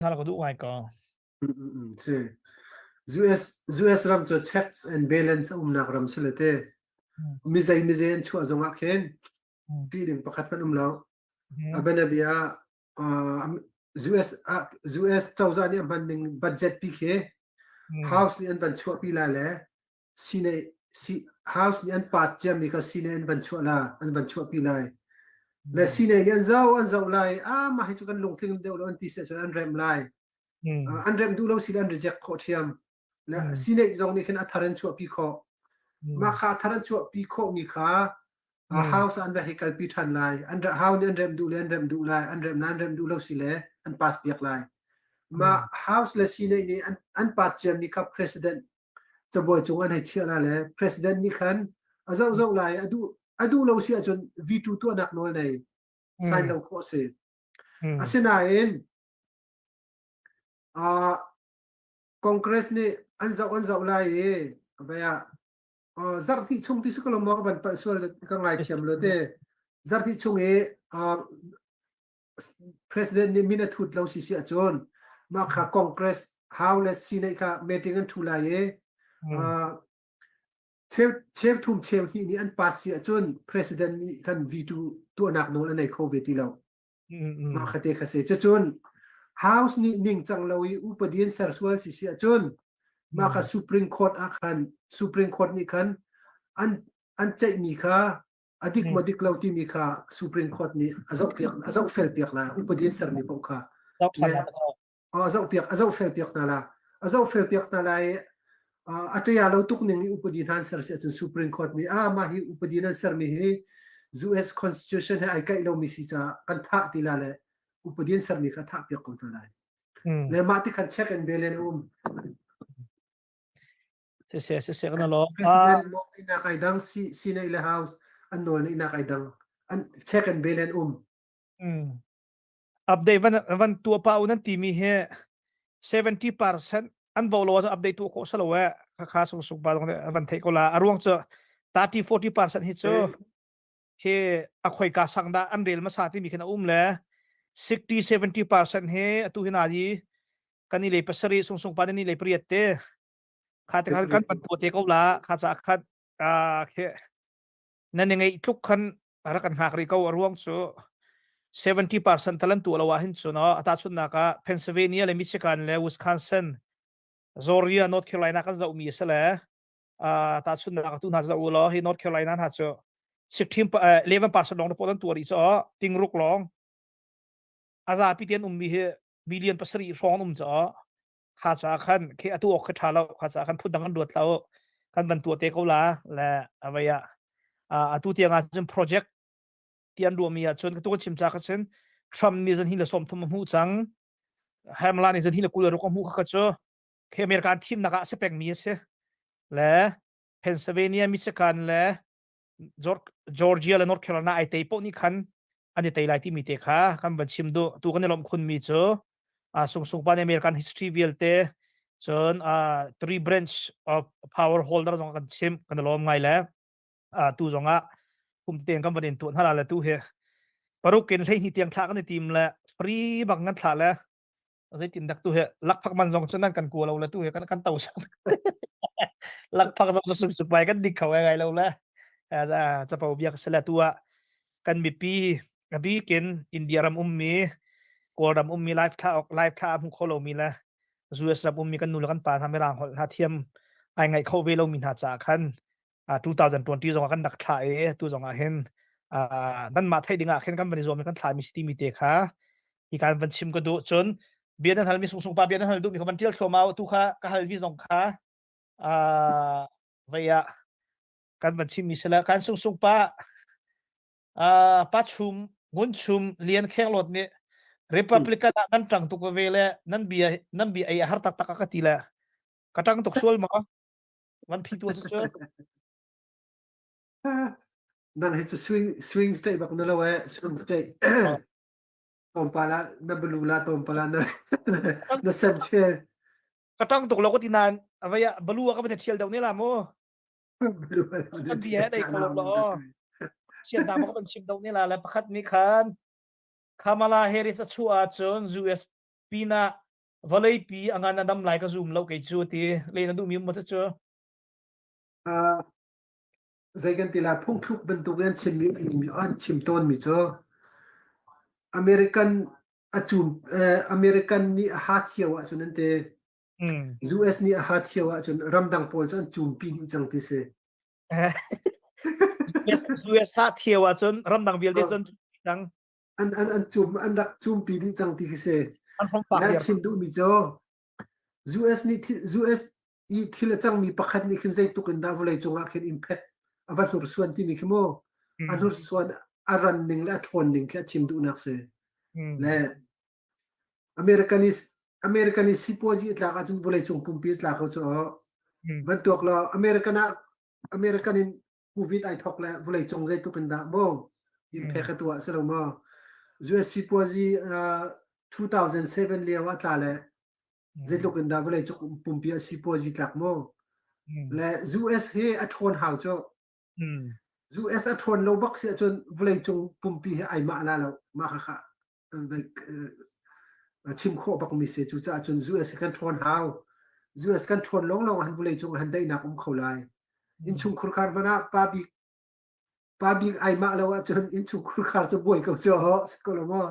Hna ka duh ngai ko. Si. US US ram cu checks and balance a umnak ram si le te. Mizei mizei an chuah zong ah khin ṭih ding pakhat hmanh um lo. A bianabia ah US ah US cozah nih a hman ning budget pi khi House nih an van chuahpi lai le Senate si House nih an pass ciami kha Senate an van chuah la an van chuahpi lai. Le Senate nih an zoh an zoh lai ah mah hi cu kan lungtling deuh lo an ti si ahcun an remh lai. An remh duh lo si le an reject khawh ṭhiam. Le Senate zong nih khin a thar an chuahpi khawh. Mah kha a thar an chuahpi khawhmi kha House an va hei kalpi ṭhan lai. An House nih an remh duh le an remh duh lai. An remh lai an remh duh lo si le an pass piak lai. Mah House le Senate nih an an pass ciami kha President cabuai cung an hei chiah la le President nih khan a zoh zoh lai a duh a duh lo si ahcun veto tuahnak nawl nei sign lo khawh si. Asinain uh, Congress nih an zoh an zoh lai i vai ah zarh hnih chung ti si ko lo maw ka van palh sual ka ngaithiam lo te zarh hnih chung i president nih min a thut lo si si ahcun mah kha Congress House le Senate kha meeting an thu lai i cheu cheu thum cheu hnih nih an pass si ahcun president nih khan veto tuahnak nawl a nei kho ve ti lo. Mah kha te kha si. Cucun House nih ningcang lo i upadi an ser sual si si ahcun mah kha Supreme Court ah khan Supreme Court nih khan an an ceihmi kha a dik maw dik lo timi kha Supreme Court nih a zohpiak a zohfel piak lai upadi an sermi paoh kha le a zohpiak a zohfel piak hna la a zohfel piak hna lai a ṭia lo tuk ning i upadi hna an ser si ahcun Supreme Court nih ah mah hi upadi nan sermi hi US Constitution he ai kaih lomi si caah kan thah ti la le upadi an sermi kha thah piak ko hna lai. Le mah ti khan check and balance a um. Siseh siseh kan lo. President nawl neinak ai dang, Senate le House an nawl neinak ai dang. An check and balance um. Update van van tua pa u nan timi hi 70% an vo lo ahcun update tu khawh salo e kha sung sung pa van theih ko la a ruang cu 30 40% hi cu hi a khoika sang dah an rel hmasa timi khin a um le 60 70% hi atu hi na yi kan i le pasarih sung sung pa ni le pariat te kha te khan kan pan tu te ko la kha cha khat a khe nan i ngeih tluk khan rak kan hngak rih ko a ruang cu 70% talan tu lo ah hin cu no ata chunnak ah Pennsylvania le Michigan le Wisconsin Georgia North Carolina kan zoh mi a si le ta chunnak tu hna zoh u law hi North Carolina hna cu 16 11% lawng report an tuar i cho tingruk lawng a zapi ten ummi hi million pasarih hrawng um cho kha ca khan khi atu ok kha tha lo kha ca khan phun dang an ruat lo kan van tua te ko la le avaya atu tiang ah cun project ti an ruahmi ah cun ka tu kan chim cha kha cun Trump nih zan hi le som thum a hmuh cang Hamla nih zan hi le kul ruk a hmuh kha cu khi American thimnak ah a si pengmi a si le Pennsylvania Michigan le Georgia le North Carolina ai tei poh nih khan an i tei lai timi te kha kan van chim duh tu kan i lawmh khun mi cu sung sung pa nih American history vialte cun three branch of power holder zong kan chim kan i lawm ngai le tu zong ah kum tein kan van in tuah hna la le tu hi paruk in 12 tiang thla kan i tim le free bang kan thla le zeitin dak tu he lakphak man zong cu nan kan kua lo le tu he kan kan to sang lakphak zong cu suk suk bai kan dik kho ngai lo le capo biak sele tu ah kan mipi a bikin India ram ummi Kawlram ummi live thla ok live thla hmu kho lomi le US ram ummi kan nu le kan pa hna mirang holh hna thiam ai ngai kho ve lomi hna caah khan 2020 zong ah kan rak thlah i tu zong ah hin nan mah theih ding ah khin kan van i zuam kan thlah mi si timi te kha hi kan van chim ka duh cun bia nan halmi sung sung pa bia nan hal duh mi kha van tial thluahmah tu kha ka halmi zong kha vei ah kan van chim mi sila kan sung sung pa pa chum ngun chum lian kheng lot nih Republican ah nan tang tuk ve le nan bia nan bia ei a har tak tak ka ti le ka tang tuk sual ma Van phi tu cu cu. Nang hi cu swing swing state bak na lo eh swing state. Tompala na blue la tompala na na sen chel. Ka tang tuk lo ko ti nain avaya balu ka van thial deuh ne la mu. Kan bia dei ko lo. Sian da ma kan chim deuh ne la le pakhat ni khan Kamala Harris a chuah ahcun US pina. Vawleipi a ngan a dam lai ka zum lo kei cu ti le na duhmi um maw cu? Uh, zei kan ti la phungthluk bantuk in chimmi an chim tawnmi cu American a cum American nih a ha thio ahcun an ti US nih a ha thio ahcun ramdang pawl cu an cumpi dih cang ti si. US ha thio ahcun ramdang vialte cun cang. An an an cum an rak cumpi dih cang ti khi si. An hong pak Nan chim duhmi cu US nih US i thil a cangmi pakhat nih khin zeitluk in dah vawlei cungah khin impact a va hnursuan timi khi mu a hnursuan a ran ning le a ṭhawn ning khi a chim duhnak si. Le American is American is sipuazi a tlak ahcun vawlei cung pumpi a tla ko cu van tuak law American ah American in COVID ai thok le vawlei cung zeitluk in dah maw impact a tuah si lo maw US sipuazi uh, 2007 lio ah tla le Zeitluk in dah vawlei cung pumpi a sipuazi tlak mu. Le US hi a ṭhawn hau cu. US a ṭhawn lo bak si ahcun vawlei cung pumpi hi ai mah la lo. Mah kha kha chim khawh bak mi si. Cucaah cun US hi kan ṭhawn hau. US kan ṭhawn lawnglawng han vawlei cung han daihnak um kho lai. Innchung khurkhar hmanh ah pa bik pa bik ai mah lo ahcun innchung khurkhar cu buai ko cu si ko lo maw?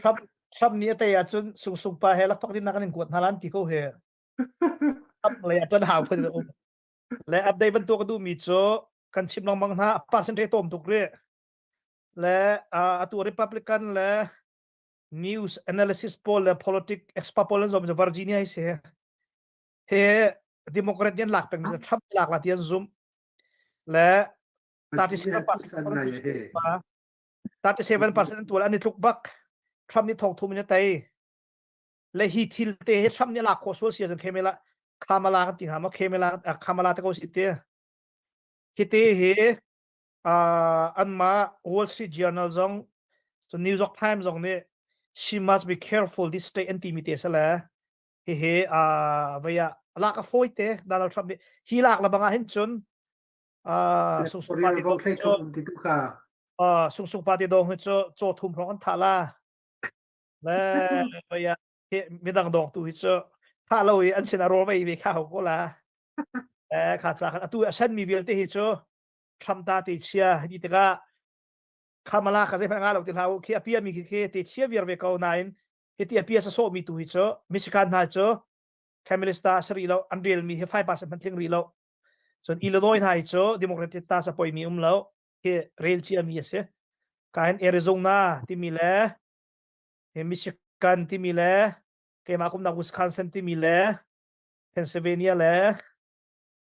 Trump Trump nih a tei ahcun Sungsung pa he lakphak dinnak an in kuat hna lan ti ko he. Trump lei ah ṭan hau phun um. Le update bantuk ka duhmi cu kan chim lengmang hna percentage tawm tuk rih. Le atu Republican le news analysis pawl le politic expert pawl an zom cu Virginia hi si. He Democrat nih an lak peng Trump lak la ti an zumh. Le 37% 37% an tual an i tluk bak. Trump nih thong thum in a tei. Le hi thil te hi Trump nih a lak khawh sual si ahcun Kamala Kamala kan ti hnga maw Kamala Kamala te ko si te. Hi te hi uh, anmah Wall Street Journal zong so New York Times zong nih she must be careful this state an timi te sale hihi uh, vaya lak a fawi te Donald Trump nih hi lak la bangah hin cun Sungsung party dong cu Sungsung party dong hi cu caw thum hrawng an thah la. Le vaya midang dong tu hi cu thah lo i an sin a rawl vei ve kha ho ko la. Eh kha ca khan atu a sen mi vialte hi cu Trump ta te chia hi tikah Kamala kha zei hmanh nga lo ti hlah u khi a pia mi khi khi te chia viar ve ko nain hiti a pia sa sawh mi tu hi cu Michigan hna cu Kamala sa rih lo an rel mi hi 5% hmanh tling rih lo Cun Illinois hna hi cu Democratic ta sa poimi um lo hi rel cia mi a si. Ka hin Arizona timi le hi Michigan timi le keimah kumnak Wisconsin timi le Pennsylvania le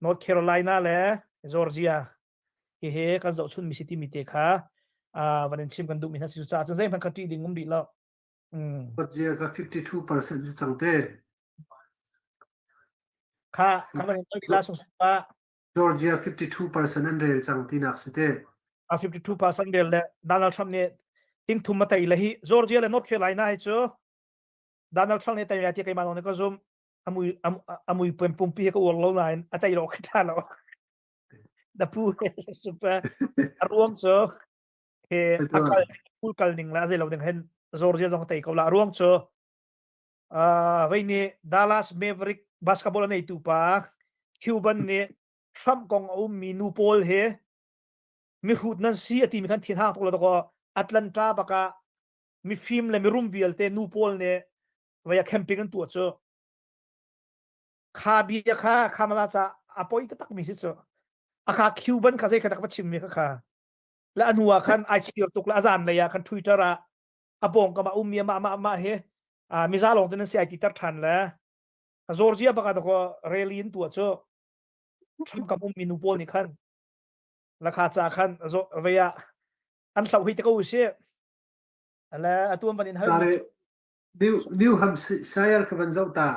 North Carolina le Georgia hihi kan zohchun mi si timi te kha van in chim kan duhmi hna si cucaah cun zeihmanh kha ṭih ding um rih lo. Mm. Georgia ka 52% cu cang te. Kha kan van in la sung pa. Georgia 52% an rel cang tinak si te. A 52% rel le Donald Trump nih ting thum ma tei le hi Georgia le North Carolina hi cu Donald Trump nih tei lai ti keimah lawng nih ka zum amui amui pum pumpi hi ka uar lo nain a tei lo ka tha lo. Na pu super a ruang cu he a kal kul kal ning la zei lo ding hen Georgia zong tei ko la ruang cu vei nih Dallas Maverick basketball a neitu pa Cuban nih Trump kong a ummi nu pawl he mihrut nan si a timi khan thin hang tuk lo ko Atlanta baka mifim le mirum vialte nu pawl nih vei a camping an tuah cu kha bia kha Kamala ca a poi taktak mi si cu akha Cuban kha zei kha tak va chim mi kha kha le a hnu ah khan ai chir tuk le a zan lei ah khan Twitter ah a pawngkam ah ummi mah mah mah hi miza lawng te nan si ai ti ter than le Georgia baka to rally in tua cu Trump kam ummi nu pawl nih khan lakha cha khan vei ah an hloh hi te ko si le atu an van in hal New New Hampshire ka van zoh ta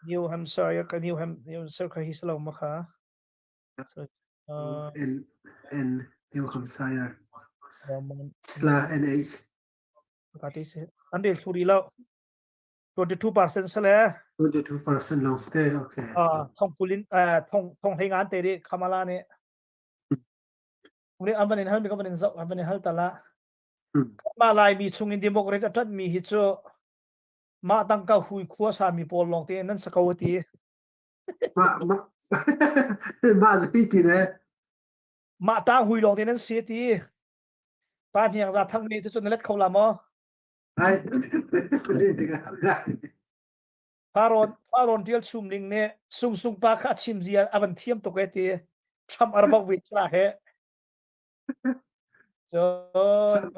New Hampshire ka New Hampshire ka hi salo ma kha N N New Hampshire Sla NH An rel thlu rih lo. 22% sale. 22% long stay okay. Thong kulin thong thong hlei ngan te ri Kamala nih. Uri an van in hal mi ka van in zoh an van in hal tala. Mah Laimi chung in Democrat a ṭanhmi hi cu mah tangka hui khua sami pawl lawng te nan sa ko a ti. Mah mah mah zei ti ne? Mah tang hui lawng te nan si a ti. Pa hniang za thang nih cucu na let kho la maw? Ai, le tikah Farrawn Farrawn Tial Chum Ling nih Sung Sung pa kha a chim zia a van thiam tuk e ti. Trump ar vok ve cha he. Cun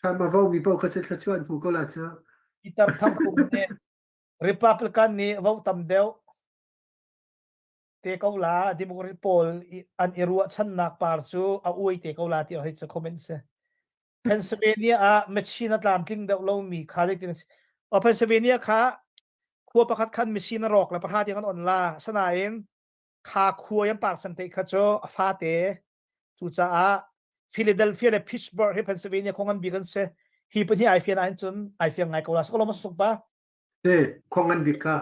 Trump a vo mi paoh kha cu thluachuah an hmu ko la cu. Peter Thangkhum nih Republican nih vote tam deuh te ko la Democrat pawl an i ruahchannak par cu a uai te ko la ti hoi cu comment si. Pennsylvania ah machine a tlamtling deuh lomi kha zeitin a Pennsylvania kha khua pakhat khan machine a rawk le pahra tiang an on la sanain kha khua yan parsan te kha cu a fate cucaah Philadelphia le Pittsburgh hi Pennsylvania khua ngan bik an si hi pahnih ai fian ahhin cun ai fiang ngai ko la sokolo ma suk pa Te khua ngan bik kha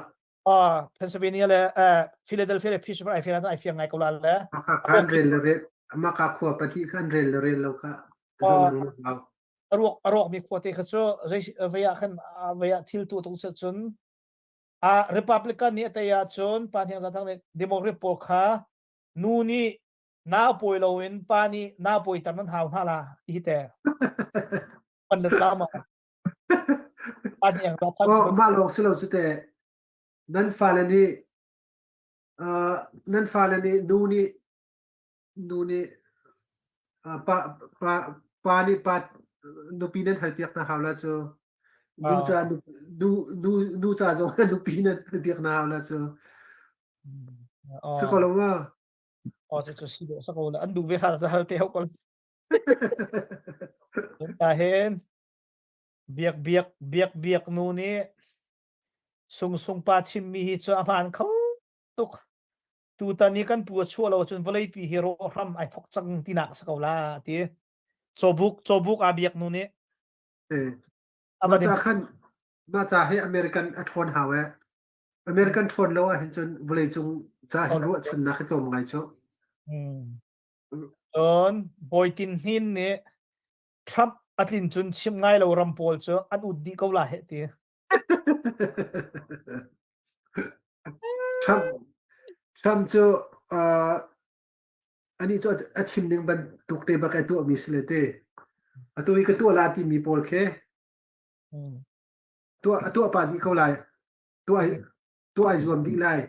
uh, Pennsylvania le uh, Philadelphia le Pittsburgh ai fian ahcun ai fiang ngai ko la le Maka khan rel le rel maka khua pahnih khan rel le rel lo kha zo nang hau a ruak a ruak mi khua te kha cu zei vei ah khan vei ah thil tu tung se cun a Republican nih a tei ahcun pa hniang zathang nih Democrat pawl kha nu nih nau pawi loin pa nih nau pawi ter nan hau hna la ti hi te pan le tla ma pa hniang zathang Oh, mah lawng si lo cu te nan fale nih uh, nan fale nih nu nih nu nih uh, pa pa pa nih pa nupi nan halpiak hna hau la cu nu ca nu nu nu ca zong nupi nan halpiak hna hau la cu si ko lo ma Oh cu cu si dawh sa ko la an duh ve hal za hal te ho ko ta hen biak biak biak biak nu nih sung sung pa chimmi hi cu a hmaan kho tuk tutan i kan pu a chuah lo cun vawleipi hi rawh hram ai thok cang tinak a si ko la ti cawbuk cawbuk aa biak nu nih mah ca khan mah ca hi American a ṭhawn hau e American ṭhawn lo ahhin cun vawleicung ca hin ruahchannak hi tlawm ngai cu. Cun Bawi Tin Hnin nih Trump a tlin cun chim ngai lo ram pawl cu an ut dih ko la heh ti. Trump Trump cu uh, anih cu a chim ning bantuk te bak ai tuahmi si le te. Atu hi ka tuah la timi pawl khi tuah a tuah pah dih ko lai. Tuah tuah ai zuam dih lai.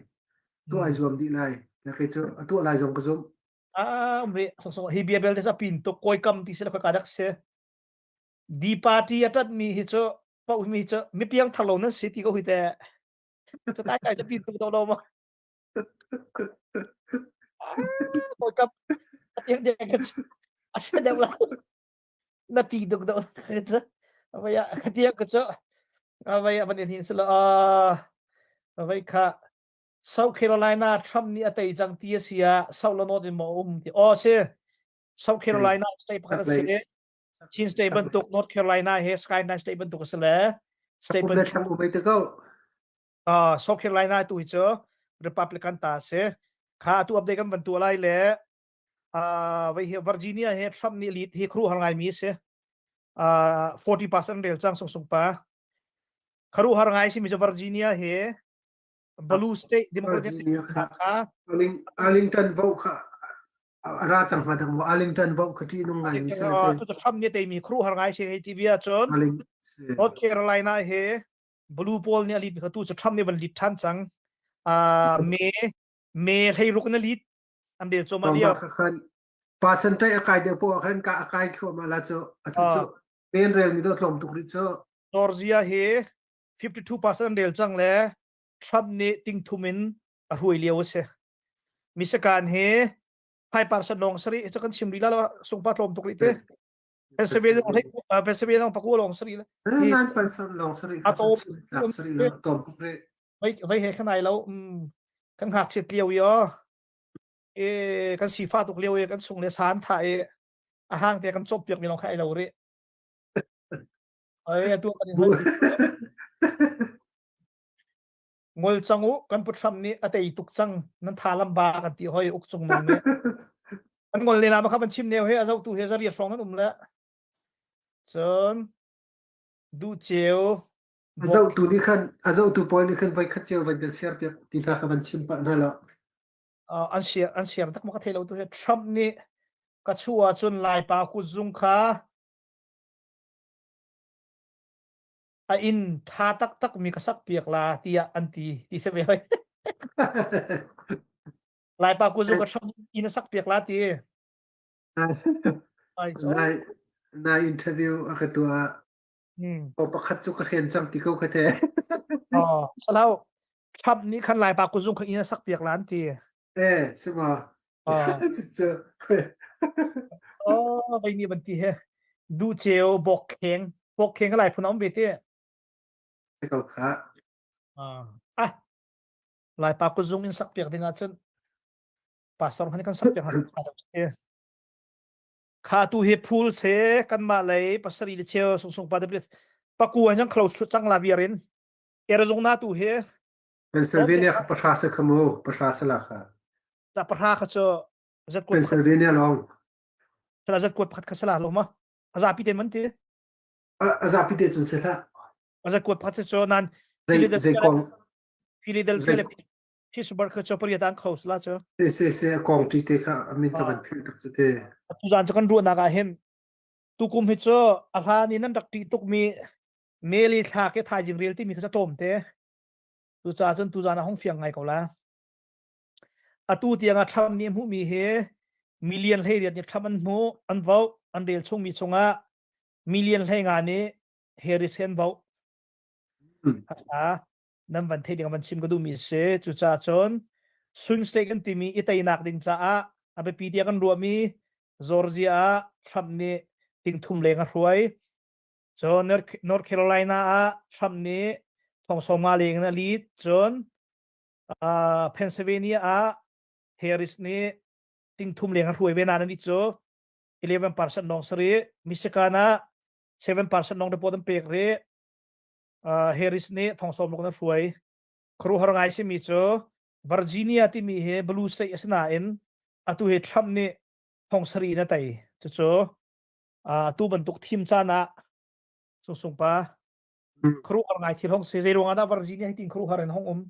Tuah ai zuam dih lai. Na kei cu a tuah lai zong ka zumh. Ah, um so so hi bia belte sa pin tuk koi kam ti se la ka dak se. D party a tat mi hi cu paoh mi cu mi piang thar lo nan si ti ko hi te. Cu tai tai pin tuk do lo ma. Koi kam tiang deng ka chu. Asa deuh la. Na ti duk do. Vai a tiang ka chu. Vai a van hin sila a vai kha South Carolina Trump nih a tei cang ti a si ah South la North in maw um ti. Oh si. South Carolina state pakhat a si. Chin State bantuk North Carolina he Skyline State bantuk a si le state bantuk thlang um te ko. Uh, South Carolina tu hi cu Republican ta si. Kha tu update kan van tu lai le uh, vai hi Virginia he Trump nih lead hi khru har ngai mi si. Uh, 40% rel cang sung sung pa. Kharu har ngai si mi cu Virginia he Blue State Democratic kha Arlington vote kha a ra cang hnga dang maw Arlington vote kha ṭih nung ngai mi si te tu Trump nih teimi khru har ngai si hei ti bia cun North Carolina he Blue pawl nih a lead kha tu cu Trump nih van lead ṭhan cang me me hlei ruk na lead an bel choma lio khan percentage a kai deuh poh khan ka a kai thluahmah la cu atu cu pen rel mi do tlawm tuk rih cu Georgia hi 52% rel cang le Trump nih tingthum in a hruai lio a si. Michigan hi 5% lawng sari cu kan chim rih la sungpa tlawm tuk rih te. Pennsylvania Pennsylvania zong pakua lawng sari le. Nan percent lawng sari a tom sari le tom tuk rih. Vai vai he khanai lo kan ngakchiat lio i o e kan sifa tuk lio i kan chung le san tha i a hang te kan cop piak mi lawng kha ai lo rih. Ai atu kan in Ngol cang u, kan pu Trump nih a tei tuk cang, nan tha lamba kan ti hoi uk cung nung nih. An ngol le la ma kha van chim neu he a zohtu he zariat hrawng nan um le. Cun duhceu A zohtu nih khan a zohtu pawl nih khan voikhat cio van kan share piak ti hna kha van chim pah hna lo. Uh, an share an share tak ma ka thei lo tu he Trump nih ka chu ahcun Laipa kutzung kha a inn tha taktak mi ka sak piak la tiah an ti ti se ve hoi. Laipa kutzung ka Trump inn a sak piak la ti. Ai so. Nai nai interview a ka tuah Hmm. Aw pakhat cu ka hren cang ti ko kha te. Oh, salau Trump nih khan Laipa kuzung kha inn a sak piak la an ti. Eh, si ma. Oh. Cucu. Oh, vei nih ban ti he. Du ceu bok kheng. Bok kheng ka lai phun a um ve ti. Si ko kha. Ah. Ah. Laipa kuzung in sak piak ding ahcun pastor khan kan sak piak hna. Kha tu hi phul se kanmah lei pasarih le cheu sungsung pa te paku an close thut cang la viar in Arizona tu hi Pennsylvania kha pahra se kha mu pahra se la kha ta pahra kha cu zat kuat Pennsylvania long sala zat kuat pakhat kha sala lo ma a zapi te man ti a zapi te cun se hlah a zat kuat pakhat se cu nan zei zei kong Philadelphia le Pittsburgh kha cu pariat an close la cu. Se se se a kong ṭi te kha a min ka van philh tak cu te. Tuzaan cu kan ruahnak ah hin tukum hi cu a hlan in an rak ṭih tukmi Meli thla ke thaizing rel timi kha cu tlawm te. Cucaah cun tuzaan ah hung fiang ngai ko la. Atu tiang ah Trump nih a hmuhmi hi million 18 nih Trump an hmuh, an vote, an rel chungmi chungah million 15 nih Harris hi an vote. Hakha nan van theih ding van chim ka duhmi a si. Cucaah cun swing state kan timi i teinak ding caah a biapi tiah kan ruahmi Georgia ah Trump nih tingthum leng a hruai. Cun North Carolina ah Trump nih thong sawmnga leng in a lead. Cun uh, Pennsylvania ah Harris nih tingthum leng a hruai ve nain anih cu 11% lawng si rih. Michigan ah 7% lawng report an pek rih. Uh, Harris nih thong sawm ruk in a hruai. Khuaruahhar ngai simi cu Virginia timi hi blue state a si nain atu hi Trump nih thong sarih in a tei. Cucu uh, atu bantuk thim caan ah sungsung pa khuaruahhar ngai thil hong si. Zei ruang ah dah Virginia hi tin khuaruahhar in hong um?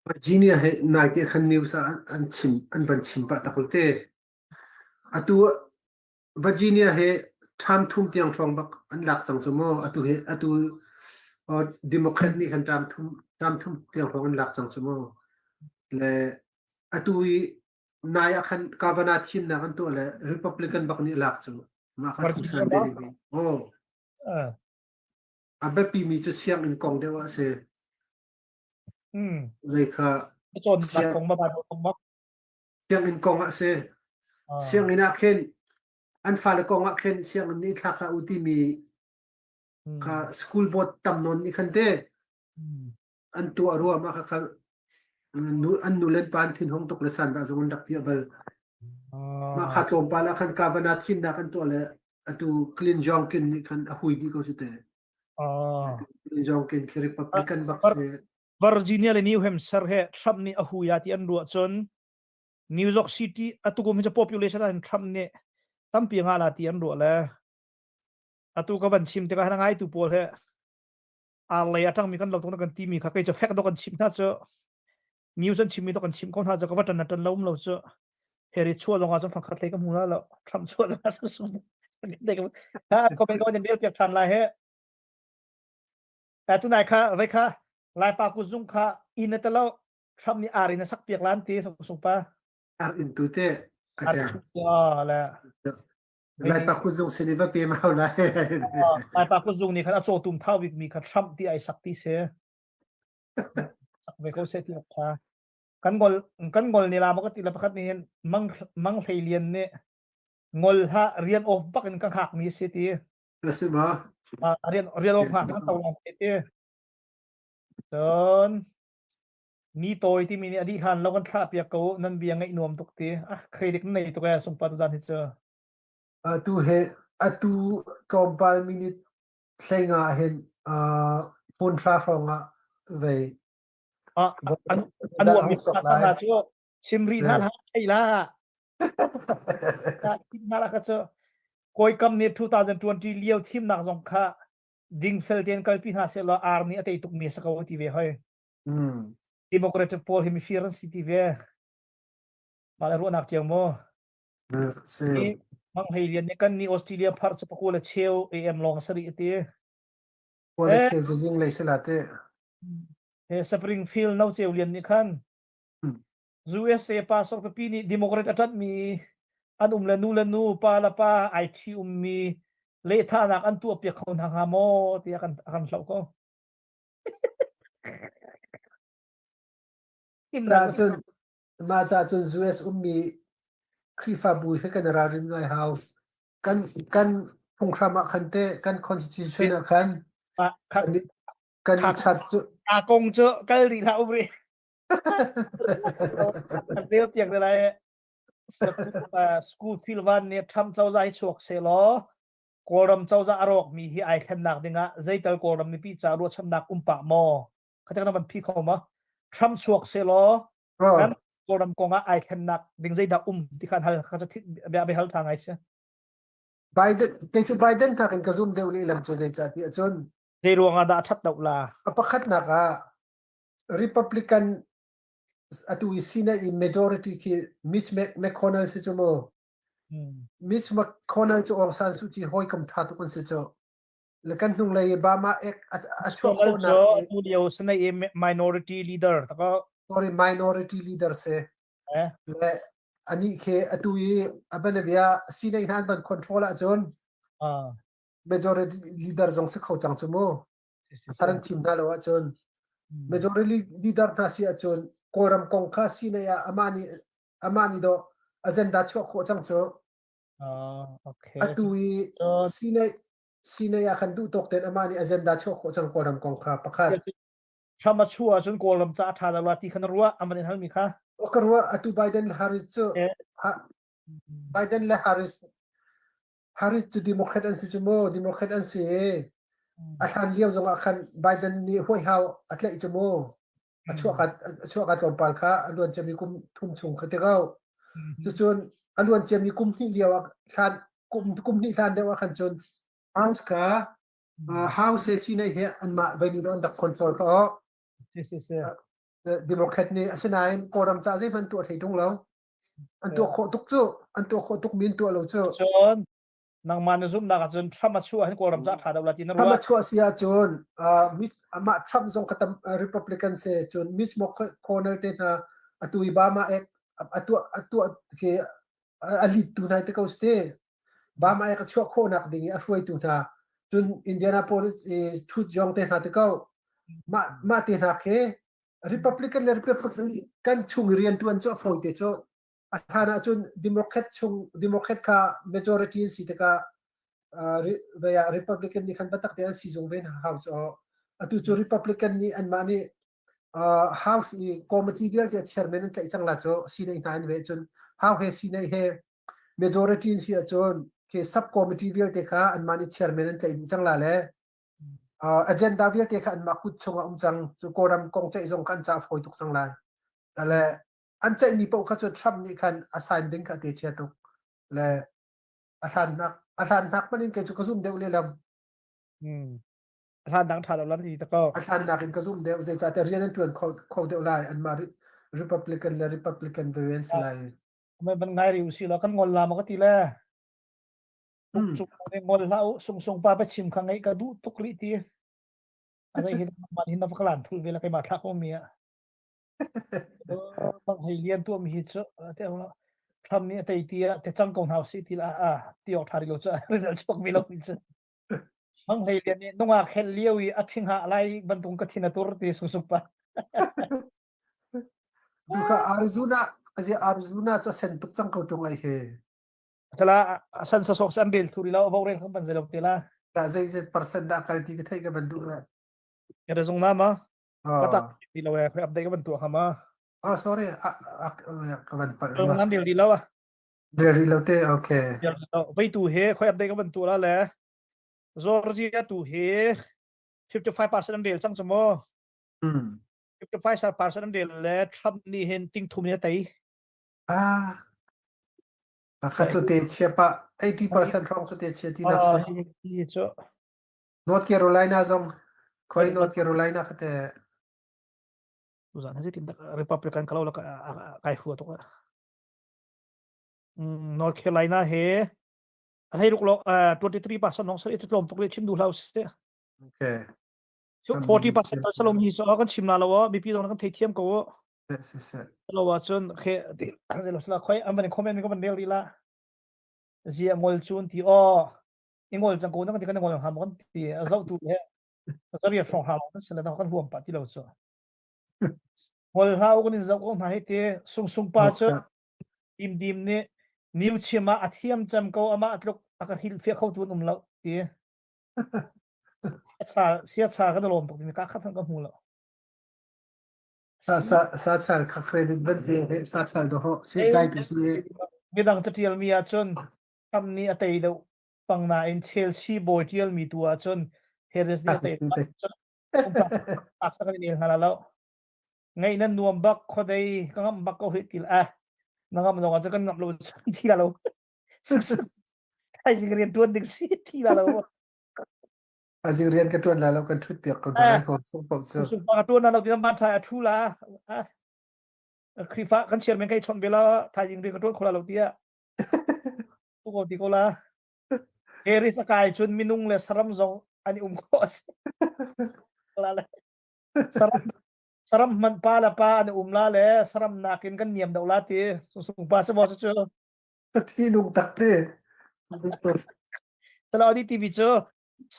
Virginia he naite khan news ah an chim an van chim pah tak te. Atu Virginia he ṭham thum tiang hrawng bak an lak cang cu mu. Atu hi atu Democrat nih khan ṭam thum ṭam thum tiang hrawng an lak cang cu mu. Le atu i nai ah khan Kavanaugh thimnak an tuah le Republican bak nih lak cu. Mah kha thu san te ding. Oh. A biapi mi cu sianginn kong deuh ah si. Zei kha cawnnak kong ma Bible kong ma Sianginn kong ah si. Sianginn ah khin an fale kong ah khin sianginn nih thlak hlah u timi kha school board tam nawn nih khan te an tuah ruam ah kha an nu le pa an thinhung tuk le san dah zong an rak tiah bal. Mah kha tlawmpal ah khan Kavanaugh thimnak an tuah le atu Clint Jonkin nih khan a hui dih ko si te. Clint Jonkin khi Republican bak si. Virginia le New Hampshire he Trump nih a huya ti an ruah cun New York City atukum hi cu population ah Trump nih tampi nga la ti an ruah le atu ka van chim tikah na ngaitu pawl he ar lei atang mi kan lo tuk kan ti mi kha kei cu fek do kan chim hna cu news an chim mi do kan chim ko hna cu ka va tan tan lo um lo cu Harry chuah zong ah cun fangkhat hlei ka hmu la lo Trump chuah zong ah sum ha comment ko nan bel piak than lai he Tunai kha vai kha Laipa kuzung kha inn a talo Trump nih ar in a sak piak lan ti sung pa. Ar in tu te a le. Laipa kuzung sin i va pe mau lai. Laipa kuzung nih khan a cawtum thau bik mi kha Trump ti ai sak ti se. Sak ve ko se ti kha. Kan ngol kan ngol ni la ma ka ti la pakhat nih hin mang mang hlei lian nih ngol ha rian off bak in ka hak mi si ti. Na si ma? Rian rian off hak kan to long te. Cun mi tawi timi nih a dih hlan lo kan thlah piak ko nan bia ngaih nuam tuk ti. Ah credit nei tuk ee sungpa tuzan hi cu. Atu he atu tlawmpal minute hleinga hin uh, phun hra hrawng ah vei Ah, an an uam mi hna cu chim rih hna hlah thei la. Chim hna la ka cu. Kawikam nih 2020 lio thimnak zong kha dingfel tein kalpi hna sehlaw ar nih a tei tukmi a si ko ti ve hoi. Democratic pawl hi mifir an si ti ve. Mah le ruahnak cio mu. Si. Mang Hei Lian nih kan nih Australia phar cu pakua le cheu AM lawng sari a ti. Kua le cheu cu zinglei si la te. He Springfield no cheu lian nih khan USA pastor pipi nih Democrat a ṭanhmi an um le nu le nu, pa le pa ai ṭhi ummi lehthahnak an tuahpiak kho hna hnga maw tiah kan a kan hloh ko. Mah cun mah ca cun US ummi Khrihfabu he kan ralrin ngai hau. Kan kan phunghram ah khan te kan constitution ah khan kan i chat cu a kong cu kal rih hlah um rih. An rel piak te lai. School Philvan nih Trump cozah hi chuak sehlaw Kawlram cozah a rawkmi hi ai thlennak dingah zeital Kawlram mipi ca ruahchannak um pah maw? Khatek na van phi kho ma? Trump chuak sehlaw kan Kawlram kongah ai thlennak ding zeidah um ti khan hal kha cu bia bia hal tha ngai si. Biden kei cu Biden nakin ka zum deuh lehlam cu zeicah ti ahcun Zei ruangah dah a ṭhat deuh la? A pakhatnak ah Republican atu i Senate i majority khi Mitch McConnell si cu mu. Mitch McConnell cu Aung San Suu Kyi hawikom ṭha tuk an si cu. Le kan hnunglei i Bama Act a chuah khawhnak atu lio Senate i minority leader tako sorry minority leader si. Le anih khi atu i a banabia Senate hna an ban control ahcun majority leader zong si kho cang cu mu. Thar an thim hna lo ahcun majority leader hna si ahcun Kawlram kong kha sinai ah amah nih amah nih dawh agenda chuah khawh cang cu. Okay. Atu i sinai sinai ah khan duh tawk tein amah nih agenda chuah khawh cang Kawlram kong kha pakhat. Trump a chuah ahcun Kawlram ca a ṭha lo la ti kha na ruah aman in halmi kha. Ka ruah atu Biden le Harris cu Biden le Harris Harris cu Democrat an si cu mu, Democrat an si i a hlan lio zongah khan Biden nih huaihau a tlaih cu mu. A chuahka a chuahka tlawmpal kha a luan ciami kum thum chung kha ti ko. Cucun a luan ciami kum hnih lio ah hlan kum kum hnih hlan deuh ah khan cun House kha House he Senate he anmah vai nih an rak control kho. Si si si. Democrat nih asinain Kawlram ca zeihmanh tuah hlei ṭung lo. An tuah khawh tuk cu. An tuah khawh tuk mi an tuah lo cu. Cun nangmah na zumhnak ahcun Trump a chuah hin Kawlram ca ṭha deuh la ti na ruah. Trump a chuah si ahcun amah Trump zong kha tam Republican se cun Mitch McConnell te hna atu i Obama Act a tuah a tuah khi a lead tu hna te ko si te. Obama Act a chuah khawhnak ding i a hruaitu hna cun Indianapolis i Truth Jong te hna te ko. Mah mah te hna khi Republican le Republican kan chung i rianṭuan cu a fawi te cu. A hlan ahcun Democrat chung Democrat kha majority an si tikah uh, ah Republican nih khan biatak te an si zung ve hna hau cu. Atu cu Republican nih anmah nih uh, House i committee vialte chairman an tlaih cang la cu Senate hna an ve cun House he Senate he majority an si ahcun khi sub committee vialte kha anmah nih chairman an tlaih dih cang la le Agenda vialte kha anmah kut chungah um cang. Cu Kawlram kong ceih zong kha an ca fawi tuk cang lai. Le an ceihmi paoh kha cu Trump nih khan a sign ding kha a te chia tuk. Le a hlannak a hlannak hmanh in kei cu ka zum deuh lehlam. A hlan dang ṭha lo lan ti ta ko. A hlannak in ka zum deuh. Zeicahtiah rian an ṭuan kho, kho deuh lai. Anmah Republican le Republican ve an si lai. Ban ngai ri usih law kan ngol la maw ka ti le. Cung nih ngol hlah u sungsung pa biachim kha ngaih ka duh tuk rih ti. A zei hin man hin na va ka lan thul ve la keimah thlah ko mi ah. Bang hei lian tuah mi hi cu te Trump nih a tei ti ah te cang ko hna usih ti la a ti awk ṭha rih lo cu result chuak mi lo mi cu. Mang hlei lian nih nungak hel lio i a phingha lai bantung ka thin a tur ti sungsung pa. Duka Arizona Arizona cu a sen tuk cang ko ṭung ai he. Tala san sa sok san rel thuri lo vo rel kan ban zelo te la. Ta zei zet percent dah kal ti ka theih ka ban duh la. Kere zung na ma. Ka tak ti lo e khoi update ka ban tu ha ma. Oh sorry a ka ban par. Nan rel di lo a. Rel ri lo te okay. Vei tu he khoi update ka ban tu la le. Georgia tu he 55% an rel cang chu mo. 55% an rel le Trump nih hin ting thum ni tei. Ah. Kha cu te chia pah 80% hrawng cu te chia tinak si. Hi cu North Carolina zong khoi North Carolina kha te Tuzan hi tin Republican ka lo la kai hua tuk. North Carolina he a hei ruk lo 23% long sar i tlom tuk le chim du hlau se. Okay. 40% salom hi so kan chim la lo mipi zong kan thei thiam ko. Si si. Lo ahcun khe ti lo sila khoi an van comment ka van rel rih la. Zia ngol chun ti o i ngol cang ko na kan ti kan ngol ham kan ti a zoh tu he zariat hrawng hram kan sila kan huam pa ti lo chu. Ngol hlau kan in zoh ko hna hi ti sung sung pa cu dim dim nih new chim ah a thiam cem ko amah tluk a ka hrilh fiah kho tu an um lo ti. Cha sia cha kan lawm tuk mi ka khat ka hmu lo. Sa sa sa chal kha credit van he sa chal do ho se tlai tu si Midang catial mi ahcun Trump nih a tei deuh pang nain Chelsea bawi tial mi tu ahcun Harris nih a tei pumpak kan i nel hna lo. Ngaih nan nuam bak khuadei ka ngamh bak ko hih til ah na ngamh zong ahcun kan ngamh lo thi la lo. Thaizing rian tuan ding si thi la lo. Azing rian ka tuan la lo kan thut piak ko hna lai huam chung paoh cu. Sung pa ka tuan la lo ti man thai a thu la. Khrifa kan chairman kai chon bela thaizing rian ka tuan khola lo tia. Tu ko ti ko la. Harris a kai cun minung le saram zong an i um kho a si. La le. Saram saram hmanh pa le pa an i um la le saram nakin kan niam deuh la ti. Sung pa se bo cu. Thi nung tak te. Talo di TV cu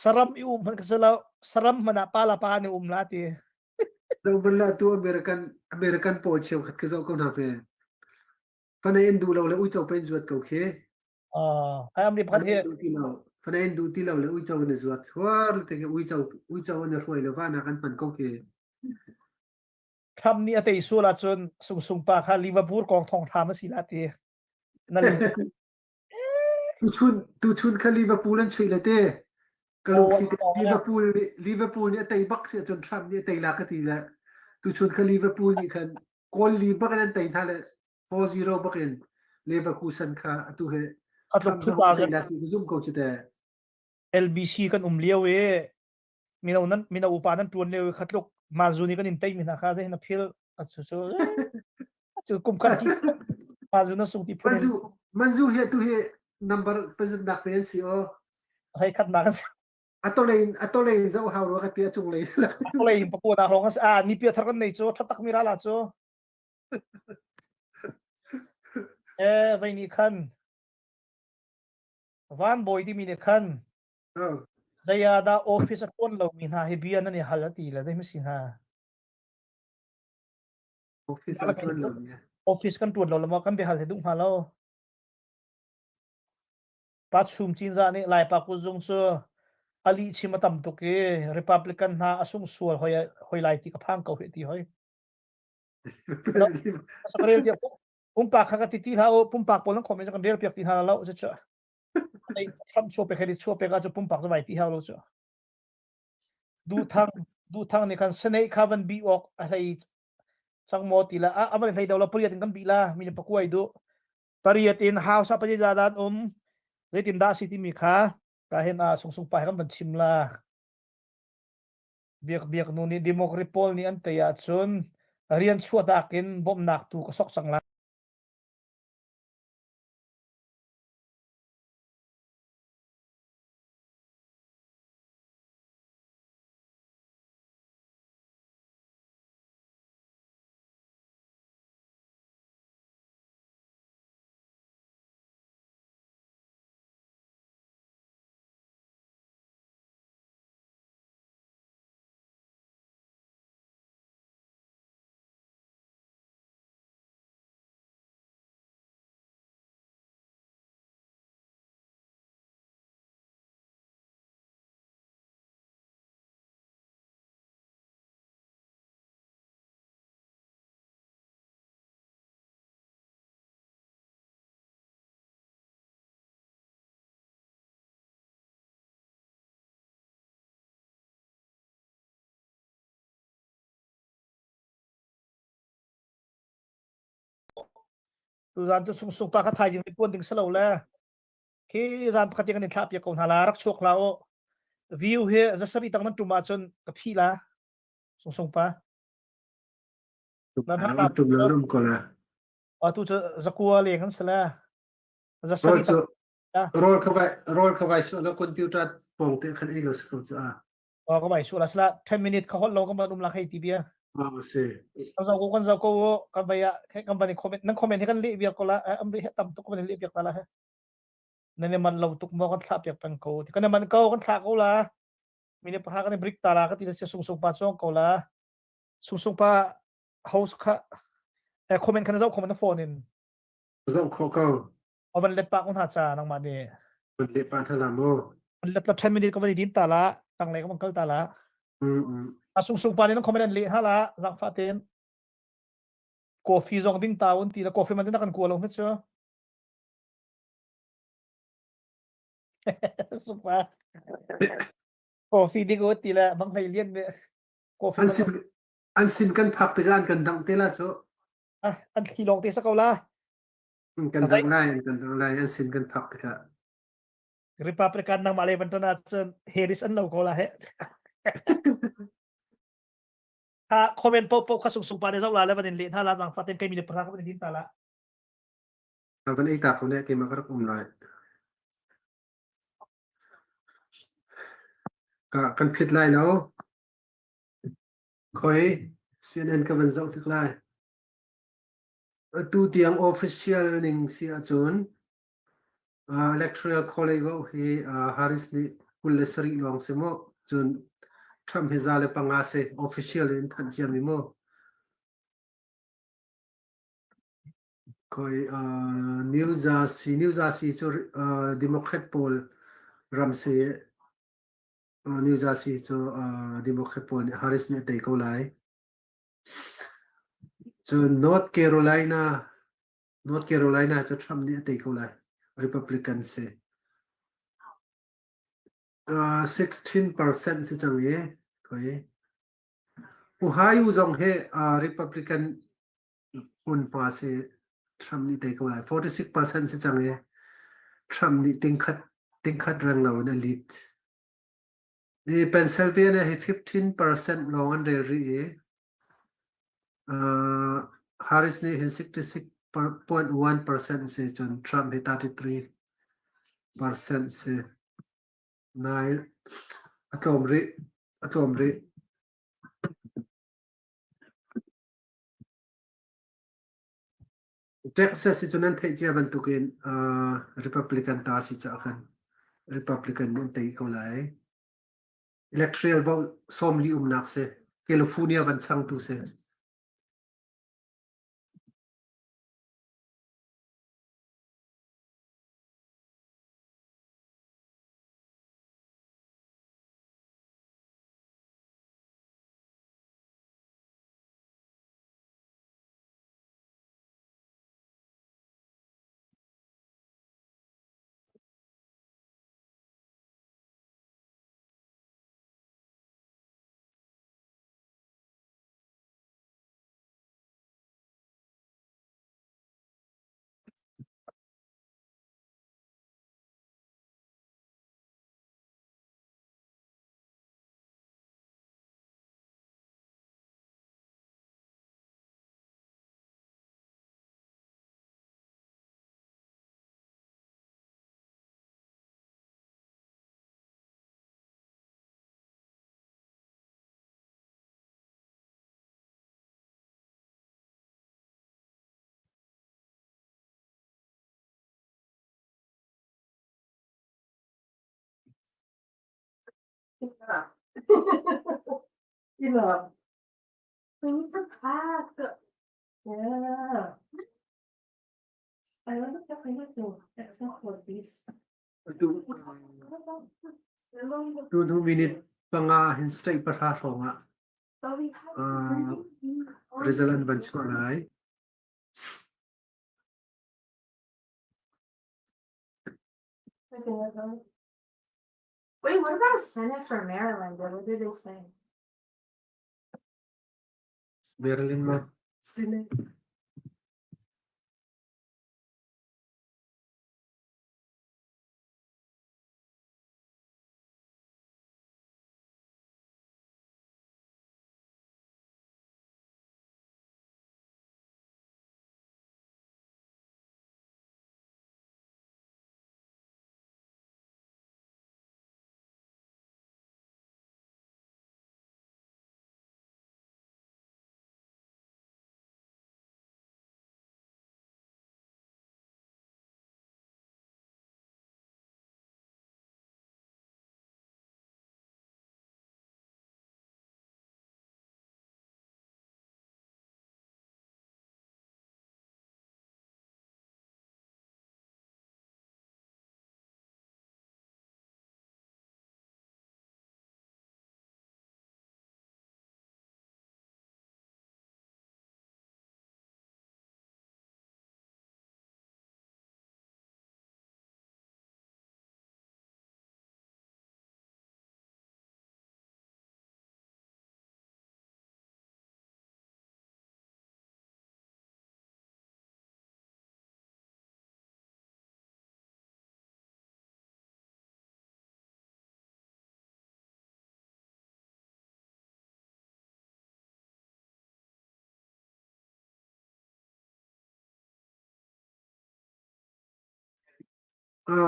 saram i um hmanh ka si lo saram hmanh ah pa la pa nih um la ti. Zo ban la tu American American pawl cheukhat ka zoh ko hna pe. Fanai in duh lo le uico pen zuat ko khi. Ah, ai amri pakhat hi. Duh ti lo. Fanai in duh ti lo le uico in zuat. Huar te ke uico uico in hruai lo va na kan hman ko khi. Trump nih a tei sual ahcun Sung Sung pa kha Liverpool kong thong thlam a si la ti. Na lung Tuchun tuchun kha Liverpool an chuih le te. Ka lungthli te Liverpool nih Liverpool nih a tei bak si ahcun Trump nih a tei la ka ti le tuchun kha Liverpool nih khan goal li bak in an tei hna le 4-0 bak in Leverkusen kha atu he Trump zong a tei la ti ka zum ko cu te. LBC kan um lio i mino nan mino upa nan tuan lio i khatluk manzu nih kan in tei mi hna kha zei na phil cu cu cu kum khat ti manzu na sung ti phun Manzu manzu hi tu hi number president nak pe an si o hei khat nak atolei atolei zo hau ro ka ti a cung lei atolei in paku na rong a ni pia thar kan nei chu thatak mi ra la chu e vai ni khan van boy ti mi ne khan Zei ah dah office a ṭuan lomi hna hi bia nan i hal a ti le zei si hnga? Office a ṭuan lomi. Office kan ṭuan lo le maw kan biahal hi duh hnga lo. Pa Chum Cinzah nih Laipa kutzung cu a lih chim a tam tuk i Republican hna a sung sual hoi, hoi lai ti ka phang ko hi ti hoi. Ka rel piak pumpak kha ka ti ti hlah u pumpak pawl nan khom in kan rel piak ti hna lo cu Trump chuah pek he chuah pek ah cu pumpak cu vai ti hau lo cu. Duhthang Duhthang nih khan Senate kha van bih awk a hlei cang maw ti la a van hlei do lo pariat in kan bih la mi pakuai du pariat in house ah pali dan um zeitin dah si timi kha ka hen a sung sung pa he kan van chim la biak biak nu nih democrat pawl nih an tei ahcun rian chuah dak in bawmhnak tu ka sok cang la Tuzan cu sungsung pa kha thaizing nih puan ding si lo le khi zan pakhat kan in thlah piak ko hna la rak chuak hlah u. View hi zasari tang nan tum ahcun ka phi la sungsung pa. Nan hna tum la rum ko la. Atu cu zakua leng an si la. Zasari tang Rawl ka vai rawl ka vai su la computer pong te khan ei lo si ko chu a. Aw ka vai su la sala 10 minute ka hol lo ka ban um la khei ti bia. Ah si. Kan zau ko kan zau ko kan vai ah kan van comment nan comment hi kan leh biak ko la am ri tam tuk kan leh biak ta la he. Nan i man lo tuk maw kan thlah piak peng ko. Kan i man ko kan thlah ko la. Mine pahra kan i break ta la ka ti la sung sung pa chuang ko la. Sung sung pa host kha eh comment kan zau comment na phone in. Zau kho ko. O van let pa ko hna cha nangmah nih. Van let pa thala mu. Van let la 10 minute ka van i din ta la tang le ka van kal ta la. Mm. A sung sung pa nih nan comment an leh ha la zangfa ten. Coffee zong ding ta un ti la coffee man na kan kua lo hmet chu. Sung pa. Coffee ding u ti la bang hlei lian me. Coffee an sin an sin kan phak tikah an kan dang te la chu. Ah an thli lawng te sa ko la. Kan dang lai, kan dang lai, an sin kan phak tikah. Republican nangmah le van ton ahcun Harris an lo ko la he. Ha comment po po kha sung sung pa ne zau la le van in le hna la bang faten kai mi le pra ka van in ta la. Van ei ta ko ne keimah ka rak um lai. Ka kan phit lai lo. Khoi CNN ka van zoh tik lai. Atu tiang official ning si ahcun Electoral College vote hi Harris nih 27 lawng si mu. Cun Trump hi 105 si official in thanh ciami mu. Khoi New Jersey New Jersey cu Democrat pawl ram si New Jersey cu Democrat pawl nih Harris nih a tei ko lai. Cun North Carolina North Carolina cu Trump nih a tei ko lai. Republican si. 16% si cang i khoi. Ohio zong hi Republican hmunhma si Trump nih tei ko lai. 46% si cang i Trump nih tingkhat tingkhat reng lo in a lead. Hi Pennsylvania hi 15% lawng an rel rih i Harris nih hin 66.1% si cun Trump hi 33% si. Nain a tlawm rih, a tlawm rih. Texas hi cu nan theih cia bantukin Republican ta si caah khan Republican nih an tei ko lai. Electoral vote 40 umnak si. California van changtu si. We need to pack. Yeah. I wonder if I have to except for this. Tu tu hnu minute panga hin straight pahra hrawng ah result an van chuah lai. Wait, what about a Senate for Maryland? What did they say? Maryland ma. Senate.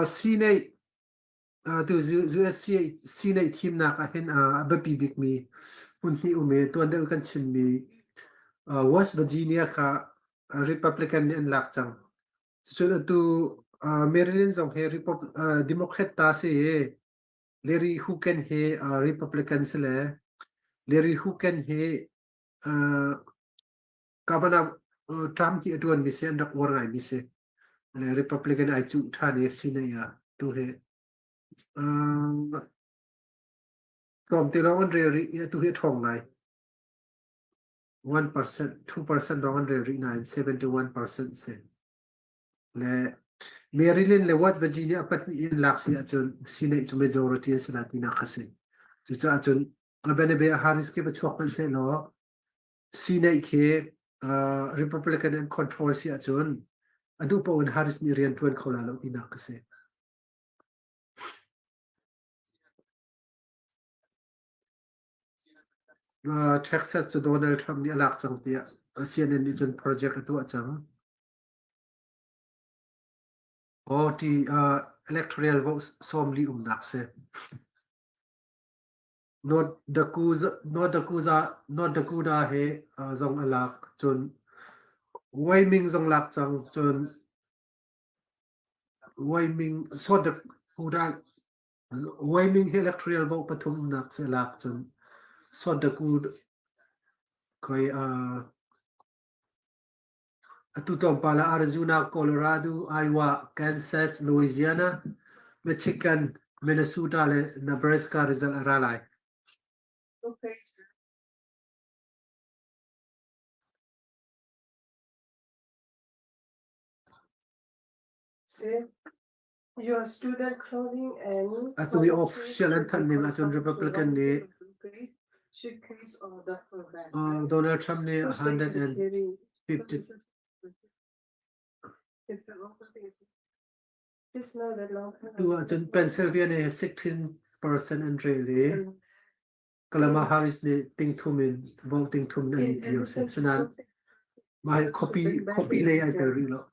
Senate tu US Senate thimnak ah hin a biapi bikmi hmun hnih um i tuan deuh kan chimmi West Virginia kha Republican nih an lak cang. Cun atu Maryland zong hi Democrat ta si i Larry Hogan hi Republican si le Larry Hogan hi Governor Trump hi a ṭuanmi si an rak uar ngaimi si. Le Republican ai cuh ṭhan i Senate ah tu hi tlawmte lawng an rel rih i atu hi a ṭhawng ngai. 1%, 2% lawng an rel rih nain 71% si. Le Maryland le West Virginia pahnih in lak si ahcun Senate cu majority an si la tinak kha si. Cucaah cun Abenebe Harris khi va chuak hmanh sehlaw Senate khi Republican an control si ahcun a duh paoh in Harris nih rian ṭuan kho la lo tinak kha si. Texas cu Donald Trump nih a lak cang tiah CNN nih cun project a tuah cang. Aw ti electoral vote 40 umnak si. North Dakota, North Dakota, North Dakota he zong a lak cun Wyoming zong lak cang cun Wyoming South Dakota Wyoming hi electoral vote pathumnak si lak cun South Dakota khoi atu tlawmpal ah Arizona, Colorado, Iowa, Kansas, Louisiana, Michigan, Minnesota le Nebraska result a ra lai. Okay. See? Your student clothing and Atu i official an thanh ning ahcun Republican nih suitcase or duffel bag. Donald Trump nih 150 Please know that long Tu ahcun Pennsylvania 16% an rel i Kamala Harris nih tingthum in vote tingthum in an ti si. Sinain mah hi copy copy lei ai tel rih lo.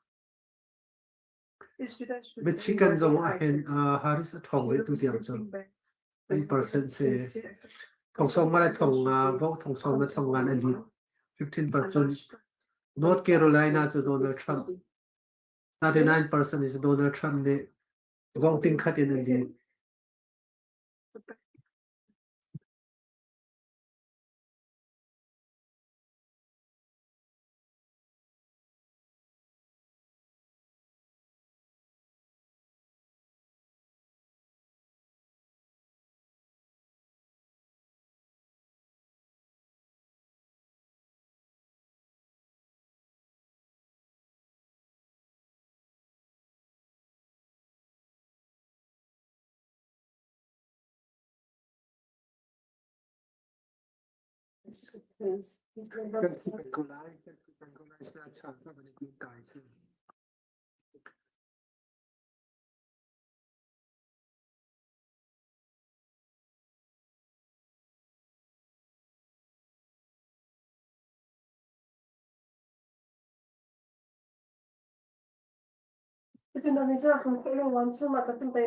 Michigan zong ah hin Harris a ṭhawng rih tu tiang cu 10% si. Thong sawm nga le thong nga vote thong sawm le thong nga an lead 15%. North Carolina cu Donald Trump 39% is Donald Trump nih vote ting khat in an lead. Kan thi peng ko lai, kan thi peng ko lai, sa cha ka van i kai si.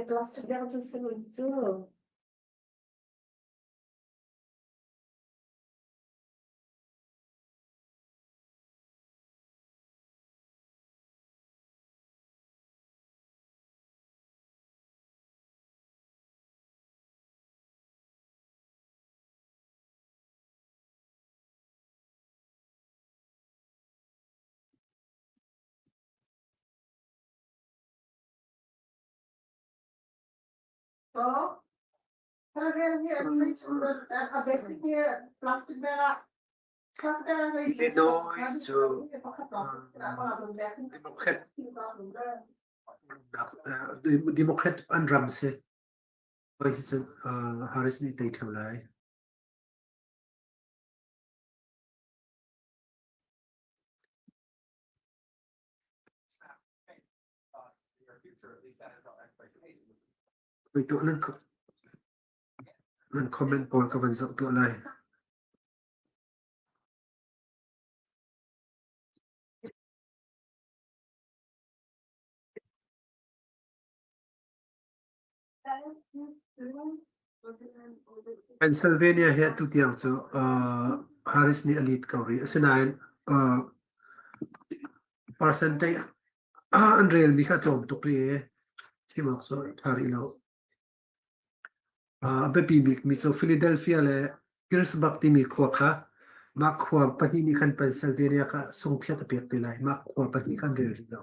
Plastic bag cu si cu. Illinois cu Democrat Democrat an ram si. Hoi hi cu Harris nih tei ṭheo lai. Hoi tuah nan nan comment pawl ka van zoh tuah lai. Pennsylvania hi atu tiang cu Harris nih a lead ko rih. Asinain percentage an relmi kha a tlawm tuk rih i chim awk cu a ṭha rih lo. A biapi bikmi cu Philadelphia le Pittsburgh timi khua kha mah khua pahnih nih khan Pennsylvania kha sungphiat a pek te lai. Mah khua pahnih kha an rel rih lo.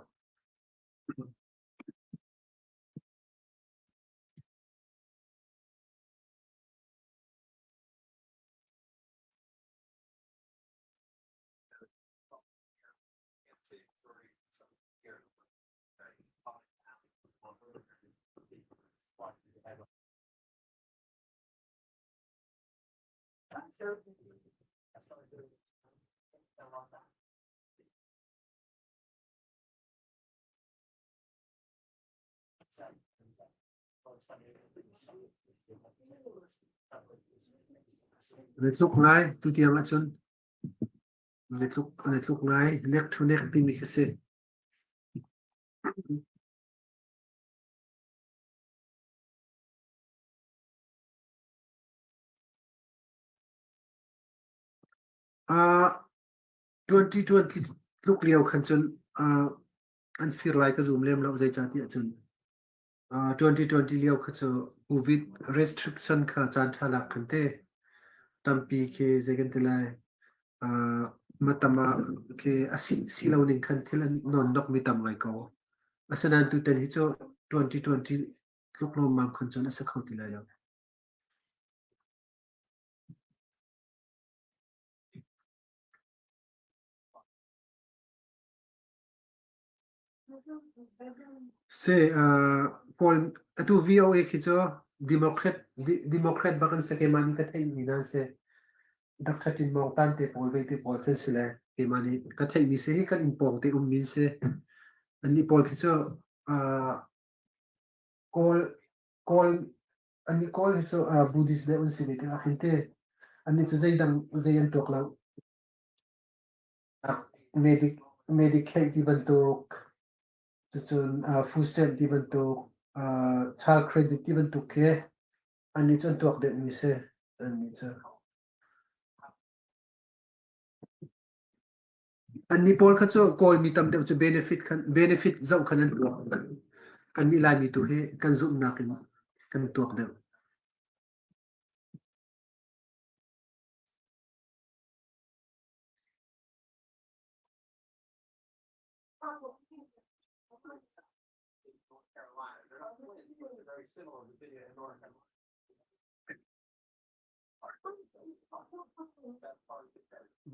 Na tluk ngai tutiang ahcun na tluk na tluk ngai nek to nek timi khi si. Uh, 2020 tluk lio khan cun uh, an fir lai ka zum lem lo zeicahtiah cun 2020 lio kha cu COVID restriction kha caan ṭha lak khan te tampi khi zei kan ti lai matama khi a si si lo ning khan thil an non nok mi tam ngai ko. Asinain tutan hi cu 2020 tluk lawmmam khan cun a si kho ti lai lo. Si, Kawl atu VOA khi cu Democrat Democrat bak an si keimah nih ka theihmi nan si. Dr. Tin Maung Tan te pawl ve te pawl kan si le keimah nih ka theihmi si hi kan inn pawng te ummi si. Annih pawl khi cu Kawl Kawl annih Kawl hi cu Buddhist deuh an si ve tikah khin te annih cu zeidang zei an tuak lo. Medic Medicaid ti bantuk, cucun food stamp ti bantuk, child credit ti bantuk khi annih cu an tuak deuhmi si. Annih cu. Annih pawl kha cu Kawlmi tam deuh cu benefit khan benefit zoh khan an tuak. Kannih Laimi tu hi kan zumhnak in kan tuak deuh.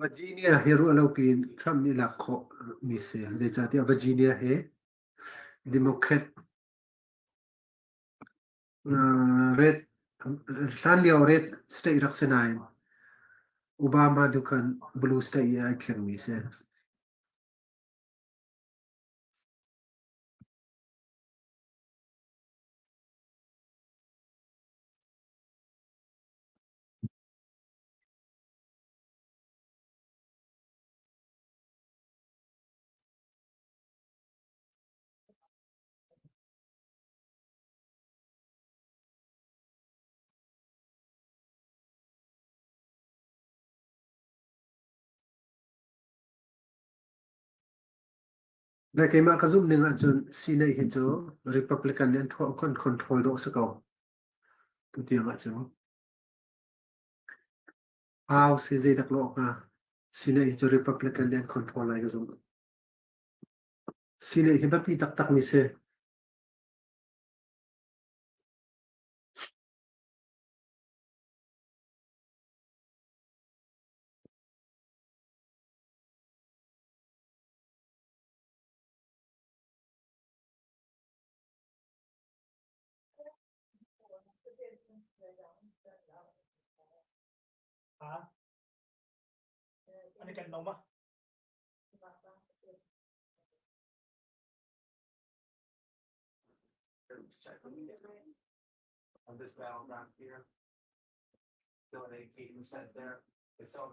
Virginia hi ruah lo piin Trump nih lak khawh mi si. Zeicahtiah Virginia hi Democrat Red hlanlio red state rak si nain Obama tu khan blue state i ai thlengmi si. Na keimah ka zumh ning ahcun Senate hi cu Republican nih an thuah an control dawh si ko. Tutiang ahcun. House hi zeidak lawh hnga? Senate hi cu Republican nih an control lai ka zumh. Senate hi biapi taktak mi si. An i ken lo ma? On this battleground here. Still at 18% there. It's on.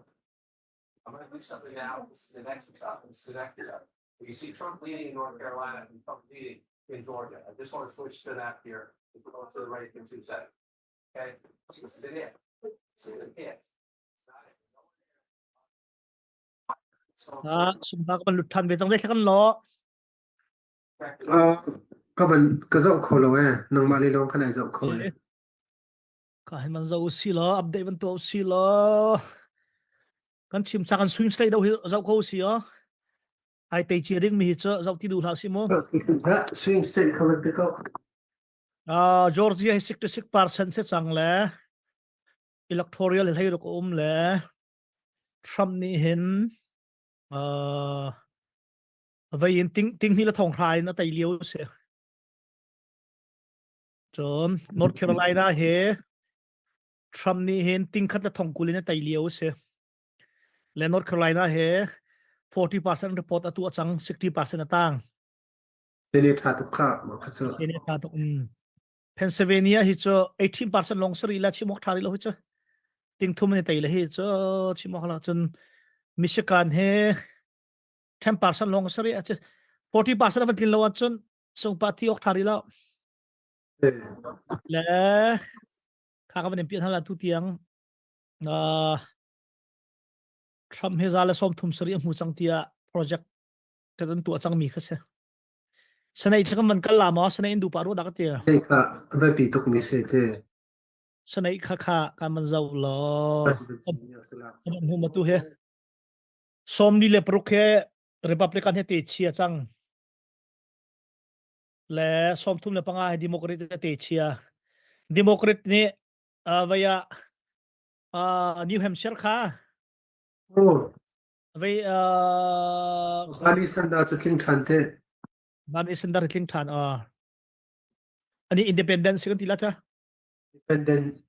I'm gonna do something now. This is the next up. This is the next up. You see Trump leading in North Carolina and Trump leading in Georgia. I just want to switch to that here. Go to the right in 2 seconds. Okay, this is it. This is it. It's not it. Ah, sungta ka van lut than ve cang zei kan lo. Uh, ka van ka zoh kho lo eh. Nangmah le lawng khan ai zoh kho eh. Ka hin man zoh si lo, update van tuah si lo. Kan chim cha kan swing state do hi zoh ko si o. Ai te chia ding mi hi cu zoh ti duh hlah si mu. Swing state kha van pe ko. Uh, Georgia hi 66% se cang le electoral hlei ruk a um le Trump nih hin uh, vei in ting ting hi la thong hrai in a tei lio si. Cun North Carolina hi Trump nih hin ting khat le thong kul in a tei lio si. Le North Carolina hi 40% report atu a cang 60% a tang. Sene tha tuk kha ma kha cu. Sene tha tuk. Mm. Pennsylvania hi cu 18% long sari la chimok tha lo hi cu. Ting thum ni tei le hi cu chimok la cun Michigan he 10% long sari a 40% van tlin lo ahcun sung pa thi ok tha ri lo. Le kha ka van in pian hala tu tiang uh, Trump he za le som thum sari a hmu cang tia project ka kan tuah cang mi kha si. Sanai thla kan van kal la maw sanai in du pa ru da ka ti. Hei kha biapi tuk mi si te. Sanai kha kha kan man zau lo. Kan hmu ma tu he. Sawmli le paruk he Republican he te chia cang. Le 35 he Democrat te chia. Democrat nih uh, vaya uh, New Hampshire kha Oh. Vei uh, Bernie Sanders cu tling ṭhan te. Bernie Sanders tling ṭhan uh. Ani independent si kan ti la tha. Independent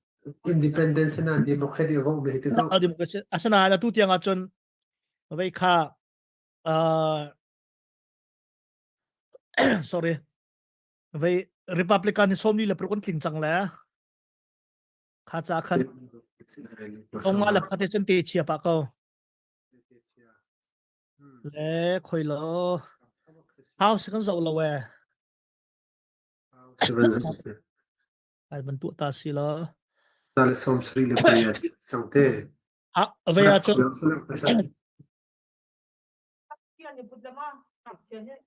independence na democrat i vote me ti zo. Democrat asana atu tiang ah cun vei kha uh, sorry vei Republican ni sawmli le paruk an tling cang le kha cha khan ong la phate cun te chia pa ko Le khoi lo house kan zoh lo e. Ai ban tu ta si lo. Ta le som sri le pariat sang te. Ah, ve a chu.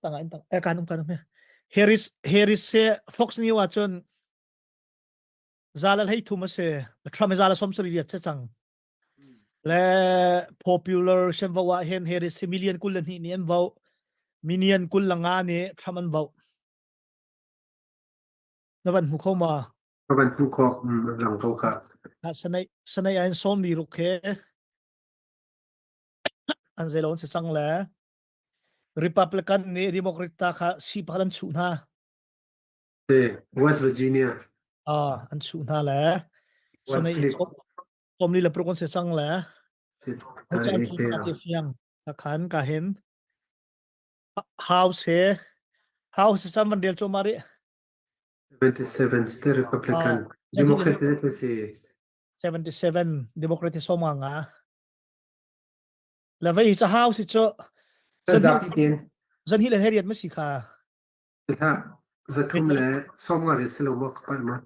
Tanga in tang. E kanum kanum he. Harris Harris se Fox News ah cun zala hlei thum a si. Trump zala som sri riat se cang. Le popular sen vo ah hin Harris hi million 22 nih an vote. Million 25 nih Trump an vote. Na van hmu kho ma? Ka van hmu kho, lang ko kha. Sanai sanai ain som mi ruk he an zeilo an si cang le Republican nih Democrat ta kha si pakhat an chuh hna. West Virginia. Ah, an chuh hna le sanai Komli le pruk an si cang le fiang khan ka hin house he house cam van rel choma ri 77 state Republican Democrat si 77 Democrat soma nga le vei cha house chu zan hi le heriat ma si kha zathum le som nga ri silo mo ka ma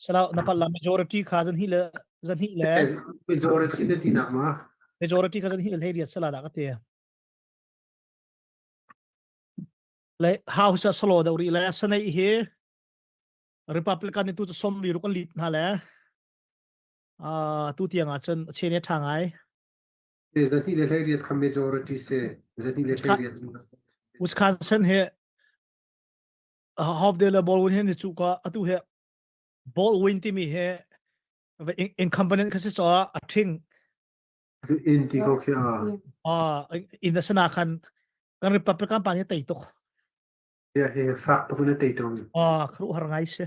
Salau na pal la majority kha zan hi le zan hi le majority na ti nak ma majority kha zan hi le heriat sala da ka te le house salo da ri le sanai hi Republican ni tu chu som li ru kan lit na le a tu tiang ah cun chene tha ngai zati le hlei riat kha majority se zati le hlei riat Wisconsin he half de le ball win he chu ka atu he ball win timi he incumbent kha si cho a thing in ti ko khi a a in the sana khan kan Republican pa ni tei tuk ya he fak tuk na tei tung a khru har ngai se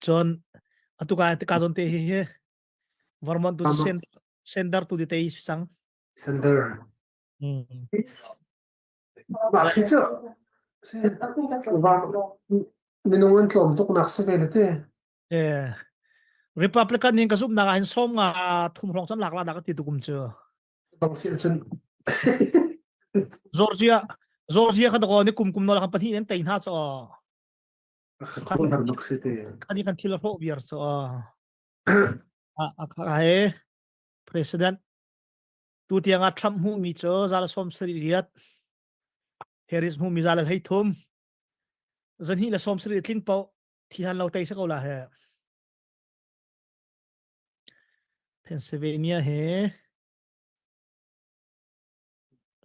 chon atu ka ka zon te hi he Vermont tu sen sender tu di tei sang sender Mah khi cu minung an tlawm tuk nak si ve na ti. Eh, Republican ning ka zumh nak ah hin sawm nga thum hrawng cun lak la dah ka ti tukum cu. Bang si cun. Georgia Georgia kha dakaw ni kum kum nol kan pahnih in tei hna chaw. Khawl har bak si te. Ani kan thil a hrawh viar so a a he president tu tiang ah Trump hmuh mi cu zal som sari riat Harris hmuh mi zal hlei thum zan hi le som sari tling po thi han lo tei se ko la he Pennsylvania he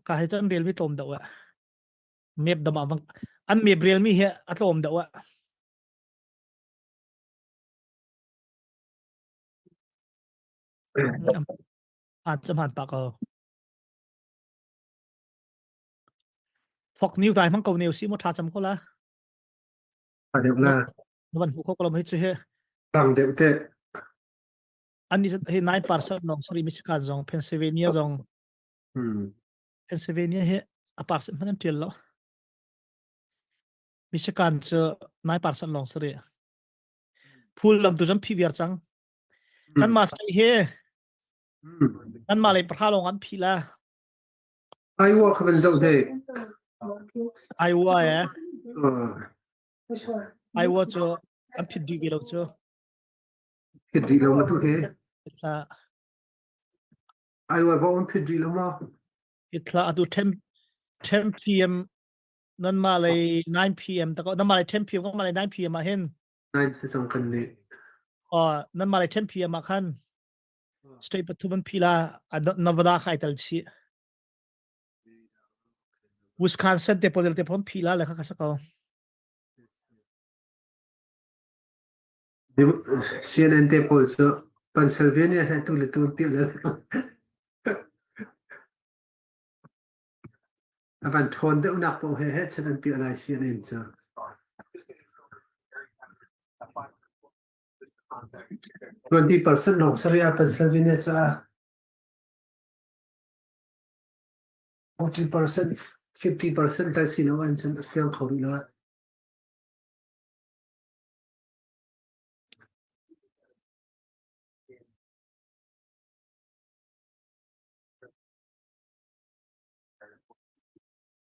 ka he chan rel mi tlawm deuh ah mep dam ah vang an mep rel mi hi a tlawm deuh ah a chaman pa ko Fox News dai hmang ko neu si mo tha cham ko la A deuh la. Van hu kho ko lo hi chu he Rang deuh te. Ani hi 9% long sari Michigan zong Pennsylvania zong Hmm. Pennsylvania hi a percent hmanh an ṭial lo. Michigan cu 9% lawng si rih. Phul lam tu cun phi viar cang. Kan mah state hi kan mah lei pahra lawng an phi la. Iowa kha van zoh hne. Iowa eh. Iowa cu an phit dih ve lo cu. Phit dih lo ma tu hi. Iowa va an phit rih lo maw? Hi thla atu 10 10 p.m. nan mah lei 9 p.m. ta ko nan mah lei 10 p.m. kan mah lei 9 p.m. ah hin 9 se cang kan nih. Oh, nan mah lei 10 p.m. ah khan state pathum an phila Nevada khai tal chi. Wisconsin te podel te phon phila le kha ka sa ko. CNN te pawl cu Pennsylvania he tu le tu an piah le a van ṭhawn deuhnak paoh he he chan an piah lai CNN cu. 20% lawng sari ah Pennsylvania caah 40% 50% tal si lo an cun a fiang kho rih lo.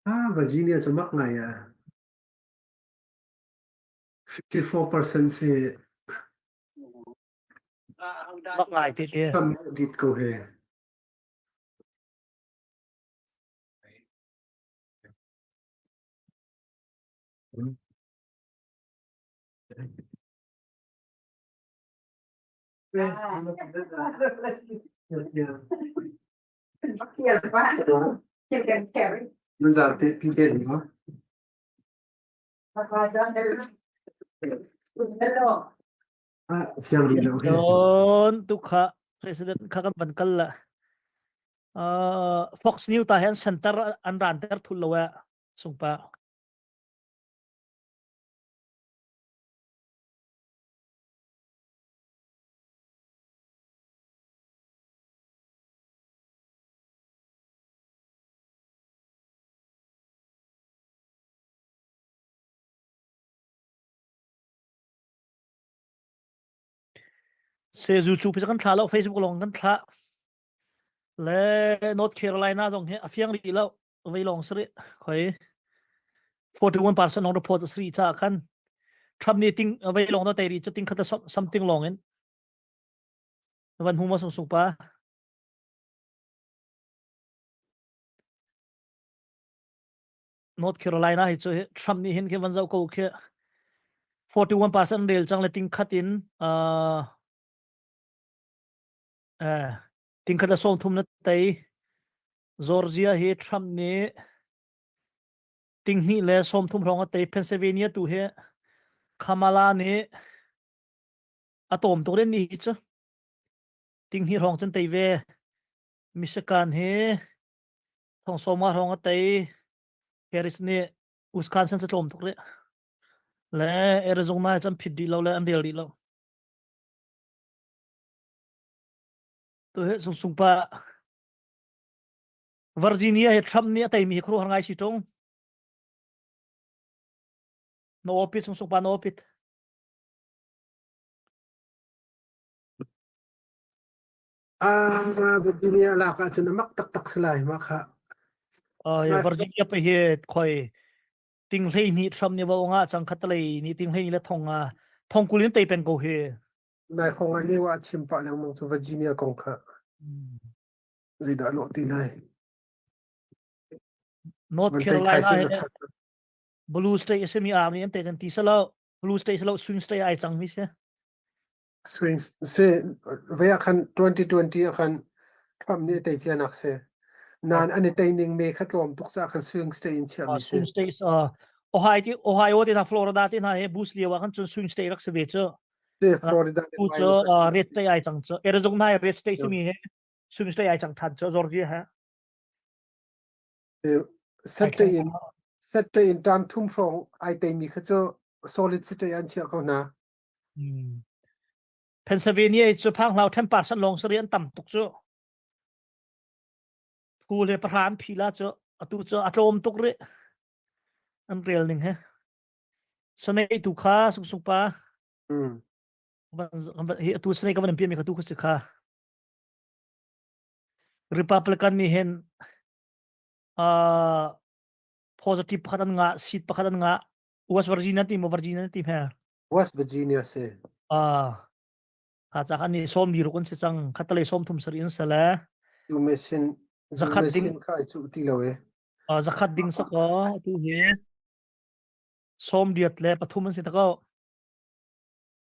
Ah, Virginia cu mak ngai ah. 54% si Mak ngai te te. Tam dit ko he. Nan zarte pi te ma? Ah, siang rih lo he. Don tu kha president kha kan van kal la. Uh, Fox News ta hen center an ran ter thul lo e sungpa. Sezu cu kan thla lo Facebook lawng kan thla. Le North Carolina zong hi a fiang rih lo vei lawng si rih khoi 41% long report sri cha khan Trump nih ting vei lawng na tei ri chu ting khat something long in van huma sung sung pa North Carolina hi chu Trump nih hin khi van zau ko khi 41% rel chang le ting khat in uh, eh ting khat la som thum na tei Georgia hi Trump nih tinghnih le 30 hrawng a tei. Pennsylvania tu hi Kamala nih a tawm tuk len ni hi cu. Tinghnih hrawng cun tei ve. Michigan hi thong sawma hrawng a tei. Harris nih Wisconsin cu tlawm tuk rih. Le Arizona hi cun phit dih lo le an rel dih lo. Tu hi sung sung pa Virginia hi Trump nih a teimi hi khuaruahhar ngai si ṭung. Na awpit sung sung pa na awpit. Ah, Virginia lak ahcun a mak taktak si lai mah kha. Uh, Virginia pa hi khoi. Ting hlei hnih Trump nih va nga cang khatalei nih ting hlei le thong nga thong kul in tei peng ko hi. Nai hong ah lio ah chim pah lengmang cu Virginia kong kha. Zeidah lawh ti lai. North Carolina Blue state a simi army an te kan ti salo blue state salo swing state ai cang mi si. Swing si ve ah khan 2020 ah khan Trump nih tei cia nak si. Nan an i tei ning me kha tlawm tuk ca khan swing state in chiah mi si. Swing state Ohio ti Ohio te na Florida te na he Bush lio ah khan cun swing state rak si ve cu. Si Florida te cu red state ai cang cu. Arizona red state mi he swing state ai cang than cu Georgia he. Set in set in tam thum hrawng ai tei mi kha cu solid state an chiah ko hna. Pennsylvania cu phang hlau 10% lawng sari an tam tuk cu. Phu le pahra an phi la cu atu cu a tlawm tuk rih. An rel ning he. Sanei tu kha sung sung pa. Hi atu sanei ka van piami kha tu kha si kha. Republican nih hin uh, positive pakhat an ngah, seat pakhat an ngah. West Virginia ti maw Virginia ti hme? West Virginia si. Ah, ka ca kan ni sawm li ruk an si cang. Khatalei sawm thum sari an sale. Tu mesin zakhat ding kha ai cu ti lo e. Ah, zakhat ding sako tu hi sawm riat le pathum an si ta ko.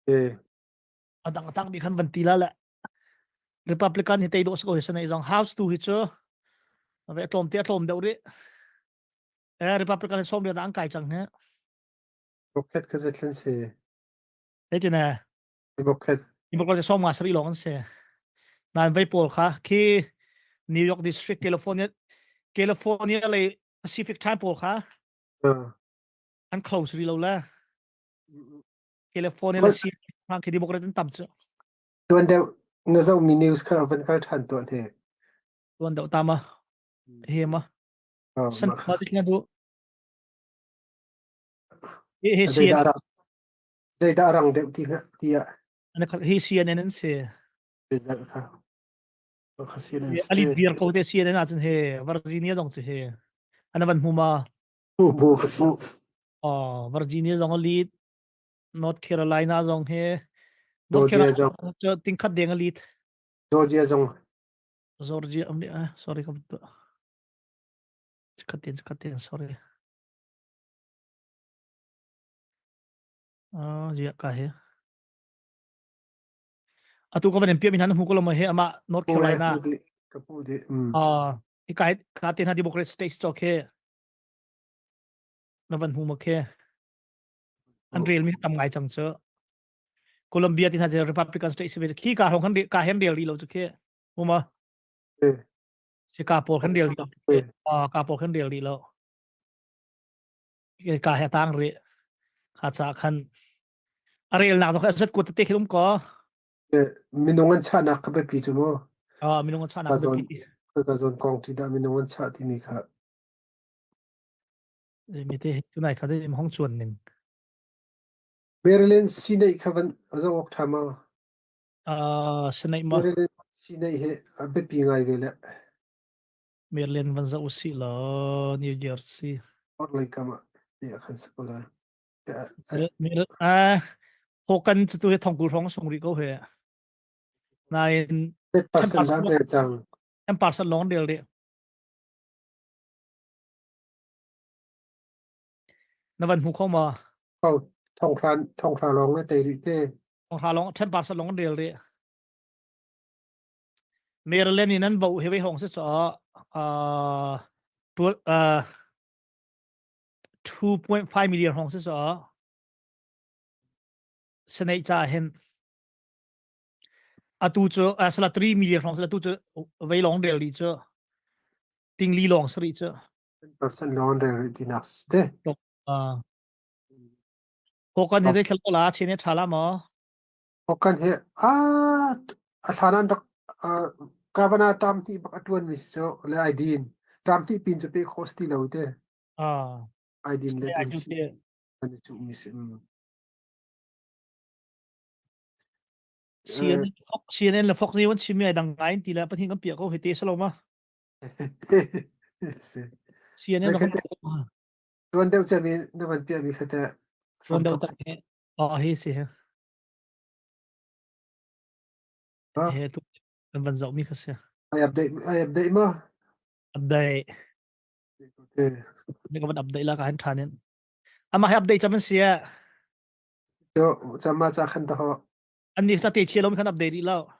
Eh. Adang tang bi khan van ti la le. Republican hi tei dawh si ko hi sanai zong House tu hi cu ve tlawm te tlawm deuh rih. Eh Republican hi sawm riat an kai cang he. Democrat kha zeithlen si? Zeitin eh? Democrat. Democrat sawm nga sarih lawng an si. Nain vei pawl kha khi New York District California California lei Pacific Time pawl kha an close rih lo le. California le si khi Democrat an tam cu. Tuan deuh na zohmi news kha van kal ṭhan tuah hne. Tuan deuh ta ma? He ma? San ma ti na du. Hi hi CNN. Zeidah rang deuh ti tiah. Hi CNN an si. Kha. Ali bir ko te CNN ahcun he Virginia zong cu he an van hmu ma. Hu hu hu. Oh, Virginia zong a lead. North Carolina zong hi North Carolina cu tingkhat deng a lead. Georgia zong. Georgia am ah sorry ka khat ten khat ten sorry. Ah zia ka he. Atu ka van piam in han hmu ko lo he ama North Carolina. Ka pu di. Ah ikai ka te na Democrat states to khe. Na van hmu ma khe. An relmi tam ngai cang cu. Colombia ti hna cu Republican state si ve khi ka hong kan ka hen rel rih lo cu khi uma si ka pawl kan rel rih ka pawl kan rel rih lo ka he tang rih kha cha khan a rel nak zong zat kut te khi um ko minung an chahnak kha biapi cu mu ah minung an chahnak biapi ka zon kong ti dah minung an chah timi kha Mi te tunai kha dei hong chuan ning. Maryland Senate kha van zoh awk ṭha ma? Uh, Senate ma? Maryland Senate he a biapi ngai ve le. Maryland van zoh usih law New Jersey. Orlei kam ah ti ah khan si ko lai. Ah, Hokan cu tu hi thongkul hrawng sung rih ko he. Nain 10% dan rel cang. 10% lawng rel rih. Na van hmu kho ma? Ko thonghra thonghra lawng na tei rih te. Thonghra lawng 10% lawng rel rih. Maryland in an vo he ve hong si cho uh uh 2.5 million hong si cho Senate cha hin atu cu sala 3 million hrawng sala tu cu vei lawng rel rih cu tingli lawng si rih cu percent lawng rel rih tinak te Hokan he zei thla la chen he tha la maw Hokan he a a thlan an rak kavana tam ti bak atuan mi si cu le ai din tam ti pin cu pe kho sti lo te ai din le tu si an chu mi si CNN CNN le Fox News an chimmi ai dang ngai ti le pathin kan piah ko hite salo ma CNN. Tuan deuh cem i na van piahmi kha teh Tuan deuh tak hi. Oh, hi si he. He tu kan van zoh mi kha si. Ai update ai update ma? Update. Ni ka van update la ka han than in. Ama he update cham an si eh. Yo, chama cha khan ta ho. An ni sa te chia lo mi khan update rih lo.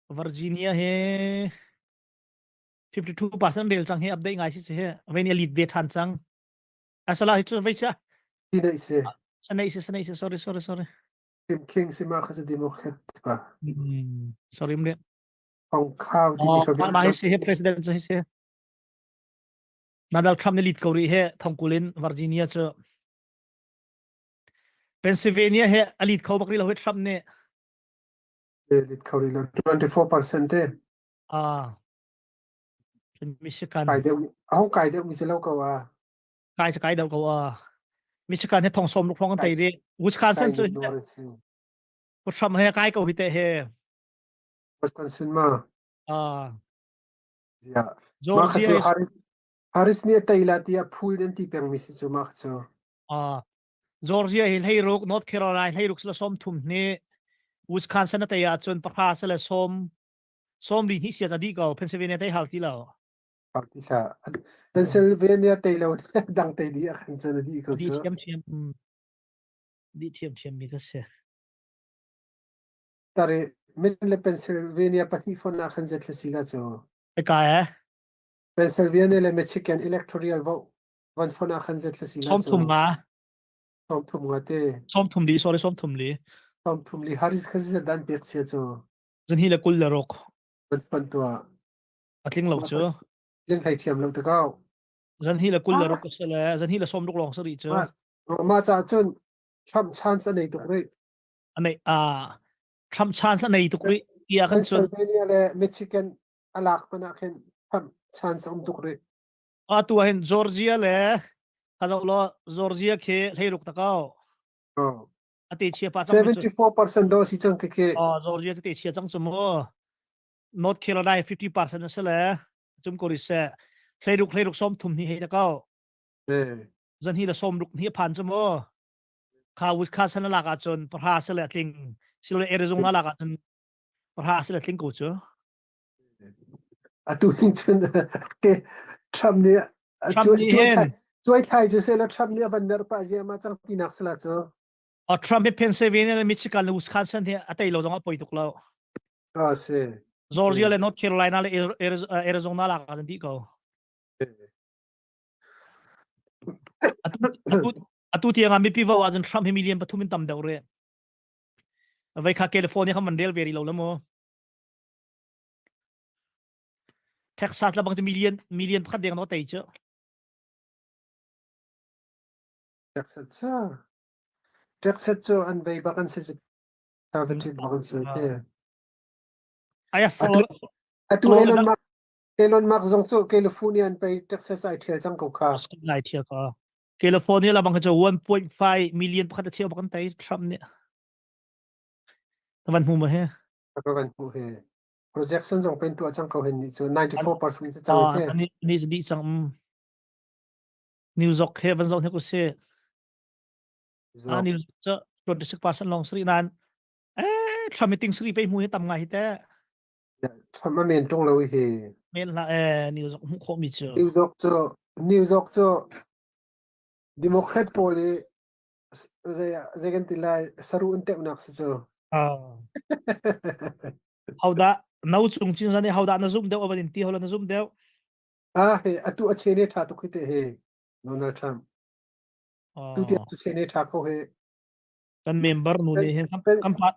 Virginia he 52% rel cang hi update ngai si si he vei ni lead ve than cang. Asala hi chu vei cha. Ti si. Sanai si sanai si sorry sorry sorry. Tim King si ma kha chu Democrat pa. Sorry mle. Hong Khao ti mi kha. Ma hi si he president hi si. Donald Trump ni lead ko ri he thongkulin Virginia chu Pennsylvania he a lead kho bak ri lo he Trump nih. Lead kho ri lo 24% te. Ah. Michigan. Kai deuh ahong kai deuh mi si lo ko a. Kai kai deuh ko a. Michigan he thong som ruk phong an tei ri. Wisconsin cu Trump he kai ko hi te he. Wisconsin ma. Ah. Yeah. Ma kha cu Harris Harris nih a tei la tiah phul an ti peng mi si cu ma kha cu. Ah. Georgia hi hlei ruk, North Carolina hlei ruk sila som thum hni. Wisconsin a tei ahcun pahra sila som sawm li hnih sia dih ko Pennsylvania tei hau ti lo. Hau ti hlah. Pennsylvania tei lo dang tei dih ah khan cun a dih ko cu. Dih thiamthiam. Dih thiamthiam mi ka si. Tari Michigan le Pennsylvania pahnih fon ah khan zetla si la cu. Ka eh. Pennsylvania le Michigan electoral vote van fon ah khan zetla si la cu. Som thum nga. Som thum nga te. Som thum li sorry som thum li. Som thum li Harris kha si dan pek sia cu. Zan hi le kul le ruk. Van fon tuah. A tling lo cu. Tling thei thiam lo te ko. Zan hi le kul le ruk a si le zan hi le som ruk lawng si rih cu. Mah ca cun Trump chance a nei tuk rih. A nei a Trump chance a nei tuk rih tiah kan cun. Pennsylvania le Michigan a lak hmanh ah khin Trump chance a um tuk rih. Atu ah hin Georgia le ka zoh law Georgia khi hleiruk ta ko. Oh. A te chia pa cang 74% do si cang ke Oh Georgia te chia cang cu mu. North Carolina 50% a si le cum ko ri se hleiruk hleiruk som thum ni hei ta ko. Eh. Zan hi le som ruk ni phan cu mu. Kha Wisconsin lak ahcun pahra se le tling silole Arizona lak ahcun pahra se le tling ko cu. Atu hin cun ke Trump nih Trump nih hin cuai thlai cu seh la Trump nih a van mer pah ziahmah cang tinak sala cu. Trump hi Pennsylvania le Michigan le Wisconsin hi a tei lo zong a poi tuk lo. Ah si. Georgia le North Carolina le Arizona lak ah dih ko. Atu atu tiang ah mipi vo ahcun Trump hi million pathum in tam deuh rih. Vai kha California kha man rel ve rih lo le mu. Texas la bang cu million million pakhat deng no tei cu. Texas cu Texas cu an vei bak an si cu conservative bak an si te. Aya Atu atu Elon Musk Elon Musk zong cu California an pei Texas ai thial cang ko kha. Nai thial ko. California la bang cu 1.5 million pakhat a cheu bak an tei Trump nih. Van hmu ma he? Ka van hmu he. Projection zong pen tuah cang ko hen ni cu 94% si cang te. Ani ni di cang. New York he van zong he ku si. Ah New York cu 26% long sri nan. Eh Trump meeting sri pe mu hi tam ngai hi te. Trump a men tung lo hi. Men la eh New York hmu kho mi cu. New York cu New York cu Democrat pawl i zei zei kan ti lai saru an teuhnak si cu. Ah. Hodah no cung cin zan i hodah na zumh deuh avan in ti hola na zumh deuh. Ah he atu a che ne tha tuk hi te he Donald Trump. Tu tiang cu che ne tha ko he. Kan member nu nih hin kan pa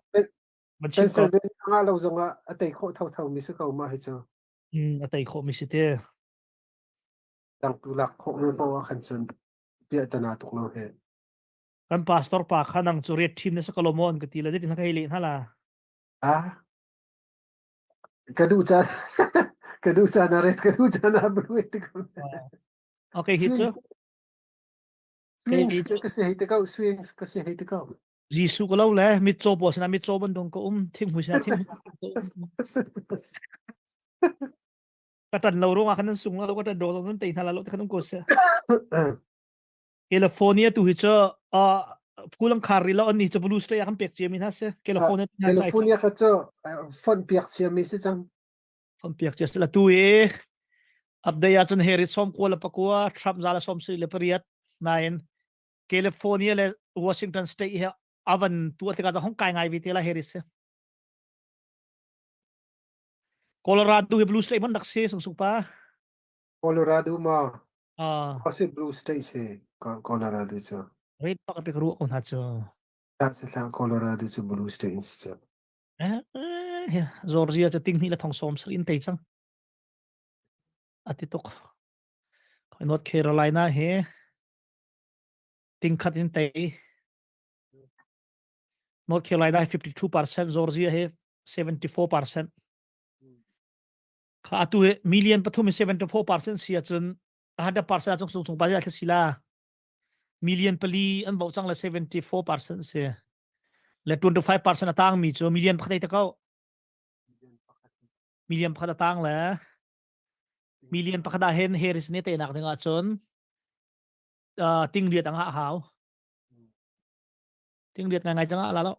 Pennsylvania nga lo zong ah a tei khawh thotho mi si ko ma hi cu. A tei khawh mi si te. Dang tu lak khawh mi po ah khan cun piahtana tuk lo he. Kan pastor pa kha nang cu riat ṭhim na si ko lo maw an ka ti le zeitin ka hei leh hna la. Ah ka duh caan ka duh caan ah ret ka duh caan ah blue ti ko. Okay hi cu Swings ka si hei te ko swings ka si hei te ko. Jesuh ka lo le mitcaw pawl sinah mitcaw bantuk ka um thinghmui sinah thinghmui ka um. Ka tan lo ruangah khan nan sung lo ka tan do nan tei hna la lo te khan um ko seh. California tu hi cu uh, phulang khar rih lo an ni cu blue state ah kan pek cia mi hna si. California California kha cu fonh piak cia mi si cang. Fonh piak cia si la tu i update ahcun Harris som kua le pakua Trump za le som sui le pariat nain California le Washington state hi avan tu tikah hong kai ngai ve te la Harris si. Colorado hi blue state man dak si sung sung pa. Colorado ma uh, si blue state si Colorado cu. Red pak pek ru ko hna cu. Ta si thlang Colorado cu blue state si cu. Eh, eh Georgia cu ting hnih le thong som sar in tei cang. Ati tuk. North Carolina he ting khat in tei. North Carolina 52%, Georgia he 74%. Kha atu hi million pathum in 74% si ahcun 100% ahcun sung chung pa a si la. Million pali an vote cang le 74% si. Le 25% a tang mi cu million pakhat ei te ko. Million pakhat a tang le million pakhat ah hin Harris nih teinak ding ahcun uh, ting riat ang hau. Ting riat ngai ngai cang ah la lo.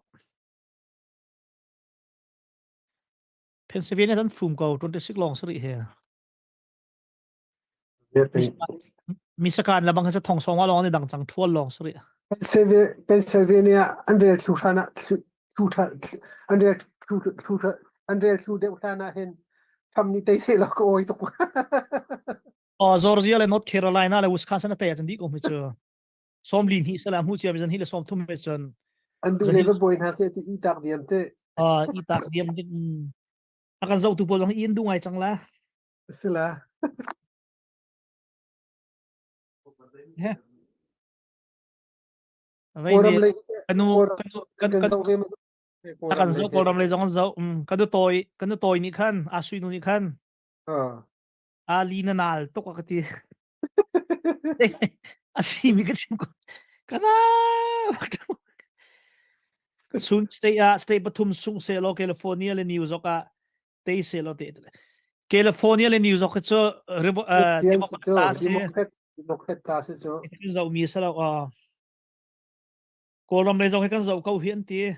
Pennsylvania an fum ko 26 lawng si rih he. Misakan labang sa thong song lawng ni dang cang thual lawng si rih. Pennsylvania an rel thlu hran ah thlu an rel thlu thlu an rel thlu deuh hlan ah hin Trump nih tei seh law ka awi tuk. Oh, Georgia le North Carolina le Wisconsin a tei ahcun dih ko mi cu. Sawmli hnih sala hmu cia mi zan hi le 30 me cun. An duh le va bawi hna seh ti i tak diam te. Ah, i tak diam ding. A kan zohtu pawl zong i in duh ngai cang la. Si la. He. Kawlram lei kanu kan kan zoh ve kan zoh Kawlram lei zong an zoh. Kanu tawi kanu tawi nih khan a sui nu nih khan. Ali na nal tuk a ka ti. A simi ka chim ko. Kana Sun state ah state pathum sung se lo California le New York ah tei se lo te. California le New York cu Democrat ta si. Democrat ta si cu. Kan zoh mi sa lo. Kawlram lei zong hi kan zoh ko hi an ti.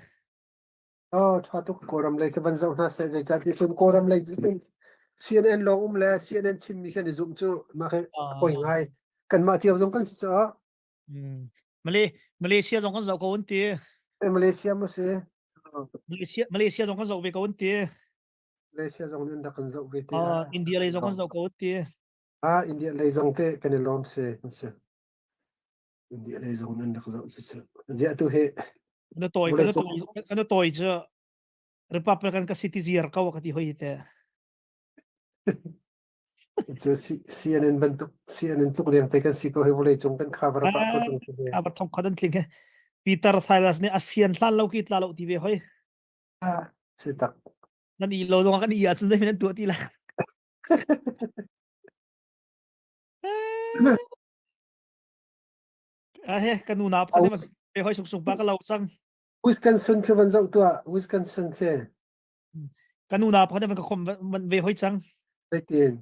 Oh, ṭha tuk Kawlram lei khi van zoh hna seh zeicah ti cun Kawlram lei cu CNN lawng um le CNN chimmi khi an i zumh cu mah khi a poi ngai. Kanmah cio zong kan si caah. Mm. Malay Malaysia zong kan zoh ko an ti. Eh, Malaysia mu si. Malaysia Malaysia zong kan zoh ve ko an ti. Malaysia zong nih an rak kan zoh ve te. Ah, India lei zong kan zoh ko an ti. Ah, India lei zong te kan i lawm si. Si. India lei zong nan rak zoh cu. Ziah tu hi Na tawi na tawi na tawi cu Republican ka city ziar ko ka ti hoi te. Cu CNN bantuk CNN tluk deng pe kan si ko hi vulei cung kan cover pa ko tung ve. Cover thong khat an tling he. Peter Silas nih a fian hlan lo ki tla lo ti ve hoi. Ah, si tak. Nan i lo zong kan i ahcun zei nan tuah ti la. A he ka nu na pa te hoi sung sung pa ka lo cang. Wisconsin khi van zoh tuah Wisconsin khi. Ka nu na pa te van ka khom van ve hoi cang. Zeitin?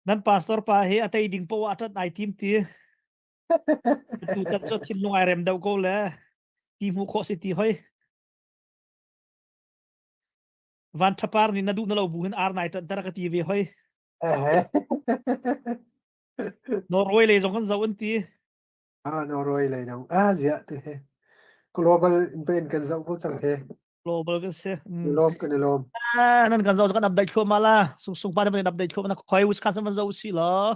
Nan pastor pa he a tei ding po a tat ai tim ti. Tu tat cho thinlung ai rem deuh ko le ti hmu khawh si ti hoi. Van thapar ni na duh na lo bu hin ar nai tat dara ka ti ve hoi. Norway lei zong kan zoh an ti. Ah, Norway lei dong. Ah, ziah tu he. Global in pen kan zoh ko cang he. Global kan si. Mm. Lom kan i lom. Ah, nan kan zoh kan update thluahmah la. Sung sung pa nan update thluahmah na khoi Wisconsin van zoh si law.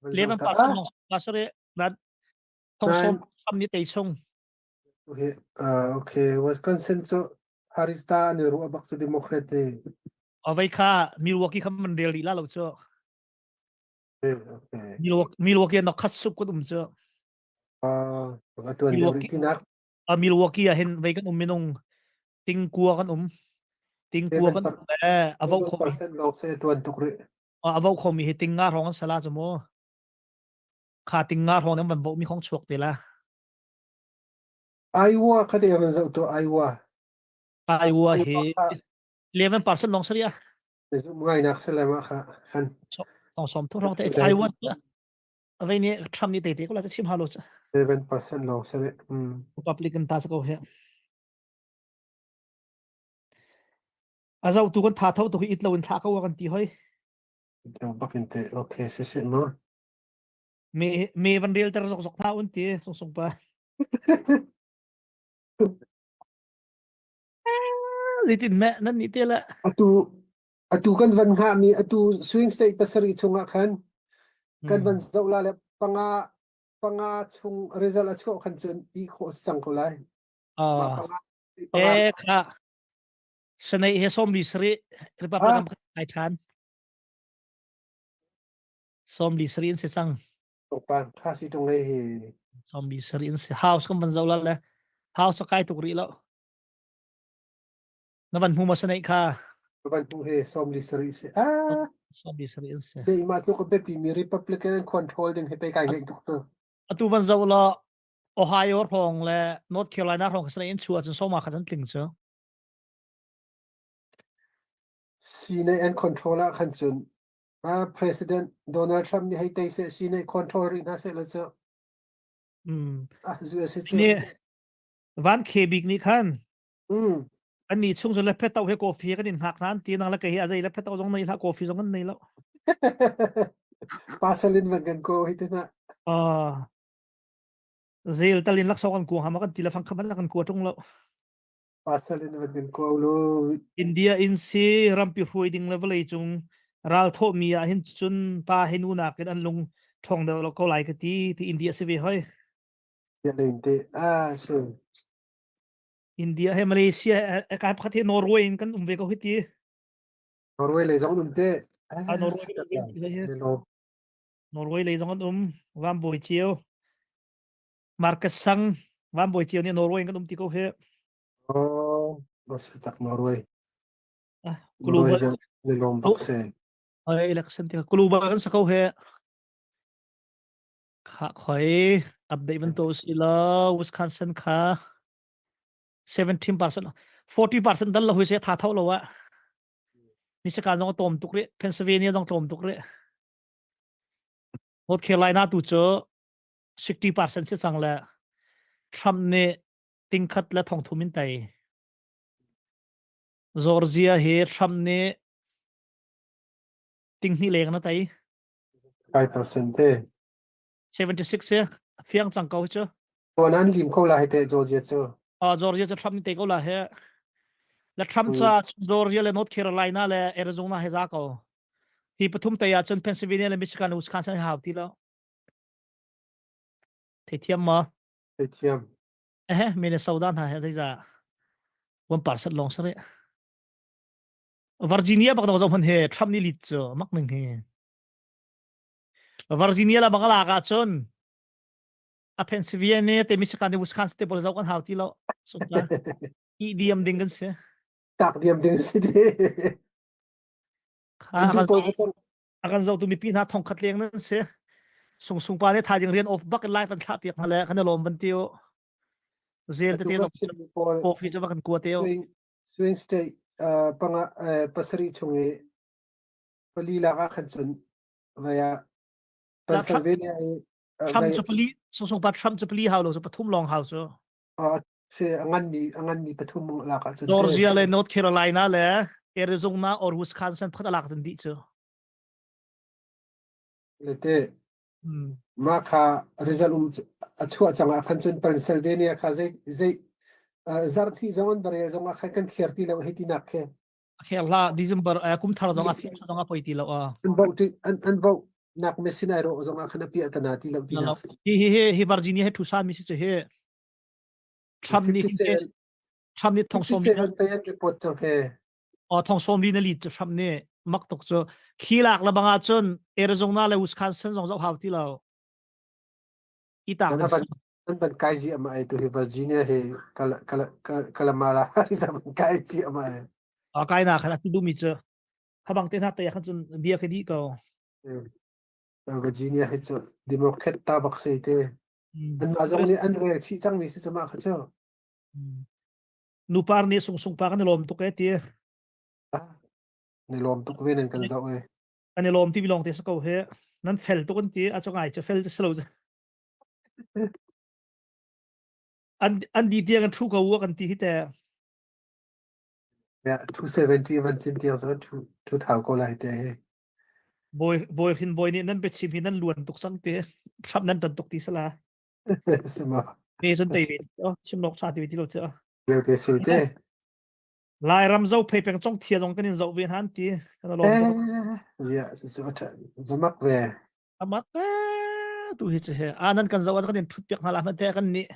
Levan pa kan pa sare nan thong som sam ni tei chung. Okay, uh, okay. Wisconsin cu Harris ta an i ruah bak cu Democrat ni. Avei kha Milwaukee kha man rel rih la lo cu. Milwaukee nok khat sup kan um cu. Atuan deuh rih tinak. Milwaukee ah hin vei kan um minung tingkua kan um. Tingkua kan um le avo kho. Percent lawng se tuan tuk rih. Avo kho mi hi tinga hrawng an sala cu mu. Kha tinga hrawng nan van bo mi khong chuak te la. Iowa kha te van zoh tu Iowa. Iowa hi 11% lawng saria. Zum ngai nak se le ma kha han. Tong som thu rong te Iowa. Avei nih Trump nih tete ko la chim halo cha. 7% lawng si rih. Mm. Republican ta sa ko he. A zau tu kan tha tho tu hi it lo in thla ko kan ti hoi. Dang bak in te okay si si mo. Me me van rel ter zok zok na un ti sung sung pa. Zeitin meh nan nih te le. Atu atu kan van hngahmi atu swing state pasarih chungah khan kan van zoh la le panga panga chung result a chuah khan cun i khawh cang ko lai. Mah panga panga Eh kha Senate he sawmli sarih Republican kai ṭhan. Sawmli sarih in si cang. Tongpan kha si tung lei hi. Sawmli sarih in si House kan van zoh la le House a kai tuk rih lo. Na van hmu ma Senate kha? Na van hmu he sawmli sarih si. Ah. Sawmli sarih in si. Te ma tluk a biapi mi Republican control ding he pe kai ngeih tuk tu. Atu van zoh la Ohio hrawng le North Carolina hrawng kha in chuah cun sawma kha an tling cu. Senate and control ah khan cun President Donald Trump nih hei tei seh Senate control rih hna seh la cu. Mm. Ah US cu. Van K bik nih khan Mm. An nih chung cu le phetau he coffee kan in hngak hna ti nang le kei hi a zei le phetau zong nei hlah coffee zong kan nei lo. Pasalin van kan ko hi te na. Ah. Zel talin laksawng kan kuang hama kan ti le fang khaman kan kua tung lo. Pasalin van kan ko lo. India in si rampi hruai ding le vawlei cung ral thawh mi ah hin cun pa he nu nakin an lung ṭhawng deuh lo ko lai ka ti ti India si ve hoi. Ya lein te ah si. India he Malaysia he kai pakhat hi Norway in kan um ve ko hi ti. Norway lei zong um te. Ah Norway um Norway lei zong an um. Van Bawi Cio. Market Sang Van Bawi Cio nih Norway in kan um ti ko hi. Oh, tak Norway. Ah, Norway zong ni lom bak se. Ai election ti global kan sa ko he. Kha khoi update ban to si la Wisconsin kha 17% 40% dal lo hui se tha tho lo wa Michigan zong tom tuk ri Pennsylvania zong tlawm tuk ri North Carolina tu cu 60% si cang le Trump nih tingkhat le thong thum in tei Georgia hi Trump nih tinghnih leng na tei 5% te. 76 si fiang cang ko cu. Tuan an lim ko la hite Georgia cu. Ah Georgia cu Trump te ko la he. La Trump ca Georgia le North Carolina le Arizona he za ko. Hi pathum te ah cun Pennsylvania le Michigan le Wisconsin hau ti lo. Theithiam ma? Theithiam. Eh Minnesota hna he zeiza 1% long sare. Virginia bak dong zong he Trump nih lead cu mak ning hi. Virginia la bang lak ah cun a Pennsylvania te Michigan te Wisconsin te pawl zoh kan hau ti lo. So i diam ding kan si. Tak diam ding si di. A kan zoh tu mipi hna thong khat leng nan si. Sung sung pa ne thaizing rian off bak live an thlah piak hna le kan lawm ban tiu. Zel te te coffee cu kan kua teo. Swing state panga pasarih chung i pali lak ah khan cun vai ah Pennsylvania i Trump cu pali sungsung pa Trump cu pali hau lo cu pathum lawng hau cu. Se a nganmi a nganmi pathum lak ah cun Georgia le North Carolina le Arizona or Wisconsin pakhat a lak cun dih cu. Le te Mah kha result um a chuah cang ah khan cun Pennsylvania kha zei zei zarhthih zong an va rel zong ah khan kan khiar ti lo hei ti nak khi. Kher hlah December kum thar zong ah zong ah poi ti lo a. An vote an an vote nak machine ai ro zong ah khan a piah tana ti lo ti nak. Hi hi hi hi Virginia he thusan mi si chu hi. Trump nih Trump nih thong som 57 pe an report cang he. Aw thong sawm li na lead cu Trump nih mak tuk cu khi lak le bang ahcun Arizona le Wisconsin zong zoh hau ti lo. I tak An ban an ban kai zi ama ai tu hi Virginia hi kala kala kalamala Harris ban kai chi ama ai. A kai na khan ati duhmi cu habang te hna te khan cun bia ka di ko. Virginia hi cu Democrat ta bak se te. An mah zong nih an rel chih cang mi si cu mah kha cu. Nupar nih sungsung pa kan i lawm tuk e ti. Ni lawm tuk ve nan kan zoh e. Kan i lawm ti lawng te sa ko he. Nan fel tuk an ti a cu ngai cu fel cu si lo. An an di tiang an thu ko u kan ti hi te. Yeah, 270 van cin tiang cu thu thu thau ko lai te hi. Bawi bawi hin bawi nih nan biachim hi nan luan tuk cang ti. Trump nan tan tuk ti sala. Si ma. Me cun tei ve oh chim lok tha ti ti lo chu. Leo te si te. Lairam zo phei peng chong thia zong kan in zoh ve han ti kan lawm tuk. Eh, ya cu cu a zamak ve. Amak tu hi chu he anan kan zo kan in thut piak hna la hman te kan ni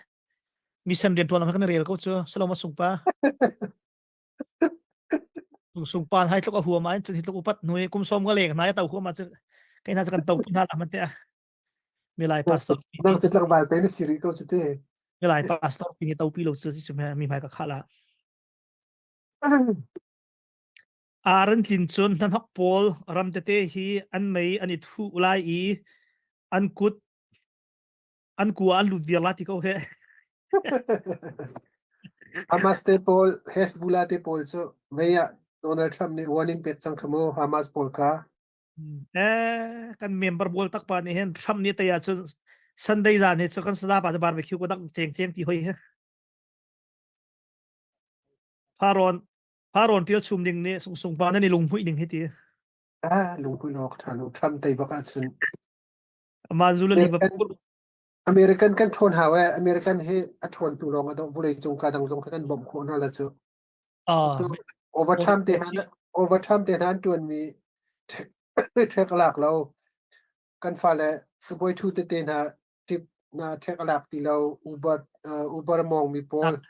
mission rian tuan kan rel ko chu saloma sungpa. Sungpa hai tluk a huam ai chun hi tluk upat nui kum som ga leng nai tau huam ma chu kai na chu kan tau hna la hman te Milai pastor. Nang cu tlangval pe na si rih ko cu te. Milai pastor pi ni topi lo cu si cu mi hmai ka khah la. Aran tlin cun hnahnok pawl ram tete hi an mei an i thuh lai i an kut an kua an lut viar la ti ko he. Hamas te pawl Hezbollah te pawl cu mei ah Donald Trump nih warning pek cang kha mu Hamas pawl kha. Eh, kan member bual tak pa nih hin Trump nih tei ahcun Sunday zan hi cu kan sada pa cu barbecue ko dang cheng cheng ti hoi he. Pharon Pharon tial chum ding nih sung sung pa nan i lunghmuih ning hi ti. Ah, lunghmuih awk tha lo Trump tei bak ahcun. Aman zula Liverpool American kan ṭhawn hau eh American hi a ṭhawn tu lawng a dawh vulei cung ka dang zong kha kan bawmh khawh hna la cu. Ah, Overtime te hna overtime te hna an ṭuanmi ṭhek a lak lo. Kan fale sibawi ṭhu tete hna tip na ṭhek a lak ti lo. Uber uh, Uber a mawngmi pawl,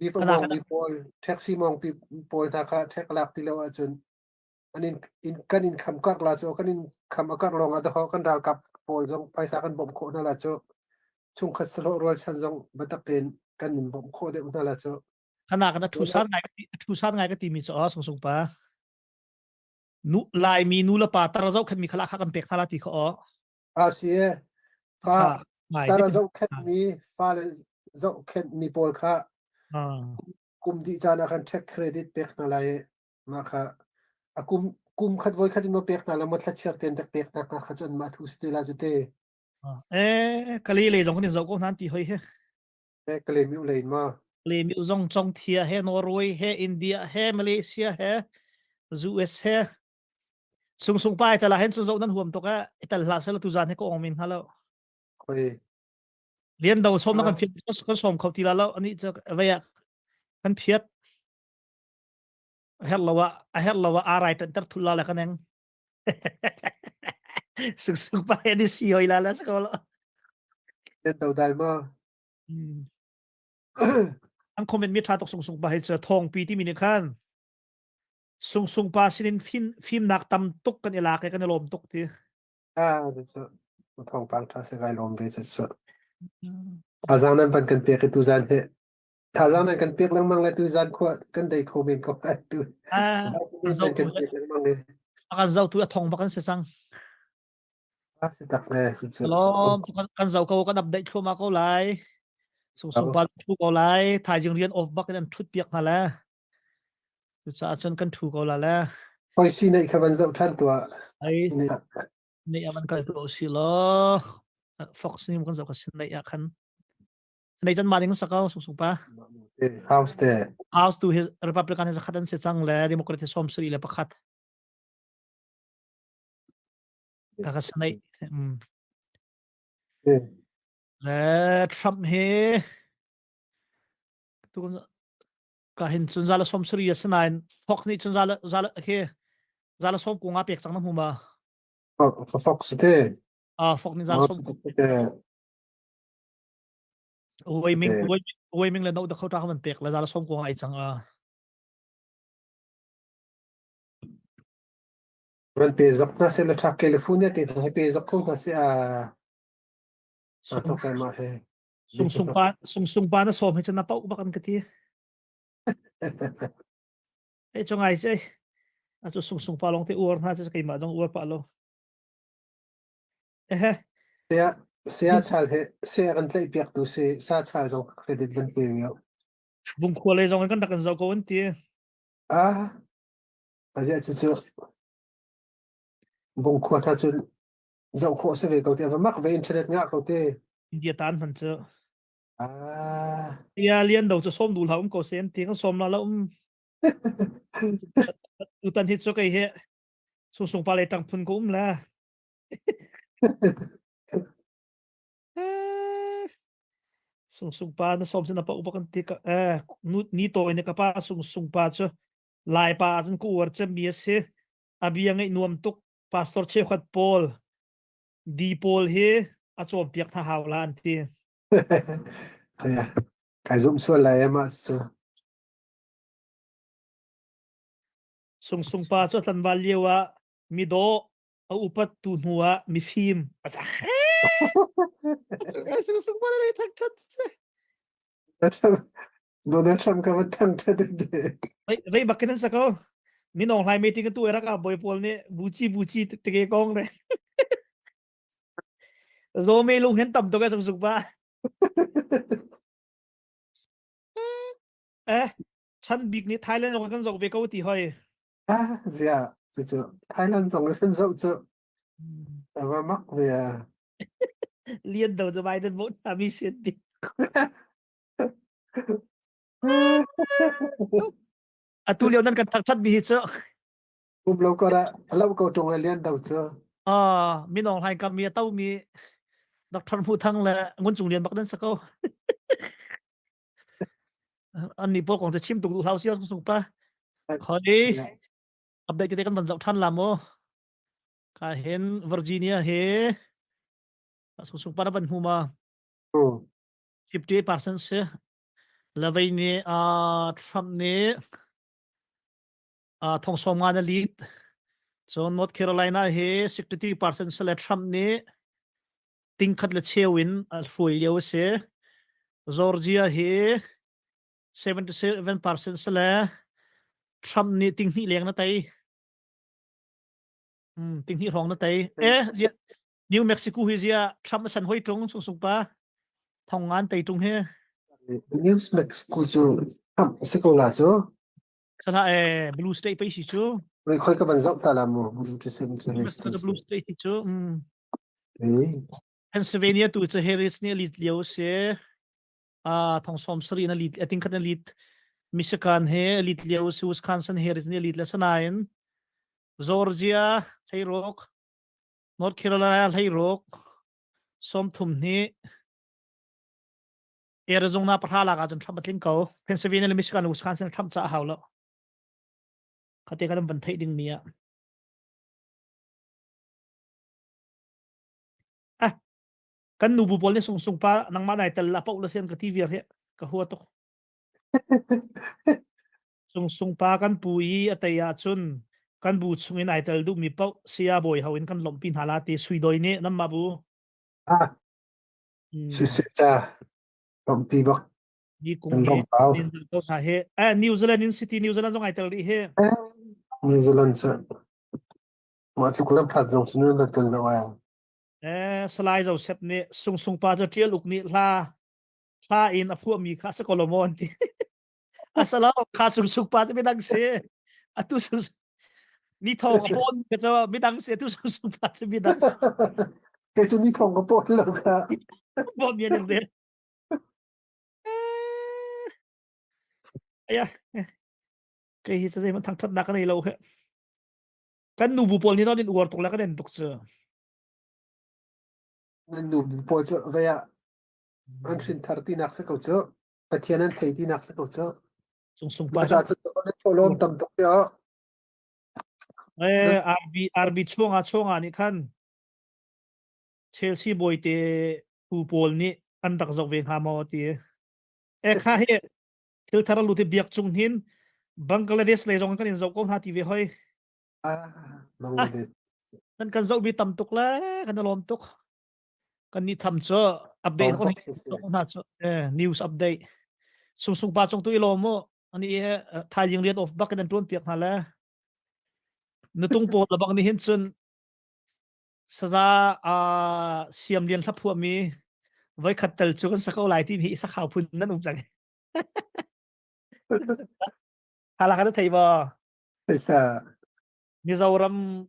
beef a mawngmi pawl, taxi mawngpi pawl hna kha ṭhek a lak ti lo ahcun an in, in kan in kham karh la cu kan in kham a karh lawng ah dawh kan ralkap pawl zong phaisa kan bawmh khawh hna la cu chungkhat sahlawh rualchan zong biatak tein kan in bawmh khawh deuh hna la cu Hana kan a thu san ngai a thu san ngai ka timi cu a sung sung pa. Nu Laimi nu le pa tar zo khat mi khala kha kan pek hna la ti kha o. A si e. Fa tar zo khat mi fa le zo khat mi pawl kha kum dih caan ah kan check credit pek hna lai ma kha a kum kum khat voi khat in mo pek hna la mo thla chiar ten tak pek hna kha cun ma thu si te la cu te. Eh kali le zong kan in zo ko hnan ti hoi he. Eh, Kalaymyo lei in ma? Kalaymyo zong Congthia he Norway he India he Malaysia he US he sung sung pa ital ah hin sun zo nan huam tuk eh ital hlah sela tu zan he ko ong min halo. Khoi. Lian do som na kan phiat kan som kho ti la lo ani chu vaya kan phiat a her lo a a her lo a arai tan ter thul la la kan eng sung sung pa ani si hoi la la sa ko lo. Lian do dai ma? An comment mi ṭha tuk Sung Sung pa hi cu thawngpi timi nih khan Sung Sung pa sinin fim fimnak tam tuk kan i lak i kan i lawm tuk ti. Ah, cu thawngpang ṭha si kai lawm ve cu cu. Thazaang nan van kan pek i tuzan hi thazaang nan kan pek lengmang le tuzan khua kan dei kho men ko lai tu. Ah, kan kan pek lengmang i. A kan zohtu a thong bak an si cang. Lawm kan zoh ko kan update thluahmah ko lai. Sungsung pa thu ko lai. Thaizing rian off bak in an thut piak hna le. Cucaah cun kan thu ko la le. Hoi si neih kha van zoh ṭhan tuah. Ai neih ah van kal tuah si law. Fox nih kan zoh ka sin neih ah khan. Nei chan ma ding sa ko sungsung pa. House te. House tu hi Republican hi zakhat an si cang le Democrat hi som sari le pakhat. Ka ka sanai. Mm. Le Trump hi tu ka hin cun zala som sari a sinain Fox nih cun zala zala khi zala som ku nga pek cang na hmu ma. Fox te. Ah Fox nih zala som ku. Wei Ming Wei Ming le no da khota man pek le zala som ku nga ai cang a. Van pe zok hna seh law ṭha California te hna hi pe zok kho hna seh aa aa thawk lai mah he. Sung sung pa sung sung pa na sawm hi cu na pauh bak an ka ti. Hei cu ngai ce. A cu sung sung pa lawng te uar hna cu keimah zong uar pah lo. Ehe. Saya saya chal he saya kan tlaih piak tu si sa chal zong credit kan pe ve. Bungkhua lei zong in kan rak kan zoh ko an ti. Ah Aziah cucu Bungkhua hna cu. Zoh khawh si ve ko te. Va mak ve internet ngah ko te. India tan hman cu. Ah. Ya lian do cu som du hlah um ko sen ti kan som la la um. Tutan hi cu kei hi sung sung pa le tang phun ko um la. Sung sung pa na som sin na pa upa kan ti ka eh nu ni to in ka pa sung sung pa cu lai pa cun ku uar cem mi a si. A bia ngaih nuam tuk pastor cheukhat pawl di pawl hi a cawnpiak hna hau la an ti. Aya, kai zum sual lai mah cu. Sung sung pa cu tlanval lio ah mi dawh a upat tu hnu ah mifim a sa. Sung sung pa le thak that se. Donald Trump ka va thang that de. Rei bakin an sa ko. Minong hlai meeting tu rak a boy pawl nih buci buci teke kong le. Zome lung hen tam to ka sung sung pa. Eh, chan bik nih Thailand zong kan zoh ve ko ti hoi. Ah, zia, cu Thailand zong kan zoh cu. Va mak ve a. Lian do cu Biden vote ta mi sin ti. Atu lio nan kan thangthat mi hi cu. Um lo ko ra, alo ko tung le lian do cu. Ah, minong hlain kam mi a to mi Dr. Mu Thang le Ngun Cung Lian bak nan sa ko. An nih pawl kong cu chim tuk duh hlah usih sung pa. Khoi update te kan van zoh than la mu. Ka hin Virginia he sung sung pa na van hmu ma. 58% si. Lavei nih uh, Trump nih uh, thong sawm nga na lead. Cun North Carolina hi 63% si le Trump nih tingkhat le cheu in a hruai lio a si. Georgia hi 77% si le Trump nih tinghnih leng na tei. Hmm, tinghnih hrawng na tei. Eh, New Mexico hi zia Trump a san hoi tung sung sung pa. Thong ngan tei tung hi. New Mexico cu Trump si ko la cu. Khala eh blue state pe si cu. Oi khoi ka van zoh ta la mu blue blue state si cu. Mm. Pennsylvania tu cu Harris nih a lead lio si. Ah thong som sari na lead ating khat na lead Michigan he a lead lio si Wisconsin Harris nih a lead le sanain Georgia hleiruk North Carolina hleiruk 30 nih Arizona pahra lak ahcun Trump a tling ko. Pennsylvania le Michigan le Wisconsin Trump ca a hau lo. Khate kan van theih ding mi ah. Ah, kan nubu pawl nih sung sung pa nangmah nai tel la paoh la sian ka ti viar hi ka hua tuk. Sung sung pa kan pu i a tei ahcun kan bu chung in ai tel duhmi paoh saya bawi ho in kan lawmhpi hna la ti sui doi nih nan mah bu. Ah, siseh ca lawmhpi bak. Ni kung hi ko hna hi. Eh, New Zealand in City New Zealand zong ai tel rih hi. Eh, New Zealand cu mah tluk lam hlat zong cu New Zealand kan zoh ai. Eh, Salai Joseph nih Sung Sung pa cu ṭial uk nih hla hla in a phuahmi kha a si ko lo maw an ti. A salo kha Sung Sung pa cu midang si. Atu Sung Ni thawng a pawn ka cu midang si atu Sung Sung pa cu midang si. Kei cu ni thawng ka pawn lo kha. Pawn mi an de. Aya, kei hi cu zeihmanh thangṭhatnak ka nei lo he. Kan nubu pawl nih in uar tuk le kan en tuk cu. Nan nubu pawl cu vei ah an hrin thar tinak si ko cu. Pathian an thei tinak si ko cu. Sung sung pa. Ca cu nan thawhlawm tam tuk yo. Eh, RB RB chungah chungah nih khan Chelsea bawi te tu pawl nih an rak zoh ve hnga maw ti. Eh kha hi thil thar lu te biak chung hin Bangladesh lei zong kan in zoh ko hna ti ve hoi. Ah, Bangladesh. Kan kan zoh mi tam tuk le kan lawm tuk. Kan ni tham cu update ko hna cu eh news update. Sung sung pa cung tu i lawm mu. Ani he thaizing rian off bak in an tuan piak hna le. Nutung pawl la bak ni hin cun saza uh, siam lian hla phuah mi voikhat tel cu kan sa ko lai ti hi sakhau phun nan um cang. Hala kan thei ba. Theisa. Mizoram.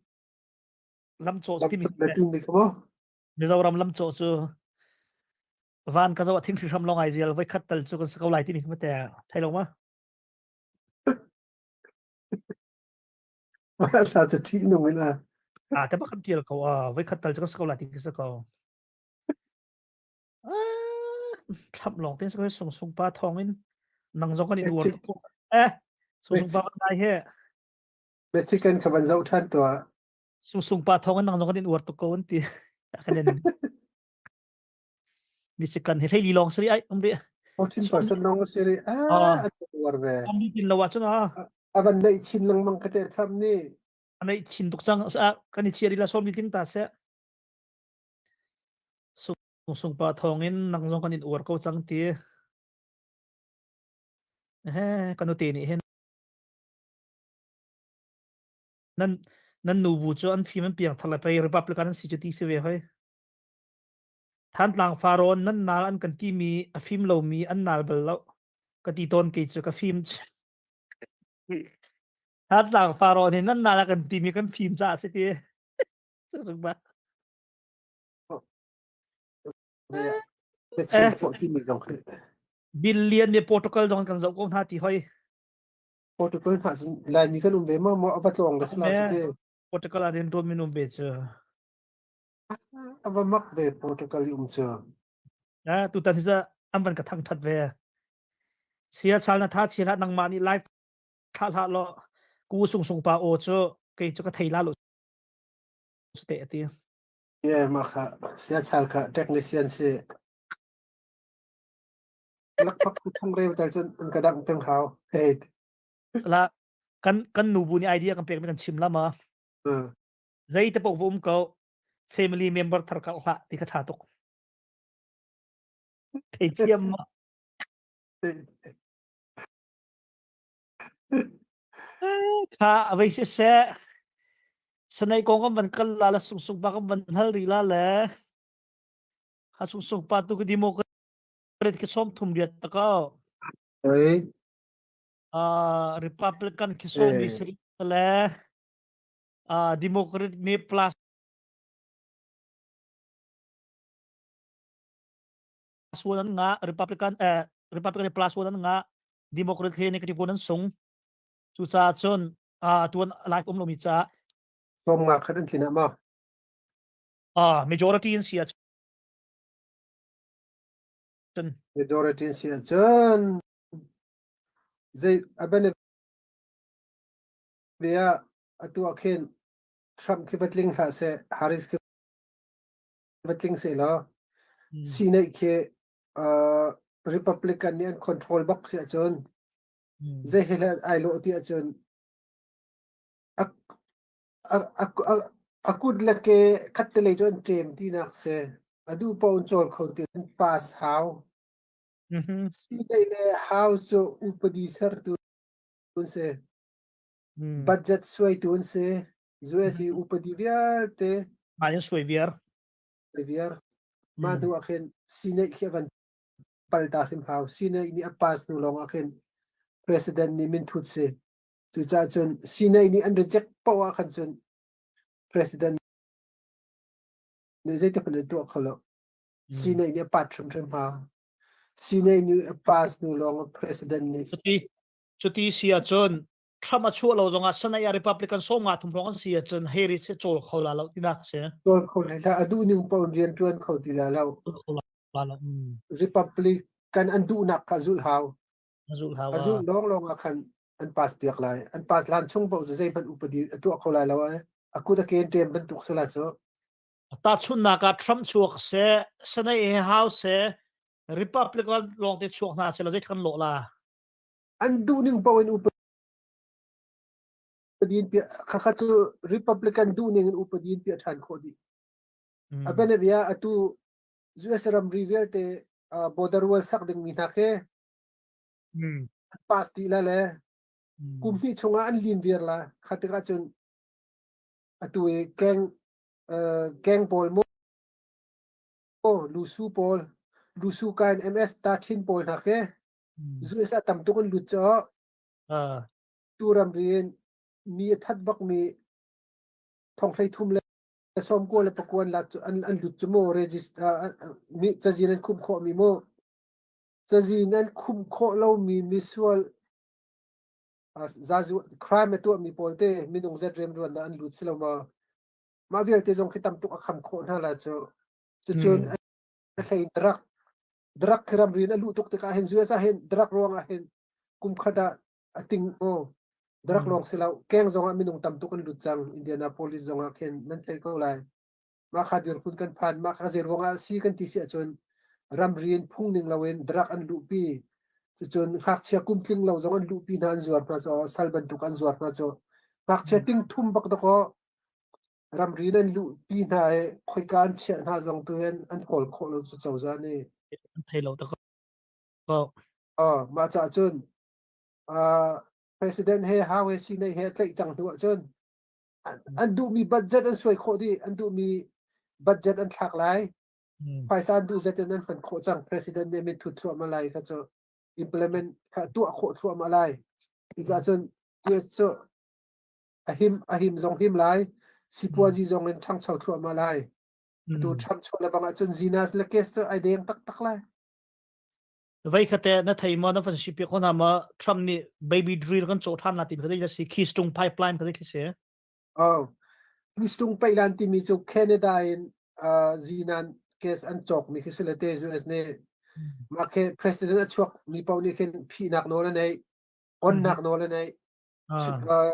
Lamcawh timi Lamcawh na timi kha maw? Mizoram lamcawh cu van ka zoh ah thing hram lawng ai zial voi khat tal cu kan si ko lai timi kha te thei lo ma? Hla cu ṭih nung in a. Ah, te bak kan tial ko ah voi khat tal cu kan si ko lai ti khi si ko. Thlap lawng te si ko sung sung pa thong in nang zong kan in uar tuk. Eh, sung sung pa kan nai he. Mexican kha van zoh ṭhan tuah. Sung sung pa thong in nang zong kan in uar tuk ko an ti. Kan in Michigan hi hleili lawng sari ai um ri. 14% lawng si ri. Ah, a uar ve. Am tin lo ah cun ah. A van neih chin lengmang ka te Trump nih. A neih chin tuk cang. Kan i chia la som ting ta se. Sung sung pa thong in nang zong kan in uar ko cang ti. He kan te nih hin nan nan nu bu cu an fim an piang thar le pei Republican an si cu ti si ve hoi. Thantlang Farawn nan nal an kan timi a fim lomi an nal bal lo. Ka ti tawn kei cu ka fim. Thantlang Farawn hi nan nal a kan timi kan fim caah si ti. Billion nih Portugal zong kan zoh ko hna ti hoi. Portugal hna cun Laimi kan um ve ma maw a va tlawng le sila cu te. Portugal ah rian tuan min um ve cu. A va mak ve Portugal i um cu. Ah tutan hi an van ka thang that ve. Sia chal na tha chia hlah nangmah nih live thlah hlah law ku sung sung pa aw cu kei cu ka thei la lo te ati. Yeah, mah kha sia chal kha technician si. Lakphak ku changreu tal cun an ka dangh peng hau. Hey. La kan kan nu bu nih idea kan pek mi kan chim la ma. Zei te paoh va um ko family member thar ka hlah ti kha tha tuk. Theithiam ma. Kha avei si seh sanai kong kan van kal la la sung sung pa kan van hal ri la le kha sung sung pa tu ka democrat ki som thum riat ta ko. Oi. Uh, Republican ki som li sri le uh, Democrat nih plus one an nga Republican eh Republican nih plus one an nga Democrat he negative one an sung cucaah cun uh, tuan live um lomi ca Tom nga khat an thin ah ma uh, majority in si ahcun majority in si ahcun zei a bia atu ah khin Trump khi va tling hlah seh Harris khi va tling seh law Senate khi uh, Republican nih an control bak si ahcun zei he ai lawh ti ahcun a a a a kut le ke khat te lei cu an ṭem tinak si a duh paoh in cawl kho ti an pass hau Senate le House cu upadi sertu an si Budget suaitu an si. US i upadi vialte. Mah in suai viar. Suai viar. Mah hnu ah khin Senate khi a van pal ta hrim hau. Senate nih a pass hnu lawng ah khin President nih minthut si. Cucaah cun Senate nih an reject poah ah khan cun President nih zeitik hmanh an tuah kho lo. Senate nih a pass hrimhrim hau. Senate nih a pass hnu lawng ah President nih Cuti cuti si ahcun Trump a chuah lo zongah Senate ah Republican 53 hrawng an si ahcun Harris hi cawl kho la lo tinak a si. Cawl kho hlei hlah. A duh ning paoh in rian ṭuan kho ti la lo. Kho la lo. Republican an duhnak kha zulh hau. A zulh hau. A zulh lawnglawng ah khan an pass piak lai. An pass hlan chung paoh cu zeihmanh upadi a tuah kho lai lo. A kut a ken ṭem bantuk si la cu. Tahchunhnak ah Trump chuak seh, Senate he House seh, Republican lawngte chuak hna seh law zei kan lawh la? An duh ning paoh in upadi in piah khakha cu Republican duh ning in upadi in piah ṭhan khawh dih. A bianabia atu US ramri vialte border wall sak dingmi hna khi an pass dih la le kum hnih chungah an lim viar la kha tikah cun atu i gang gang pawl mu lusu pawl lusu kain MS 13 pawl hna khi US ah tam tuk an lut caw tu ramri in mi a that bak mi thong hlei thum le. Sawmkua le pakuan lat cu an an lut cu mu register mi cazin an khumh khawh mi mu cazin an khumh khawh lomi misual zazu crime a tuah mi pawl te minung zet rianruan dah an lut si lo ma mah vialte zong khi tam tuk a kham khawh hna la cu cucun a hlei drug drug khi ramri in a luh tuk tikah hin US ah hin drug ruang ah hin kum khat ah a ting aw drug lawng si lo keng zong ah minung tam tuk an lut cang Indianapolis zong ah khin nan theih ko lai mah kha dirhmun kan phan mah kha zei ruang ah si kan ti si ahcun ramri in phung ning loin drug an luhpi cucun ngakchia kum tling lo zong an luhpi hna an zuar hna cu sal bantuk an zuar hna cu ngakchia ting thum bak dakaw ramri in an luhpi hna i khoika an chiah hna zong tu in an kawl khawh lo cu cozah nih an thei lo tak ko oh mah cah cun uh, president he how he si nei he tlaih cang hnu ahcun an duhmi budget an suai khawh dih an duhmi budget an thlak lai phaisa an duh zet in an hman khawh cang president nih min thut thluahmah lai kha cu implement kha tuah khawh thluahmah lai cucaah cun cu a him a him zong him lai sipuazi zong in ṭhangcho thluahmah lai atu Trump chuah le bang ahcun zinas le case cu ai deng taktak lai Vei khate na thei maw na van si piak hona ma Trump nih baby drill kan cawh ṭhan la ti kha si Keystone pipeline kha si. Oh. Keystone pipeline timi cu Canada in uh, zinan case an cawk mi khi si le te US nih mah khi president a chuak mi paoh nih khin phihnak nawl a nei onnak nawl a nei uh,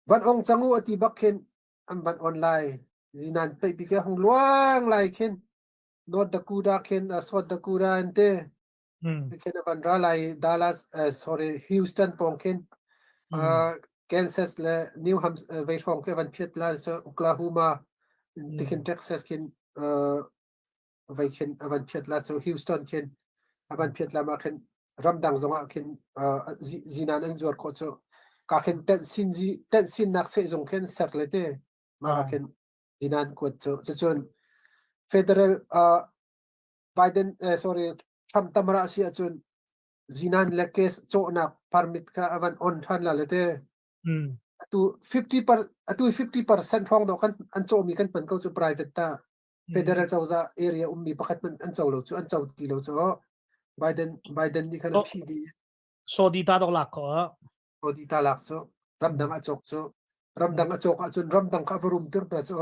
van ong cang u ati bak khin an van on lai zinan peih pi ke hung luang lai khin North Dakota khin uh, South Dakota an te khin van ra lai Dallas uh, sorry Houston pong khin uh, Kansas le New Hampshire vei hrawng ke van phiat la so Oklahoma ti khin Texas khin uh, vei khin van phiat la so Houston khin avan phiat la ma khin ramdang zongah khin uh, zinan an zuar khawh cu ka khin tent sin zi tent sin nak se zong khin ser le te ma khin Zinan kuat cu cucun federal uh, Biden eh, sorry Trump tamara si ahcun zinan le case cawhnak permit kha avan on than la le te atu 50 per atu 50% hrawng do kan an cawhmi kan hman ko cu private ta federal cozah area ummi pakhat man an co lo cu an co ti lo cu Biden Biden nih khan a phih dih Saudi ta dok lak ko Saudi ta lak cu ramdang a cawk cu ramdang a cawk ahcun ramdang kha va rum tir hna cu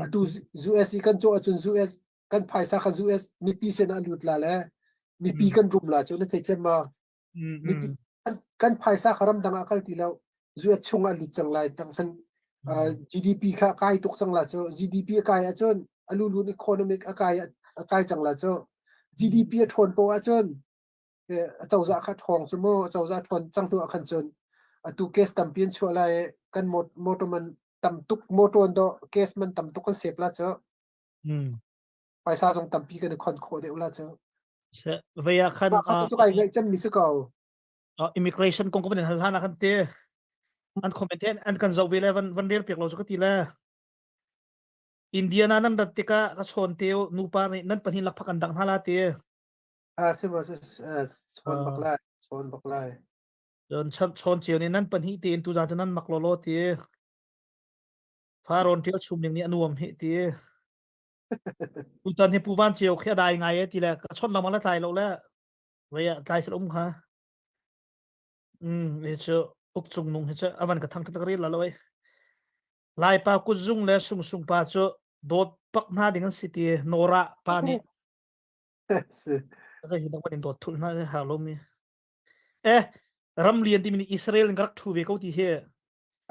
atu US i kan cawh ahcun US kan phaisa kha US mipi sin ah lut la le mipi kan rum la cu na theithiam ma mipi kan phaisa kha ramdang ah kal ti lo US chung ah lut cang lai tang khan GDP kha kai tuk cang la cu GDP a kai ahcun alulun economic a kai a kai cang la cu GDP a ṭhawn po ahcun acozah kha ṭhawng cu mu acozah ṭhawn cang hnu ah khan cun atu case tampi an chuah lai i kan motor man tam tuk motor an dawh case man tam tuk kan sep la cu phaisa zong tampi kan i khon khawh deuh la cu vei ah khan mah kha cu kai ngaih cemmi si ko immigration kong ko van hal hlan ah khan te an comment an kan zoh ve le van van rel piak lo cu ka ti le Indiana nan rat tikah ka chawn te nupa nih nan pahnih lakphak an dang hna la ti Ah, si ba si chawn bak lai, chawn bak lai. Cun chawn cio nih nan pahnih tein tuzaan cu nan mak lawlaw ti. Farrawn ṭial chum ning nih a nuam hih ti. Tutan hi Pu Van Ceu khi a dai ngai e ti le ka chawnh lengmang le tlai lo le vei ah tlai sal um kha. Mm, hi cu uk cung nung hi cu a van ka thang tak ril la lo ei. Laipa kutzung le sungsung pa cu dawt pak hna ding an si ti Nora pa nih Si. Ka hi dang in dawt thul hna har lo mi. Eh, ram lian timi nih Israel in ka rak thu ve ko ti hi.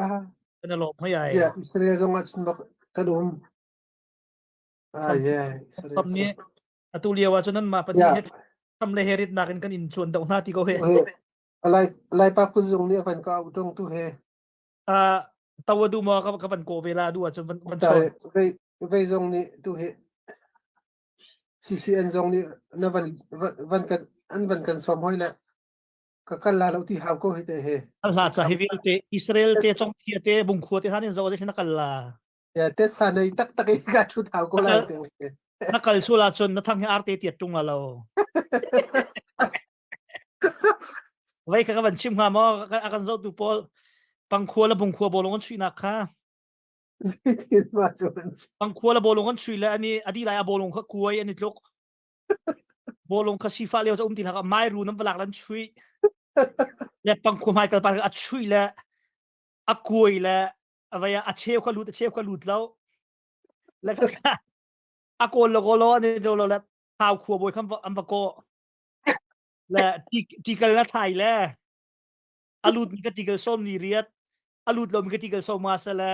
Ah. Kan lawm hoi ai. Yeah, Israel zong ah cun bak kan um. Ah, yeah, Israel. Tam nih atu lio ah cun nan mah pahnih he tam le herit nak in kan in chuan do hna ti ko he. Lai Lai pa kun zung nih van ka au tong tu he. Ah, tawa du mo ka ka van ko ve la du ah cun van van chon. Vei vei zong nih tu he CCN zong nih na van van kan an van kan sawm hoi le ka kal la lo ti hau ko hi te he. Al hla ca hi vialte Israel te chong thia te bungkhua te han in zo te na kal la. Ya te sa nei tak tak i ka thu thau ko lai te. Na kal su la chun na thang hi arte tiat tung la lo. Vai ka ka van chim hnga maw a kan zo tu pawl pangkhua le bungkhua bolong an chuihnak kha. Zeitin mah cu an si. Pangkhua le bawlung an chui le ani adi lai a bawlung kha kuai an i tluk. Bawlung kha sifa lio ca um ti hlah mai ru nan valak lan chui. Le pangkhua hmai kal pa a chui le a kuai le a vai a cheu kha lut a cheu kha lut lo. Le kha a kawl lo kawl lo an i lo lo le thau khua bawi khan an va kaw. Le tikal na thlai le a lut mi ka tikal som ni riat a lut lomi ka tikal som nga se le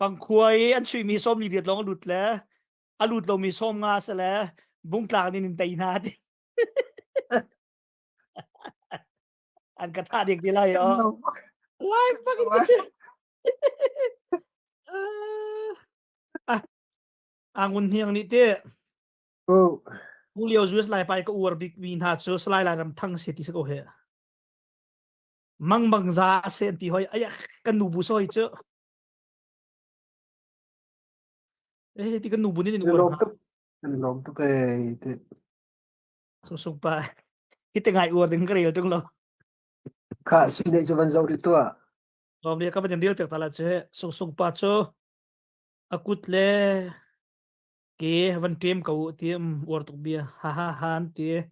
pangkhua i an chuimi som ni riat lawng a lut le a lut lomi som nga se le bungtlang nin in tei hna ti an ka tha ding ti lai o live bak in ka si angun hniang nih te Oh. Tu lio US lai pai ka uar bik mi hna cu Salai Lai Ram Thang si ti si ko he. Mang bang za se an ti hoi ai kan nu bu soi cu. Eh ti kan nu bu nin uar. Lom tuk. Kan lom tuk eh te. Sung sung pa. Hi te ngai uar ding ka rel tung lo. Kha si ne cu van zo ri tua. Lom le ka van rel pek ta la che sung sung pa cu akut le Ke van ṭem ko u ti um uar tuk bia ha ha ha an ti.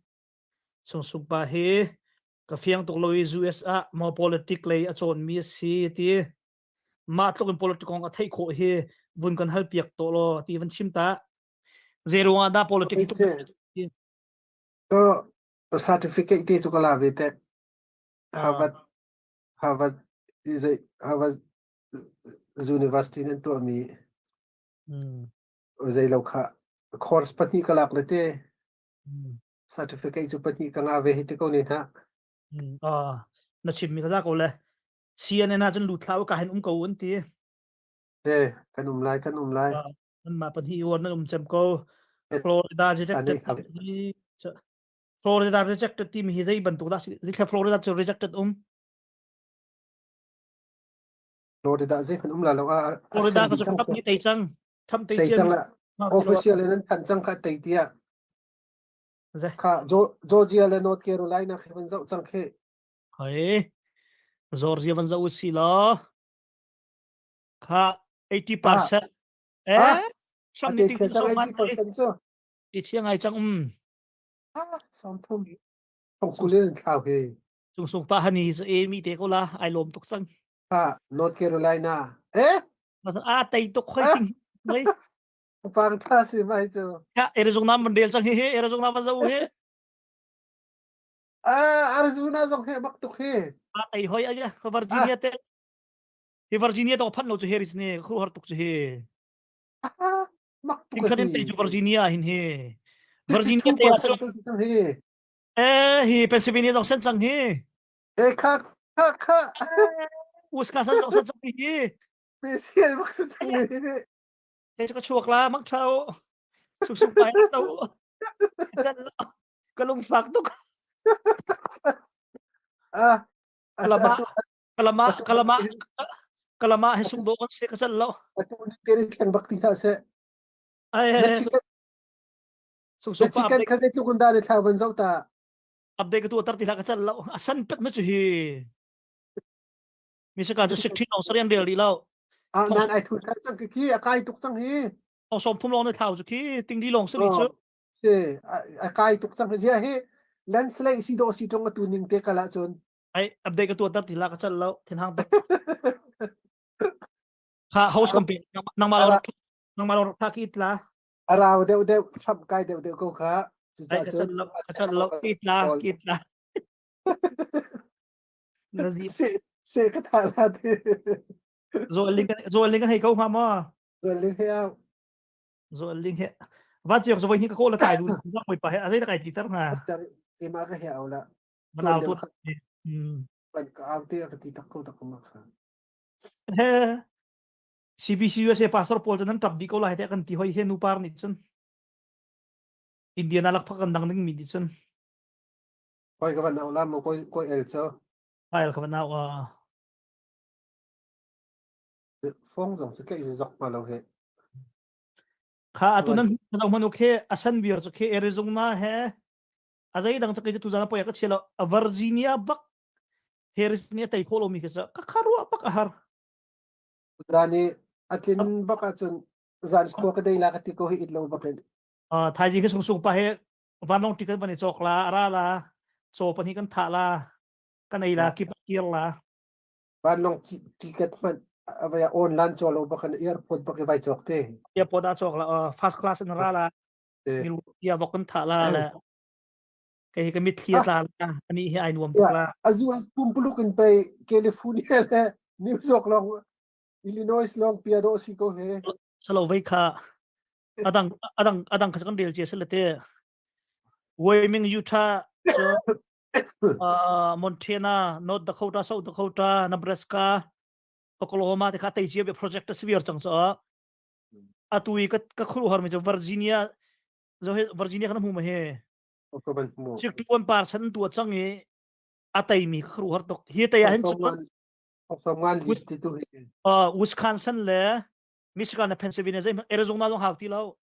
Sungsung pa hi ka fiang tuk lo i US ah maw politic lei a cawnmi a si ti. Mah tluk in politic kong a theih khawh hi vun kan hal piak tawh law ti van chim ta. Zei ruangah dah politic hi tuk Ko certificate te cu ka la ve te. Harvard Harvard zei Harvard University nan tuahmi Zei lo kha course pahnih ka lak le te certificate cu pahnih ka ngah ve hi te ko ne hna. Na chimmi ka za ko le CNN ah cun lut hlah u ka hin um ko an ti. Eh kan um lai kan um lai. Nan mah pahnih uar nan um cem ko. Florida rejected Florida rejected timi hi zei bantuk dah si? Florida cu rejected um. Florida zei kan um la lo a Florida ka cu Trump nih tei cang. Trump tei tei cang la. Official in an thanh cang kha tei tiah. Kha Georgia le North Carolina khi van zoh cang khi. Hoi. Georgia van zoh si law. Kha 80%. Eh? Trump nih ting 80% cu. I chia ngai cang um. Ah, sawm thum. Thong kulin thlau hi. Cung sung pa hani cu e mi te ko la ai lawm tuk cang. Ah, North Carolina. Eh? A tei tuk khoi sing. Mai. Pang tha si mai cu. Ya, Arizona man del cang hi hi Arizona man zo hi. Ah, Arizona zong he bak tuk hi. A tei hoi aja, Virginia te. Hi Virginia to phan lo chu Harris ne khu har tuk chu hi. Ah, mak tuk hi. Tingkhatin tei chu Virginia hin hi. Virginia te hi. Eh, hi Pennsylvania zong sen cang hi. Eh, kha kha kha. Wisconsin zong sen cang hi. Special bak se cang hi. Te ka chuak la mak thau. Suk suk pai to. Ka lung fak tuk. Ah, kalama kalama kalama kalama he sung do kan se ka chan lo. Atu ni te rin thleng bak ti hlah seh. Ai Sung sung pa Mexican kha zeitluk in dah na thla van zoh ta. Update ka tu tar ti hlah ka cal lo. A san pek ma cu hi. Mi saka cu sik thin long sarian rel rih lo. Ah nan ai thu khan cang khi a kai tuk cang hi. Ong som thum long na thlau cu khi ting di long sari cu. Si a kai tuk cang hi hi landslide si do si tong atu ning te kala cun. Ai update ka tu tar ti hlah ka cal lo. Thin hang tuk. Kha host company nangmah lo nangmah lo tha ki tla. A rau deuh deuh Trump kai deuh deuh ko kha cucaah cun a cat lo kitla kitla na zi se se ka tha la te zo ling zo ling hei ko ma ma zo ling he au zo ling he va chiok zo ni ka ko la tai du zo poi pa he azai ta kai ti tar na ke ma ka he au la manau tu pan ka au te ka ti tak ko tak ma kha he CBC USA pastor pawl cu nan ṭap dih ko lai tiah kan ti hoi he nu par nih cun Indiana lakphak kan dang ding mi nih cun Koi ka van au la mo koi koi el cho file ka van au a phong zong cu tlaih zok ma lo he kha atu nan nan manu khe asan vir chu khe Arizona he azai dang chakei tu zana poya ka chelo Virginia bak Harris ni tai kholo mi kha ka kharwa pak a har Udra nih. A tlin bak ahcun zan khua ka dei la ka ti ko hi it lo bak in. Uh, thaizing hi sung sung pa he vanlawng ticket van i cawk la ara la caw pahnih kan thah la kan ei la kip kir la Vanlawng ticket hmanh avaya online caw lo bak in airport bak i vai cawk te. Airport ah cawk la uh, first class in ra la milu tia vok kan thah la le kei hi ka mitthli a tla la ani hi ai nuam tuk la. Azu as pumpuluk in pei California le New York long Illinois lawng pia dawh si ko he. Salo vei kha adang adang adang kha kan rel che sele te Wyoming Utah cu uh, Montana North Dakota South Dakota Nebraska Oklahoma te kha tei cia project severe cang so atu i ka ka khuru har mi chu Virginia zo he Virginia kan hmu ma he Ko ban hmu. 61% tu cang i a tei mi khuru har tok hi tei ah hin chu Uh, Wisconsin le Michigan le Pennsylvania zei Arizona zong hau ti lo.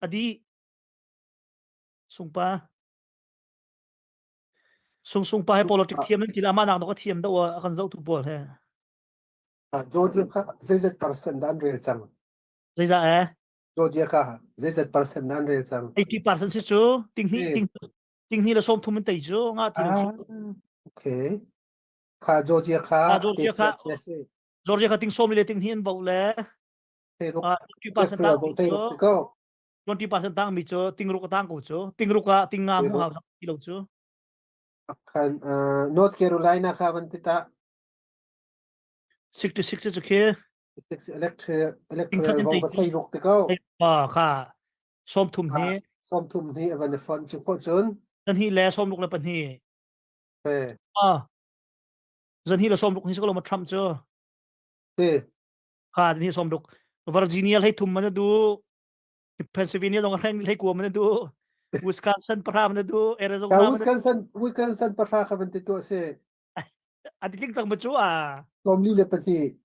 Adi sungpa sung sungpa he politic thiam nan ti la ma nak ka thiam do a kan zo tu pawl he. Georgia kha zeizat percent an rel cang. Zeizah eh? Georgia kha zeizat percent an rel cang. 80% si cu ting hi ting ting hi le som thum in tei cu nga ti lo cu. Okay. Kha Georgia kha Ah, Georgia kha Georgia kha ting sawm le ting hi an bo le ah 20% tang mi cu 20% tang mi cu ting ruk tang ko cu ting ruk ah ting nga mu hau ti lo cu khan North Carolina kha van ti ta 66 cu khi electoral electoral vote va thei ruk ti ko kha som thum hi som thum hi van fon chu kho cun tan hi le som ruk le pahnih Ah. Zan hi le som ruk ni ko lo ma Trump cu. Kha zan hi som ruk. Virginia hlei thum man du. Pennsylvania zong hlei hlei kua man du. Wisconsin pahra man du. Arizona man Wisconsin Wisconsin pahra kha van ti tu se. A ti tling cang ma cu a. Tom li le pahnih.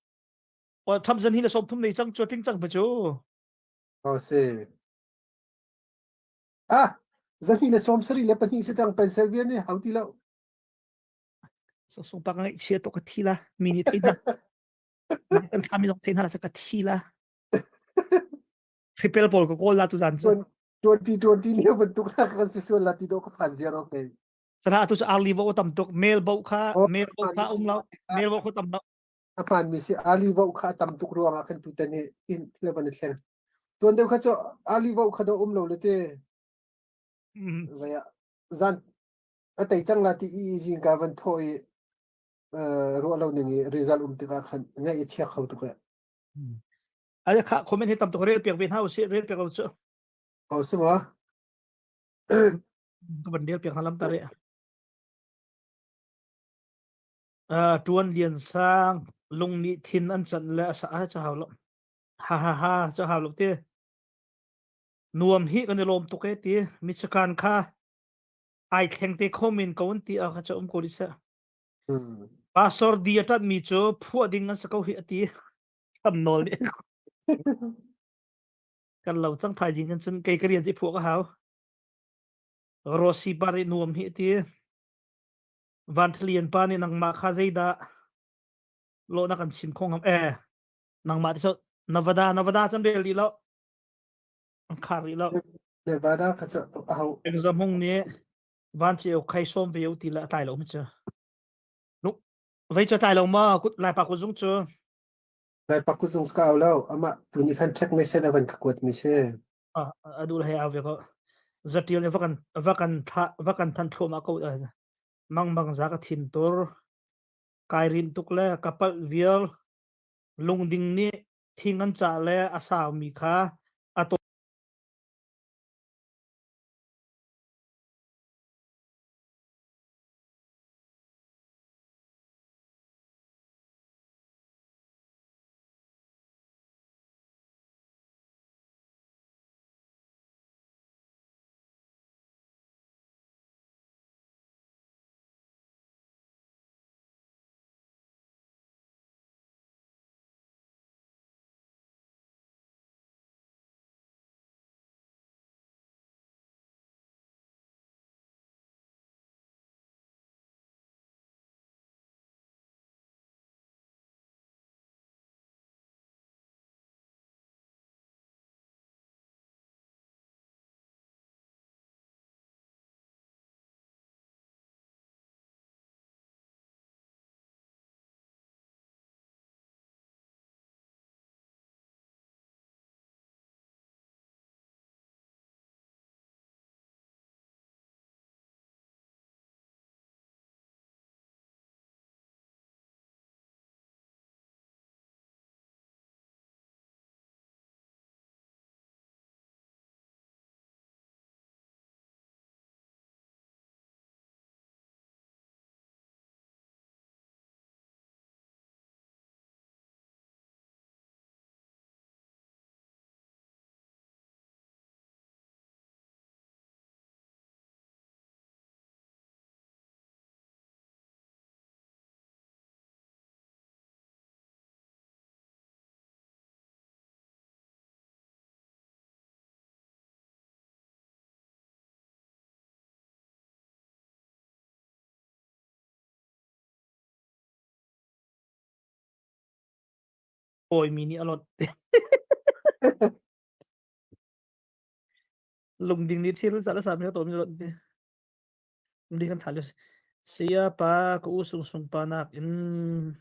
O Trump zan hi le som thum nei cang cu tling cang ma cu. O si. Ah, zahnih le sawm sarih le pahnih si cang Pennsylvania nih hau ti lo. So sung pa ngai chia to ka thi la mi nih thei hna. Kan kha mi zong thei hna la ka thi la. Hripel pawl ka kawl la tu zan cu. 2020 lio bantuk na kan si sual la ti do ka phan ziar okay. Sana tu cu early vote tam tuk mail vote kha mail vote kha um lo mail vote kha tam lo. A phan mi si early vote kha tam tuk ruang ah khan tu tan hi in thil van i thleng. Tuan deuh kha cu early vote kha do um lo le te. Vaya zan a tei cang la ti i zingka van tho i ruah lo ning i result um tikah khan ngaih i chia kho tuk e. Ai kha comment hi tam tuk rel piak ve hna usih rel piak lo cu. Oh si ma? Ka van rel piak hna lam ta re. Tuan lian sang lung nih thin an chan le asa a cha hau lo. Ha ha ha cha hau lo te. Nuam hi kan i lawm tuk e ti Michigan kha ai thleng te kho men ko an ti a kha cha um ko rih seh. Pastor di a ṭat mi cu phuah ding an si ko hi a ti. Tam nawl nih. Kan lo cang thaizing kan cun kei ka rian ci phuah ka hau. Rossi par i nuam hi a ti. Van Thalian pa nih nangmah kha zeidah lawh na kan chim kho ngam eh nangmah ti so Nevada Nevada cam rel rih lo an khar rih lo Nevada kha cu aho Engza hmung nih van ceu khai sawm ve u ti le a tlai lo mi cu vei cu tlai lo ma kut laipa kut zung cu Laipa kut zung ka au lo amah tu nih khan check message a van ka kuat mi si a du le au ve ko zatial ne vakan vakan tha vakan than thluahmah ko mang bang za ka thin tur kai rin tuk le kapal vial lungding nih thing an cah le a saumi kha a Tawimi nih a lonh. Lungding nih thil ca le sami a tawimi a lonh. Lungding kan thah lio. Saya pa ka u sung sung pa nak in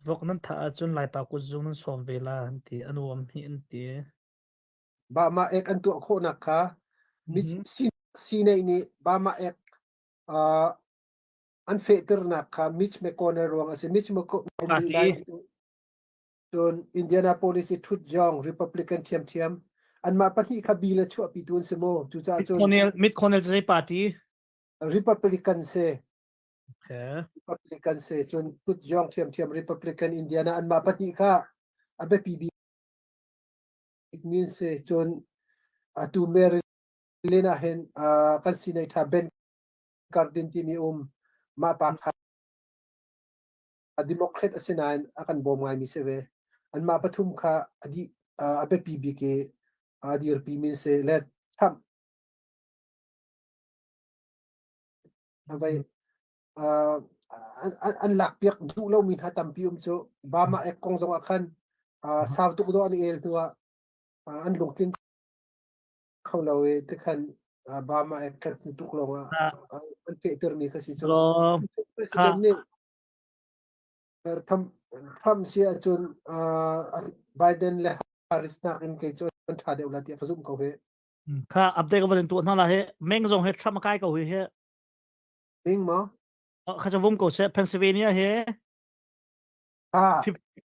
vok nan thah ahcun Laipa kutzung nan sawm ve la an ti. A nuam hi an ti. Bama ek an tuah khawhnak kha Mhm. Sinai nih Bama ek uh, an fehternak kha Mitch McConnell ruang a si. Mitch McConnell lai cun Indianapolis i ṭhut zong Republican ṭhiamṭhiam anmah pahnih kha bill a chuahpitu an si mu. Cucaah cun McConnell McConnell zei party? Republican si. Okay. Republican si. Cun ṭhut zong ṭhiamṭhiam Republican Indiana anmah pahnih kha a biapi bik mi an si. Cun atu Maryland ah hin kan sinai ṭha Ben Cardin timi um mah pa kha Democrat a si nain a kan bawm ngaimi si ve. Anmah pathum kha a dih a biapi bik i a dirpi mi si le Trump a vai an lakpiak duh lomi hna tampi um cu Bama ek kong zong ah khan sau tuk dawh an i el hnu ah an lungtling kho lo i tikhan Bama ek kan hmu tuk lawng ah an fehtermi kha si cu. President nih Trump si ahcun Biden le Harris nakin kei cu an ṭha deuh la tiah ka zumh ko hi. Kha update ka van tuah hna la hi Meng zong hi Trump a kai ko hi hi. Meng maw? Kha ca vum ko seh Pennsylvania hi Ah.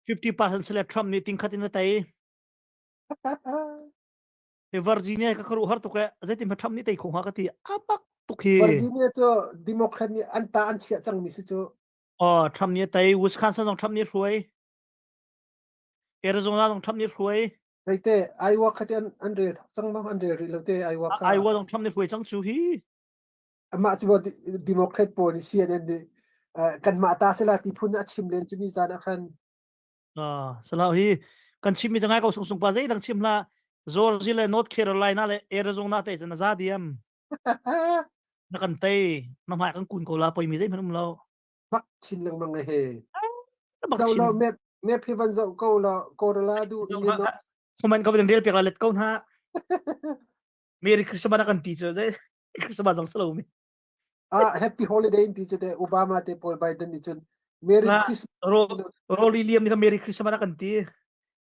50% sile Trump nih tingkhat in a tei. Hi Virginia ka kharu har tuk e zeitin hma Trump nih tei kho hnga ka ti apak tuk hi. Virginia cu Democrat nih an ta an chiah cangmi si cu. Oh Trump nih a tei Wisconsin zong Trump nih hruai. Arizona zong Trump nih hruai. Veite Iowa kha te an an rel thok cang ma an rel rih lo te Iowa kha. Iowa zong Trump nih hruai cang cu hi. Amah cu Democrat pawl nih CNN nih kanmah ta sila ti phun a chim len cu ni zan ah khan. Ah, salau hi kan chim mi ngai ko sung sung pa zei dang chim hlah Georgia le North Carolina le Arizona te cun za diam. Na kan tei na hmai kan kun ko la poi mi zei hmanh um lo. Bak chin lengmang he. Zoh lo map map hi van zoh ko la Colorado Illinois. Comment ko van rel pek la let ko hna. Merry Christmas na kan ti cu zei Christmas zong salo mi. Ah happy holiday in ti cu te Obama te Paul Biden nih cun Merry Christmas Rolly Liam nih Merry Christmas na kan ti.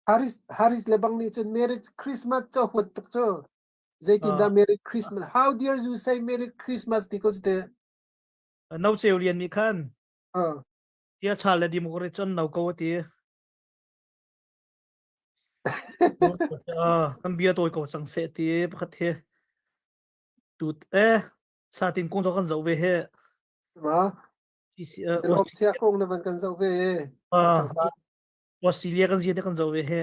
Harris Harris le bang nih cun Merry Christmas cu huat tuk cu. Zeitindah Merry Christmas how dare you say Merry Christmas ti ko cu te. No Ceu Lian nih khan tia chal le Democrat cun no ko ti. Kan bia tawi ko cang seh ti pakhat hi. Tut eh satin kung kan zoh ve he. Ma? Sia kung na van kan zoh ve he. Australia kan zia te kan zoh ve he.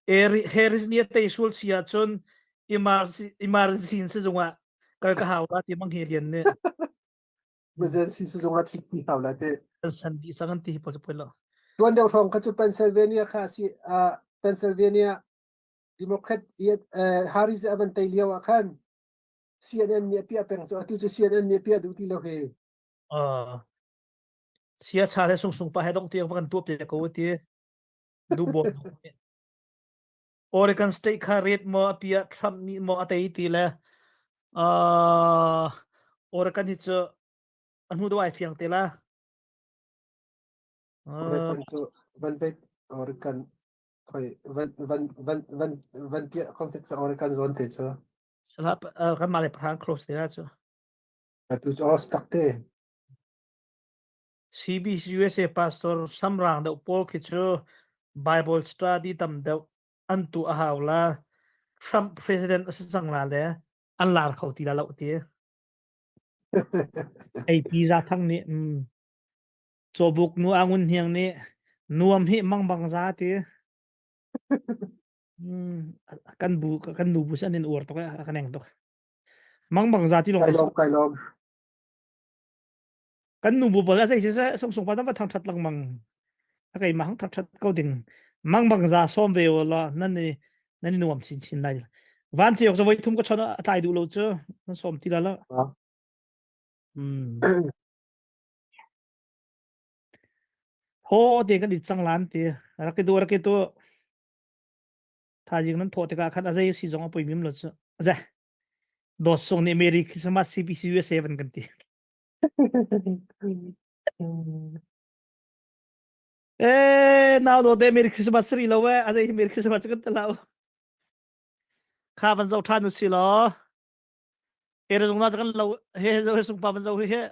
Harris nih tei sul sia cun emergency sizung ah kal ka hau la ti mang hi lian nih. Emergency sizung ah thi hau la te. San di sang an ti hi pol pol lo. Tuan deuh hrawng kha cu Pennsylvania kha si Pennsylvania Democrat Harris a van tei lio ah khan CNN nih a piah peng cu atu cu CNN nih a piah duh ti lo hi. Uh, sia cha le sung sung pa he dong tiang va kan tuah piak ko ti du bom Oregon State kha ret mo a pia Trump nih mo a tei ti le uh, Oregon hi cu a hnu do ai fiang te la Oregon cu van pe Oregon khoi van van van van van piah conflict Oregon zawn te cu Salah kan mah le pahrang close te la cu. Atu cu os tak te. CBC USA pastor samrang deuh pawl khi cu Bible study tam deuh an tu a hau la Trump president a si cang la le an lar kho ti la lo ti. AP za thang nih mm, cawbuk nu angun hniang nih nuam hi mangbang za ti. Mm, kan bu kan nu bu si an in uar tuk a kan eng tuk. Mangbang za ti lawng Kai lawm kai lawm. Kan nu bu bal a zei siseh sung sung pa va thang that lengmang. A kei ma hang that that ko ding. Mangbang za som ve o la nan ni nan ni nuam chin chin lai. Van chiok zo voi thum ka chon a tlai duh lo cu nan som ti la la. Mm. Thaw te kan i cang lan ti. Rak i du rak i tu. Thaizing nan thawh tikah khan a zei si zong a poi mim lo cu. Aze. Dawt sung nih Merry Christmas CPC USA van kan ti. Eh, nau do te Merry Christmas sri lo eh. A zei Merry Christmas kan te lo. Kha van zo than u si law. He zong na kan lo he zo he sung pa van zo he he.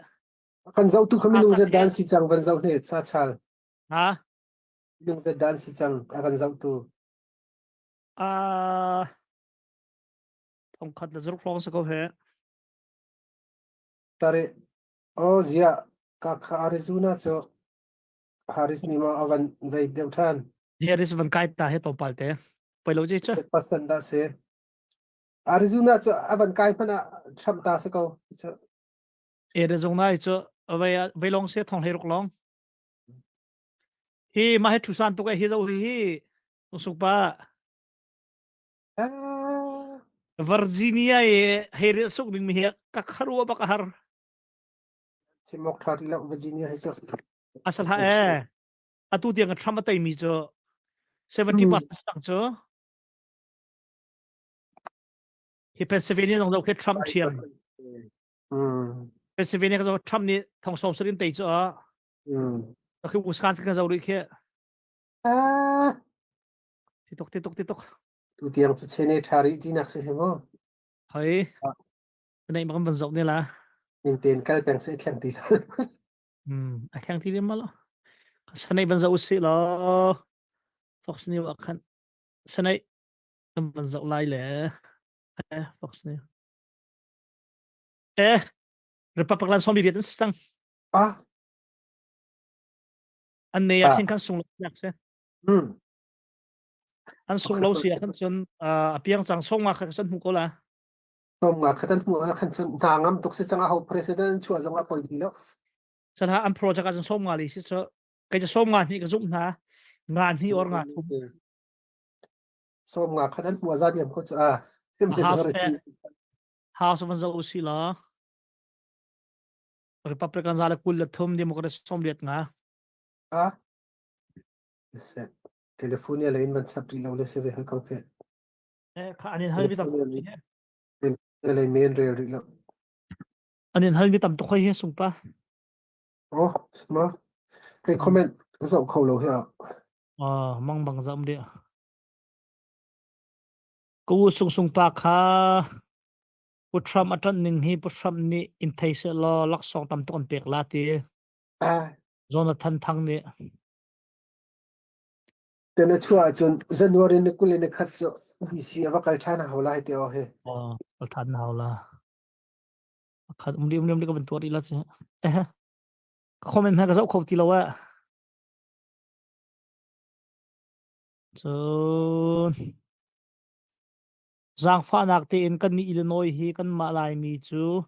Kan zoh tu kha minung zat dan si cang van zoh hne sa chal. Ha? Minung zat dan si cang a kan zoh tu. Ah thongkhat le zuruk hrawng si ko he. Tare oh zia ka kha Arizona cu Harris nih ma avan vei deuh than. Harris van kai ta he topal te. Poi lo ji cha. Percent dah si. Arizona cu avan kai hmanh ah Trump ta si ko. Arizona hi cu vei vei long se thong hlei ruk long. Hi mah hi thusan tuk hi zo hi hi suk pa. Virginia i hei ril suk ding mi hi ka kharua bak a har. Chimok thar lo Virginia hi cu. Asal ha e. Atu tiang Trump a tei mi cu 70% cu Hi Pennsylvania zong zo khi Trump thiam. Pennsylvania ka zo Trump nih thong som sarin tei cu a. Khi Wisconsin ka zo rih khi. Ti tuk ti tuk ti tuk. Tu tiang cu chene tha rih ti nak si hi mu. Hoi. Nei makam van zok ne la. Ning ten kal peng se thleng ti. Hmm, a thleng ti rim ma lo. Sanai van zo si lo. Fox News ah khan sanai kan van zoh lai le eh Fox News. Eh Republican som riat an si cang. Ah. An nei ah khin kan sung lo nak si. Hmm. An sung lo si ah khan cun a piang cang song nga kha kan hmu ko la. Song nga kha kan hmu ah khan cun hna ngam tuk si cang a ho president chuah zong a poi ti lo. Sanha an project ah cun som nga li si so kai ca som nga hnih ka zumh hna nga hnih or nga thum. Som nga khat an hmu a za diam ko cu a. Majority. House van zo si la. Republican za le kul le thum Democrat som riat nga. A. California le in van chap rih lo le si ve hal ko ke. Eh kha anin hal mi tam. Le men rel rih lo. Anin hal mi tam tuk hoi he sungpa. Oh, sama. Kai comment ka zoh kho lo hi a. Ah, mang bang zam de. Ka u Sung Sung pa kha Pu Trump a ṭanh ning hi Pu Trump nih in thei sehlaw laksawng tam tuk an pek la ti. Ah. Jonathan Thang nih. Kan a chuah ahcun January ni 20 ni khat cu BC a va kal ṭhan a hau lai ti aw hi. Oh, kal ṭhan na hau la. Khat um li um li um li ka van tuar ila cu. Eh. Ka comment hna ka zoh kho ti lo eh. Cun zaangfahnak tein kannih Illinois hi kanmah Laimi cu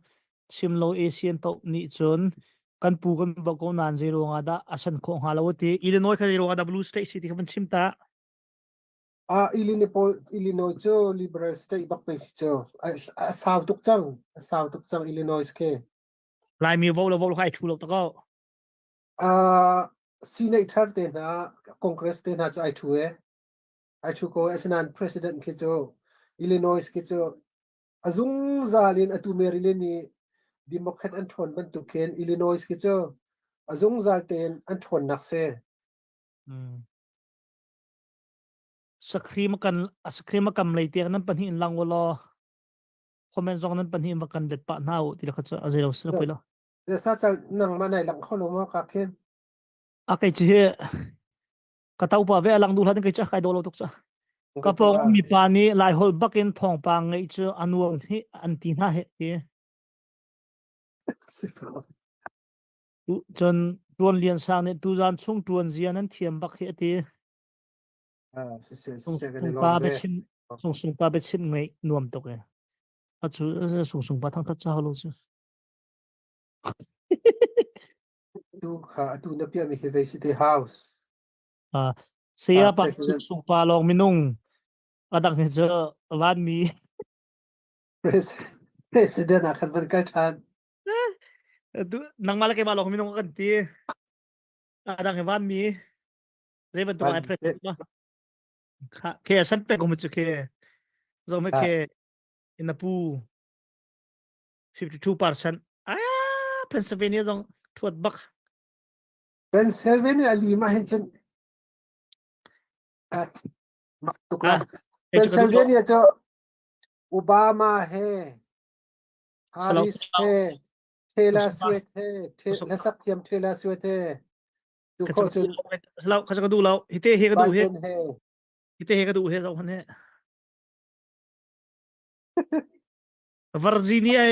chim lo Asian paoh nih cun kan pu kan va ko nain zei ruangah dah a san khawh hnga lo a ti. Illinois kha zei ruangah dah blue state si ti kha van chim ta. Ah, Illinois, Illinois cu liberal state bak pe si cu. A, a sau tuk cang. A sau tuk cang Illinois khi. Laimi vo lo vo lo kha ai thu lo tak ko. Uh, Senator te hna, Congress te hna cu ai thu e. Ai thu ko asinain President khi cu Illinois khi cu a zungzal in atu Maryland i Democrat an ṭhawn bantuk khin Illinois khi cu a zungzal tein an ṭhawnnak si. Mm. Sakhri makan sakhri makam lei tiang nan pahnih in lang ulaw comment zong nan pahnih in va kan let pah hna u ti kha cu a zei lo si pui lo. Sa cal nangmah nai lang kho lo maw ka khin? A kei cu hi ka to pa ve lang du hlan kei cu kai do lo tuk ca. Ka pawng mi pa nih lai holh bakin thawngpang ngeih cu a nuam hi an ti hna he ti. Cun tuan lian sang nih tuzan chung tuan zia nan thiam bak hi a ti. Sung pa biachim sung sung pa biachim ngeih nuam tuk e. A cu sung sung pa thang that cha lo cu. Tu kha atu na piahmi hi vei si te house. Ah, saya pa sung pa lawng minung a dang hi cu vanmi. President ah khan van kal ṭhan. Nangmah le keimah lawng minung kan ti. A dang hi van mi zei bantuk ai president ma kha ke san pe ko mu chu ke zo me ke in pu 52% ah Pennsylvania zong thuat bak Pennsylvania ali ma hin cun mak tuk la Pennsylvania cu Obama he Harris he Taylor Swift he hlasak thiam Taylor Swift he tu kho cun lo kha ka duh lo hite he ka duh he hite he ka duh he zo han he Virginia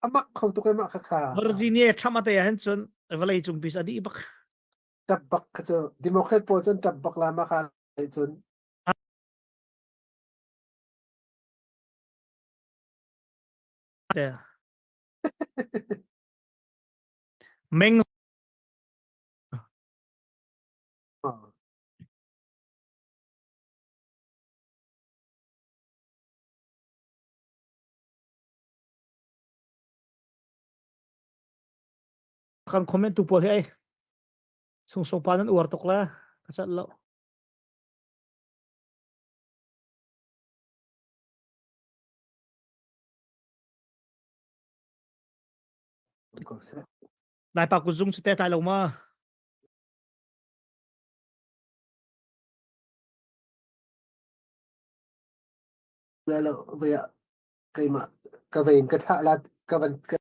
Amak kho tuk mah kha Virginia Trump ate hin cun vawlei cung pis a dih bak. Tap bak kha cu Democrat pawl cun tap bak la ma kha cun. Meng Kan comment tu pawl hi ei sungsung pa nan uar tuk la ka cat lo. Laipa kutzung cu te tai lo ma? Lo vei ah keimah ka vein ka thlah la ka van ka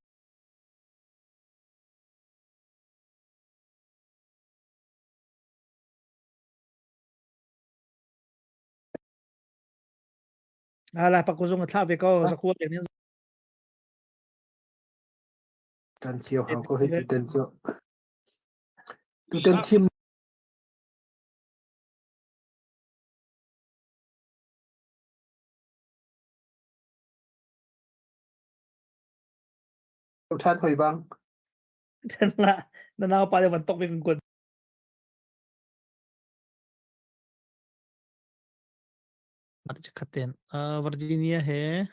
Laipa kutzung a thlah ve ko zakua leng nih Kan cio hau ko hi tuten cu. Tuten thim ṭhan hoi bang. La na nau pa le van tok ve kan kun. Khaten Virginia he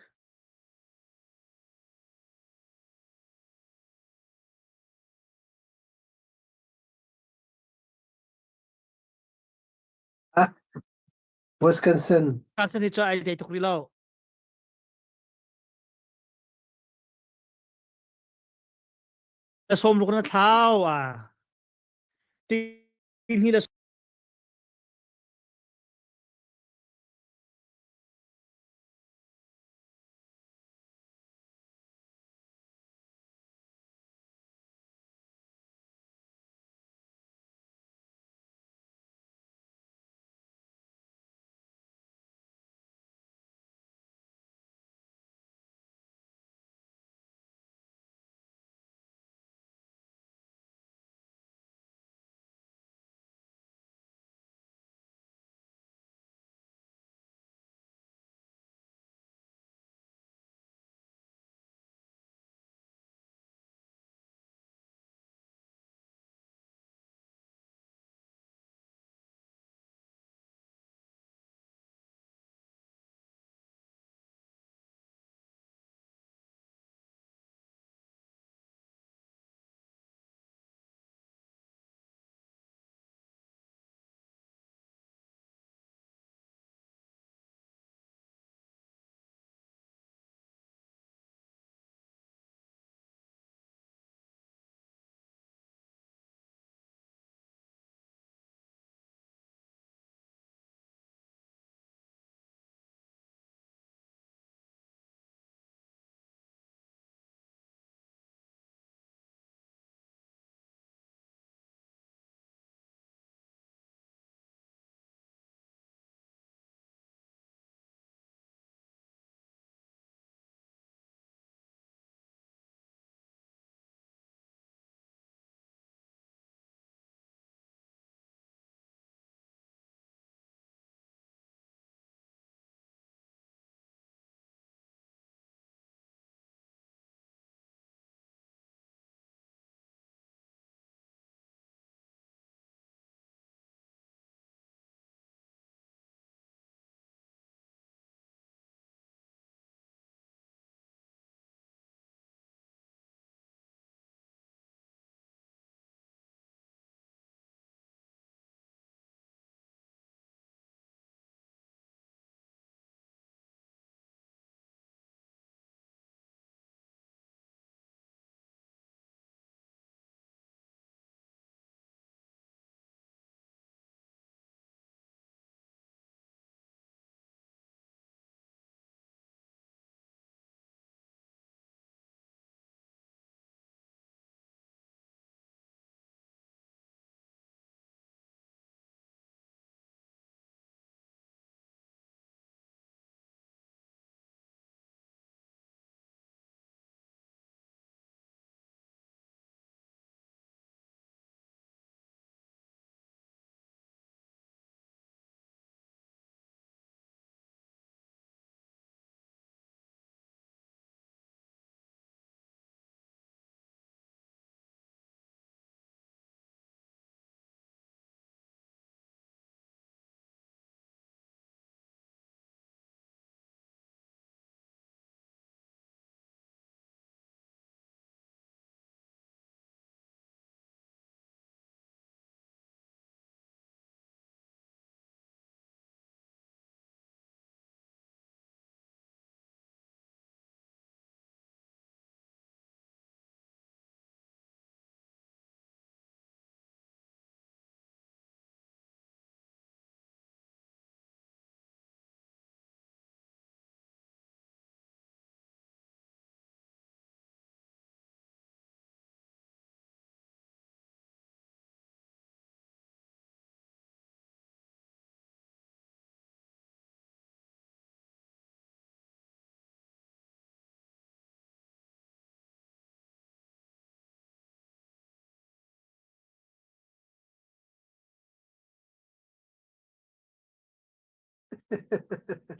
Wisconsin. Wisconsin hi cu ai dei tuk rih lo. Sawm ruk na thlau a. Ting hi le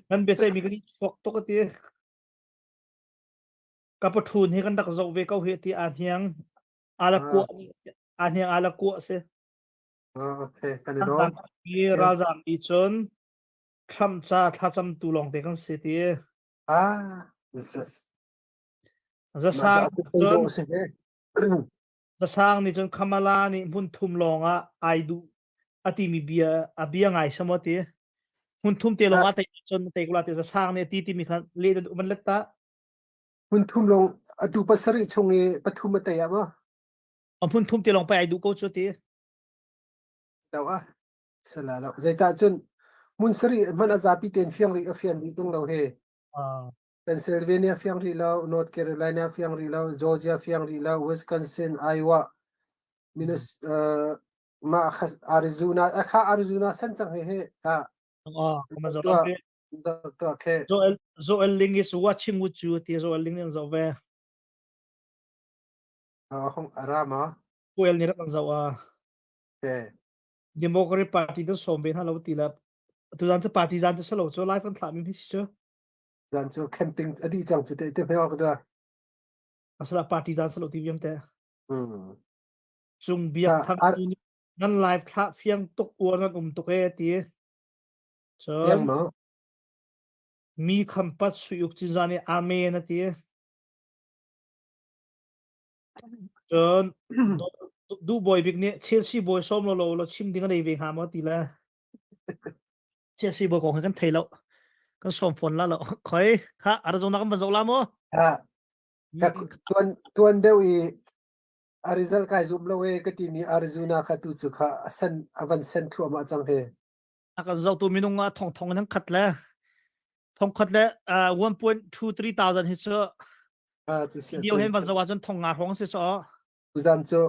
Nan biaceihmi kan i chuak tuk a ti. Ka paṭhun hi kan rak zoh ve ko hi ti aa hniang. Aa kuah aa hniang aa la kuah si. Ah, okay, kan i lawm. Ralzaam nih cun Trump ca thlacamtu lawngte kan si ti. Ah, yes, yes. Zasang cun Zasang nih cun Kamala nih hmun thum lawng ah ai duh a timi bia a bia ngai samaw ti. Hmun thum te lawng ah tei cun tei kula ti zasang nih a ti timi kha le van let ta. Hmun thum lawng atu pasarih chung i pathum a tei ah maw? A hmun thum te lawng pei ai duh ko cu ti. Lo ah sala lo. Zeitah cun hmun sarih hmanh a zapi tein fiang rih a fian rih tung lo he. Pennsylvania fiang rih lo, North Carolina fiang rih lo, Georgia fiang rih lo, Wisconsin, Iowa, Minnesota, uh, ma Arizona, akha Arizona san cang he he ha. Oh, kuma zo lam Joel Joel Ling is watching with you ti Joel Ling nih zoh ve. Hong arama. Joel nih rak an zoh a. Democratic Party tu sawm ve hna lo ti la. Tuzan cu party zan cu salo cu live kan thlah mi hi cu. Zan cu camping adi cang cu te te hme ok da. Asala party zan salo ti viam te. Cung biak thang nan live thlah fiang tuk uar nan um tuk e ti. Cun mi khampat suiuk cinzah nih amen a ti. Cun duh bawi bik nih Chelsea bawi sawm lo lo chim ding a nei ve hnga maw ti le. Chelsea bawi kong hi kan thei lo. Kan sawm fawn la lo. Khoi kha Arizona kan van zoh la maw? Ha. Tuan tuan deuh i a result kai zum lo e ka timi Arizona kha tu cu kha a sen a van sen thluahmah cang he. A kan zohtu minung ah thong thong in an khat le thong khat le 1.23 thousand hi cu tu si bio hen van zoh ahcun thong nga hrawng si so tuzan cu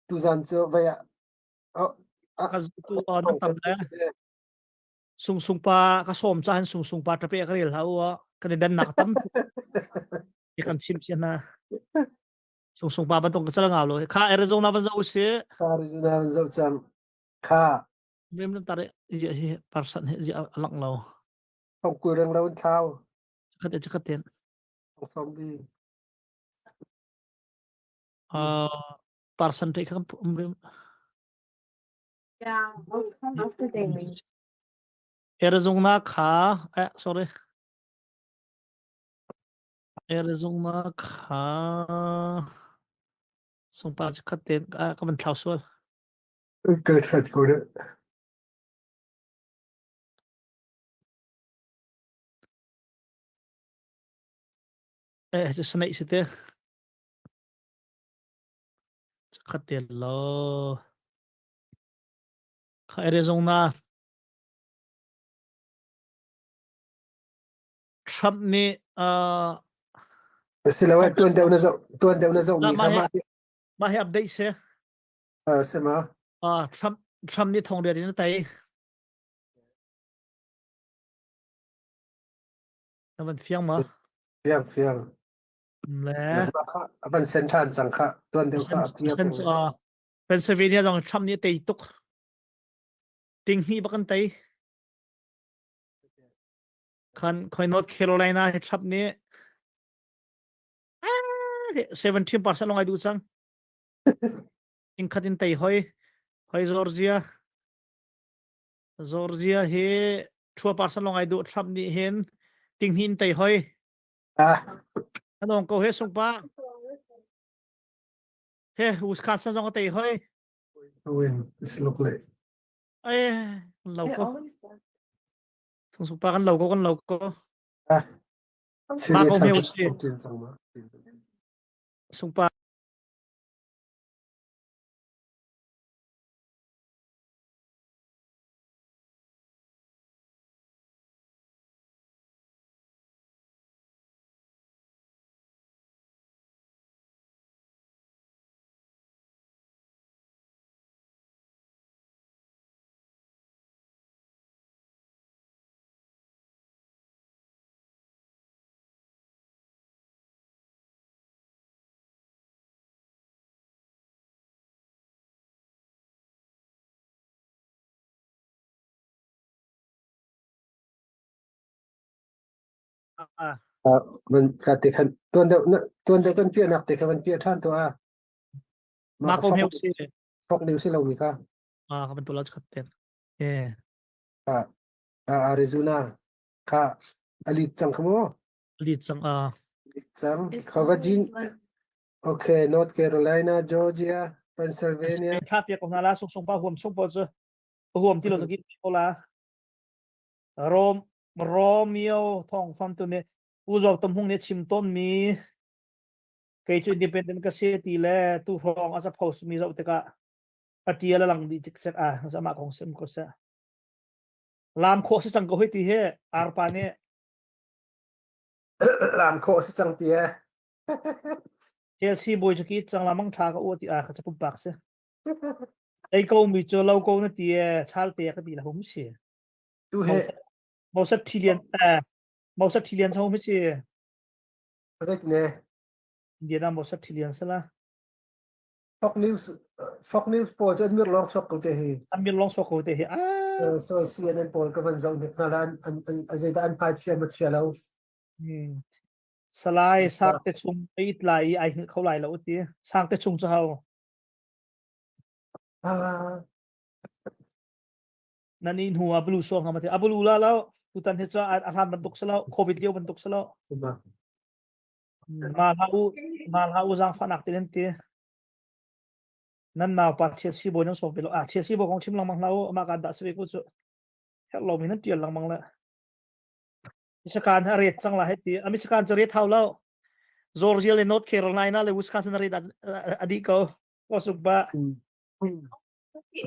tuzan cu vei ah ka zohtu nan tam le sung sung pa ka sawm cha hin sung sung pa tape ka rel hau kan i dan nak tam i kan chim sia na sung sung pa bantuk ka chal ngau lo kha Arizona van zo si Arizona van zo cang kha Mem tar hi hi parsan hi zia a lang lo. Thong kul reng lo in thlau. Khat e khat ten. Thong song bi. Uh, parsan te kha um rim. Yeah, after daily. Arizona kha eh sorry. Arizona kha sungpa khat ten ka man thlau sual. Ka ṭhat ko deh. Eh, cu sanaih si te. Khat te lo. Kha Arizona. Trump nih uh, Asiloah tuan deuh na zoh tuan deuh na zohmi kha mah mah hi update si. Si ma? Trump Trump nih thong riat in a tei. Na van fiang ma? Fiang fiang. Le. A van sen ṭhan cang kha. Tuan deuh kha a clear peng. Pennsylvania zong Trump nih a tei tuk. Ting hnih bak an tei. Khan khoi North Carolina hi Trump nih 17% long ai duh cang. Inn-khat in tei hoi. Hoi Georgia. Georgia hi thua parsan long ai duh Trump nih hin tinghni in tei hoi. Ah. Anong ko he sungpa. He Wisconsin zong a tei hoi. Win is look like. Ai lo ko. Sung sungpa kan lo ko kan lo ko. Ah. Ma ko meu si. Sungpa Man ka te khan tuan deuh tuan deuh kan piah nak te kha van piah ṭhan tuah. Ma ko meu si. Fok deuh si lo mi kha. Ah ka ban tu la khat ten. Eh. Ah Arizona kha alit cang kha mu. Alit cang a. Alit cang. Kha Virgin Okay, North Carolina, Georgia, Pennsylvania. Thla piak ko hna la sung sung pa huam chung pawl cu huam ti lo cu ko la. Rom Romeo thong fam tu nih U Zaw Tam Hung nih chim tawn mi. Kei cu independent ka si ti le tu hrawng a post mi zoh tikah a tial a lang dih cikcek a amah kong sim ko seh. Lam khawh si cang ko hoi ti hi arpa nih Lam khawh si cang ti e. Chelsea bawi cu ki cang la mang tha ka u ti a ka ca pumpak si. Ei ko mi cu lo ko na ti e chal te ka ti la hum si. Tu he Mosat Thilian eh Mosat Thilian chong mi si. Zeitin ne? Indiana Mosat Thilian sala. Fox News Fox News pawl cu an mir lawng chuak ko te hi. An mir lawng chuak ko te hi. Ah. So CNN pawl ka van zoh hnik hna la an an an zeidah an hmai chia ma chia lo. Hmm. Salai sang te chung ei tlai i ai hngilh kho lai lo ti. Sang te chung cu hau. Ah. Nan i hnu ah blue song ha ma te. A blue la lo. Tutan hi cu a hlan bantuk si lo. Covid lio bantuk si lo. Ma hlah u, ma hlah u zaangfahnak te nan ti. Nan naupa Chelsea bawi nan sawm ve lo. Ah, Chelsea bawi kong chim lengmang hlah u. Amah kaan dah si ve ko cu. Herh lomi nan tial lengmang le. Michigan a ret cang la hei ti. A Michigan cu ret hau lo. Georgia le North Carolina le Wisconsin a ret a dih ko. Ko suk ba.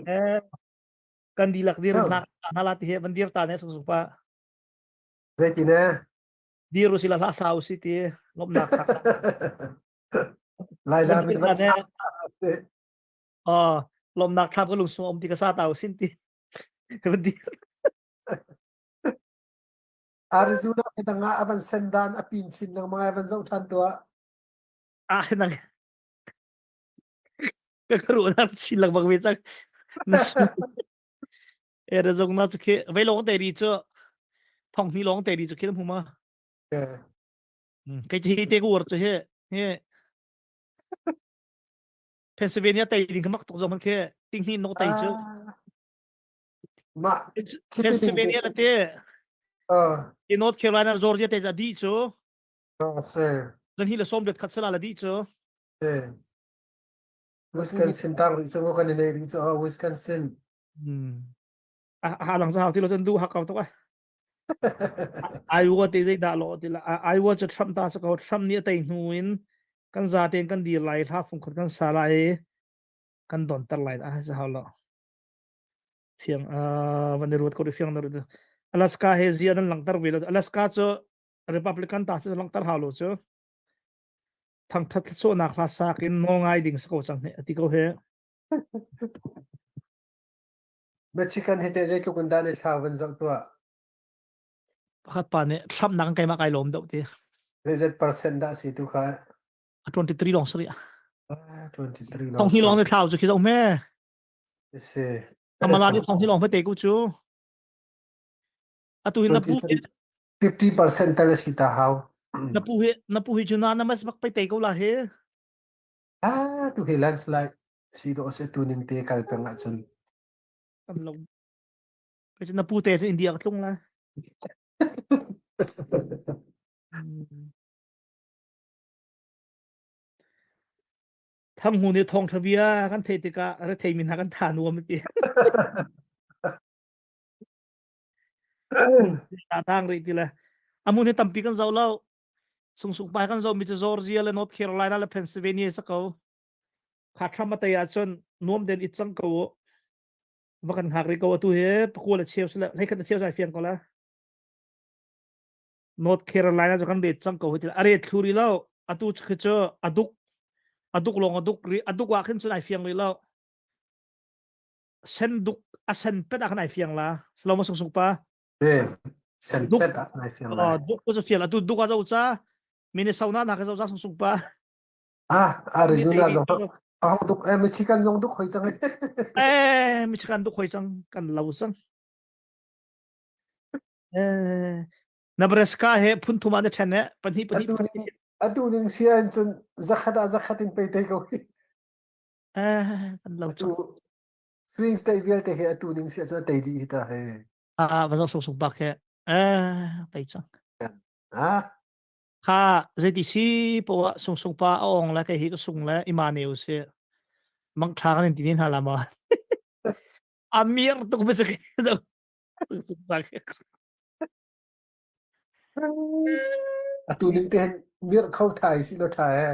Eh, kan dilak dir hna hna la ti he van dir ta ne suk suk pa. Zeitin eh? Dir u sila hla hla u si ti lawmhnak Lai la mi van Oh, lawmnak thlap ka lung sung om ti ka sa ta u sin ti. Van dir. Arizona hi dang ah avan sen dan a pin chin lengmang ai van zoh than tuah. Ah nang ka karu na chin lengmang ve cang. Arizona cu khi vei lawng te ri cu thong hni lawng te ri cu khi hmu ma. Kei hi te ku cu hi hi Pennsylvania tei ding ka mak tuk zong khi ting hni nok tei cu. Mah Pennsylvania na te. Uh. North Carolina Georgia te di cu. Uh, se. Zan hi le som det khat sala la di cu. Se. Wisconsin tang ri cu kan nei ri cu Wisconsin. Hmm. A lang sa ti lo cun du hak ko tuk ai. Iowa te zei dah lo ti la Iowa cu Trump ta sa ko Trump nih a tei hnu in kan za tein kan dir lai hla fung khut kan sa lai kan don ter lai a sa hau lo. Fiang van i ruat ko fiang na ruat. Alaska he zia nan langter ve lo. Alaska cu Republican ta cu langter hau lo cu. Thangthat thluachuahnak hla sak in nawl ngai ding si ko cang he ati ko he. Mexican he te zeitluk in dah na thlau van zoh tuah. Pakhat pa nih Trump nak keimah kai lawm deuh ti. Zeizat percent dah si tu kha? A 23 lawng sari. Ah, 23 lawng. Thong hi lawng na thlau cu khi zoh me. Si. Kamala nih thong hi lawng te ku cu. Atu hi na pu 50% tal si ta hau. Na pu hi na pu hi cu na na mas bak pe te ko la he. Ah, tu hi landslide si do se tu ning te kal peng ahcun. Kan lo. Kai na pu te cu India ka tlung la. Thang hu nih thawngṭha bia kan theih tikah rethei mi hna kan tha nuam ti. Ta tang rih ti le. Amun hi tampi kan zoh lo. Sungsung pai kan zoh mi cu Georgia le North Carolina le Pennsylvania sa ko. Kha Trump a tei ahcun nuam den it cang ko u. Va kan hngak rih ko atu hi pakua le cheu sile hlei khat le cheu sai fiang ko la. North Carolina cu kan ret cang ko hi ti a ret thlu rih lo. Atu khi cu a duk a duk lawng a duk rih a duk ah khin cun ai fiang rih lo. Sen duk a sen pet ah khan ai fiang la. Salo ma sung sung pa. Eh, sen pet ah ai fiang la. Duk ko cu fial atu duk a zo ca Minnesota na ka zo ca sung sung pa. Ah, Arizona zong a hong duk eh Michigan zong duk hoi cang. Eh, Michigan duk hoi cang kan lo cang. Eh, Nebraska he phun thum ah na ṭhen eh pahnih pahnih Atu ning atu ning sia in cun zakhat ah zakhat in pei te ko hi. Eh, kan lo Atu swing state vialte he atu ning sia cun tei dih hi ta he. Ah, va zong sung sung bak he. Eh, tei cang. Ah, Kha zeiti si poah sung sung pa a ong le kei hi ka sung le Immanuel si. Mang ṭha kan in ti hna la ma. Amir tuk mi cu Atu ning te hin mirh kho thai si lo tha e.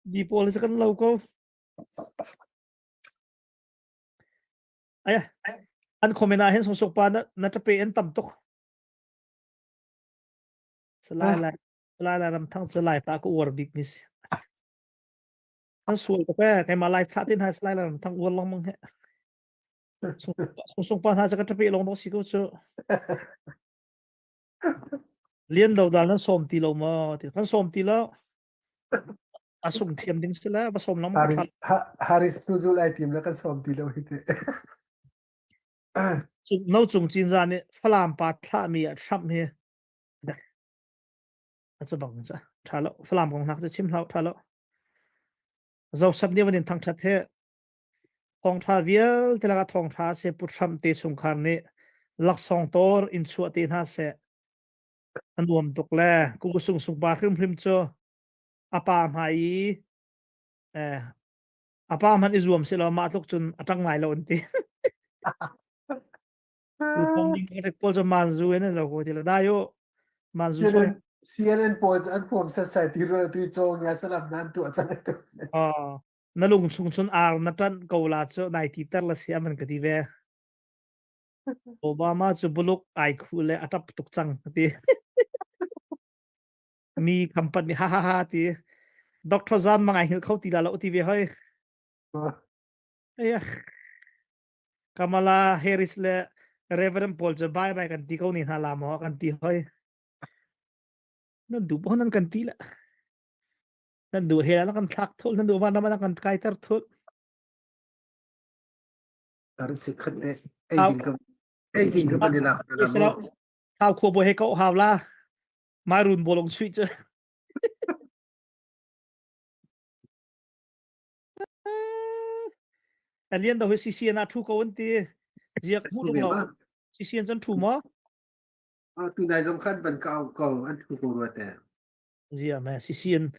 Mi pawl hi kan lo ko. Aya, an comment ah hin sungsuk pa na na tape an tam tuk. Salai lai Salai lai ram thang salai pa ka uar bik ni si. An sual tuk ee keimah lai thlah tin hai salai lai ram thang uar lengmang he. Sungsung pa hna cu ka tape lawng dawh si ko cu. Lian do dal nan sawm ti lo maw? Ti kan sawm ti lo. A sung thiam ding si le va sawm lengmang Haris Haris nuzul ai tim le kan sawm ti lo hi te. No cung cin za nih Falam pa thlahmi ah Trump hi a cu bang ca tha lo Falam kong hnak cu chim hlau tha lo Joseph nih van in thangthat he thawngtha vialte lakah thawngtha se Pu Trump te chungkhar nih laksawng tor in chuah te hna seh a nuam tuk le ku sung sung pa hrimhrim cu a pa hmai i eh, a pa hmanh i zuam si lo mah tluk cun a ṭang lai lo an ti. Tu thong ding ka pawl cu manzu in an lo ko ti lo dai u manzu CNN CNN pawl an huam setsai ti ru tu cawng ya salam nan tuah cang tu. Ah na lung chung cun ar na ṭanh ko la cu nai ti ter la si aman ka ti ve. Obama cu buluk ai khu le a ṭap tuk cang ka ti. Mi company ha ha ha ti. Dr. Zan mang ai hngilh kho ti la lo ti ve hoi. Aya. Kamala Harris le Reverend pawl cu bye bye kan ti ko ni hna la maw kan ti hoi. Nan duh paoh nan kan ti la. Nan duh he nan kan thlak thul nan duh van nan kan kaiter thul. Ar si khat ne ei ding ka ei ding ka ban lak ta la mo. Thau khua bo he ko hau la. Mai run bolong sui chu. Alien do hi CCN ah thu ko an ti. Ziak hmu tung lo. CCN chan thu maw? Ah tu nai zong khan ban ka ko an thu ko rua te. Zia me CCN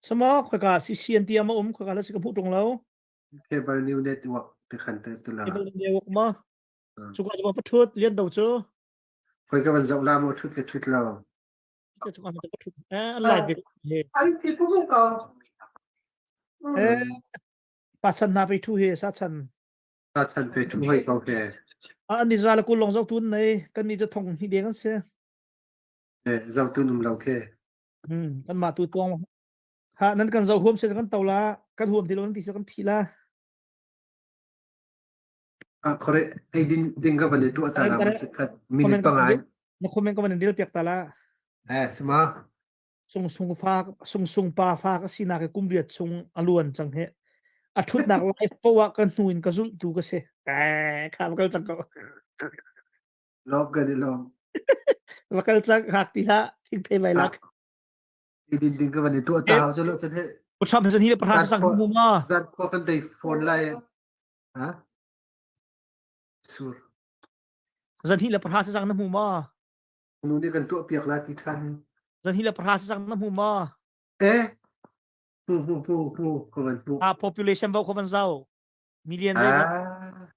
sama khoika CCN ti ama um khoika la si ka hmu tung lo. Cable New Network te khan te te la. Cable Network ma. Chuka chu pa thut lian do chu. Khoika ban zoh la mo thut ke thut lo. Eh, an lai bik he. An ti pu ko. Eh, pa chan na pe thu he sa chan. Sa chan pe thu hoi ko ke. A ni za la kul long zau tun nei kan ni chu thong hi deng an se. Eh, zau tun um lo ke. Hmm, kan ma tu tuang. Ha nan kan zau huam se kan tau la, kan huam ti lo nan ti se kan thi la. Ah, khore ei din ding ka van i tuah ta la mun khat minute pangai. Na comment ka van dil piak ta la. Eh, suma. Sung sung fa sung sung pa fa ka sinak ke kum riat chung a luan chang he. A thutnak lai powa ka hnu in ka zulh tu ka si. Eh, kha va kal chang ko. Lom ka di lom. Va kal chang hak ti ha thing thei mai lak. Ei din ding ka van i tuah ta hau chalo chan he. Trump san hi le pahra sang mu ma. Zan khua kan dei phone lai. Ha? Sur. Zan hi le pahra sang na hmu ma? Nu nih kan tuah piak la ti ṭhan. Zan hi le pahra sang na hmu ma? Eh. Hmu hmu hmu hmu ko van hmu. Ah population bo ko van zau. Million ah.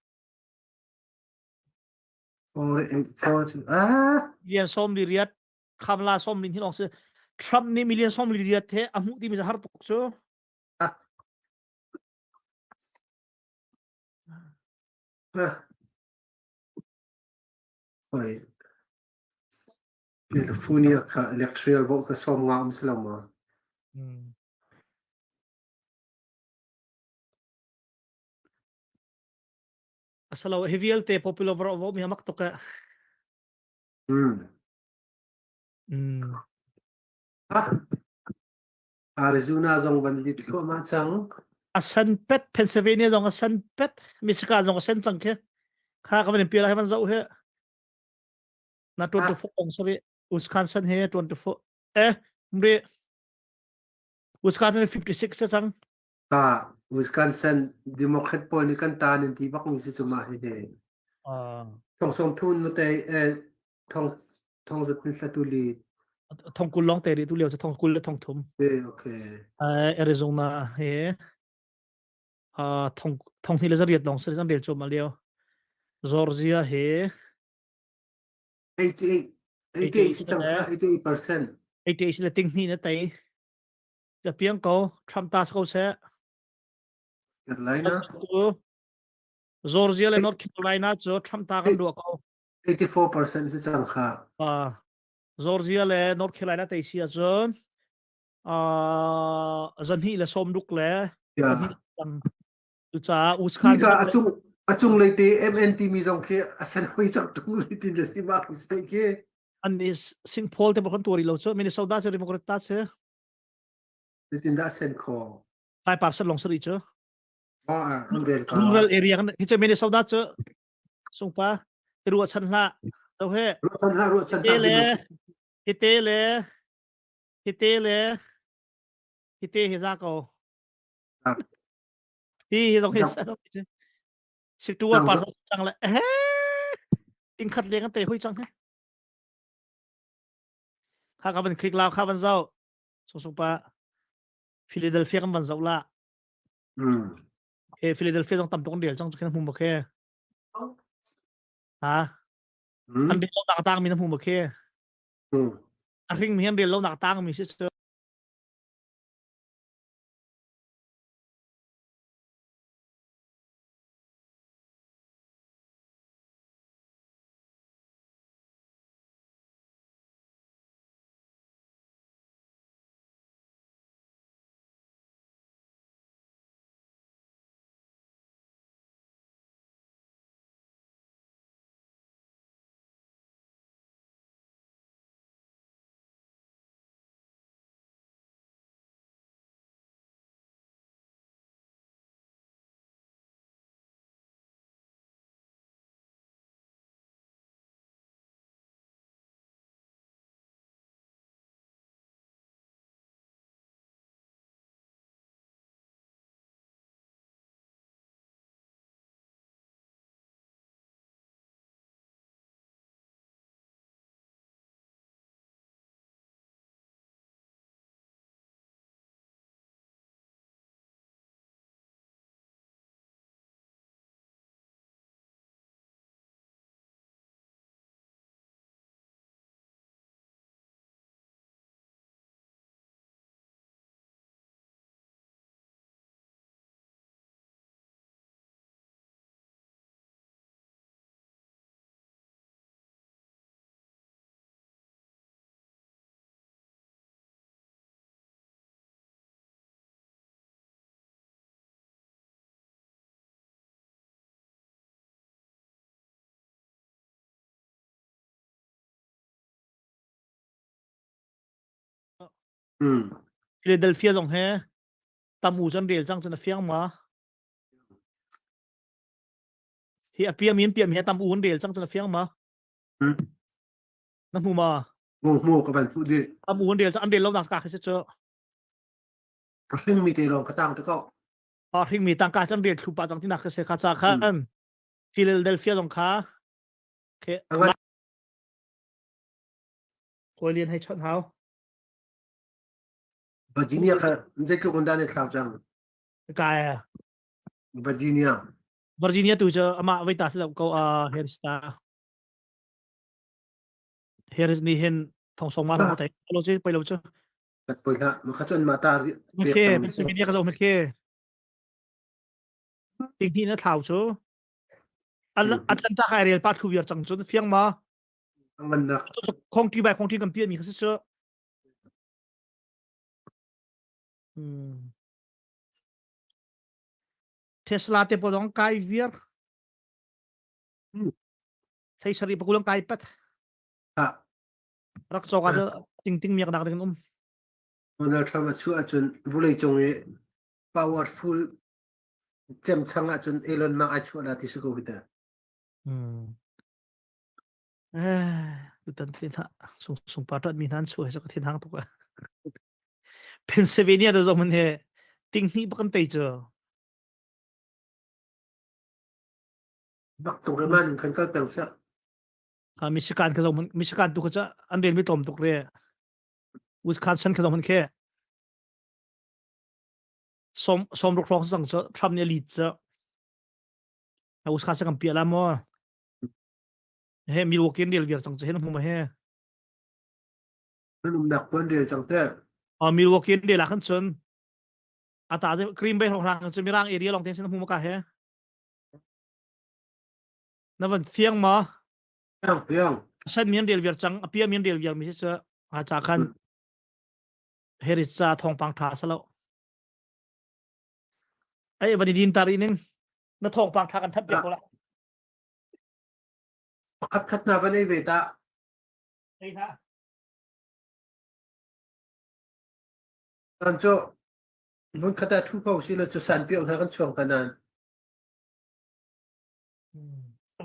Four eight four two ah. Million som li riat Kamala som lin hi long si Trump nih million som li riat he a hmuh timi har tuk cu. Ah. Hoi. California kha electrical bo ka som nga um silo ma. Hmm. Asalo hi vialte popular vo mi hamak tuk eh. Hmm. Hmm. Ah. Arizona zong van lit thluahmah cang. A san pet Pennsylvania zong a san pet Michigan zong a sen cang khi. Kha ka van in pial hai van zoh he. Na 24 ong sorry Wisconsin he 24 eh mri Wisconsin 56 se cang. Ah Wisconsin Democrat pawl nih kan ta nan ti bak mi si cu mah hi he. Ah. Thong som thun mu te eh thong thong za kun thla tu li. Thong kul long te ri tu lio cu thong kul le thong thum. Eh okay. Eh Arizona he ah thong thong hi le zariat long se zan bel chu ma lio. Georgia he 88 88 si cang 88%. 88 le ting hnih na tei. Ka piang ko Trump ta ko seh. Carolina. Georgia le North Carolina cu Trump ta kan duah ko. 84% si cang kha. Georgia le North Carolina tei si ahcun zahnih le sawm ruk le cucaah Wisconsin a cung a cung lei te MN timi zong khi a sen hoi cang tung zeitin le si ma state khi an ni Singpaul te kan tuari lo cu Minnesota cu Democrat ta si zeitin dah sen kho 5% long sari cu rural area kan hi cu Minnesota cu sungpa ruah chan hlah to he ruah chan hlah ruah chan hlah le hite le hite le hite hi za ko hi hi zong hi siktu wa pa chang le eh ting khat leng te hui chang he kha ka van click lao kha van zau sung sung pa Philadelphia kan van zau la he Philadelphia zong tam tuk an rel chang khin hmu ma khe ha an rel lo nak tang mi na hmu ma khe a hring mi an rel lo nak tang mi si Philadelphia zong he tam u cun rel cang cun a fiang ma? Hi a piam in piam hi tam u an rel cang cun a fiang ma? Na hmu ma? Hmu hmu ka van fuh dih. Tam u an rel cang an rel lo nak ka khi si cu. Ka hring mi te lawng ka tang te ko. A hring mi tang ka chan rel thlu pa cang ti nak ka se kha cha khan Philadelphia zong kha ke Kawi Lian hei chawnh hau. Virginia kha zeitluk in dah na thlau cang? Kai Virginia. Virginia tu cu amah voi ta si lo ko Harris ta. Harris nih hin thong song ma thai lo chu pei lo chu. Kat poi hlah ma kha chon ma ta pek cang mi si. Virginia ka zo ma khe. Ting hi na thlau chu. Atlanta kai rel pa thu viar cang chu fiang ma. Ngannak. Khong ti bai khong ti kan pian mi kha si chu. Tesla te pawl zong kai viar. Thei sari pakulang kai pat. Rak cawk ah ting ting miak nak ding um. Donald Trump a chuah ahcun vawleicung i powerful cem chang ahcun Elon Musk ai chuah la ti si ko hi ta. Tutan thin ha sung sung pa tat mi hnan chu he ka thin hang tuk a. Pennsylvania da zong man he ting hnih bak an tei cu. Bak tuk man in kan kal peng sia. Ha Michigan ka zong Michigan tu ka cha an rel mi tlawm tuk re. Wisconsin ka zong man khe. Som som ruk rong sang chu Trump nih lead chu. Wisconsin kan pia la mo. He Milwaukee rel viar cang chu he na hmu ma he. Nan umnak puan rel cang te. Milwaukee in de la khan cun ata Green Bay hrawng cun mirang area long ten sin hmu ka he na van fiang ma Fiang fiang. San mian rel viar cang apia mian rel viar mi si a cha khan Harris ca thawngpang tha salo ai van din tari ning na thawngpang tha kan that piak ko la Pakhat khat na van ei ve ta. Ei na. Kan cu hmun khat ah thu ko si la cu san pio hna kan chuang ka nan.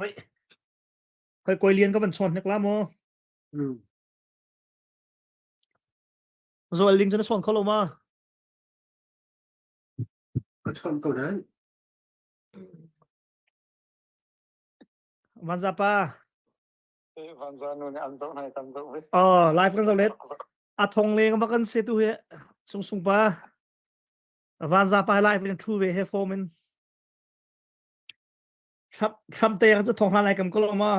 Vai. Khoi koi lian ka van chawn hnek la mo. Zo ling cu na chawn kho lo ma? Ka chawn ko nan. Vanza pa. Vanza nu nih an zoh hna kan zoh ve. Oh, live kan zoh let. A thong leng ma kan se tu he sung sung pa. Vanza pa live in thu ve he form in. Trump Trump te kan thong hna lai kam ko lo ma.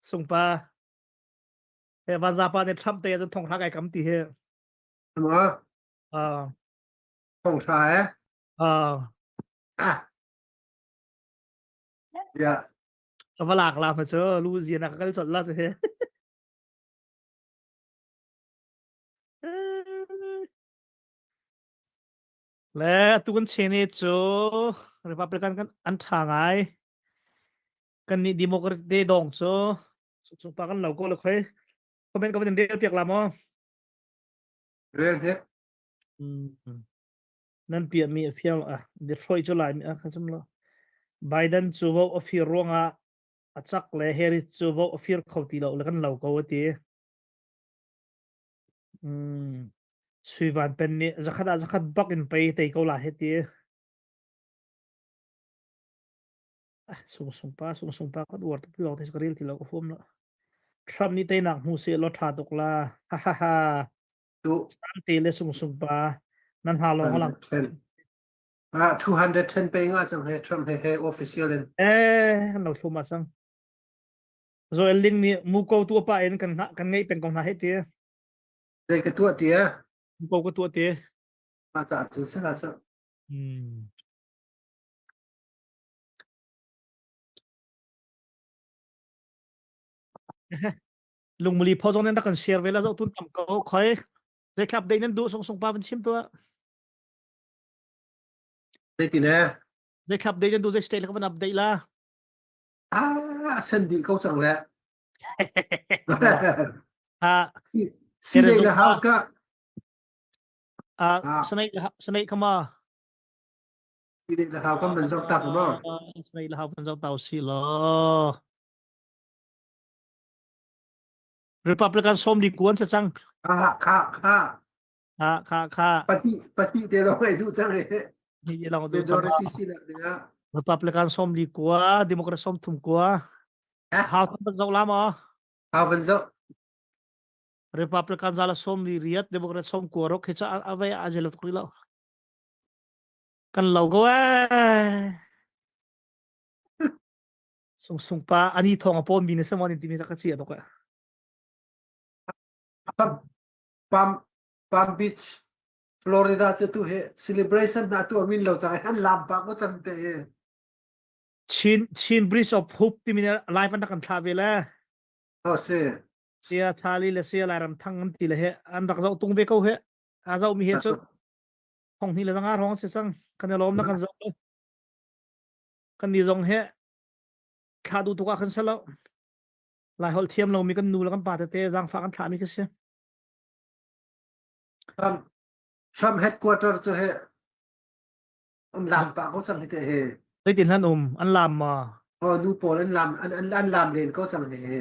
Sung pa. He Vanza pa ne Trump te cu thong hla kai kam ti he. Ma. Ah. Thong hla eh. Ah. Ah. Yeah. Ka va lak la ma cu Louisiana ka kal colh la cu he. Le tu kan chene cu Republican kan an tha ngai. Kan nih Democrat de dong cu cu pa kan lo ko le khoi. Comment ka van rel piak la maw? Rel hek. Nan piahmi a fiang ah Detroit cu Laimi ah kha zum lo. Biden cu vote a fir ruangah a cak le Harris cu vote a fir kho ti lo le kan lo ko a ti. Mm. Sui Van Pen nih zakhat ah zakhat bak in pei tei ko la he ti. Ah, sung sung pa sung sung pa kan uar tuk ti lo te ka rel ti lo ka huam lo. Trump nih teinak hmu seh law tha tuk la. Ha ha ha. Tu Te le sung sung pa nan ha long lang. Ah 210 pe nga cang he Trump he he official in. Eh kan lo thlum a sang. Zoel Ling nih muko tu pa in kan kan ngei peng ko hna he ti. Zei ka tuah ti eh? Muko ka tuah ti. Ma ca cun sela ca. Hmm. Lungmuli phaw zong nan rak kan share ve la zoh tun tam ko khoi zei thlap dei nan duh sung sung pa van chim tuah Zei ti ne? Zei thlap dei nan duh zei state ka van update la Ah sen dih ko cang le. Ha Senate le House ka Ah Senate Senate kama Senate le House kan van zoh tak ma. Senate le House van zoh tau si law. Republican som di kuan sa cang. Kha kha kha. Kha kha kha. Pati pati te lo ngai du cang e. Hi long du majority si nak ding ah. Republican som li kua, Democrat som thum kua. How van zoh la ma? How van zoh? Republican zala som li riat, Democrat som kua rok khi cha avai ajelo tuk lo. Kan lo go eh. Sung sung pa ani thong a pawm mi na si maw timi ka chia tuk eh. Palm Palm Beach Florida cu tu hi celebration na tu amin lo cang an lam pa ko cang te. Chin Chin Bridge of Hope timi live an rak kan thlah ve le. Oh si. Sia Thali le sia Lairam thang an ti le he an rak zoh tung ve ko he. A zoh mi he cu thong hnih le zanga hrawng si sang kan i lawm na kan zoh. Kan ni zong he thla duh tuk ah khan si lo. Lai holh thiam lomi kan nu le kan pa tete zaangfah kan thlahmi khi si. Trump, Trump headquarter cu he an lam pah ko cang hi te he. Zeitin hlan um an lam ma? Oh nu pawl an lam an an, an lam len ko cang hi he.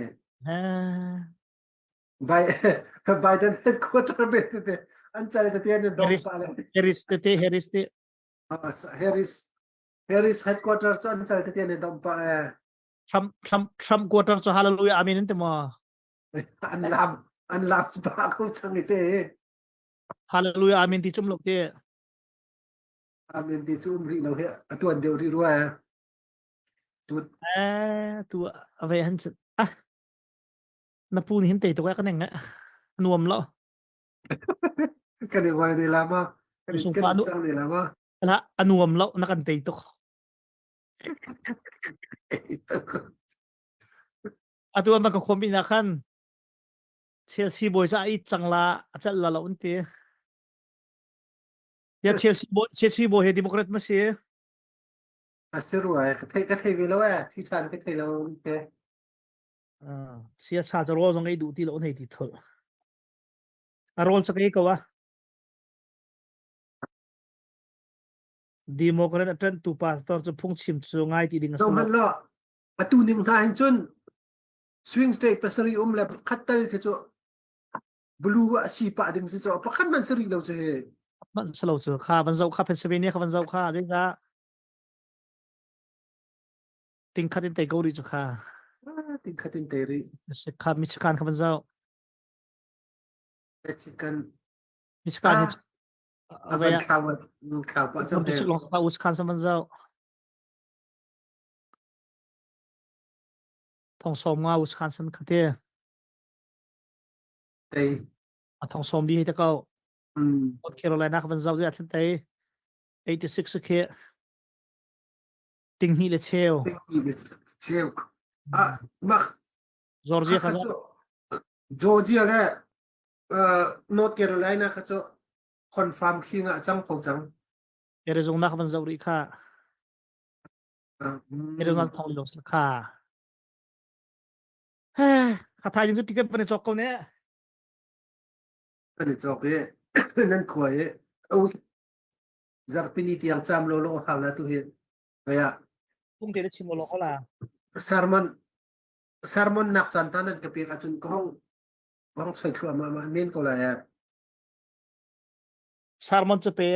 Biden headquarter be tete an cal tete an dong pa le. Harris tete Harris te. Harris Harris headquarter cu an cal tete an dong pah eh. Trump Trump Trump quarter cu hallelujah amen an ti maw? An lam an lam pah ko cang i te. Hallelujah amen ti cum lo te. Amen ti cu um rih lo hi a tuan deuh rih rua eh. Tu eh tu ave han ah na pu ni hin te tu ka neng eh. Nuam lo. Kan i ngoi te la ma. Kan i Sungpa nu cang te la ma. La a nuam lo na kan tei tuk. Atu an ka khom ina khan Chelsea boy cha i chang la a chal la lo an ti. Ya Chelsea boy Chelsea boy he Democrat ma si. A si rua ka thei ka thei ve lo eh. Thi than ka thei lo ke. Sia sa cha rawl zong ei duh ti lo nei ti thol. A rawl chak ei ko a. Democrat a ṭanh tu pastor cu phungchim cu ngai ti ding a si lo. lo. Lo atu ning hna hin cun swing state pasarih um le pakhat tal khi cu blue a si pah ding si cu pakhat man si rih lo cu hi. Man si lo cu kha van zoh kha Pennsylvania kha van zoh kha ding ah ting khat in tei ko rih cu kha. Ting khat in tei rih. Kha Michigan kha van zoh. Michigan. Michigan hi A van thlau thlau pah cang he. Long kha Wisconsin van zoh. Thong sawm nga Wisconsin kha te. Tei. A thong sawm li te ko. North Carolina kha van zoh zia thlen tei. 86 khi ting hnih le cheu. Ting hnih le cheu. Ah, mak. Georgia kha Georgia le North Carolina kha cu confirm khi ngah cang ko cang. Arizona kha van zoh rih kha. Arizona thong lo kha. Kha thai cu ticket van i cawk ko ne. Kan i cawk i nan khua i zarpini tiang cam lo lo hal na tu hi. Kaya. Tung te na chim lo la. Sermon sermon nak caan ta nan ka pek ahcun ka hong ka hong choi thluahmah ma men ko lai eh. Sermon cu pe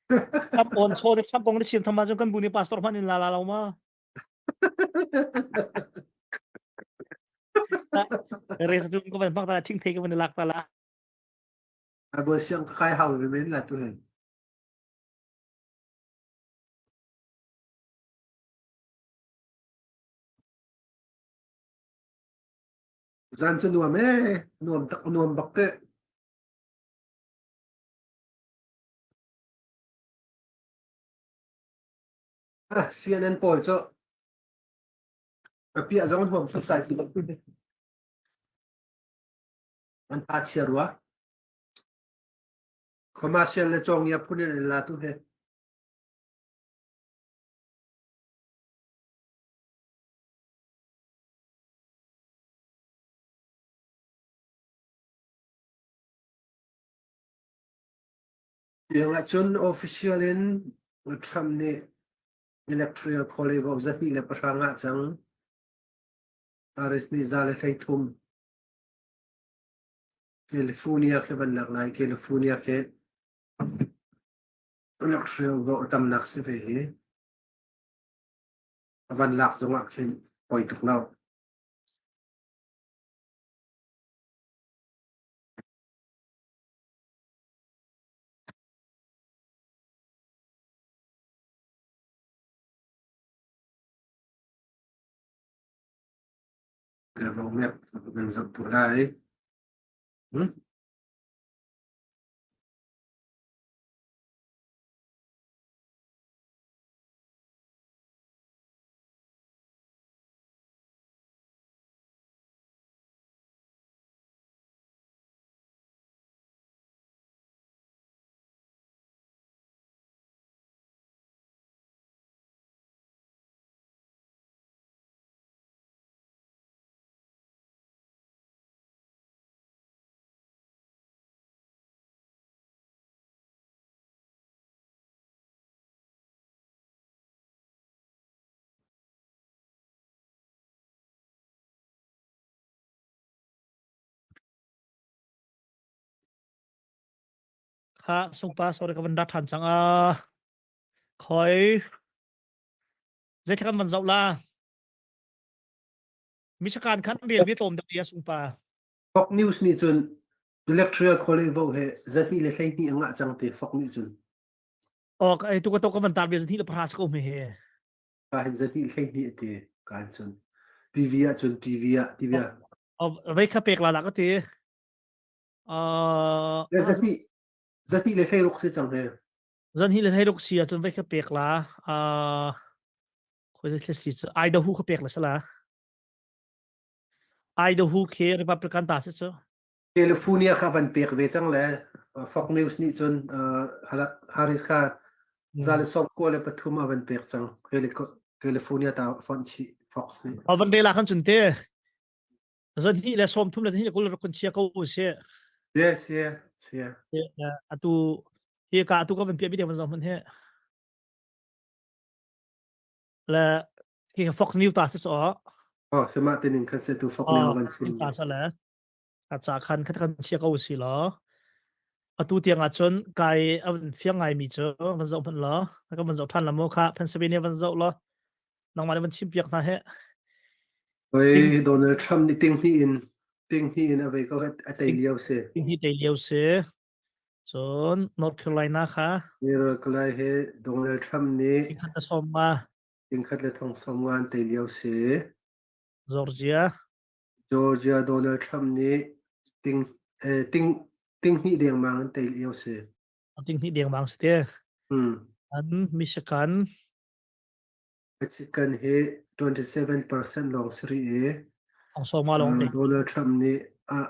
Sam on cho de sam kong na chim thama cun kan bu ni pastor hman in la la lo ma. Re tu ko ban bak ta thing thei ko ban lak ta la. Abo siang ka kai hau ve men la tu hen. Zan cu nuam ee, nuam tak nuam bak te. Ah, CNN pawl cu a piah zong huam sasai ti bak An pa chia rua. Commercial le cawngia phun in an la tu he. Tiang ahcun official in Trump nih electoral college vote 210 ngah cang. Harris nih 133. California khi van lak lai. California khi electoral vote tamnak si ve hi. A van lak zongah khin poi tuk lo. Map kan zoh tu lai. Hmm? Kha sungpa sorry ka van ra ṭhan cang a khoi zeitluk an van zoh la Michigan khan rian bi tlawm deuh ya sungpa Fox News nih cun Electoral College vote he 212 a ngah cang te Fox nih cun. Oh, ka tu ka to ka van tar bia zahnih le pahra ko me he. Ka hin 212 a ti ka hin cun. TV ah cun TV ah TV ah. Oh, vei kha pek la la ka ti. Uh, Zahnih zahnih le hleiruk si cang he. Zanhi le hleiruk si ahcun voi kha pek la. Uh, khoi le si cu Idaho kha pek la sala. Idaho khi Republican ta si cu. California kha van pek ve cang le Fox News nih cun Harris kha za le sawm kua le pathum a van pek cang. California ta fonh chih Fox nih. A van rela khan cun te. Zan hnih le sawm thum le zan hnih le kul rak kun chia ko u si. Yes, yeah, yeah. Atu hi ka atu ka van piah mi te van zong hman he. Le hi Fox News ta si so. Oh, sema tining khan se tu Fox News van sim. Ta sa le. A ca khan khat kan chia ko si law. Atu tiang ah cun kai a van fiang ngai mi cu van zoh hmanh law. Ka van zoh than la mu kha Pennsylvania van zoh law. Nangmah nih van chim piak hna he. Oi Donald Trump nih ting hnih in ting hnih in a vei ko a tei lio si. Ting hnih tei lio si. Cun North Carolina kha. North Carolina he Donald Trump nih ting khat le sawm nga. Ting khat le thong sawm nga an tei lio si. Georgia. Georgia Donald Trump nih ting eh, ting ting hnih dengmang an tei lio si. Ting hnih dengmang si te. Hmm. An Michigan. Michigan hi 27% lawng si rih i Thong sawm nga lawng te. Donald Trump nih ah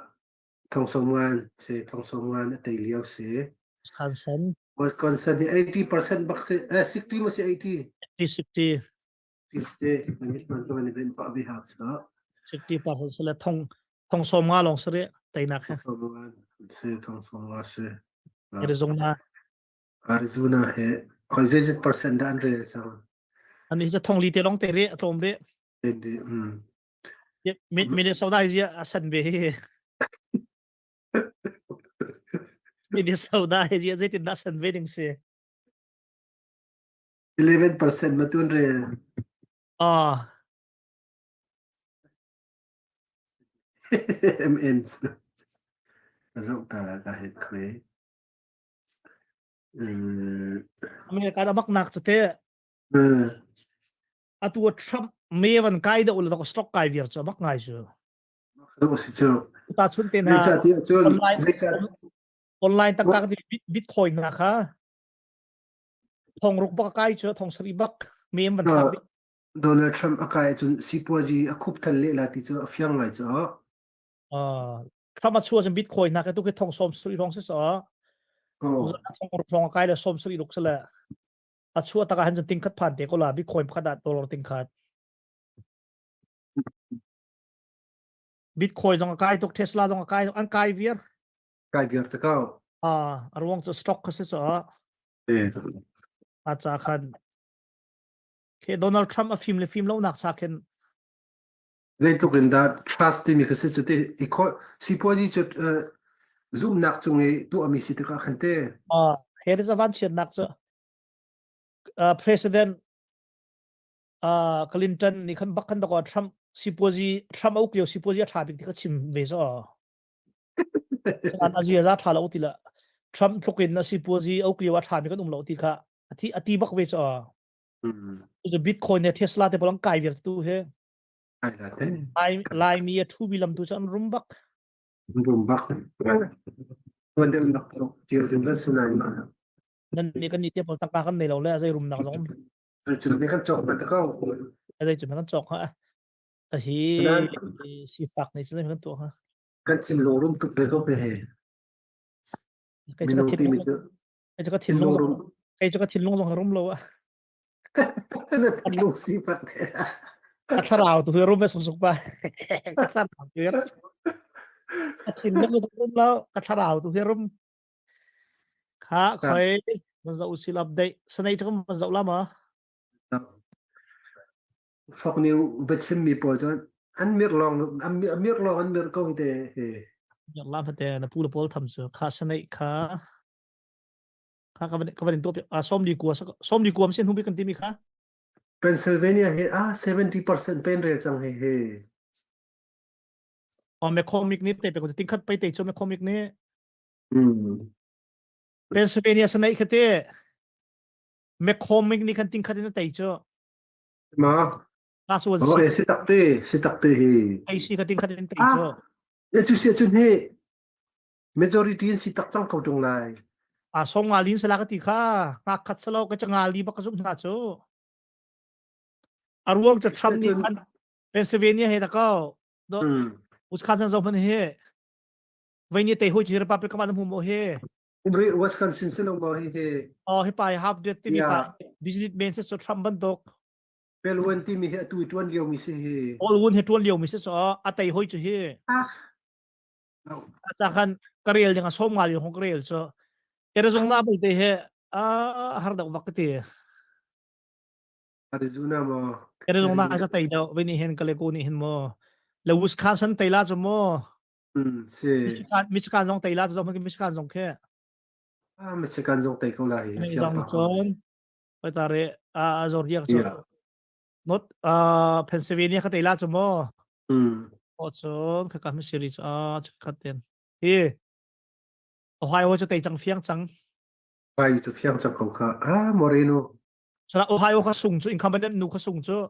thong sawm nga si thong sawm nga a tei lio si. Wisconsin. Wisconsin hi 80% bak si eh 60 ma si 80. 60. 60 man ka van i ben pa bi hak sa. 60% si le thong thong sawm nga lawng si rih teinak he. Thong sawm nga si thong sawm nga si. Arizona. Arizona he khoi zeizat percent dah an rel cang? Ani hi thong li te long te re a tlawm re. Mm. Minnesota hi a san ve hi. Minnesota hi zeitin dah san ve ding si. 11% ma tun rel. Ah. MN. Zoh ta la ka het khoi. America da bak nak cu te. Atu Trump me van kai da ul da stock kai viar cu bak ngai cu. Do si cu. Ta chun te na online online taktak di bitcoin na kha thong ruk bak kai cu thong sari bak me van thlak Donald Trump a kai cun sipuazi a khup than le la ti cu a fiang ngai cu. Trump a chuah cun bitcoin na ka tu ke thong som suri rong si so. Thong ruk rong kai le som suri ruk sale. A chuah taka han cun ting khat phan te ko la bitcoin pakhat ah dollar ting khat. Bitcoin zong a kai tuk Tesla zong a kai an kai viar. Kai viar te kau. Ah, a ruang cu stock kha si so. A cha khan Ke Donald Trump a fim le fim lo nak sa khin Zeitluk in dah trust timi kha si cu te i sipuazi cu zumhnak cung i tuahmi si tikah khan te. Ah, here is a van chiatnak cu President uh, Clinton nih khan bak khan dakaw Trump sipuazi Trump a uk lio sipuazi a ṭha bik ti kha chim ve so. An azia za ṭha lo ti la Trump tluk in a sipuazi a uk lio a ṭha mi kan um lo ti kha ati ati bak ve so. Cu Bitcoin le Tesla te pawl kai viar tu he. Lai Laimi a thu bi lam tu cu an rum bak. Rum bak. Tuan deuh nak cio ding kan sinai ma. Nan ni kan ni te pawl tangka kan nei lo le zai rum nak zong. Cu ni kan cok ma ta ko. Zai cu kan cok ha. A hi sifak nei sin kan tu ha. Kan thinlung rum tuk ve ko pe he. Minung timi cu. Kei cu ka thinlung kei cu ka thinlung zong rum lo a. Na thinlung sifak. A thlarau tu hi rum ve suk pa. Ka thlarau tu hi. Ka thinlung tu rum lo, ka thlarau tu hi rum. Kha khoi man zau sil update sanai cu man zau la ma. Fok ni va chim mi pawl cu an mir lawng an mir lawng an mir ko hi te he. Mir lam te na pu le pawl tham cu kha sanai kha Kha ka van ka van in tuah piak. Ah, sawm li kua sawm li kuam sin hnu bik kan timi kha. Pennsylvania hi ah 70% pen rel cang he he. Oh, McCormick nih te pe ko ting khat pai te chu McCormick nih. Mm. Pennsylvania sanai khate McCormick nih khan ting khat in tei chu. Ma. Ta su Oh, eh, si tak te, si tak te hi. Ai si kha ting khat in tei chu. Ah, le chu sia chun he. Majority in si tak cang ko ṭung lai. A song nga lin sala ka ti kha ngak khat salo ka nga li bak ka zumh hna cu. A ruang cu Trump nih khan Pennsylvania he ta ko. Do Wisconsin zong hman hi. Vei ni te hoi chi Republican an hmu mo hi. Umri Wisconsin si lo mo hi hi. Oh hi pa half dead timi pa businessman se so Trump bantuk. Pelwan timi hi atu tuan lio mi si hi. All wun he tuan lio mi si so a tei hoi chu hi. Ah Ta khan ka rel ding a som nga li hong ka rel cu Arizona belte he a har deuh bak ka ti. Arizona maw? Arizona ka tei deuh vei nih hin Kaleko nih hin maw le Wisconsin tei la cu maw Mm, si. Michigan Michigan zong tei la cu zong Michigan zong khi. Ah, Michigan zong tei ko lai. Fiang zong cun oi tare a Georgia cu. Not uh, Pennsylvania kha tei la cu maw? Mm. O cun khaka mi series a khat ten. Hi Ohio cu tei cang fiang cang. Ohio cu fiang cang ko kha. Ah Moreno. Sara Ohio kha sung cu incumbent nu kha sung cu.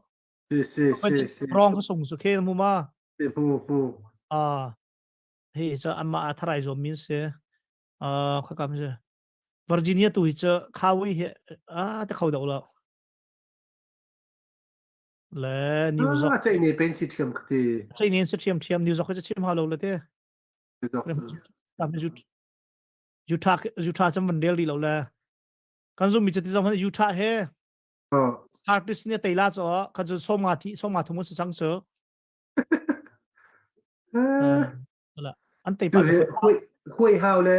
Si si si si. Rong kha sung cu khe mu ma. Si mu mu. Ah hi cu amma a tharai zom min si. Ah khaka mi si. Virginia tu hi cu khawi hi a te kho do lo. Le New York. Ah, ceih ne pen si thiam ka ti. Ceih ne si thiam thiam New York cu chim ha lo le te. Utah Utah cam van rel ri lo le. Kan zum mi cu ti zong Utah he. Artist ne teila cho kan cu som nga thi som nga thum si chang chu. An tei pa. Hui hau le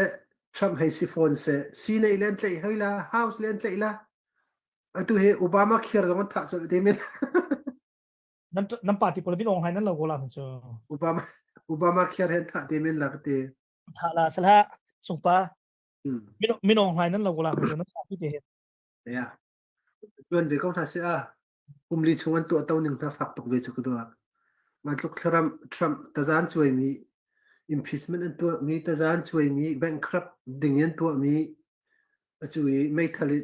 Trump hei si phone se si nei len tlei hoi la house len tlei la atu he Obama khiar zong an thah colh te men nan nan party pawl bin ong hai nan lo ko la cu Obama Obama khiar hen thah te men la ka te thah la sala sungpa min min ong hai nan lo ko la cu nan sa te he ya Tuan ve ko hna seh a kum li chung an tuahto ning hna fak tuk ve cu ka dua. Mah tluk Trump, Trump tazan cuaimi impeachment an tuahmi tazan cuaimi bankrupt ding in tuahmi acu i meithal in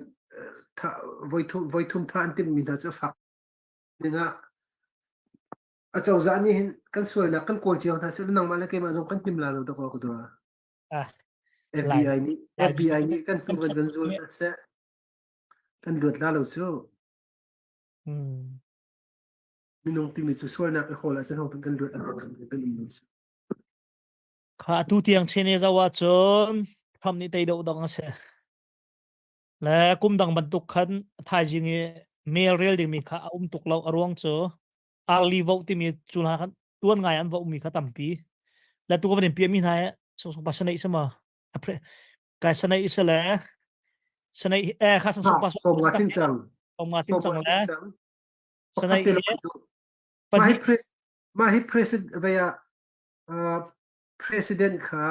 thah voithum voithum thah an timhmi hna cu a fak ning ah acozah nih hin kan sualnak kan kawl cio hna seh nangmah le keimah zong kan him la lo dakaw ka dua. Ah, FBI nih FBI nih kan hnu kan kan zul hna seh. Kan luat la lo cu. Hmm. Minung timi cu sualnak i hawl ahcun hong kan luat an kan um lo cu. Kha atu tiang chen zo ahcun Trump nih tei deuh dong a si. Le kum dang bantuk khan thaizing i mail rel dingmi kha a um tuk lo a ruang cu early vote timi cu hna khan tuan ngai an vote mi kha tampi. Le tu ka van in piami hna he sung pa sanei sama Kai sanai isale sanai eh kha sang pa som nga ting cang som nga ting cang le sanai mah hi pres mah hi president vaya president kha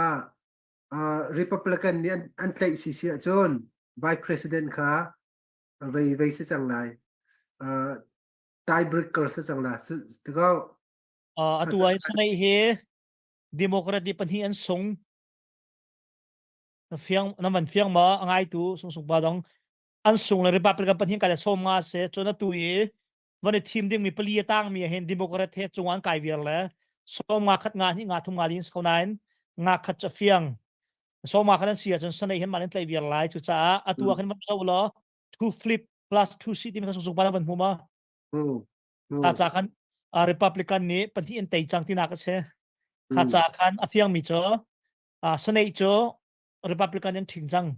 republican nih an tlaih si si ahcun vice president kha vei vei si cang lai tiebreaker si cang la tikau atu ai sanai hi democrat di pahnih an sung Na fiang na van fiang ma a ngaitu sungsung pa dong an sung le Republican pahnih kai le som nga se cun atu i van i thim ding mi pali a tang mi hin Democrat he cung an kai viar le som nga khat nga hnih nga thum nga lin ko nain nga khat cu fiang som nga khat an si ahcun sanei hin man in tlai viar lai cucaah atu ah khin van zo law two flip plus two seat timi kha sungsung pa van hmu ma kha ca khan Republican nih pahnih in tei cang tinak a si kha ca khan a fiang mi cu Senate cu Republican in ṭhing cang.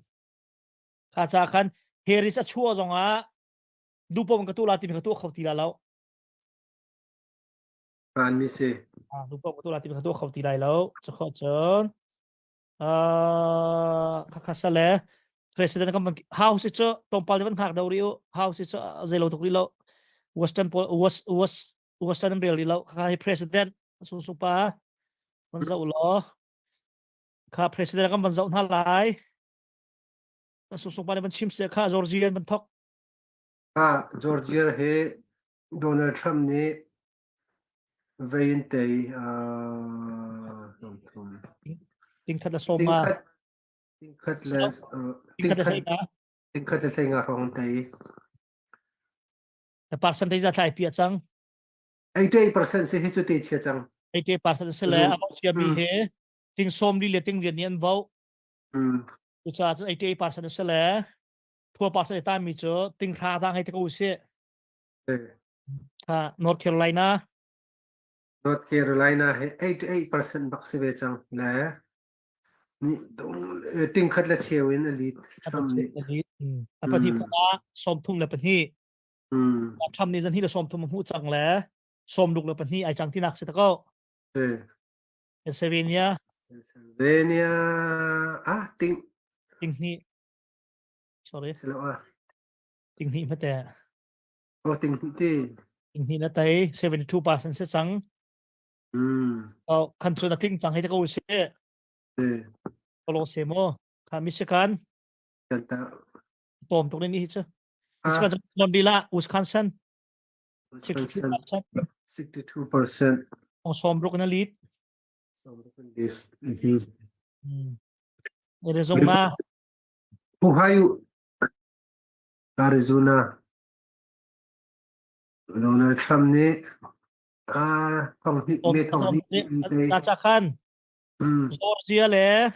Kha ca khan Harris a chuah zongah duhpom ka tuah la timi ka tuah kho ti la lo. An mi si. Duhpom ka tuah la timi ka tuah kho ti lai lo. Cu cun khakha sale president kan house cu tlawmpal van hngak do rih u house cu zeilo tuk rih lo western west west western an rel rih lo khakha hi president sung sung pa van zoh law Kha president kan van zoh hna lai. Sungsung pa nih van chim seh kha Georgia an van thok. Ah, Georgia he Donald Trump nih vei in tei uh, tingkhat le sawm nga tingkhat le tingkhat tingkhat le hlei nga hrawng tei. The percentage za thlai pi cang. 88% si hi cu te chia cang. 88% si le a chia mi he. Ting sawm li le ting riat nih an vote. Mm. Cucaah cun 88% a si le thua percent a tami cu ting hra dang hei ti ko usih. Eh. Kha North Carolina. North Carolina he 88% bak si ve cang le ting khat le cheu in a lead Trump nih. A pahnih ah sawm thum le pahnih. Trump nih zan hi le sawm thum a hmuh cang le sawm ruk le pahnih ai cang tinak si ta ko. Pennsylvania. Pennsylvania ah ting ting hnih. Sorry. Silo ah. Ting hnih hmate. Oh ting hnih ti. Ting hnih na tai 72% si cang. Mm. Oh kan cu na tling cang hei te ko si. Eh. Kolo se mo. Kha Michigan. Kan ta. Tom tuk ni hi chu. Michigan non dila Wisconsin. 62%. 62%. Sawm ruk na lead. This. Mm. Arizona. Ohio. Arizona. Donald Trump nih ah thong hnih me thong hnih Ta cha khan. Georgia le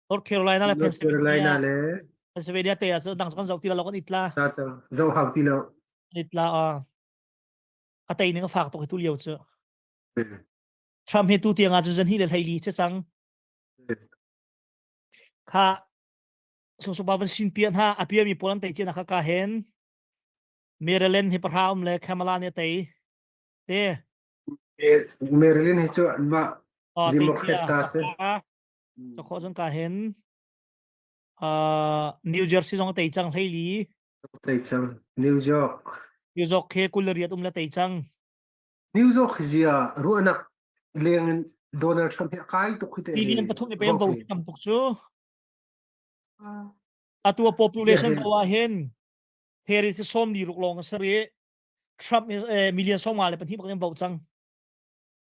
North Carolina le North Carolina le Pennsylvania te ah dang kan zoh ti lo kan itla. Ta cang zoh hau ti lo. Itla a a tei ning a fak tuk tu lio cu. Trump hi tu tiang ah cun zan hi le hlei li che cang. Kha sungsupa van sin pian ha a pia mi pawl an tei chian kha ka hen Maryland hi pahra um le Kamala nih a tei. Te. Maryland hi cu anmah Democrat ta si. Ka khawh cun ka hen. Uh, New Jersey zong a tei cang hlei li. Tei cang. New York. New York he kul le riat um le tei cang. New York zia ruahnak leng in Donald Trump hi a kai tuk hi te. TV pathum ni pem bo tam tuk cu. Atu a population ko ah hin Harry si som li ruk lawng a si rih. Trump eh, million song nga le pahnih bak in vote cang.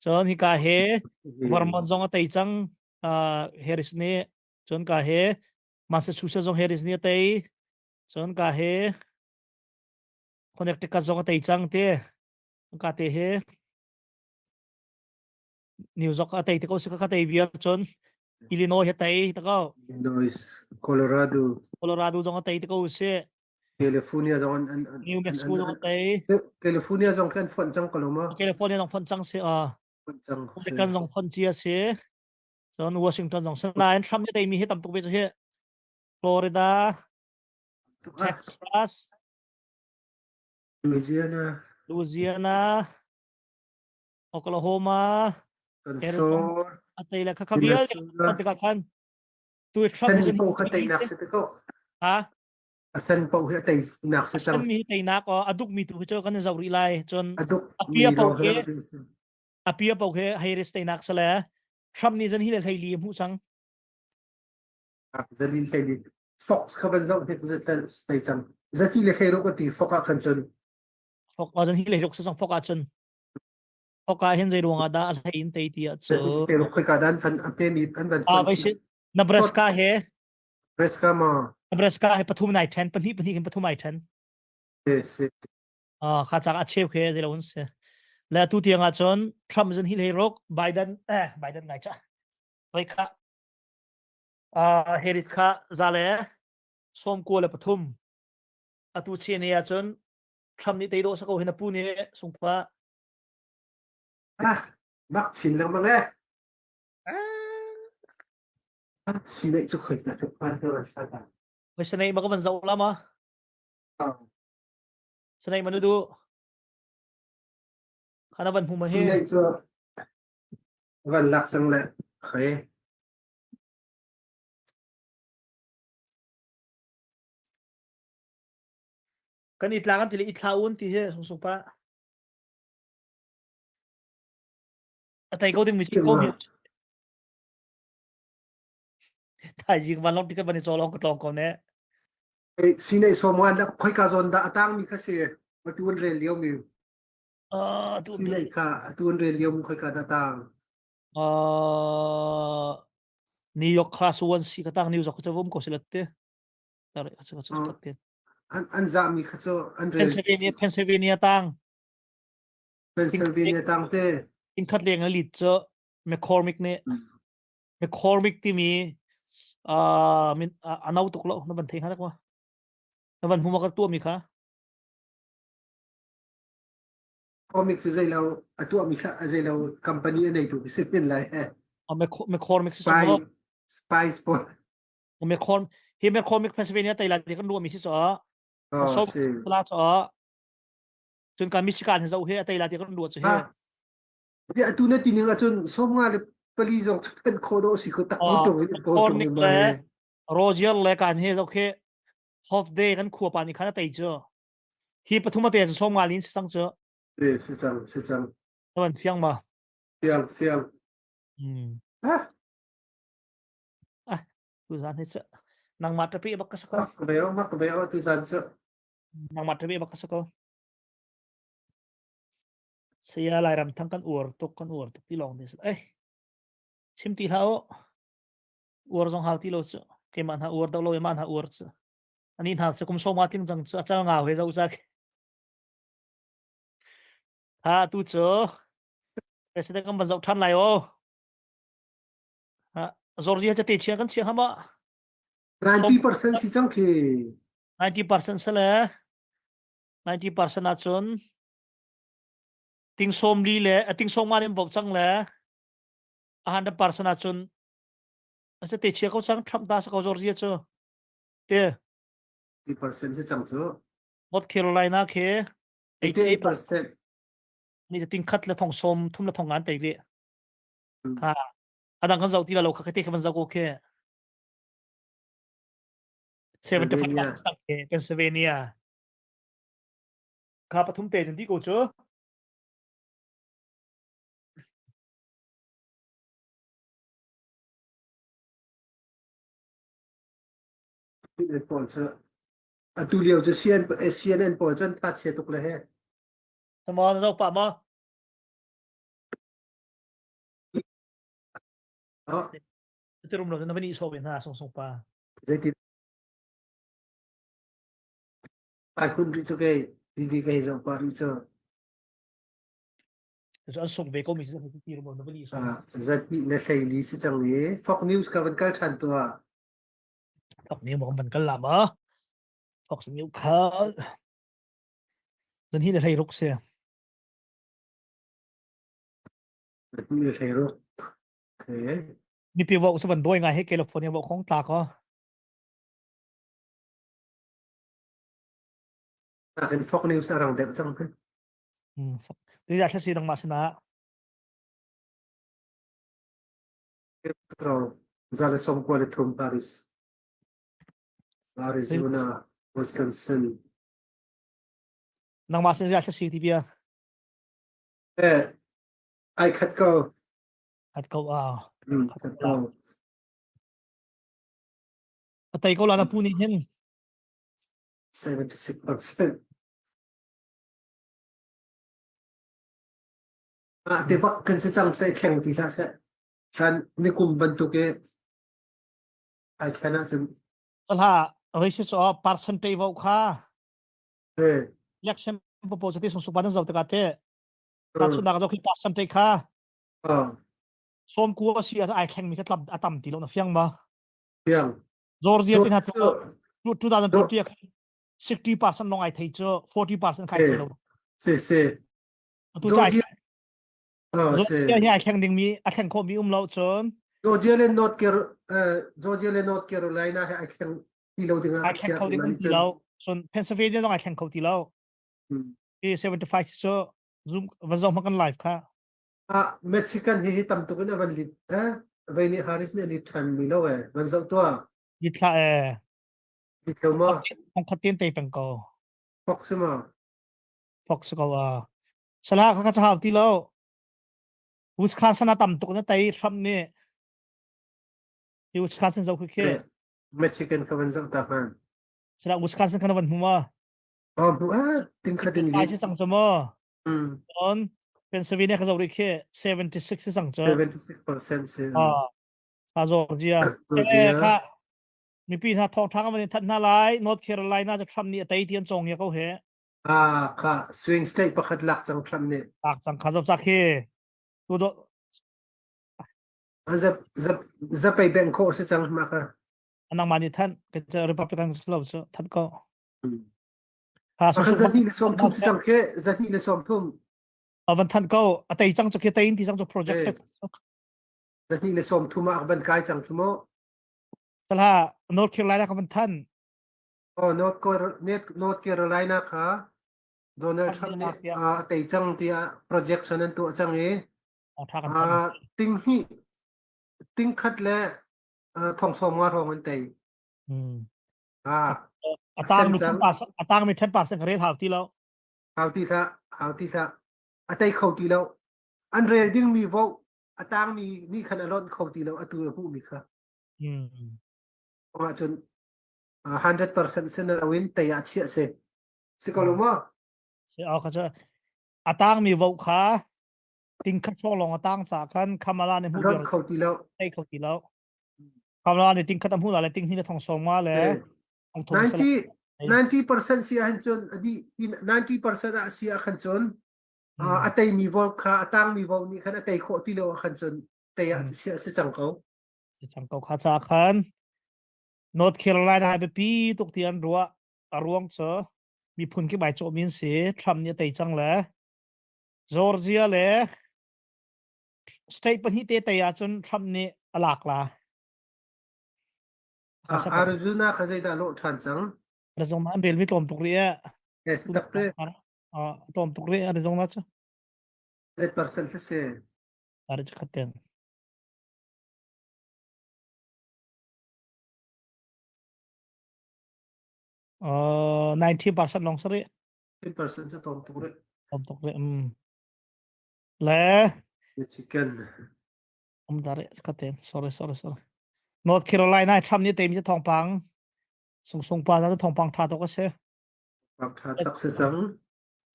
Cun hika he Vermont zong a tei cang. Uh, Harris nih cun ka he Massachusetts zong Harris nih a tei. Cun ka he Connecticut zong a tei cang te. Ka te he New York a tei te ko si ka tei viar cun Illinois he tei te ko. Illinois, Colorado. Colorado zong a tei te ko si. California zong an an an New Mexico zong a tei. California zong kan fonh cang ko lo ma? California zong fonh cang si a. Fonh cang si. Kan zong fonh cia si. Cun Washington zong sinain Trump nih tei mi hi tam tuk ve cu hi. Florida, Texas, Louisiana, Louisiana, Oklahoma, Kansas, a tei le kha kha vialte tikah khan tu Trump Sen po kha teinak si te ko. Ha? A sen po hi a teinak si cang. A sen mi teinak o a duk mi tu cu kan zoh rih lai. Cun a duk a pia po ke a pia po ke Harris teinak sale Trump nih zan hi le hlei li hmuh cang. Zali hlei li Fox kha van zoh hnik zat tei cang. Zati le hlei ruk a ti Fox ah khan cun. Fox zan hi le ruk cang Fox ah cun. Fox ah hin zei ruang ah dah a hlei in tei ti ah cu. Hlei ruk khoi ka dan fan a pe mi an van Ah vai si Nebraska he Nebraska ma Nebraska he pathum nai then pahnih pahnih in pathum ai then. Si. Ah kha chak a cheu khe zei lo an si. Le tu tiang ah cun Trump zan hi hlei ruk Biden eh Biden ngai cha. Vai kha uh, Harris kha za le sawm kua le pathum atu chen ah cun Trump nih tei dawh sa ko hin a pu nih sungpa ah mak chin lengmang eh si nei cu khoi ta tuk pan ko sa ta Hoi sanei ma ka van zoh la ma sanei ma nu du khana van hmu ma hi si nei cu van lak cang le khoi Kan i tla kan ti le i thla un ti hi sung sung pa. A tai ko ding mi ko mi. Thai jing van long ticket van i chaw long ka tlong ko ne. Sinei sawmwan la khoi ka zawn dah a tang mi kha si atu an rel lio mi. Uh, Sinei kha atu an rel lio mi khoi ka dah tang. Uh, New York class 1 si ka tang New York cu vum ko silat te. Tare ka ka te. An an za mi kha cu an rel. Pennsylvania Pennsylvania tang. Pennsylvania tang te. In khat leng a lit cu McCormick nih. McCormick timi uh, min uh, a no tuk lo na van thei hnga ma? Na van hmu ma ka tuah mi kha? McCormick cu zei lo a tuah mi kha zei lo company a nei tu si min lai he. McCormick si mo. Spice pawl. McCormick hi McCormick Pennsylvania tai la kan ruah mi si so. Oh, si. La so. Cun kan Michigan hi zo he a tai la ti kan ruah chu he. Bi atu na ti ning ahcun sawmnga le pali zong cu kan khawh dawh si ko tak ko ṭung in ko ṭung in le Roger le kan he zo khi half day kan khua pa nih khan a tei cu hi pathum a te cu sawmnga lin si cang cu si si cang si cang Tuan fiang ma fiang fiang hmm ah ah tu zan hi cu nangmah tapi bak ka sako mak veo mak veo tu zan cu nangmah tapi bak ka sako Saya Lairam thang kan uar tuk kan uar tuk ti lawng te eh chim ti hlah u uar zong hau ti lo cu keimah hna uar do lo mah hna uar cu ani hna cu kum sawma tling cang cu a cal ngau he zo zak ha tu cu president kan van zoh than lai o ha Georgia ca te chia kan chia hama 90% si cang khi 90% sale 90% ahcun ting sawm li le a ting sawm nga in vote cang le a 100% ahcun a se te chia ko cang Trump ta sa ko Georgia cu te 80% si cang cu North Carolina khi 88% ni ting khat le thong som thum le thong ngan te li kha adang kan zau ti la lo kha te kha ban zau ko khi 75 Pennsylvania Kha pathum te cun ti ko cu. Pawl cu atu lio cu CNN pawl cu an tha chia tuk le he. Sama na zoh pah ma? Oh. Ti rum lo na van i so ve hna song song pa. Zeitin Ai hun rih cu kei TV ka hei zoh pah rih cu. Cu an sung ve ko mi cu ti rum na van i so. Zat hnih le hleili si cang i Fox News ka van kal ṭhan tuah. Fox News ma van kal la ma? Fox News kha Zan hi le hlei ruk si. Zan hi le hlei ruk. Okay. Mipi vo cu van doi ngai he California vo khong tla ko. Nakin Fox News a rang deuh cang. Hmm. Ti ya thlasi dang ma sina. Zale som kwa le thum Paris. Arizona, Wisconsin. Nang ma sin ya thlasi ti bia. Eh, ai khat ko. Khat ko a. Hmm, khat ko. A tei ko la na pu nih hin. 76%. Ah, te bak kan si cang seh thleng ti hlah seh. Hlan nikum bantuk i ai thlen ahcun. Hla rei si cho percentage vo kha. Eh. Election popo chati sung supan zau taka te. Ta chu nak zo khi percentage kha. Ah. Som ku si a ai thleng mi kha tlap atam ti lo na fiang ma. Fiang. Georgia tin ha cu 2020 ah 60% long ai thei cu 40% khai thei lo. Si si. Atu ca Georgia hi ai thleng ding mi a thleng kho mi um lo cun Georgia le North Carolina Georgia le North Carolina he ai thleng ti lo ding ai thleng kho ding um ti lo. Cun Pennsylvania zong ai thleng kho ti lo. Hi 75 cu zoom va zoh kan live kha. Ah Mexican hi hi tam tuk in a van lit eh vei nih Harris nih a lit ṭhan mi lo eh van zoh tuah. Lit thla eh. Lit lo ma? Thong khat ten te peng ko. Fox si ma? Fox ko a. Salah kha ka hau ti lo. Wisconsin a tam tuk na tei Trump nih. Hi Wisconsin zoh khi khi. Mexican ka van zoh ta hman. Salah Wisconsin kan van hmu ma? Oh hmu ah ting khat in lit. Ai cang cu mo. Cun Pennsylvania ka zoh rih khi 76 si cang cu. 76% si. Ah, ka Georgia. Georgia. Kha mipi hna thawngṭha kan van in thanh hna lai. North Carolina cu Trump nih a tei ti an cawng ya ko he. Ah, kha swing state pakhat lak cang Trump nih. Lak cang kha zoh cak hi. Tu do. Zap zap zapei beng khawh si cang ma ka. Nangmah nih thanh ke Republican lo cu thanh ko. Ha so zahnih le sawm thum si cang ke zahnih le sawm thum. Van thanh ko a tei cang cu khi tei in ti cang cu project. Zahnih le sawm thum ah van kai cang khi mu. Tala North Carolina ka van than. Oh North North Carolina kha Donald Trump nih a tei cang tiah projection an tuah cang i ting hnih ting khat le thong sawm nga hrawng an tei. A tang mi a tang mi 10% rel hau ti lo. Hau ti hlah, hau ti hlah. A tei kho ti lo. An rel ding mi vote a tang mi nih khan a lonh kho ti lo atu a hmuh mi kha. Kong ahcun 100% sin loin tei ah chiah si. Si ko lo maw? Si au kha cu a tang mi vote kha ting khat hrawng lawng a tang ca khan Kamala nih hmuh kho ti lo. Tei kho ti lo. Kamala nih ting khat a hmuh la le ting hnih le thong sawm nga le 90 90% si ahhin cun adi 90% ah si ah khan cun a tei mi vote kha a tang mi vote nih khan a tei khawh ti lo ah khan cun tei ah si cang ko. Si cang ko kha ca khan North Carolina hai biapi tuk ti an ruah a ruang cu miphun kip ai cawhmi an si Trump nih a tei cang le Georgia le state pahnih te tei ahcun Trump nih a lak la. Arizona kha zeidah lawh ṭhan cang? Arizona an relmi tlawm tuk rih eh. Yes, takte. Tlawm tuk rih Arizona cu. 8% si. Ari cu khat ten. Uh, 90% lawng si rih. 10% cu tlawm tuk rih. Tlawm tuk rih. Um. Le Michigan. Um da rih ka ten. Sorry, sorry, sorry. North Carolina Trump nih teimi cu thawngpang sung sung pa cu thawngpang tha tuk a si. Thawngpang tha tak si cang.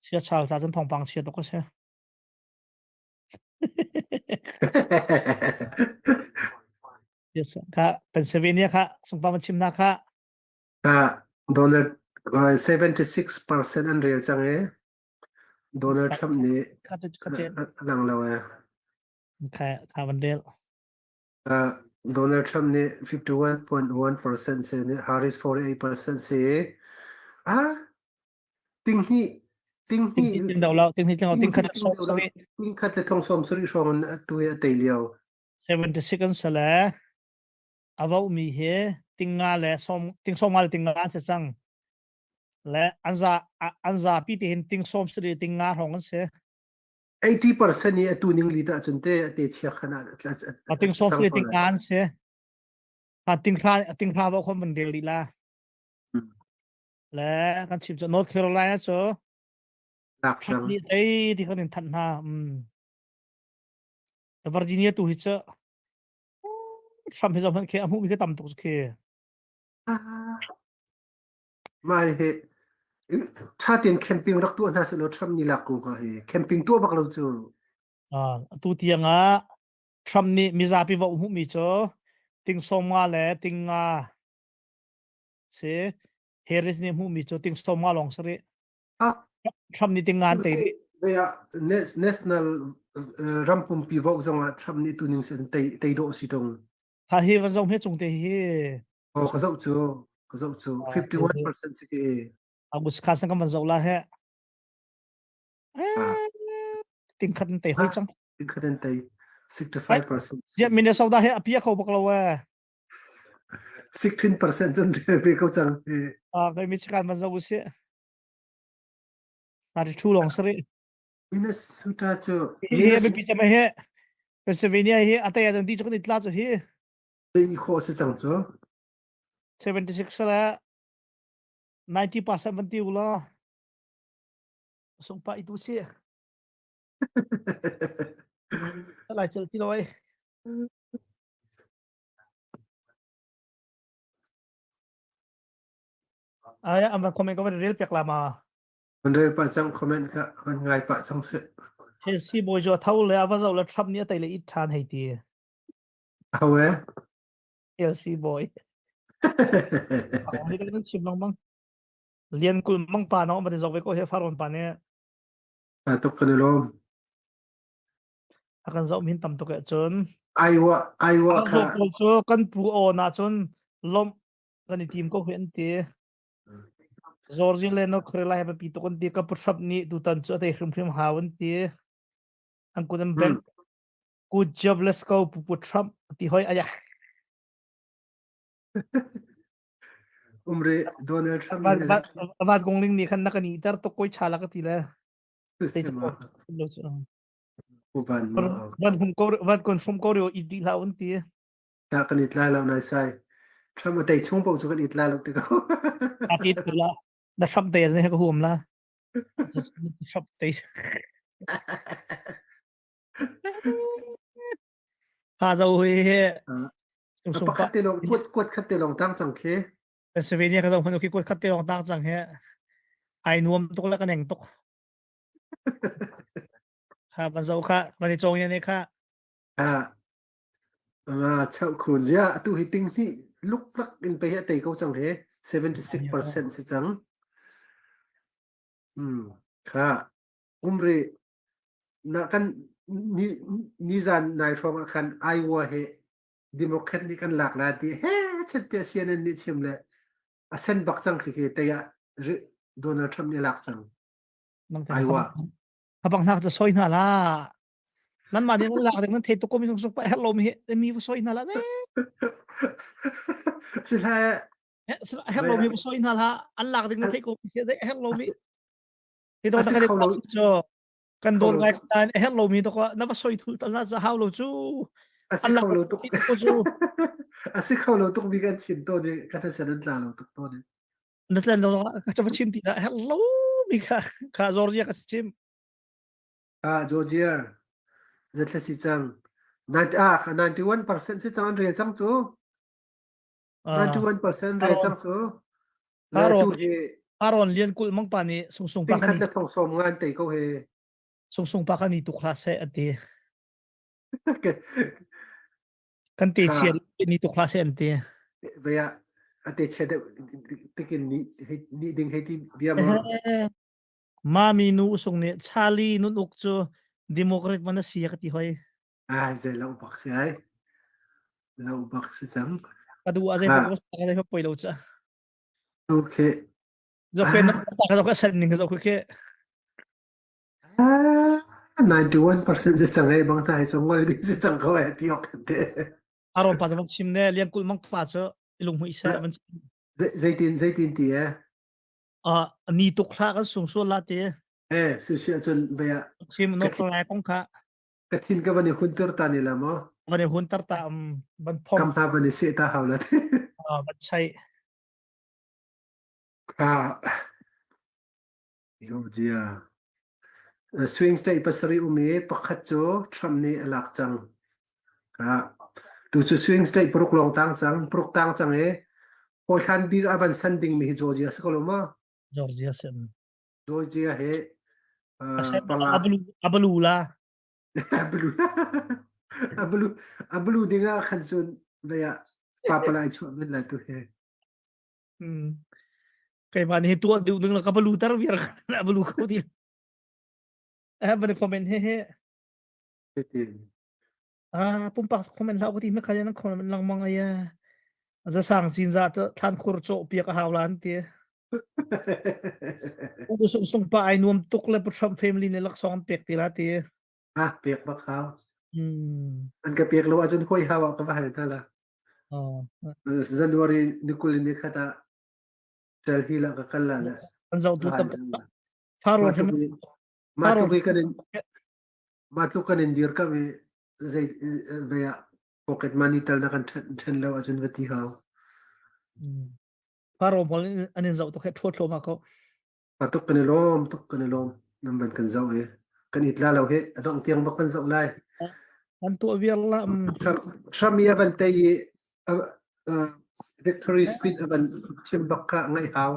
Sia chal ca cun thawngpang chia tuk a si. Yes, kha Pennsylvania kha sungpa van chimnak kha Ah, Donald 76% an rel cang i Donald Trump nih a lang lo e. Kha van rel. Uh, Donald Trump nih 51.1% si nih Harris 48% si ah ting hnih ting hnih ting do lo ting hnih ting khat som sari ting khat le thong som sari hrawng in atu hi a tei lio 76 an sale a vomi hi tinga le som ting som nga le tinga an si cang le an za an zapi ti hin ting som sari ting nga hrawng an si 80% i atu ning li ta cun te te chia khana a ting som sari ting nga an si a ting thla ting thla bo khom ban del li la le kan chim cu North Carolina cu lak cang ni ei ti kan in thanh hna um Virginia tu hi cu Trump hi zoh khi a hmuhmi khi tam tuk khi. Mah hi tha tein camping rak tuah hna selaw Trump nih lak ko hnga hi camping tuah bak lo cu. Atu tiang ah Trump nih mizapi va hmuhmi cu ting sawm nga le ting nga si Harris nih hmuhmi cu ting sawm nga lawng si rih. Trump nih ting ngan te rih. National ram pumpi vote zong ah Trump nih tuning sin tei tei dawh si tung. Ha hi van zong he chung te hi. Oh ka zoh cu ka zoh cu 51% si ke. Agus kha sang kan van zoh la he. Ting khat te hoi chang. Ting khat te 65%. Ya Minnesota he apia kho bak lo eh. 16% cun ve ko cang. Ah kai Michigan van zoh usih. 32 lawng sari. Minnesota cu Hi biapi cem hi Pennsylvania hi a tei ahcun di cu kan i tla cu hi. Tei khawh si cang cu. 76 le 90% van ti u law sungpa itu si. Lai cel ti lo ai. Ai am van comment ko van rel pek la ma. Van rel pah cang comment kha van ngai pah cang si. Chelsea boy jo tho le ava zo le Trump nih a tei le it than hei ti. Awe. Chelsea boy. Ni kan chim lang bang. Lian kul mang pa no ma zo ve ko he faron pa ne. A tuk kan lom. A kan zo min tam tuk e cun. Iowa Iowa kha pawl cu kan pu aw na cun lawmh kan i tim ko hi an ti. Georgia le North Carolina biapi tuk an ti. Ka pu Trump nih tutan cu a tei hrimhrim hau an ti. An kut an bengh. Good job, let's go, Pu Pu Trump ti hoi aya. Umre Donald Trump Avat gong ling nih khan na kan i ter tuk koi cha la ka ti le. Van hum ko van kon hrum ko rio i di hlah un ti. Ta kan i tlai lo nai sai. Trump a tei chung po chu kan i tlai lo ti ko. A ti la. Na Trump te ne ka huam la. Trump te. Ha zo hui he. Pakhat te long kuat kuat khat te long tang cang khi. Pennsylvania ka zo hmanu khi kuat khat te long tang cang he. Ai nuam tuk la ka neng tuk. Kha van zo kha van i cawng ne kha. Ha. Nga chau khun zia atu hi ting hi luklak in pe hi a tei ko cang he 76% si cang. Hmm. Kha umri na kan ni nizan nai hrawng ah khan Iowa he Democrat nih kan lak la ti he chet te CNN nih chim le a sen bak cang khi khi te ah Donald Trump nih lak cang. Iowa. Habang hna cu soi hna la. Nan mah nih nan lak ding nan thei tuk ko mi sung sung pa herh lo mi hi mi va soi hna la ne. Si hlah herh lo mi va soi hna la an lak ding nan thei ko mi herh lo mi. Hi to ta kan kan dawr ngai nain a herh lomi to na va soi thul tal na za hau lo cu. A si kho lo tuk. A si kho lo tuk mi kan chim to ni ka sen an tla lo tuk to ni. Na tlen lo ka va chim ti dah herh lo mi kha kha Georgia ka chim. Ah Georgia zatla si cang. 90 ah 91% si cang an rel cang cu. 91% rel cang cu. Le tu hi Aron lian kulh mang pa nih sungsung pa kan le thong som ngan te ko he. Sungsung pa kan i tuk hlah seh ati. Kan te chia ni tuk hlah seh an ti. Vaya ate chia deuh tikin ni ni ding hei ti bia ma. Mami nu usung nih Charlie nun uk cu Democrat man a si ka ti hoi. Ai zei lo bak si ai. Lo bak si cang. Ka du a zei ka zei poi lo cha. Okay. Zoke na ka zoke sel ning ka zoke ke. Ah, 91% si cang ai bang ta hai cang ngol ding si cang ko ai ti ok te. Aron pa van chim ne lian kul mang pa chu ilung hui se van Zeitin zeitin ti e? Ah ni tuk hla kan sung sual la ti. Eh, si si cun baya. Chim no lai kong kha. Ka thin ka van i hunter ta ni la maw? Van i hunter ta um van phom. Kam ta van i seh ta hau la. Van chai. Ka Georgia. Swing state pasarih um i pakhat cu Trump nih a lak cang. Ka tu cu swing state paruk lawng tang cang, paruk tang cang i hawihlan bik a van san dingmi hi Georgia si ko lo maw? Georgia si. Georgia he panga abalu la abalu abalu abalu ding ah khan cun vaya papalai chuah men lai tu he keimah nih tuah duh ding la ka balu tar viar abalu ko ti eh ban comment he he ah pumpak comment hlah ko ti me kha nan comment langmang aya za sang cin za to thlan khur cho piak a hau lan ti U sung sung pa ai nuam tuk le Trump family ne laksawng pek ti la ti. Ah pek bak hau. Hmm. An ka pek lo ahcun hoi hau ah ka va hal ta la. Oh. January ni kul ni khat ah Delhi la ka kal la le. An zoh tu tam Faro Ma tluk i kan in ma tluk kan in dir kam i zei ve ah pocket money tal na kan then lo ahcun va ti hau. Faro pawl an in zoh tuk he ṭhuat thluahmah ko. Pa tuk kan i lawm, tuk kan i lawm. Nan van kan zoh i kan it la lo hi a dongh tiang bak kan zoh lai. An tuah viar la. Trump i a van tei i victory speech a van chim bak kha ngaih hau.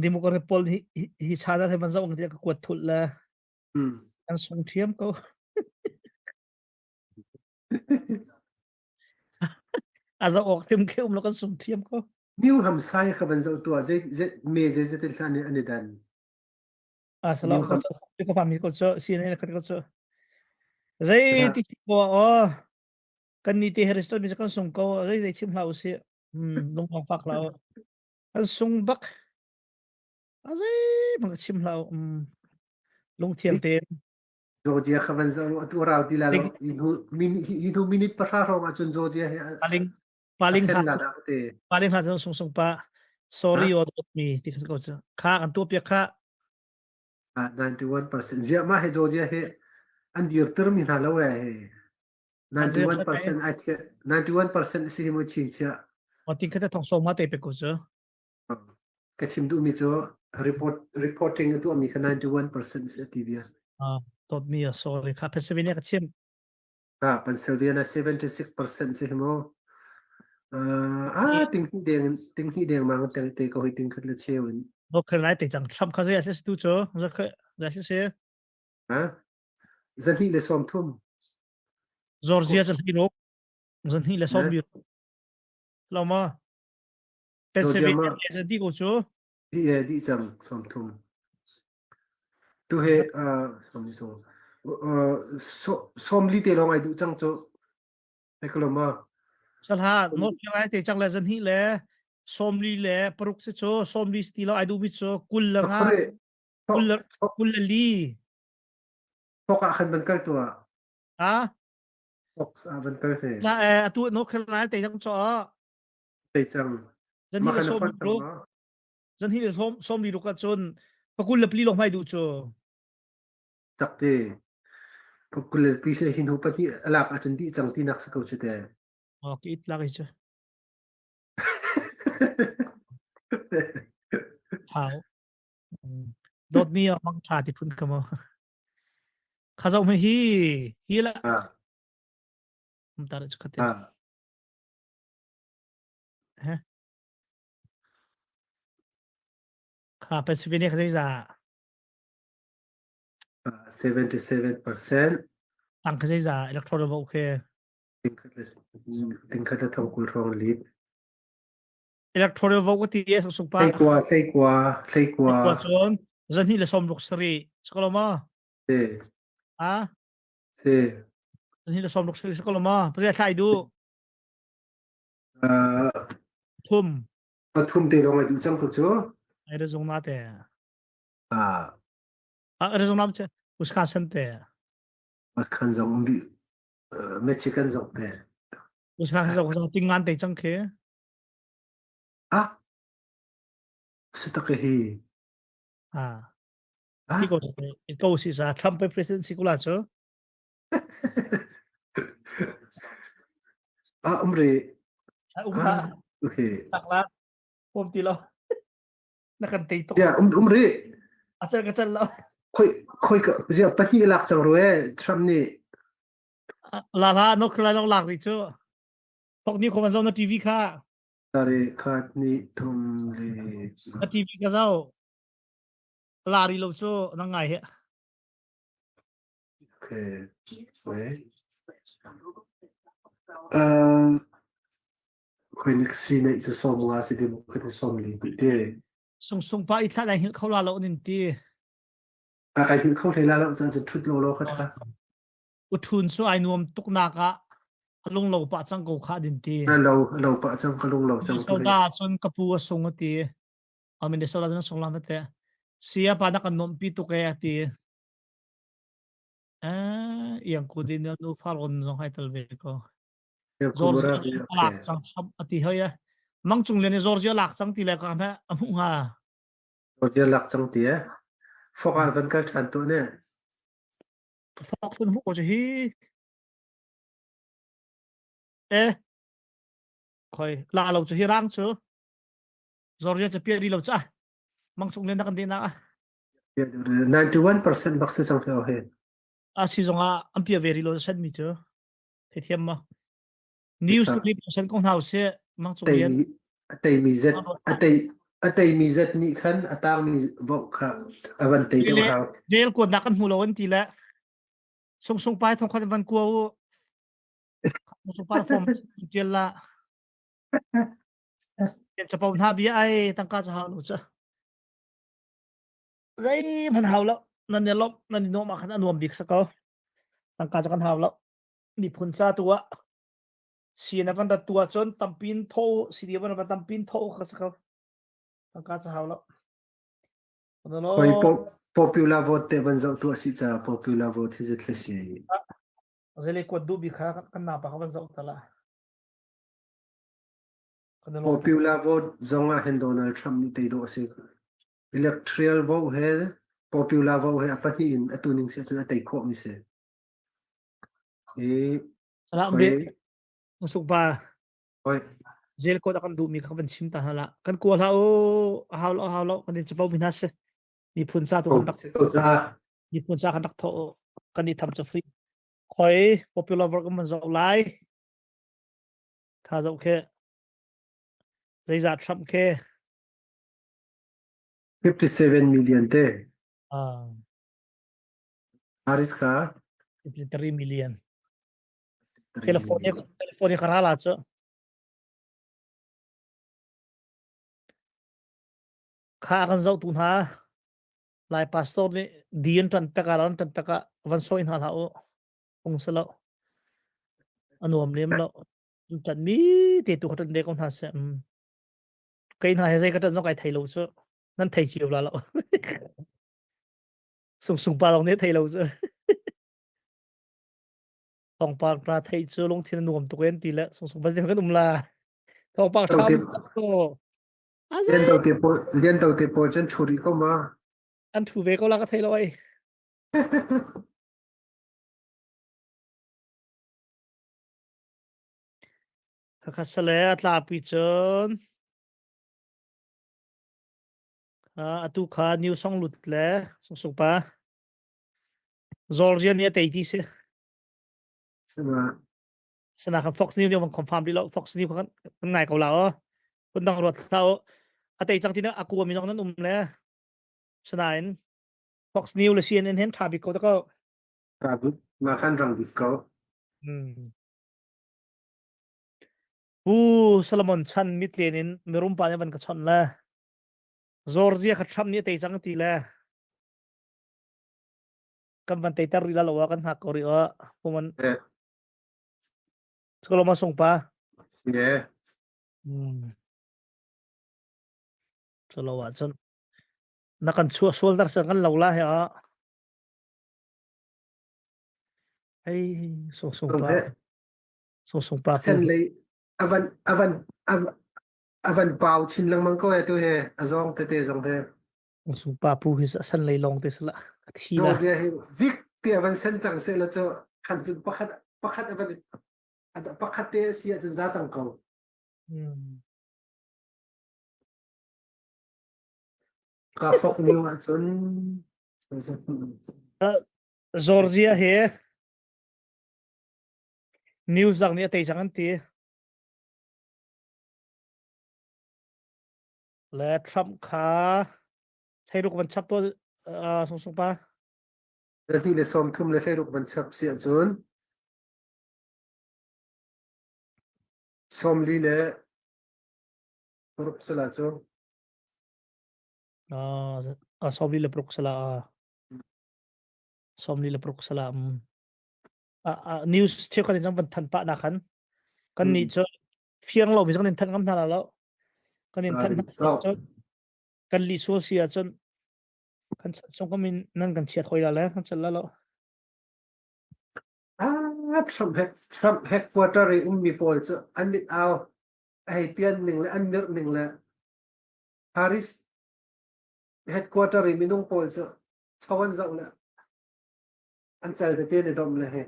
Democrat pawl hi hi cha da van zoh ang ka kuat thul le. An sung thiam ko. A zoh awk hrim khi um lo kan sum thiam ko. New Hampshire kha van zoh tuah zei zei me zei zei hlan nih an i dan. A salo ka ka fami ko cu CNN ka ko cu. Zei ti ko aw kan ni te Harris mi kan sung ko zei zei chim hlah usih. Hmm lung fak fak hlah. Kan sung bak. A zei bang chim hlah. Um lungthiang tein. Georgia kha van zoh atu rau ti la lo hi hnu minute pahra hrawng ahcun Georgia hi paling paling ha paling ha sung sung pa sorry o dot mi ti ko chu kha kan tu piak kha 91% zia ma he Georgia he an dirter mi hna lo e he 91% ai 91% si mo chin chia o tin kha thong so ma te pe ko chu Ka chim duhmi cu report reporting a tuahmi kha 91% si a ti bia. Ah, dawtmi a sorry kha Pennsylvania ka chim. Ah, Pennsylvania 76% si hi mu. Uh, ah, ting hnih deng ting hnih deng mang teng te ko hi ting khat le cheu in. North Carolina te cang Trump kha zei a tu cu zei si Ha? Zahnih le sawm thum. Georgia cu hli ruk. Zahnih le sawm bi. Lo ma? Pennsylvania di ko cu. Di di cang 30. Tu he som so som li te lawng ai duh cang cu. Hei ko ma. Salha North Carolina te cang le zan hi le somli le paruk si cu somli sti lo ai duh mi cu kul le nga kul le kul le li. Fok ah khan ban kal tu ah. Ha? Fox ah ban kal he. La eh atu North Carolina te cang cho. Tei cang. Zan hi le som ruk. Zan hi le som som li ruk ahcun pakul le pli lawng hmai duh cu. Takte. Pakul le pli se hin hu pahnih alak ahcun dih cang tinak si ko cu te. Oh, ki it lak i cu. Thau. Dawtmi ah mang tha ti phun ka mo. Kha zoh hi hi la. Um tar chu khate. Kha Pennsylvania kha zeizah? 77%. Tang kha zeizah electoral vote khi? Tingkhat le thongkul hrawng lead. Electoral vote ka ti e sung pa. Thleikua, thleikua, thleikua. Thleikua cun zahnih le sawm ruk sarih. Sakalo ma? Si. Ha? Si. Zahnih le sawm ruk sarih sakalo ma? Pasal thlai du. Thum. Pathum te lawng ai duh cang ko cu. Arizona te. Ah. Arizona te Wisconsin te. Wisconsin zong um rih. Michigan zong te. Wisconsin zong tingan te cang khi. Ah. Si tak hi. Ah. Ti ko ko si sa Trump president si kula cu. Ah, um ri. Um ha. Okay. Tak la. Um ti lo. Na kan tei tuk. Ya, um um ri. A cal ka cal lo. Khoi khoi ka zia pahnih lak cang ru e Trump nih. La la no kla long lak ri chu. Thok ni ko zo na TV kha. Tari khat ni thum li. Na TV ka zo. La ri lo chu na ngai he. Okay. Wait. Uh, khoi nik si nei cu som nga si dim khoi som li te. Sung sung pa i thla lai hil kho la lo nin ti. A kai hil kho hlei la lo cun thut lo lo kha tha. U thun su ai nuam tuk nak ah lung lo pa cang ko kha din ti. A lo lo pa cang ka lung lo cang. Minnesota cun ka pu a sung a ti. A Minnesota cun sung lam te. Sia pa na kan nom pi tuk e a ti. Eh, iang ku din nu faron zong hai tel ve ko. Georgia lak cang sam ati hoi e. Mang cung len Georgia lak cang ti le ka me a hmu nga. Georgia lak cang ti e. Fok al van kal than tu ne. Fok sun mu ko hi. Eh. Khoi la lo chu hi rang chu. Georgia chu pia ri lo cha. Mang cung len na kan de na. 91% bak si cang he. A si zong ah an pia ve ri lo set mi cu. Theithiam ma. News tu ni percent kong hna usih mang cung lian. A tei mi zet a tei a tei mi zet nih khan a tang mi voh kha a van tei deuh hau. Rel kuatnak kan hmu lo an ti le sung sung pai thong khat van kua u. Sung pa form tial la. Capo hna bia ai tangka cha hau lo cha. Zeihmanh hau lo. Nan i lawmh, nan i nuamh ah khan a nuam bik si ko. Tangka cu kan hau lo. Miphun ca tu ah si na van rat tu ahcun tampin tho si di van tampin tho kha si ko. Tangka cu hau lo. Hoi popular vote te van zoh tu si ca popular vote hi zit si. Zele kuat duh bi kha kan napa kha van zoh tala. Popular vote zong ah hin Donald Trump nih tei dawh a si. Electoral vote he popular vote he a pahnih in atu ning si ahcun a tei khawh mi si. I khoi Usuk pa khoi jail code a kan duh mi kha van chim ta hna la. Kan kua hlah u a hau lo a hau lo kan in chapo mi hna si. Miphun sa tu kan rak miphun sa kan rak tho kan i tham cha free. Khoi popular vote kan man zoh lai. Tha zoh khe. Zeizah Trump khe 57 million te. Ah. Harris kha 53 million. California California ka rala cu. Kha kan zoh tu hna Lai pastor nih di an ṭan pek ah an ṭan pek ah van sawi hna hlah u. Ung si lo. A nuam lem lo. An ṭan mi te tu kha ṭan ve ko hna seh. Mm. Kei hna he zei ka ṭan zong kai thei lo cu. Nan thei cio la lo. Sung sung pa lawng nih thei lo cu. Thawngpang pra thei cu lungthin a nuam tuk en ti le sung sung pa kan um la. Thawngpang ṭha ko. Lian to te pawl lian to te pawl cun ṭhu rih ko ma. An ṭhu ve ko la ka thei lo ai. Khakha sale a tlapi cun atu kha new song lut le sung sung pa Georgia nih a tei ti si. Sana. Sana kan Fox News nih van confirm rih lo. Fox News kan kan ngai ko la o. Kun dang ruat hlah u. A tei cang ti na a kuam mi zong nan um le. Sanain Fox News le CNN hen tha bik ko ta ko. Tha bik. Ma khan rang bik ko. Hmm. Pu Solomon chan mitlen in mirum pa nih van ka chawnh le Georgia kha Trump nih a tei cang ti le kan van teiter rih la lo ah kan hngak ko rih ah puman Eh. Solomon sung pa Yeah. Hmm. Chalo ah cun na kan chuah sual dar san kan lo la he ah Hei sung sung pa sung sung pa Sen lei avan avan avan pau chin lengmang ko e tu he azong tete zong he. Sung pa pu hi san lei long te sala thi la. Georgia hi vik te avan sen cang se la cho khan cun pakhat pakhat avan pakhat te si ahcun za cang ko. Hmm. Ka fok ni ahcun Georgia he News zang nih a tei cang an ti. Le Trump kha theiruk van chap to uh, sung sung pa. Zati le sawm thum le hleiruk van chap si ahcun sawmli le paruk sala cu. Uh, sawmli le paruk sala. Sawmli le paruk sala. Um. Uh, news cheukhat in van than pah na khan kan nih cu fiang lo mi zong in than ngam hna lo kan in than hna cu kan li sual si ahcun kan sung kam in nan kan chiat hoi la le kan chal la lo Ah, Trump head Trump headquarter i ummi pawl cu an mit au a hei pian ning le an mirh ning le Paris headquarter i minung pawl cu cho an zoh le an cal tete an i domh le he.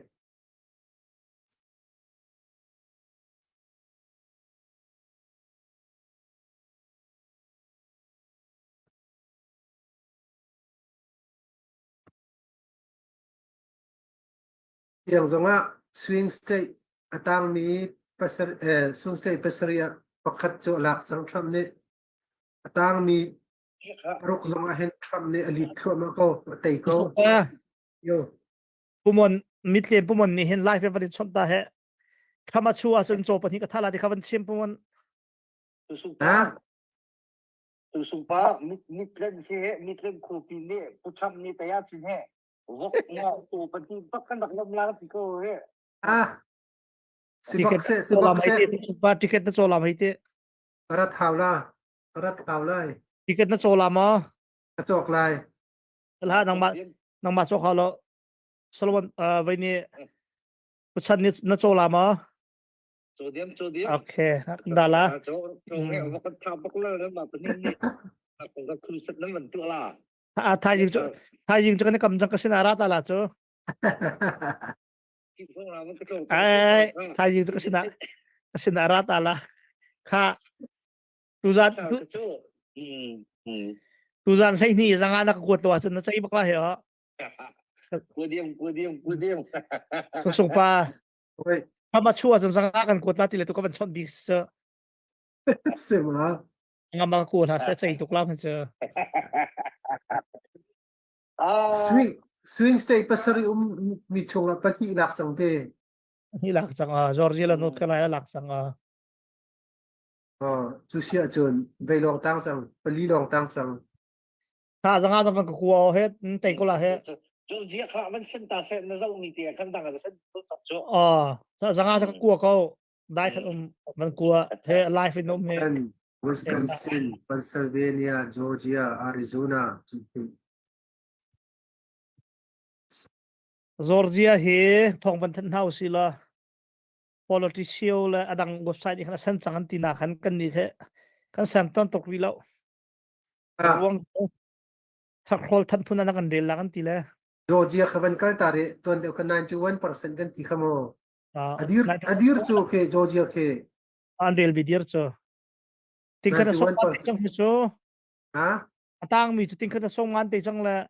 Tiang zongah swing state a tangmi pasar eh, swing state pasarih ah pakhat cu a lak cang Trump nih. A tangmi paruk zong ah hin Trump nih a lead thluahmah ko, a tei ko. Yo. Pumon mitlen pumon nih hin live van in chawnh ta he Trump a chu ahcun caw pahnih ka tha la ti kha van chim pumon. Ha? Tusung pa mitlen si he mitlen khupi nih Pu Trump nih taya chin he. Vok nga tu pati bak kan rak lom la ti ko he. Ah. Sibak se sibak se. Pa ticket na chaw lam hei te. Rat hau la. Rat hau lai. Ticket na chaw la ma? Ka cawk lai. La nangmah nangmah cawk hau lo. Solomon vai ni Puchan ni na chaw la ma? Chaw diam chaw diam. Okay, da la. Chaw chaw he vok kan tha bak la na ma panin ni. Ka khu sat na man tu la. A thaizing cu thaizing cu kan kam cang ka sin ara ta la cu. Ai thaizing cu ka sin ka sin ara ta la. Kha tuzan tuzan hlei ni zanga na ka kuat lo ahcun na cei bak la he o. Kudiam kudiam kudiam. Sung sung pa. Hama chu ahcun zanga kan kuat la ti le tu ka van chawnh bik sa. Sima. Ngama ku hla se cei tuk la cu. Swing swing state pasarih um mi chungah pahnih lak cang te. Pahnih lak cang a Georgia le North Carolina lak cang a. Oh, cu si ahcun vei lawng tang cang, pali lawng tang cang. Tha zanga zang ka kua he tei ko la he. Georgia kha man sen ta se na zo mi te kan dang a sen tu cu. Oh, zanga zang ka kua ko. Dai khat um man kua he life in um he. Wisconsin, Pennsylvania, Georgia, Arizona. Georgia hi thong van than hau si la politician le adang website i khan asan cang an ti na khan kan ni he kan sam ton tok ri lo ruang thakrol than phun an kan rel la kan ti le Georgia kha van kal ta re tuan deuh kha 91% kan ti kha mo Adir adir cu khi Georgia khi. An rel bi dir cu. Tingkhat a song te cang hi cu. Ha? A tang mi cu tingkhat a song ngan te cang le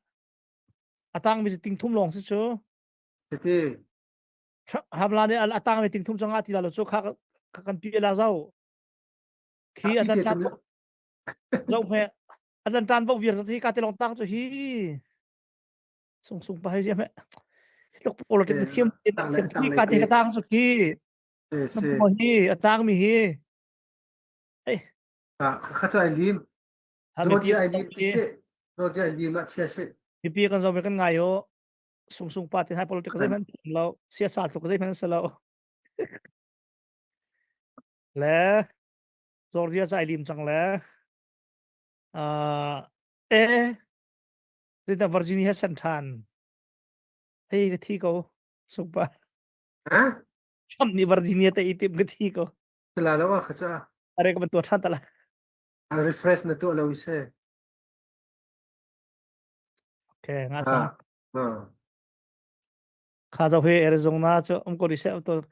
a tang mi cu ting thum lawng si cu. Tete. Hamla nih a tang mi ting thum cang a ti la lo cu kha kan pi la zau. Khi a tan zo he a tan tan bo vir hi ka te long tang cu hi. Sung sung pa hai me. Tluk politics na thiam thiam thi ka te ka tang su khi. Na hi a tang mi hi. Ei. Ah kha chu ai lim. Georgia ai lim ti si. Georgia ai lim ah chia si. Mipi kan zo kan ngai ho. Sung sung pa te hai politics zei man thiam lo. Sia sa tluk zei man sa lo. Le Georgia cha ai lim chang le. Ah eh Zeicah Virginia he san ṭhan? Hei ka thi ko. Sukpa. Ha? Trump nih Virginia te i tim ka thi ko. La lo ah kha chu. Are ka ban tuah ṭhan ta la. A refresh na tuah lo i se. Okay, nga chang. Ah. Kha zo he Arizona cu um ko ri se to.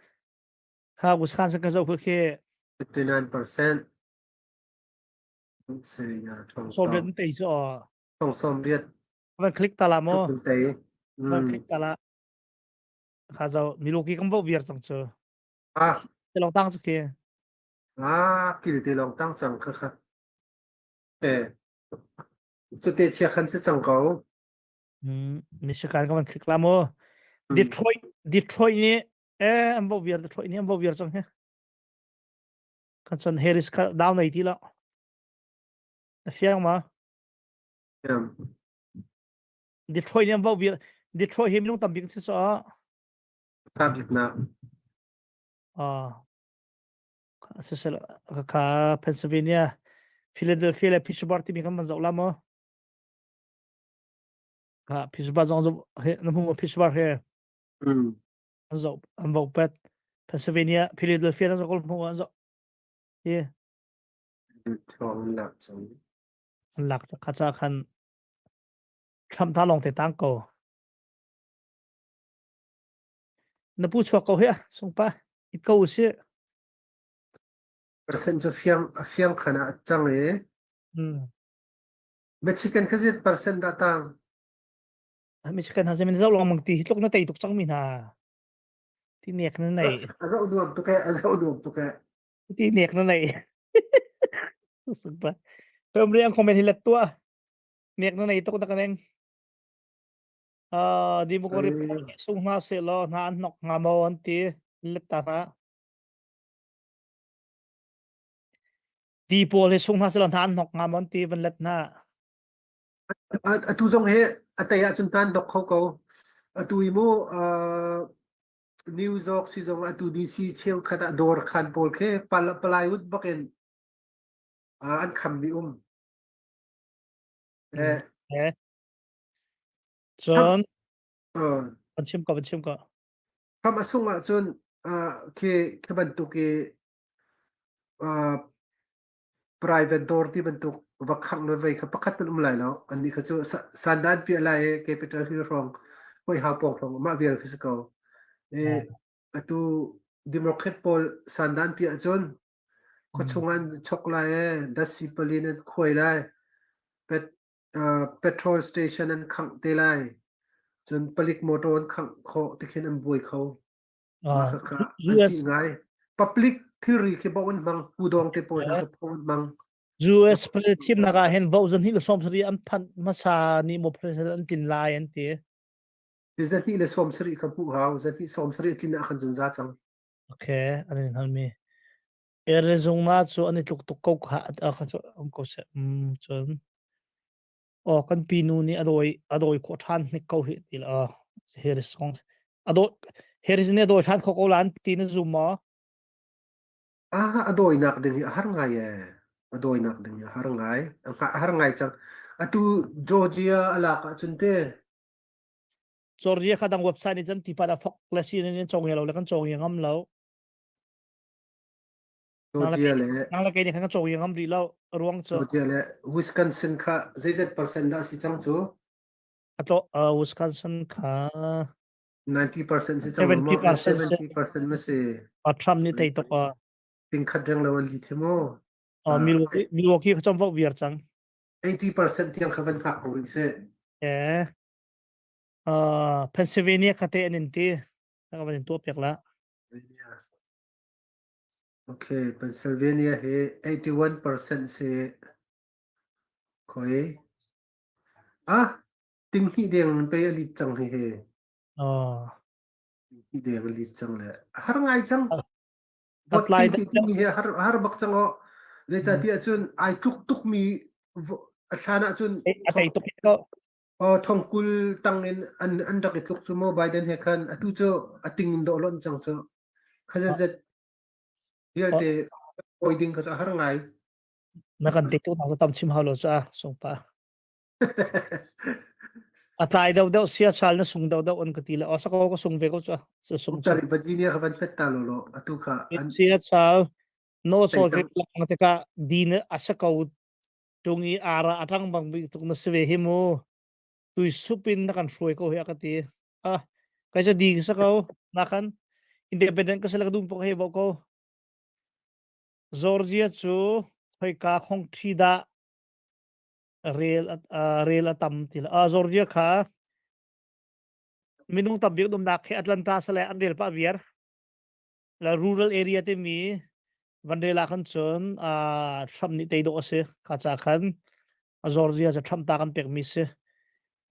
Kha Wisconsin ka zo khu khi 59%. Sawm te cu Thong sawm riat. Van click ta la maw? Tei. Van click ta la. Kha zo miluki kan vo viar cang cu. Ah. Te long tang cu khi. Ah, kil te long tang cang kha kha. Eh. Cu te chia khan si cang ko. Hmm, Michigan ka van click la maw? Detroit Detroit nih eh an vo viar Detroit nih an vo viar cang he. Kan cun Harris kha dau nei ti lo. Na fiang ma? Fiang. Detroit nih an vo viar Detroit hi minung tam bik si so. Tha bik na. Ah. Sisel ka Pennsylvania, Philadelphia le Pittsburgh timi kan man zoh la maw? Ka Pittsburgh zong zoh he na hmu Pittsburgh he. Mm. An zoh an vo pet Pennsylvania Philadelphia an zoh hmu an zoh hi Thawng an lak cang. An lak kha cha khan Trump ta long te tang ko. Na pu chuak ko he sungpa it ko si. Percent cu fiang a fiang khan ah cang e. Hmm. Mexican kha zit percent dah tang. Michigan ha zemin zo long mang ti hi tluk na tei tuk cang mi hna. Ti nek na nei. A zoh nuam tuk e, a zoh nuam tuk e. Ti nek na nei. Sukpa. Hom riang comment hi let tua. Nek na nei tuk na kaneng. Ah, di mo ko report sung hna se lo hna an nok nga mo an ti let ta na. Di pawl hi sung hna se lo hna an nok nga mo an ti van let na. Atu zong hi a tei ahcun tan dok kho ko. Atu i mu New York si zong atu DC cheukhat ah dawr khan pawl khi plywood bak in an kham mi um. Eh. Eh. Cun an chim ko an chim ko. Trump a sung ahcun khi khi bantuk i private dawr ti bantuk va khangh le vei kha pakhat hmanh um lai lo. Annih kha cu sandan piah lai i Capitol Hill hrawng hoi hau pawng hrawng mah vial khi si ko. I atu Democrat pawl sandan piah cun khuachung an chok lai i datsi palin an khuai lai. Pet, petrol station an khangh te lai. Cun palik motor an khangh khawh tikhin an buai kho. Mah khakha an US ṭih ngai. Public thilri khi bawh an hmang, pudawng te pawl hna kha phaw an hmang. US president thimnak ah hin vote zahnih le 70 an phanh hmasa nih maw president an tlin lai an ti. 270 kha hmuh hau, zahnih 70 tlin ah khan cun za cang. Okay, an in halmi. Arizona cu an i tluk tuk ko kha kha cu um ko seh. Mm, cun Aw kan pinu nih a dawi a dawi khawh ṭhan hnik ko hih ti la Harris kong a dawi Harris nih a dawi ṭhan khawh ko lan ti na zum maw? Ah, a dawinak ding hi a har ngai ee. A dawinak ding hi a har ngai. A har ngai cang. Atu Georgia a lak ahcun te Georgia kha dang website nih cun tipa da fok le si in cong lo le kan cong ngam lo. Georgia le Nang le kei nih khan kan cong ngam rih lo ruang cu Georgia le Wisconsin kha zeizat percent dah si cang cu? Atlo Wisconsin kha 90% si cang lo maw? 70% 70% ma si. Trump nih tei tuk a Tingkhat reng lo an li the mu. Milwaukee Milwaukee kha chom vok viar cang. 80% tiang kha van hngak ko rih seh. Eh Pennsylvania kha te an in ti. Ka van in tuah piak la. Okay, Pennsylvania hi 81% si. Khoi. Ah, ting hnih deng pe a lit cang hi hi. Oh. Ting hnih deng a lit cang le. Har ngai cang. Vote Apply ting hnih timi hi har har bak cang o. Zeicahtiah cun ai tluk tukmi a hlan ahcun A tei tuk ko. Aw thongkul tang in an an rak i tluk cu mu Biden he khan atu cu a ting in dawh lonh cang cu. Kha zetzet vialte oi ding kha cu a har ngai. Na kan te tu na tam chim hau lo cha sungpa. A tlai deuh deuh sia chal na sung deuh deuh an ka ti le o sako ka sung ve ko cha sa sung chu. Virginia kha van fet ta lo lo atu kha an sia chal no sol ve lang te ka din asa ko tung i ara atang bang bi tuk na si ve hi mu tui sup in na kan hruai ko hi a ka ti ah kai sa ding sa ko na khan independent ka sel ka dum pok he bo ko Georgia cu khoika khong thi dah rel rel a tam ti la Georgia kha minung tam bik umnak khi Atlanta sale an rel pa viar la rural area te mi van rel ah khan cun Trump nih tei dawh a si kha ca khan Georgia cu Trump ta kan pek mi si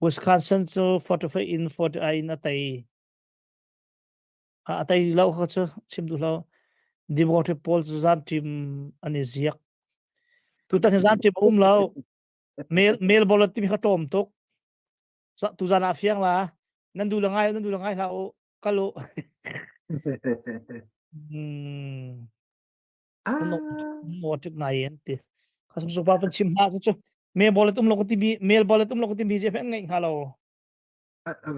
Wisconsin cu 45 in 49 in a tei a tei lo kha cu chim duh lo Democratic pawl cu zan team an i ziak tutan hi zan team a um lo mail mail ballot timi kha tlawm tuk tuzan ah fiang la nan du la ngai nan du la ngai hlah u kal u Hmm. No tik nai an ti. Khasum su pa pan chim ha cu mail ballot um lo ko ti bi mail ballot um lo ko ti bi je fen ngai hnga lo.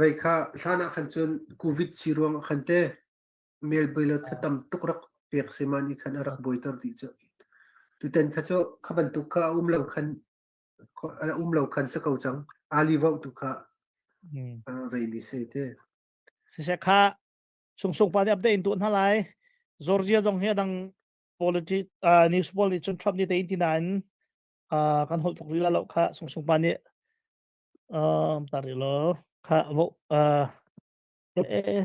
Vei kha hlan ah khan cun covid si ruang ah khan te mail ballot kha tam tuk rak pek si ma ni khan a rak buaiter dih cu. Tutan kha cu kha bantuk kha a um lo khan a um lo khan si ko cang. Ali vote tu kha vei mi se te. Siseh kha sungsung pa nih update in tuah hna lai. Georgia zong hi adang politics uh, news pawl nih cun Trump nih tein ti nain uh, kan holh tuk rih la lo kha sungsung pa nih um tar rih lo kha vo uh, eh,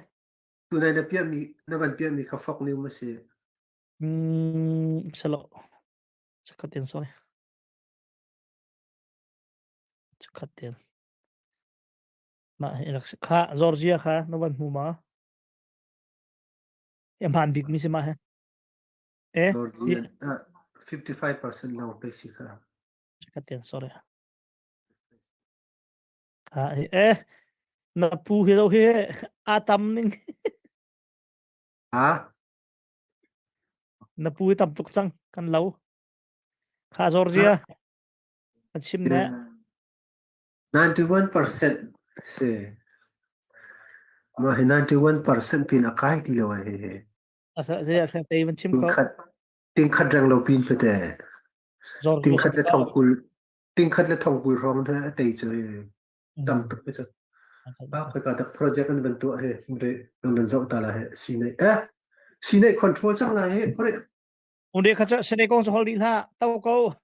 Tunai na piahmi na kan piahmi kha fok new ma si. Mm, salo. Chakhatin sorry. Chakhatin. Mah hi rak si. Kha Georgia kha na van hmu ma? E hmaan bik mi si ma he? Eh? Georgia 55% lawng pe si kha. Ka tian sorry. Kha hi eh. Na pu hi lo hi a tam ning. Ha? Na pu hi tam tuk cang kan lo. Kha Georgia. Kan chim ne. 91% si. Mah hi 91% pin a kai ti lo he he. Asa ze a tei van chim ko. Tingkhat tingkhat reng lo pin fete. Tingkhat le thongkul tingkhat le thongkul hrawng the a tei cu tam tuk pe cu. Ba khoi ka dak project an van tuah he re an van zoh ta la he si nei eh si nei control cang la he khore. Unde kha cha sene kong chu hol dih hlah to ko.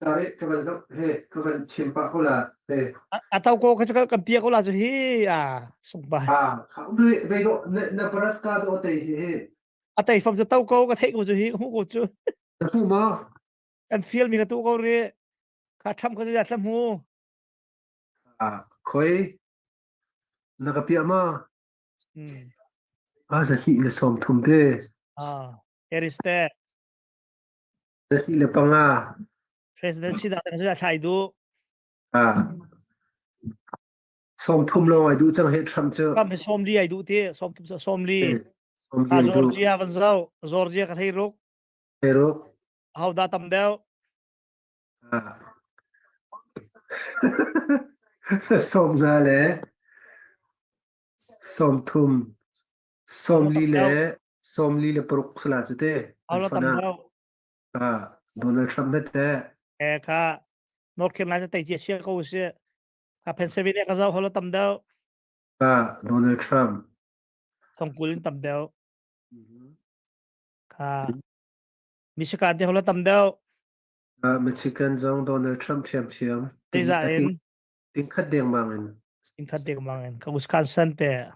Tare ka van zoh he ka van chim pah ko la he. A to ko kha chu kan pia ko la chu hi a sung ba. Ah kha um re ve do na Nebraska do te hi he. A tei fam chu to ko ka theih ko chu hi hu ko chu. Na hu ma. Kan fial mi ka tu ko ri. Kha tham ko ya thlam hu. Ah khoi na ka pia ma. A za hi le som thum te. Ah Harris te. Zahnih le panga. President si dah tang thlai duh. Ah. 30 lawng ai duh cang he Trump cu. Trump hi 40 ai duh ti, 30 40. Ah Georgia van zau, Georgia ka thei ruk. Thei ruk. How da tam deuh? Ah. Som nga le 30 40 le 46 sala cu te. Alo tam deuh. Ah, Donald Trump met te. Eh kha North Carolina tei chia chia ko si. Kha Pennsylvania ka zau holo tam deuh. Ah, Donald Trump. Thongkul in tam deuh. Kha Michigan te holo tam deuh. Ah, Michigan zong Donald Trump thiam thiam. Teiza in. Ting khat deng mang in. Ting khat deng mang in. Ka Wisconsin te.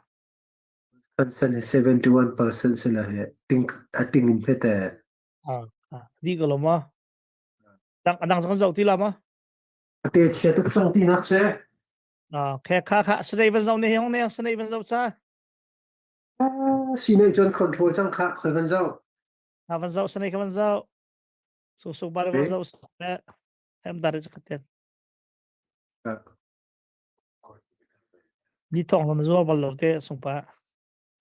Wisconsin hi 71% sila he. Ting ating in pete. Ah, di ko lo ma. Dang adang zong zau ti la ma. Ate chia tuk cang ti nak se. Ah, khe kha kha snei van zau ne hong ne snei van zau cha. Ah, si nei chon control cang kha khoi van zau. Ha van zau snei kha van zau. Su su ba van zau hem dar cha khaten. Ni thong san zuar bal lo te sung pa.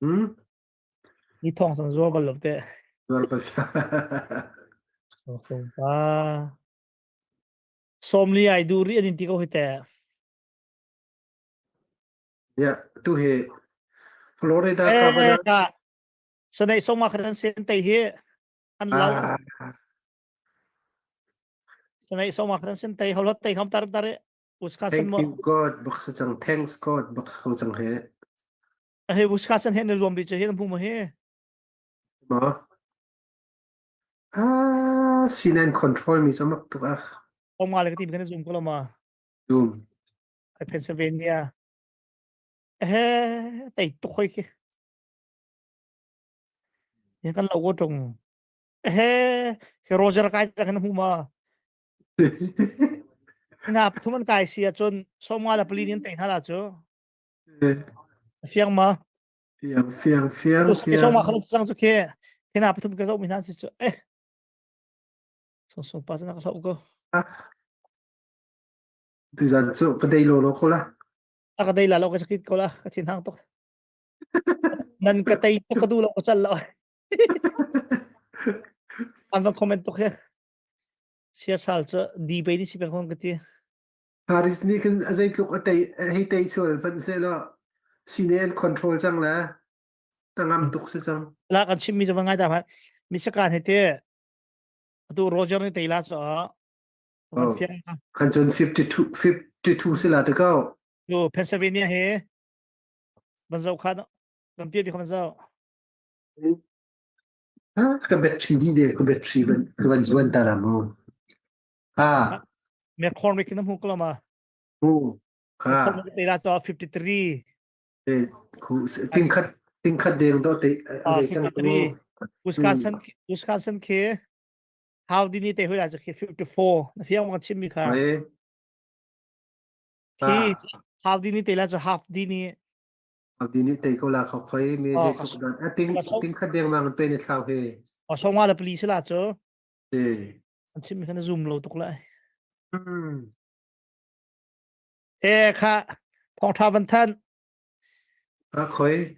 Hmm? Ni thong san zuar bal lo te. Zuar bal. Sung sung pa. 40 ai du ri an ti ko hi te. Ya, tu he Florida eh, governor. Ka. Sanai song ma khan sen te hi an lau. Ah. Sanai song ma khan sen te holot te kham tar tar Wisconsin Thank mo you God bak sa cang thanks God bak sa ko cang he. He Wisconsin he na zuam bi che he na hmu ma he. Ma. Ah, CNN control mi chamak tuk ah. Ong ma le ka ti kan zoom ko lo ma. Zoom. Ai Pennsylvania. He tei tuk hoi ki. Ni kan lo ko tung. He he Roger kai ta kan hmu ma. Na pathum an kai si ahcun 54 le nin tei hna la cu. Fiang ma? Fiang, fiang, fiang, fiang. Sawma kha cang cu khi. Khi na pathum ka zoh mi hna si cu. Eh. So so pa na ka hloh ko. Tuzan cu ka dei lo lo ko la. A ka dei la lo ka sakit ko la. Ka thin hang tuk. Nan ka tei tuk ka du lo ka cal lo. An van comment tuk he. Siasal cu di pei ni si peng hon ka ti. Paris nih khin a zeitluk a tei hei tei sual hmanh sehlaw sine an control cang le tangam tuk si cang. La kan chimmi cu va ngai ta hmanh. Michigan he te atu Roger nih tei la cu Oh. Khan cun 52 52 si la te ko. Tu Pennsylvania he van zoh kha kan pia bi kha van zoh. Ka battery di de ka battery van ka van zuan ta la mu. Ha. McCormick na hmu ko ma. Hu. Kha. McCormick te la to 53. E khu ting khat ting khat deng do te a chang tu. Wisconsin Wisconsin ke how di ni te hui la ke 54 na fiang ma chim mi kha. E. Khi half di ni te la cho half di ni Abdi nih tei ko la kho khoi mi zei tluk dan a ting ting khat deng mang pe ni thlau he. O song la police la chu. E. An chim mi khan zoom lo tuk lai. Hmm. E kha. Thawngṭha van thanh. A khoi.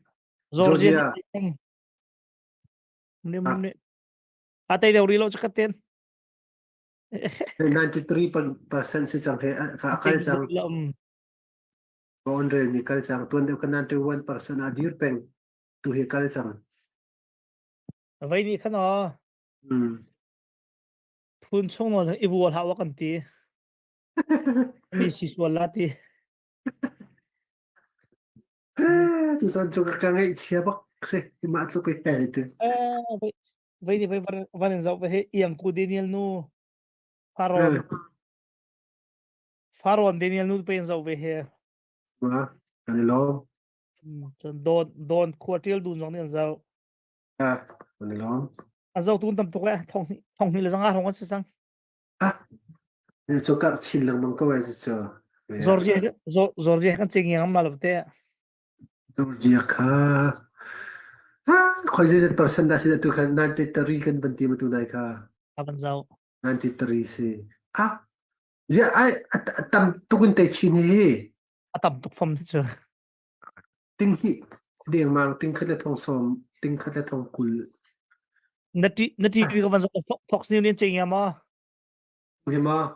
Georgia. Georgia. Nim nim. A tei deuh rih lo cu ka ten. 93% si cang he ka kal cang. On rel mi kal cang. Tuan deuh ka 91% a dir peng. Tu hi kal cang. Vai ni khan o. Phun chung nawl i vual hlah wa kan ti. Mi si sual la ti. Tuzan cu ka ngaihchia bak si. Mah tluk i hel ti. Eh, vai ni vai van in zoh ve hi iangku Daniel nu Faron Faron Daniel nu pe in zoh ve hi. Ma, kan i lawm. Cun Don Don khua ṭial dun zong nih an zoh. Ah, kan i lawm. An zoh tun tam tuk le thong thong hnih le zanga hrawng an si cang. Ah, cu karh chin lengmang ko ai cu. Georgia Georgia kan ching yang ma lo te. Georgia kha ah khoi zeizat percent dah si tu khan 93 kan van ti ma tu nai kha. Avan zau. 93 si. Ah, zia ai tam tukin te chin hi. A tam tuk fam cu. Ting hnih dengmang ting khat le thong sawm ting khat le thong 20. Na ti na ti ka van Fox News nih ching ya ma? Hi ma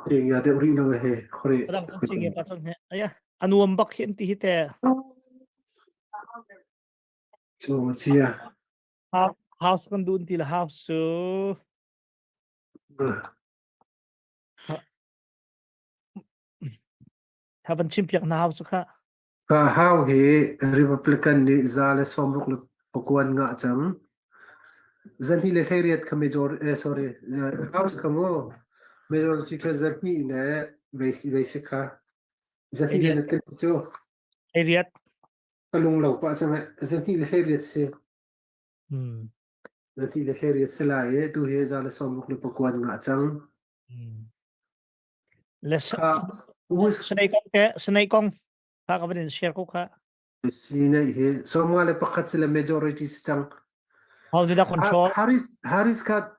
ching ya deuh rih lo he khore. Adang ching ya pa chang he. Aya anuam bak hin ti hi te. Chu chia. House kan dun ti la house su. Tha van chim piak hna hau cu kha. Ka hau hi Republican nih 166 ngah cang. 218 kha major eh sorry House kha mu majority kha zahnih le vei si kha zahnih le zat kan cu. Hleiriat. Ka lung lo pah cang eh 218 si. Hmm. 218 si lai i tu hi 169 ngah cang. Hmm. Le Snake kong te Snake kong kha ka van in share ko kha. Snake hi 51 si le majority si cang. How did that control? Harris Harris kha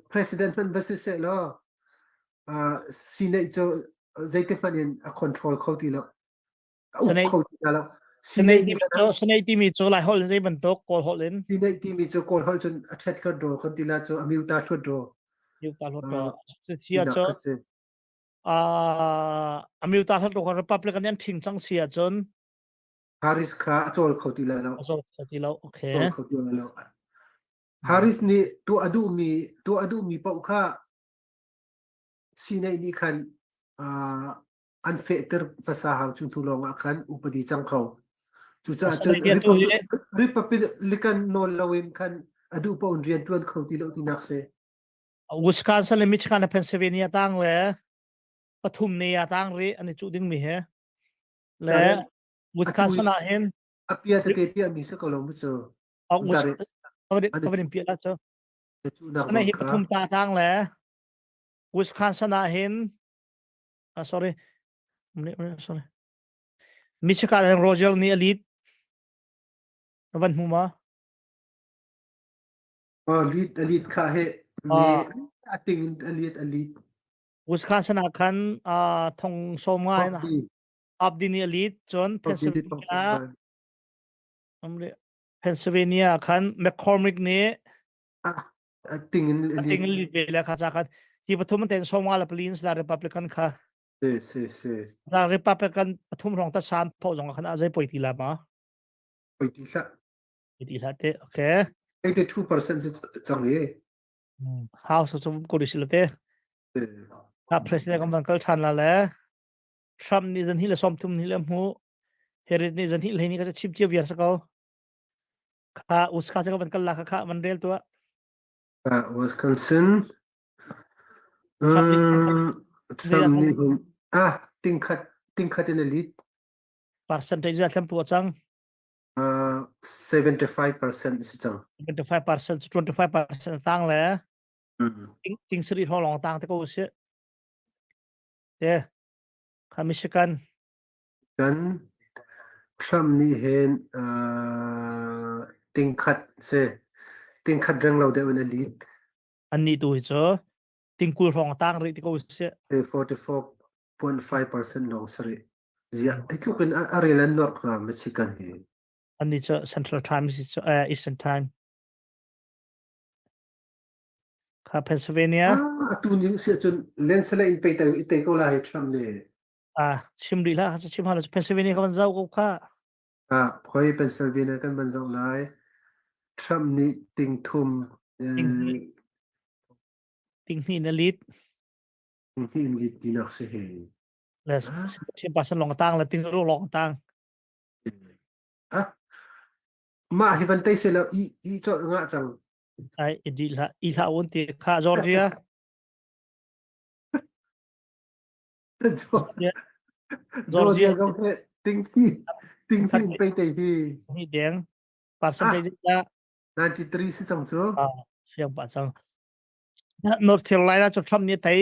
president hmanh va si seh law Senate cu zeiti hmanh in a control kho ti lo. A uk kho ti lo. Senate timi cu Senate timi cu Lai holh in zei bantuk Kawl holh in? Senate timi cu Kawl holh cun a ṭhet hluat draw kan ti la cu a miuta hluat draw. Miuta hluat draw. Sia cu a miuta hluat draw Republican an ṭhing cang si ahcun Harris kha a cawl kho ti lai lo. A cawl kho ti lo. Okay. Cawl kho ti lai lo. Harris nih tuah a duhmi tuah a duhmi paoh kha Senate nih khan an fehter hmasa hau cu hnu lawng ah khan upadi cang kho. Cucaah cun Republican nawl loin khan a duh paoh in rian ṭuan kho ti lo tinak si. Wisconsin le Michigan le Pennsylvania tang le pathum ne ya tang ri an i cuh ding mi he le Wisconsin ah hin a pia tete pia mi si ko lo mu cu. Ka van in pia la cu. Ane hi pathum ta tang le Wisconsin ah hin sorry sorry Michigan and Roger nih a lead na van hmu ma? Oh, lead a lead kha he me a ting a lead a lead. Wisconsin ah khan thong som nga in Abdi nih a lead cun Pennsylvania Pennsylvania khan McCormick nih ting in a ting in lead ve le kha cha khan hi pathum an ten som nga la palin la Republican kha si si si la Republican pathum rong ta san pho zong khan a zei poi ti la ma poi ti hlah poi ti hlah te okay 82% si cang i house cu ko ri sila te ta president kan van kal than la le Trump nih zan hi le som thum ni le mu Harris nih zan hi le ni ka chim cia viar sa ko Kha uska cu ka van kal la kha kha van rel tuah. Wisconsin. Trump nih hin ah tingkhat tingkhat in a lead. Percentage a thlam pu cang. 75% si cang. 75% 25% tang le ting sari hong long tang te ko si. Te kha Michigan. Kan Trump nih hin tingkhat si tingkhat reng lo deuh in a lead. Annih tu hi cu tingkul hrawng a tang rih ti ko si. 44.5% lawng si rih. Ziah hi tluk in a rel an norh hnga Michigan hi. Annih cu Central Time si cu eh, Eastern Time. Kha Pennsylvania. Ah, atu ni si ahcun Lensala in pei i te ko lai Trump nih. Ah, chim rih hlah, chim hlah Pennsylvania ka van zoh ko kha. Ah, khoi Pennsylvania kan van zoh lai. Trump nih ting thum eh, ting hnih na lead. Ting hnih in lead tinak si he. Le sim pasan long tang le ting ru long tang. Ah, mah hi van tei se lo i i chol nga cang. Ai i di hlah i hlah un ti kha Georgia. Georgia Georgia zong he ting hi ting hi in pei te hi. Hi deng percentage la 93 si cang cu. Ah, siang pa cang. North Carolina cu Trump nih tei.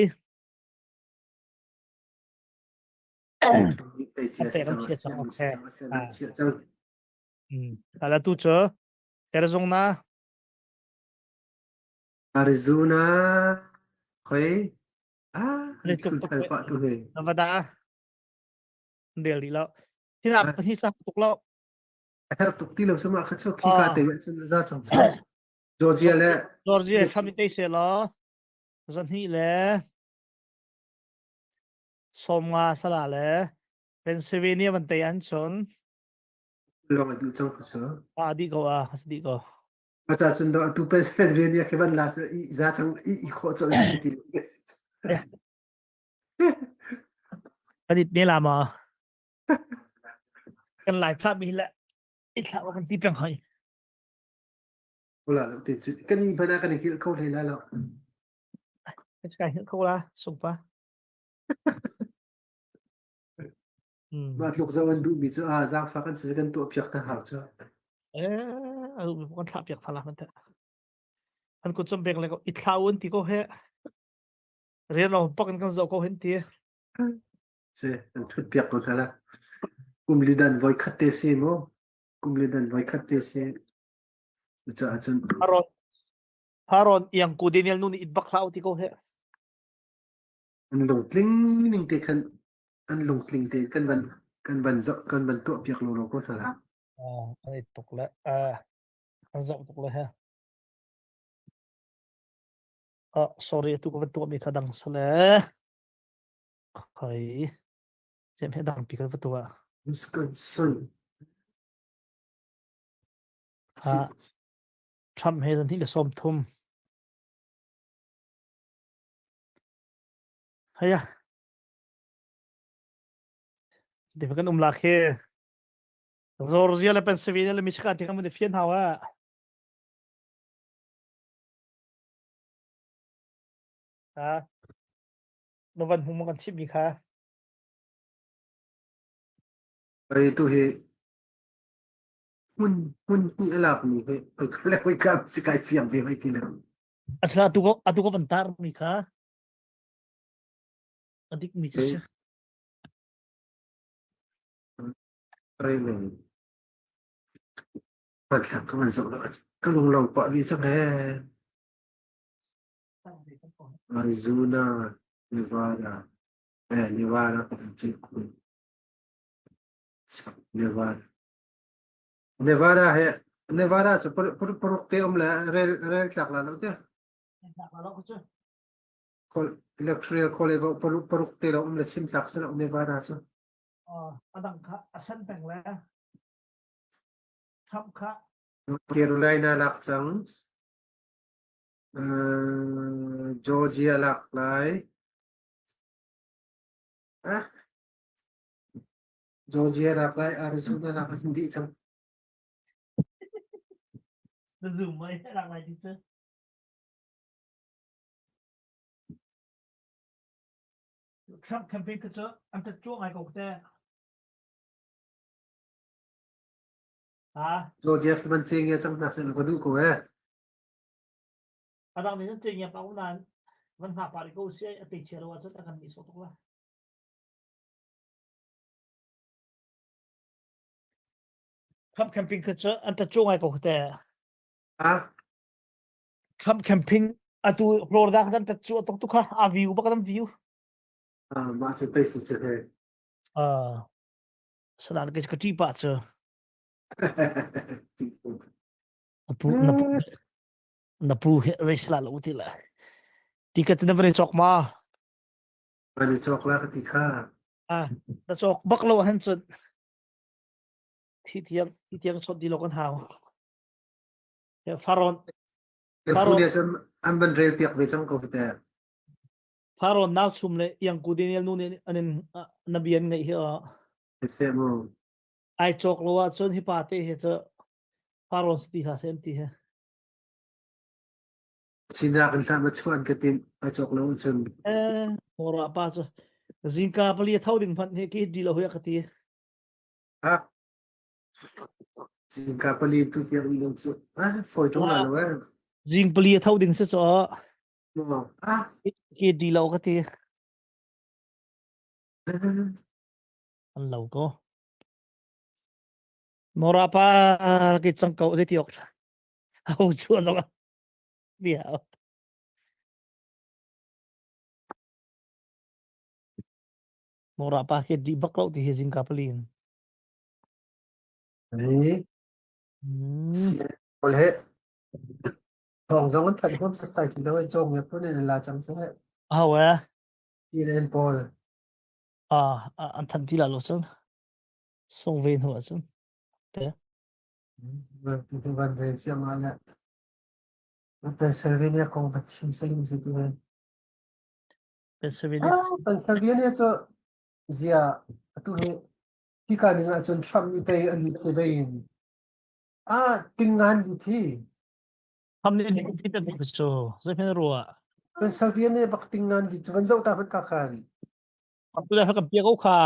Ala tu cu Arizona Arizona khoi ah thul pah tu he Nevada rel rih lo hi hi sak tuk lo her tuk ti lo suma kha chu khi ka te cun za chang chu Georgia le Georgia thami te se lo zan hi le 50 sala le Pennsylvania van tei an cun lawng a duh cang kha cu. A dih ko a a dih ko. Aca cun do atu Pennsylvania khi van la i za cang i i khawh cawlh si ti. Kan it ne la ma. Kan lai thla mi le i thla kan ti peng hoi. Ula lo te cu kan i hmana kan i hil kho hlei lai lo. Kan hil kho la sungpa. Mah tluk zoh an duhmi cu ah zaangfak an si kan tuah piak hna hau cu. Eh, a duhmi kan thlah piak hna la kan An kut cum pek le ko i thla un ti ko he. Rian lo pak in kan zoh ko hin ti. Si, an thut piak ko hna la. Kum li dan voi khat te si mu. Kum li dan voi khat te si. Cucaah cun Haron Haron iang ku Daniel nu nih it bak hlah ti ko he. An lungtling ning te khan an lungtling te kan van kan van zoh kan van tuah piak lo lo ko hna la. Ah, an i tuk le an zoh tuk le he. Ah, sorry atu ka van tuah mi kha dang sale. Khoi. Cem he dang pi ka va tuah. Wisconsin. Ah, Trump he zan hi le som thum. Haya. Ti kan um lak hi. Georgia le Pennsylvania le Michigan ti kan mun i fian hau ah. Ha. Na van hmu kan chimmi kha. Ai tu hi hmun hmun hnih a lakmi hi hoi ka le hoi ka si kai fiang ve hoi ti lo. Asla atu ko atu ko van tar mi kha. A dik mi cu si. Rei Hmanthlak ka van zoh lo. Ka lung lo pah vi cang he. Arizona, Nevada, eh, Nevada ka van cik kun. Nevada. Nevada he Nevada cu paruk te um le rel rel tlak la lo te. Electoral college paruk paruk te lo um le chim tlak se lo Nevada cu. Adang kha a san peng le Trump kha Carolina lak cang. Georgia lak lai. Ah. Georgia lak lai Arizona lak an dih cang. Na zoom mai lak lai ti cu. Trump campaign ka cu an ta cuang ai ko te. Ha? Georgia khi man cheng ya cang hna seh ka duh ko eh. Adang nih nan cheng ya pa unan van hna pa ko si a te chia lo ah cun a kan ni so tuk la. Trump campaign kha cu an ta ngai ko te. Ah. Trump campaign atu Florida kha an ta chu tuk tu kha a view bak an view. Ah, mah cu pei si cu he. Ah. Sanan ke ka ṭih pah cu. Na pu na pu na pu he zei sala lo ti la. Ticket na van i cawk ma? Van i cawk la ka ti kha. Ah, na cawk bak lo han cun thi tiang thi tiang chawt di lo kan hau. Faron Faron cun an van rel piak ve cang ko te. Faron nau chum le iangku Daniel nu nih an in na bian ngeih hi a. Se mu. Ai cawk lo ahcun hi pa te hi cu Faron si ti hlah seh an ti he. Sinak in hlah ma chuan ka tim ai cawk lo ahcun. Eh, mora pa cu zingka pali a tho ding hmanh hi ki di lo hui ka ti. Ha? Zingka pali tu tiang lo cu. Ah, foi tung la lo eh. Zing pali a tho ding si cu. Ah. Ki di lo ka ti. An lo ko. Nora pa ki cang ko zei ti ok ho chu zong bia. Nora pa khi di bak lo ti hi zingka palin. Ni. Paul he thong zong an that huam sasai ti lo ai chong ya pun in la chang se. Ho eh? CNN Paul. Ah, an than ti la lo cun. Song ve hnu ahcun. Te. Van rel chiam ah le Pennsylvania kong va chim sing si tu he. Pennsylvania. Pennsylvania cu zia atu hi hika ning ahcun Trump nih pei an lut ve in ah tingngan lut hi. Trump nih lut hi te cu zei rua. Pennsylvania bak tingngan lut cu van zoh ta van ka khan. Tu le kan pia ko kha.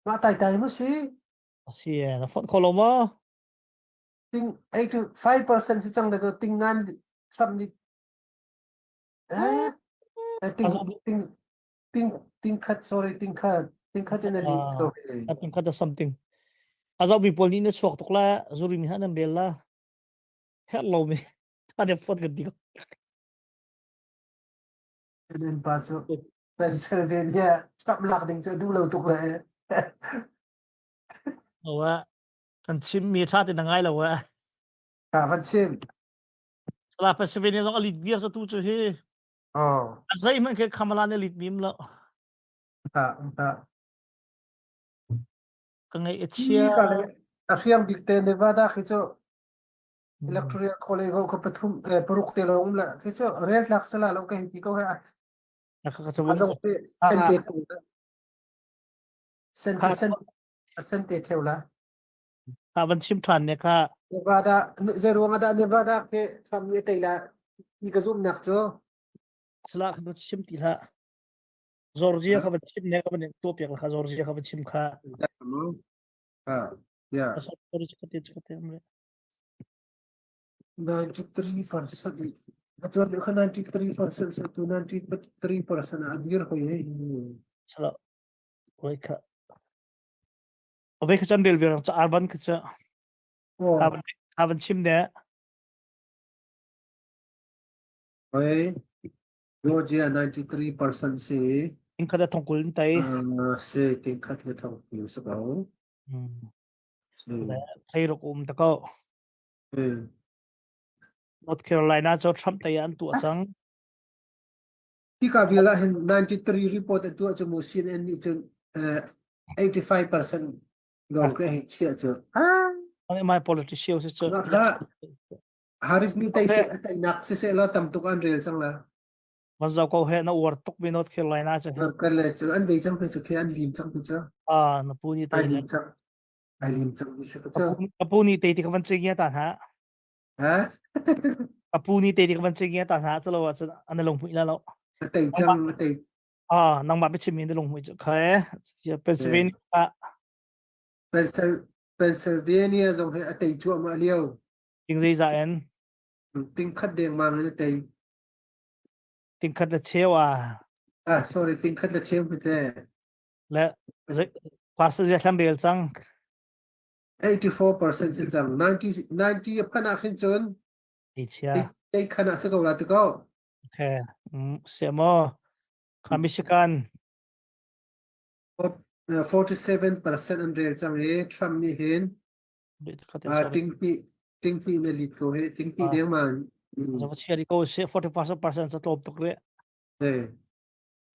Mah tai tai mu si. Si na phone kho lo ma? Ting 85% si cang le to tingngan Trump nih eh ting ting ting ting khat sorry ting khat ting khat in a lead ko he. Ting khat something. Azau mi pawl nih na chuak tuk la zuri mi han an rel la. Her lo mi. An phone kan ti ko. Nen pa cu Pennsylvania Trump lak ding cu duh lo tuk le. Awa kan chim mi tha te na ngai lo wa. Ka van chim. Sala Pennsylvania zong a lead viar tu cu hi. Oh. A zei hmanh khi Kamala nih lead mim lo. Ta ta. Ka ngai a chia. Ka le a hriam bik te Nevada khi cu electoral college vo ka pathum paruk te lo um la khi cu rel tlak sala lo ka hi ti ko he. Ka ka ka A zong te sen te sen te sen sen te theu la. Kha van chim ṭhan ne kha. Nevada zei ruang ah dah Nevada khi Trump nih a tei la ti ka zumhnak cu. Sala kha van chim ti hlah. Georgia kha van chim ne ka van tuah piak la kha Georgia kha van chim kha. Ah, yeah. Sorry, chakate chakate amre. 93% Atuan kha 93% sa tu 93% a dir hoi he. Sala oi kha Ove kha chan rel vir cha arban kha cha. Kha van chim ne. Oi Georgia 93% si. Ting khat thongkul in tai. Si ting khat le thongkul sa ko. Thei rok um ta ko. North Carolina cu Trump tei an tuah cang. Hika vial ah hin 93 report an tuah cu mu CNN nih cun 85% lawng ka hei chiah cu. Ah! My politician si cu. Harris nih tei se teinak siseh law tam tuk an rel cang la. Van zau ko he na uar tuk mi North Carolina cu. North Carolina cu an vei cang cu khi an lim cang cu. Ah, na pu ni tei. Ai lim cang. Ai lim cang mi si cu. Ka pu ni tei ti ka van ching ta ha. Ha? Ka pu ni te ti ka van ching ta hna chalo ah cun an lung hmuih la lo. Tei cang tei. Ah nangmah biachim mi na lung hmuih cu kha Pennsylvania Pennsylvania zong hi a tei cuahmah lio. Ting zei za en? Ting khat deng mang in a tei. Ting khat le cheu ah. Ah sorry ting khat le cheu te. Le pastor zia thlam rel cang. 84% si cang 90 90 a phanh ah khin cun tei khan ah si ko la ti ko okay mm se mo kha Michigan. 47% an rel cang i Trump nih hin tingpi tingpi na lead ko hi tingpi deng man. Zo chiari ko se 45% sa tlawm tuk re.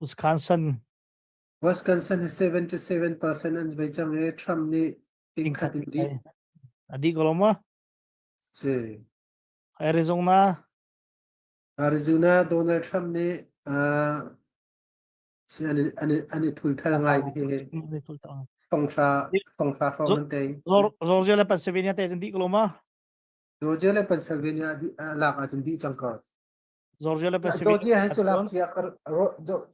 Wisconsin Wisconsin hi 77% an vai cang i Trump nih tingkhat in lead. Adi ko lo ma? Si. Arizona Arizona Donald Trump nih si an an an i thulthal ngai hi thonghra thonghra hrawng an tei. Georgia le Pennsylvania te cun dih ko lo ma? Georgia le Pennsylvania lak ahcun dih cang ko. Georgia le Pennsylvania Georgia he cu lak cia ka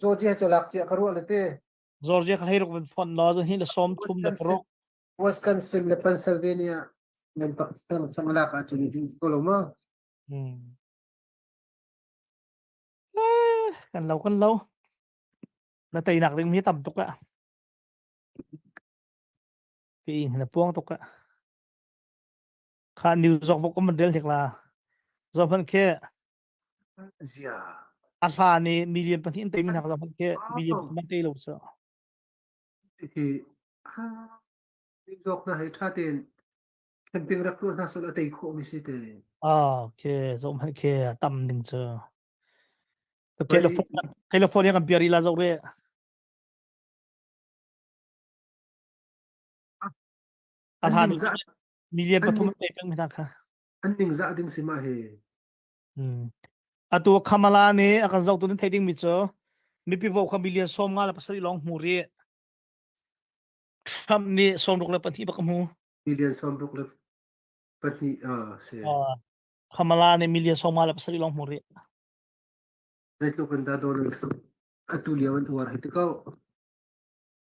Georgia he cu lak cia ka ruah le te. Georgia kha hei ruk van font la zan hi le som thum le paruk. Wisconsin le Pennsylvania nan pak sang lak ahcun dih ko lo ma? Hmm. Kan lo kan lo. Na teinak ding hi tam tuk ah. Pi na puang tuk ah. Kha new zok vok man rel hek la. Zo phan khe Zia. A hla ni million pahnih in tei mi hna zo phan khe million man tei lo so. Hi zawk na hei tha ten camping rak tuah hna sal a tei khawh mi si te. Ah, okay, zo man khe tam ding chu. California California kan piari la zo re. A hla ni million pathum te peng mi hna kha. An ning za ding si ma he. Hmm. Atu Kamala nih a kan zohtu nan theih ding mi cu mipi vo kha million som nga le pasarih lawng hmu rih. Trump nih 62 bak a hmu. Million 62 ah si. Kamala nih million 57 lawng hmu rih. Zeitluk in dah Donald Trump atu lio an uar hi ti ko.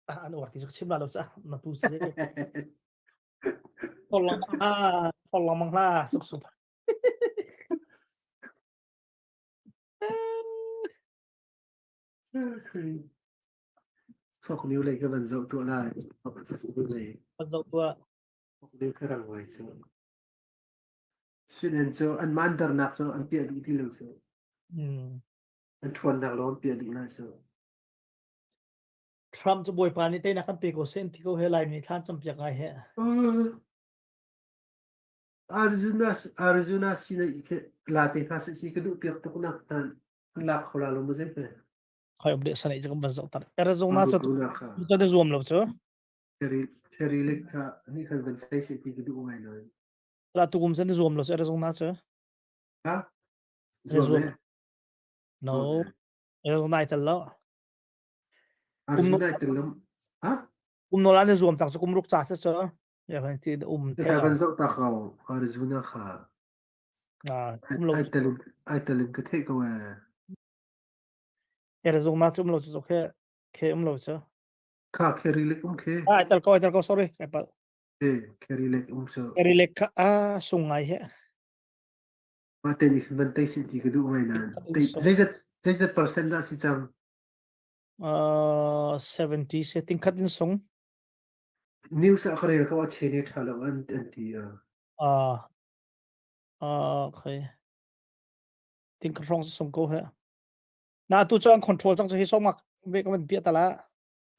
An uar ti cu chim la lo ca na tu si. Follang ah follang mang hla suk sup. Fok new lei ka van zoh tuah lai. Fok new lei. Van zoh tuah. Fok new ka rang ngai cu. Sinen cu an man darnak cu an piah duh ti lo cu. An ṭhawnnak lawng an piah duh lai cu. Trump cu Bawipa nih teinak kan pe ko sen ti ko he Laimi thlan campiak ngai he. Arizona Arizona sin i la te hna seh si ka duh piak tuk nak tan an lak kho la lo mu zei pe. Khoi um le sanai cu kan van zoh tar. Arizona cu tu te zuam lo cu. Cherry Cherry Lake kha ni khan van thei se ti ka duh ngai nain. La tu kum san zuam lo cu Arizona cu. Ha? Zuam. No. Arizona ai tel lo. Arizona ai tel lo. Ha? Kum no la ne zuam tak cu kum ruk cha se cu. Ya van ti um the. Van zoh ta ko Arizona kha. Ah, um lo. Ai tel ai tel in ka theih ko eh. Arizona cu um lo cu khe khe um lo cu. Kha Kerry Lake um khe. Ah, ai tel ko ai tel ko sorry kai pal. Eh, Kerry Lake um cu. Kerry Lake kha ah sung ngai he. Ma te ni van tei si ti ka duh ngai nan. Zeizat zeizat percent dah si cang? 70 se ting khat in sung. News ah ka rel ko a che ne tha lo an an ti a. Ah ah okay. Ting khat rong sung ko he. Na tu cu an control cang cu hi sawmngak ve ka van piah tala.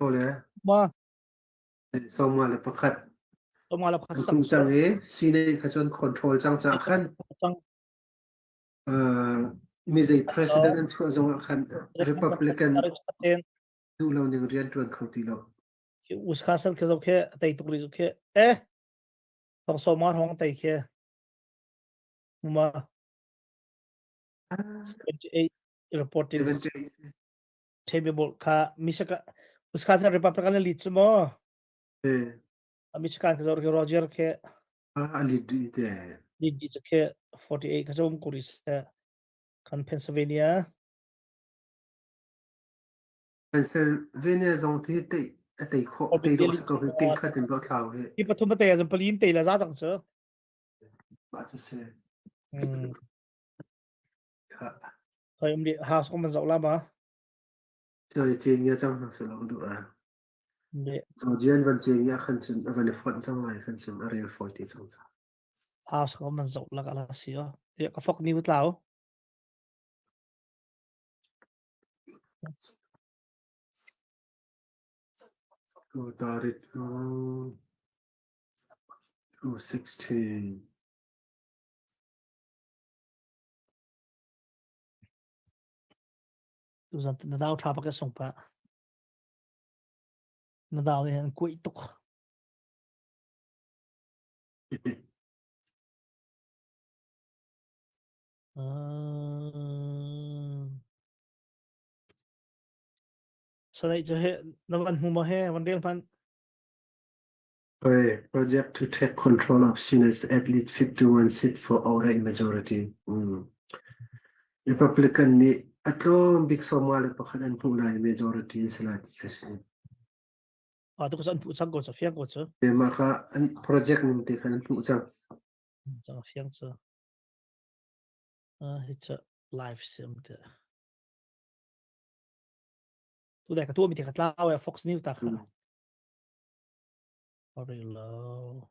Ole. Ma. Sawmnga le pakhat. Sawmnga le pakhat sang. Cang i sine kha cun control cang ca khan. Cang. Mi zei president an chuah zong ah khan Republican duh lo ning rian tuan kho ti lo. Wisconsin khe zo khe tei tuk ri zo khe eh thong sawma hong tei khe ma 78 reported table kha Michigan Wisconsin Republican lead chu mo eh Michigan kha zo khe Roger khe a lead di te lead di khe 48 kha zo kuri se kan Pennsylvania Pennsylvania zong thi te a tei kho tei do ko hi ting khat in do thlau hi hi pathum te zan palin te la za chang chu ma chu se kha Khoi um di house ko man zoh la ma. Choi che ngia chang hna se lo du a. Be Georgian van che ngia khan chun a van i fonh cang lai khan chun a rel foi te cang sa. House ko man zoh la ka la si o. Ti ka fok ni tlau. 232, 216. Tuzan na dau tha bak sung pa. Na dau nih an kuih tuk. Sanai cu he na van hmu maw he van rel hmanh. Hey, project to take control of Senate at least 51 seat for outright majority. Republican nih a tlawm bik sawma le pakhat an hmuh lai majority an si lai ti kha si. Ah tu an hmuh cang ko cu fiang ko cu. Mah kha an project ning te khan an hmuh cang. Cang fiang cu. Hi cu live sim te. Tu dai ka tu mi te ka tlau ya Fox News ta kha. Very low.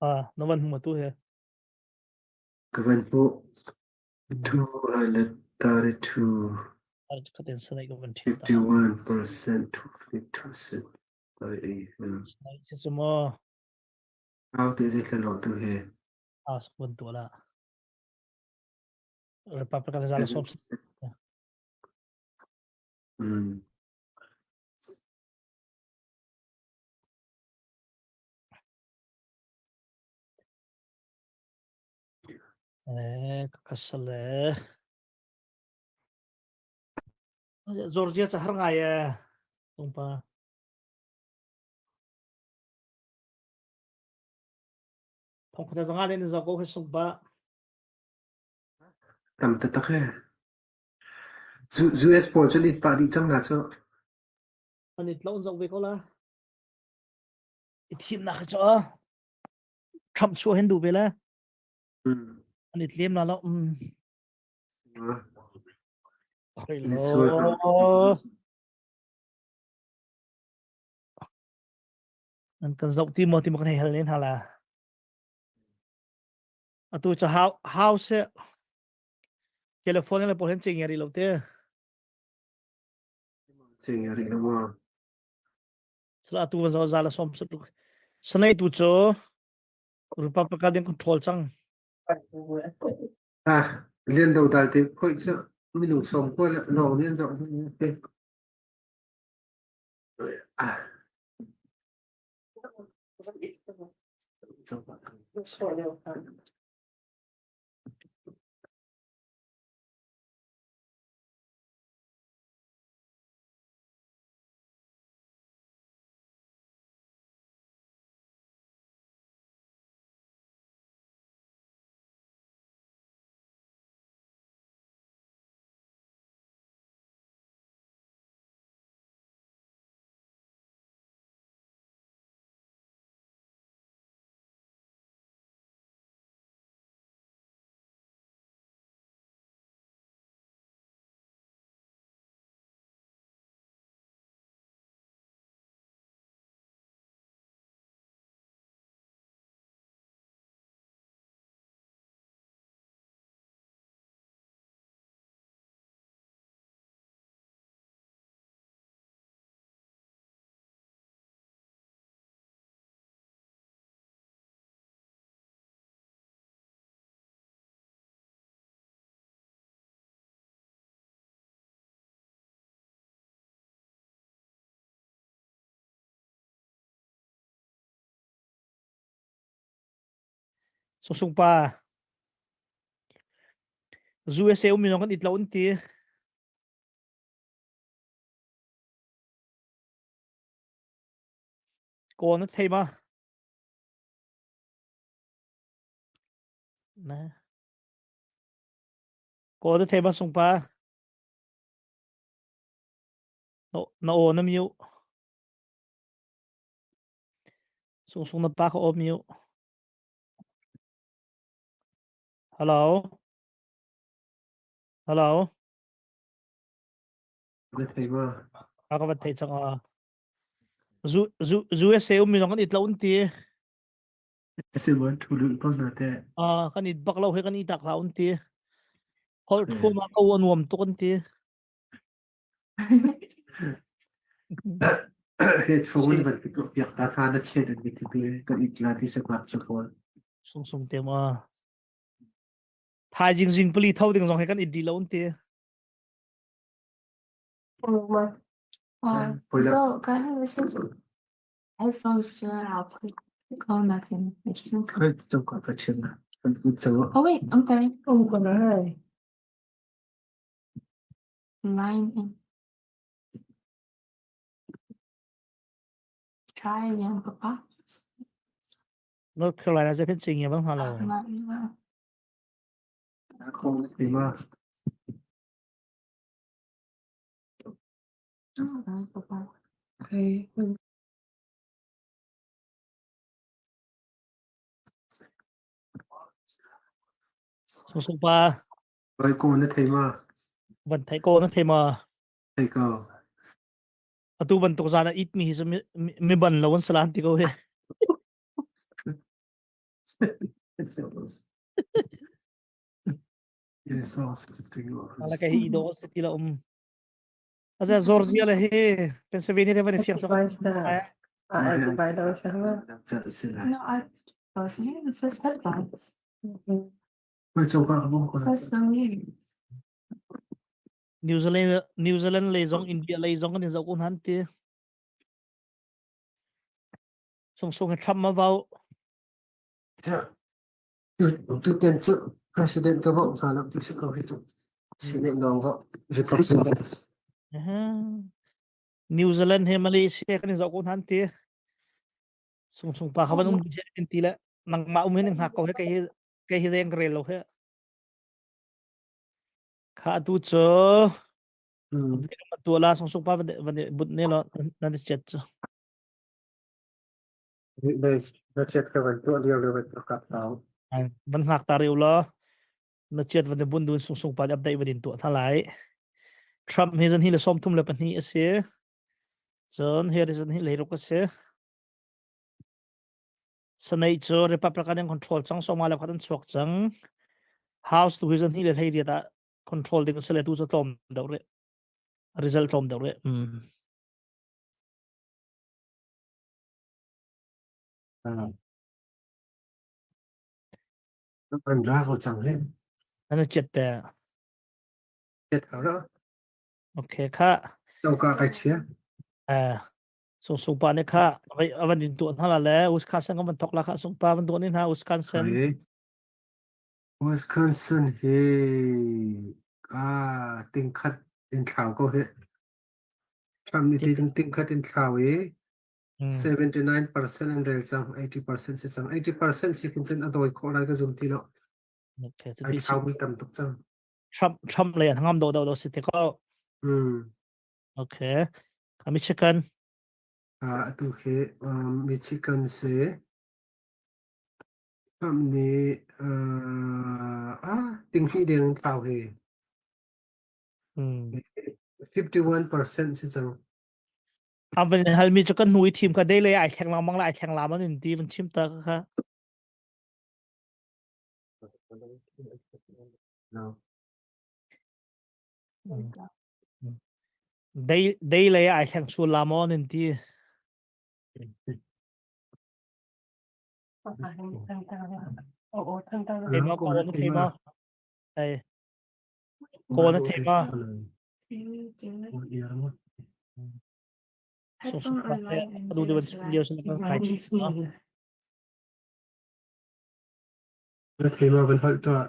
Ah, na van hmu tu he. Ka van hmuh. 232. Khatin sanai ka van ṭhial ta. 51% to 52 38. Sanai si cu maw? Au te zei hla lo tu he. Ah, van tu la. Republican zala sop. Eh, ka sale. Georgia ca har ngai eh. Tungpa. Thong khat zanga len zo ko he sungpa. Tam taktak he. US pawl cu lit pah dih cang na cu. An it lo zoh ve ko la. I thimnak hi cu Trump chuah hin duh ve le. An i tlem la lo. An kan zoh ti maw ti maw kan hei hal len hala. Atu cu house California le pawl hin ching ri lo te. Ching ri lo ma. Sala atu zo za la som sanai tu cu Republican ding control cang. Ah, lian do dal te khoi cu minung som ko le lawng lian zong te. Ah. Sungsung pa USA um minung kan it lo an ti. Kaw na thei ma? Na. Kaw na thei ma sung pa? Na aw na mute. Sungsung na pa ka aw mute. Hello. Hello. Na thei ma? A ka van thei cang a. Zu zu USA ummi zong kan it lo an ti. Asiman thu lul ko na te. Ah kan it bak lo he kan i tak hlah an ti. Holh thum ah ko a nuam tuk an ti. He thu ni ban tu piak ta kha na chet an ti tu kan it la ti sak mak chakol. Sung sung te ma. Thaizing zing pali tho ding zong he kan it di lo an ti. So kan listen headphones Oh wait, I'm sorry. Oh, Line in. Try again, Papa. North Carolina 这片经验文化了。 Okay. Sung pa. Vai ko na thei ma. Van thei ko na thei ma. Thei ko. Atu bantuk zan ah it mi hi mi ban lo an salan ti ko he. Ala ka hi do se ti la um. Aza Georgia le hi Pennsylvania te van i fiang sak. No, I was here. It says headphones. Says so weird. New Zealand New Zealand lei zong India lei zong kan in zoh ko hnan ti. Sung sung he Trump ma vau. Tutan cu president ka vote hna lo ti si ko hi cu. Senate lawng vote. Republican. New Zealand he Malaysia kan in zoh ko hnan ti. Sung sung pa kha van um in ti le nangmah um hin hngak ko he kei hi kei hi reng rel lo he. Kha atu cu tu la sung sung pa van van but ne lo nan chet cu. Na chet ka van tuah lio lio van kap tau. Van hngak ta riu lo. Na chet van bun dun sung sung pa update van in tuah tha lai. Trump hi zan hi le 32 a si. Cun Harris zan hi le ruk a si. Senate cu Republican in control cang soma le khat an chuak cang. House tu hi zan hi le hlei riat ah control ding a si le tu cu tlawm deuh rih. Result tlawm deuh rih. Mm. An ra ko cang he. An chet te. Chet hau lo. Okay kha. Tauka kai chia. Eh so so pa ne kha avan din tu hna la le Wisconsin kan van thok la kha sung pa van duan in ha Wisconsin. Wisconsin hi ah tingkhat in thlau ko he. Trump nih ti tingkhat in thlau i 79% an rel cang, 80% si cang. 80% si khin cun a dawi khawh lai ka zum ti lo. Okay, Ai thlaumi tam tuk cang. Trump Trump lei an ngam do do do si te ko. Okay. Ka Michigan. Atu khi Michigan si. Trump nih tinghnih deng thlau hi. 51% si cang. A van halmi cu kan hnu i thim kha dei lei ai thleng lengmang la ai thleng lam an in ti van chim ta kha. No. Dei dei lei ai thleng sul la maw an in ti. Thei ma ko na thei ma. Ei. Ko na thei ma. Adu de ban lio sin kan kai. Na thei ma van holh tuah.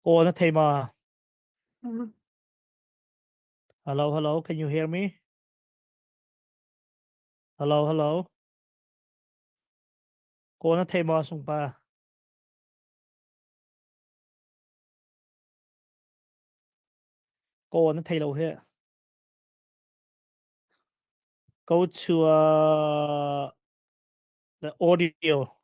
Ko na thei ma. Hello, hello, can you hear me? Hello, hello. Ko na thei ma sung pa. Ko na thei lo he. Go to the audio.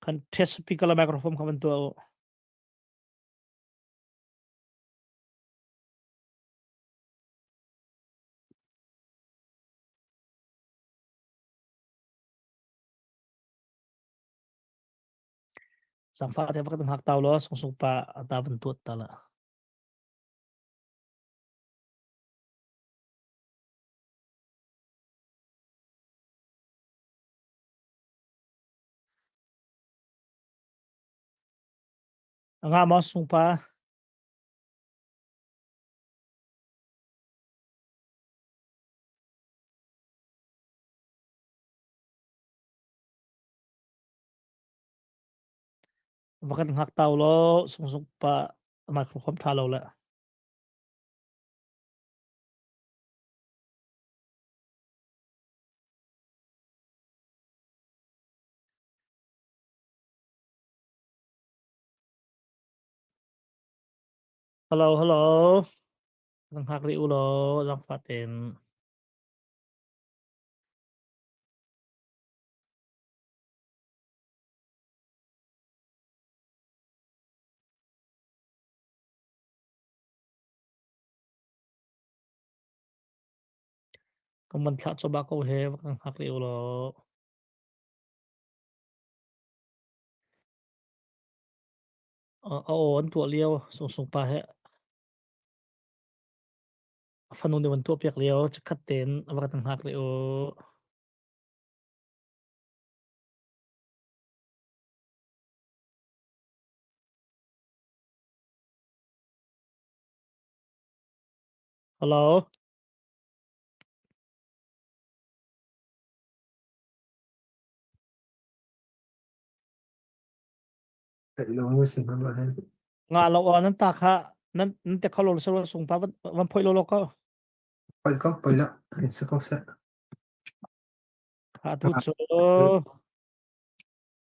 Kan test speaker la microphone kha van tuah u. Sangfa te va kan hngak tau law sungsung pa ta van tuat ta la. Nga maw sungpa? Va kan hngak tau law sungsung pa microphone tha lo le. Hello, hello. Kan hngak rih u law zaangfah tein. Kan van thlah coba ko he va kan hngak rih u law. A aw an tuah lio sungsung pa he a fanu nih van tuah piak lio chikkhat tein a va kan hngak rih u. Hello. Nga lo aw nan ta kha nan nan te kholo so sung pa van phoi lo lo ko. Poi ko poi la in se ko se. Kha tu chu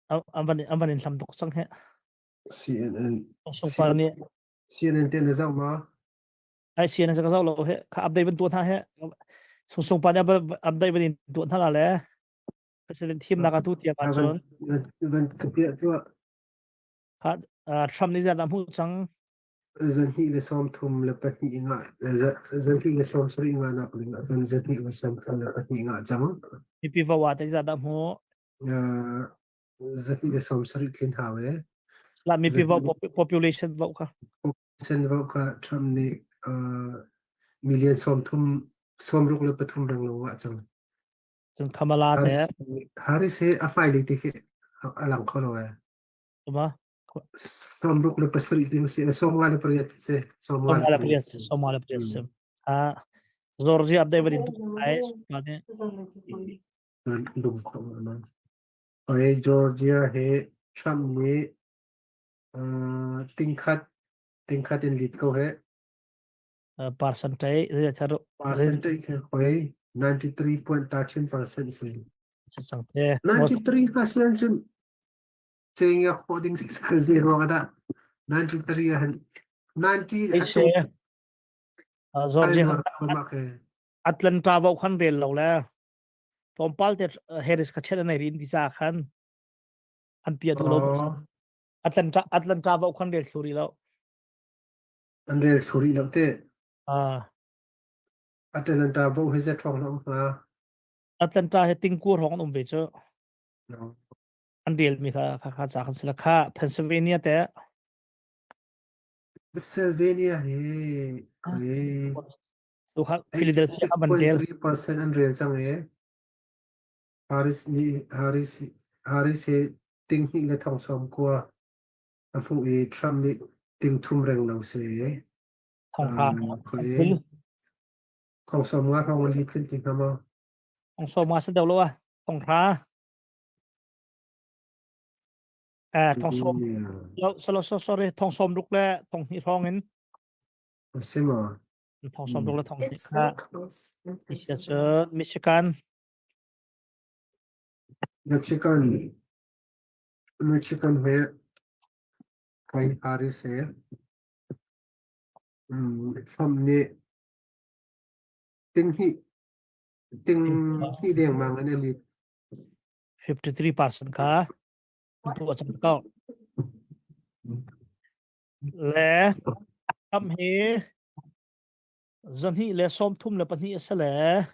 an van an van in hlam tuk sang he. CNN Sung pa nih CNN te na zau ma? Ai CNN ka zau lo he kha update van tuah hna he. Sung sung pa nih update van in tuah hna la le. President thimnak atu tiang ahcun van ka piah tuah. Kha Trump nih zeidah hmuh cang? 232 nga 270 nga nak ding ahcun 232 nga cang. Mipi vo ah zeidah hmuh? 270 tlin hau e. La mipi vo population vo kha. Population vo kha Trump nih million 30 63 reng lo wa cang. Cun Kamala te. Harris hi a hmailei te khi a lang kho lo ee. Uma? 67 ding si, 58 si. 58 si, 58 si. Ah, Georgia update wadin tu ai pa te. Dum kho man. Oi Georgia he Trump nih tingkhat tingkhat in lead ko he. Percentage Percentage he hoi 93.13% si. Sang te. 93 ka sian cun cheng ya kho ding si zero ka da 93 han 90 achung Georgia Atlanta bo khan rel lo le tlawmpal te Harris kha chet anei rin ti cha khan an pia du lo Atlanta Atlanta bo khan rel thluri lo An rel thlu rih lo teh. Ah. Atlanta vo hi zet hrawng na um hnga? Atlanta hi tingkur hrawng an um ve cu. No. An rel mi kha kha kha ca kan si la kha Pennsylvania te. Pennsylvania hi koi Tu kha Philadelphia kha ban rel. 86.3% an rel cang e. Harris nih Harris Harris hi ting hnih le thong sawm kua A hmuh i Trump nih tingthum reng lo si. Thong Khoi thong sawm nga hrawng a li tlin ti hnga maw? Thong sawm nga si deuh lo ah. Thong hra. Eh thong sawm lo salo so sorry thong sawm ruk le thong hnih hrawng in. Si maw? Thong sawm ruk le thong hnih kha. Cu Michigan. Michigan. Michigan he kai Harris he Trump nih ting hnih ting hnih dengmang in a lead. 53% kha tu a cang ko. Le Trump hi zahnih le sawmthum le pahnih a si le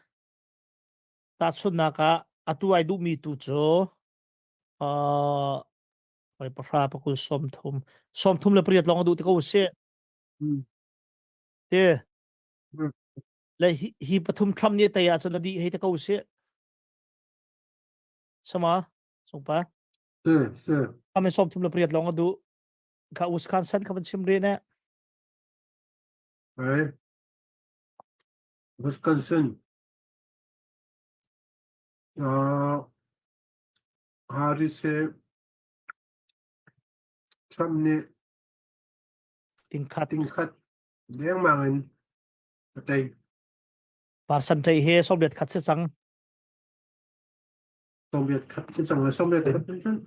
tahchunhnak ah atu ai duhmi tu cu. Oi pahra pakul 30. 38 lawng a duh ti ko sih. Te. Le hi, hi pathum Trump nih tei ahcun a dih hei te ko sih. Sama, sungpa. Si, si. Ame 38 lawng a duh. Kha Wisconsin kha van chim rih ne. Right. Wisconsin. Uh, Harris hi Trump nih Tingkhat. tingkhat dengmang in a tei. Percentage he Soviet khat si cang. Soviet khat si cang le Soviet khat cun cun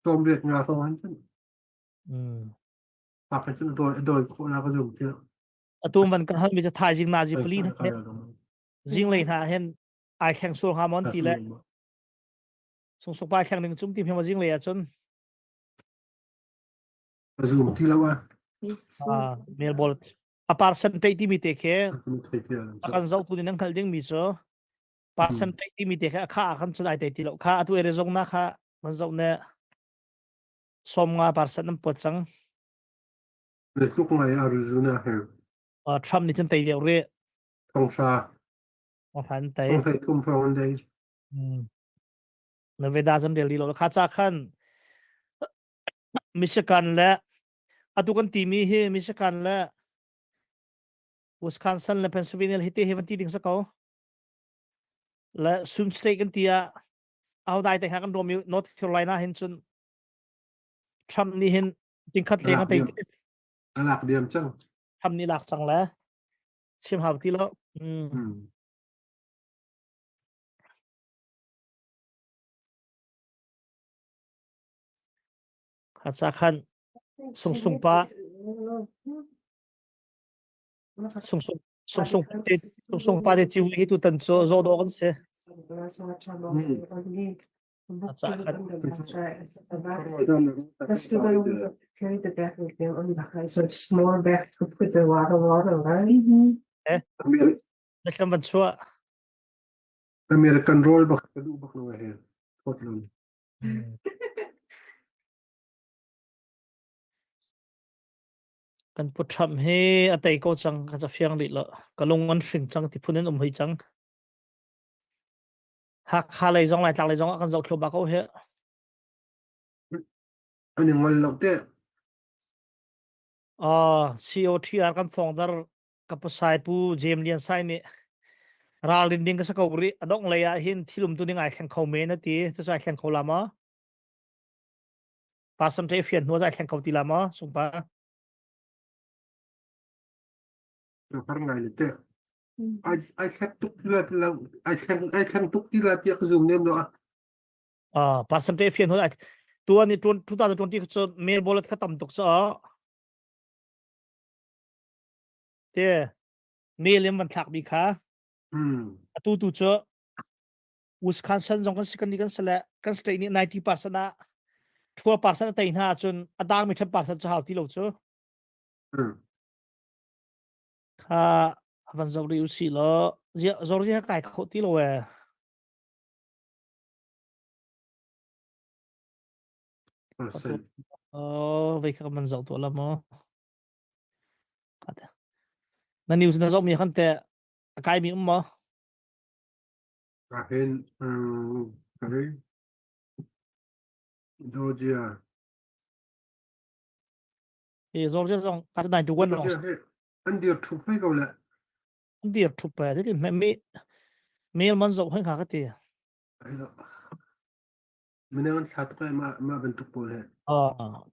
Soviet nga hrawng an cun pak cun a dawi a dawi khawh la ka zum ti. Atu man kan halmi cu thaizing nazi pali hna zinglei hna hin ai thleng sual hnga mon ti le sungsuk pa thleng ding cum ti hme zinglei ahcun Zum ti lo ah. Ah, mail ball a percentage timi te khi a kan zohtu nih nan hngalh ding mi cu percentage timi te khi a kha ah khan cun ai te ti lo kha atu Arizona kha man zoh ne 50% nan puat cang. Le tluk ngai Arizona he. Trump nih cun tei deuh rih. Thonghra. Thonghra an tei. Thonghra thum hrawng an tei. Nevada cun rel lo kha cha khan Michigan le atu kan timi hi Michigan le Wisconsin le Pennsylvania hi te hi van ti ding sa ko le Swing State kan ti ah ahodai te kha kan rom North Carolina hin cun Trump nih hin tingkhat leng a tei a lak diam cang Trump nih lak cang le chim hau ti lo mm. Kha ca khan sungsung pa sungsung sungsung te sungsung pa te ciu hi tutan cu zaw dawh kan si. Carry the bag with them on the high, so small bag to put the water water, right? Eh? Na thlam van chuah. American roll bak ka duh bak lo he. Thawt Kan pu Trump hi a tei ko cang ka ca fiang rih lo. Ka lung an hring cang ti phun in um hoi cang. Hakha lei zong Laitlak lei zong ah kan zoh thluahmah ko hi. An i ngol lo te. Uh, COTR kan founder ka pasai pu James Lian Sai nih ralrin ding ka sa ko rih a dongh lei ah hin thilum tu ning ai thleng kho men a ti cu ai thleng kho la maw pasam te fian hnu ai thleng kho ti la maw sungpa har ngai le te ai ai thleng tuk ti la la ai thleng ai thleng tuk ti la tiah ka zum nem lo a ah pasam te fian hnu ai tuan ni 2020 cu mail ball kha tam tuk so Te mail in van thlak mi kha. Atu tu cu Wisconsin zong kan si kan ni kan sale kan state nih 90% ah 12% a tei hna ahcun a dang mi 10% cu hau ti lo cu. Kha van zoh rih usih law zor zia kai kho ti lo ee. Oh, vei kha man zoh tuah la maw? Na news na zohmi khan teh a kaimi um maw? Ahhin sorry Georgia. Hi Georgia zong ka 91 long. An dir thup hoi ko le. An dir thup pe ti me me mail man zoh hoi kha ka ti. Mene an thla tuk ma ma bantuk pawl he. Ah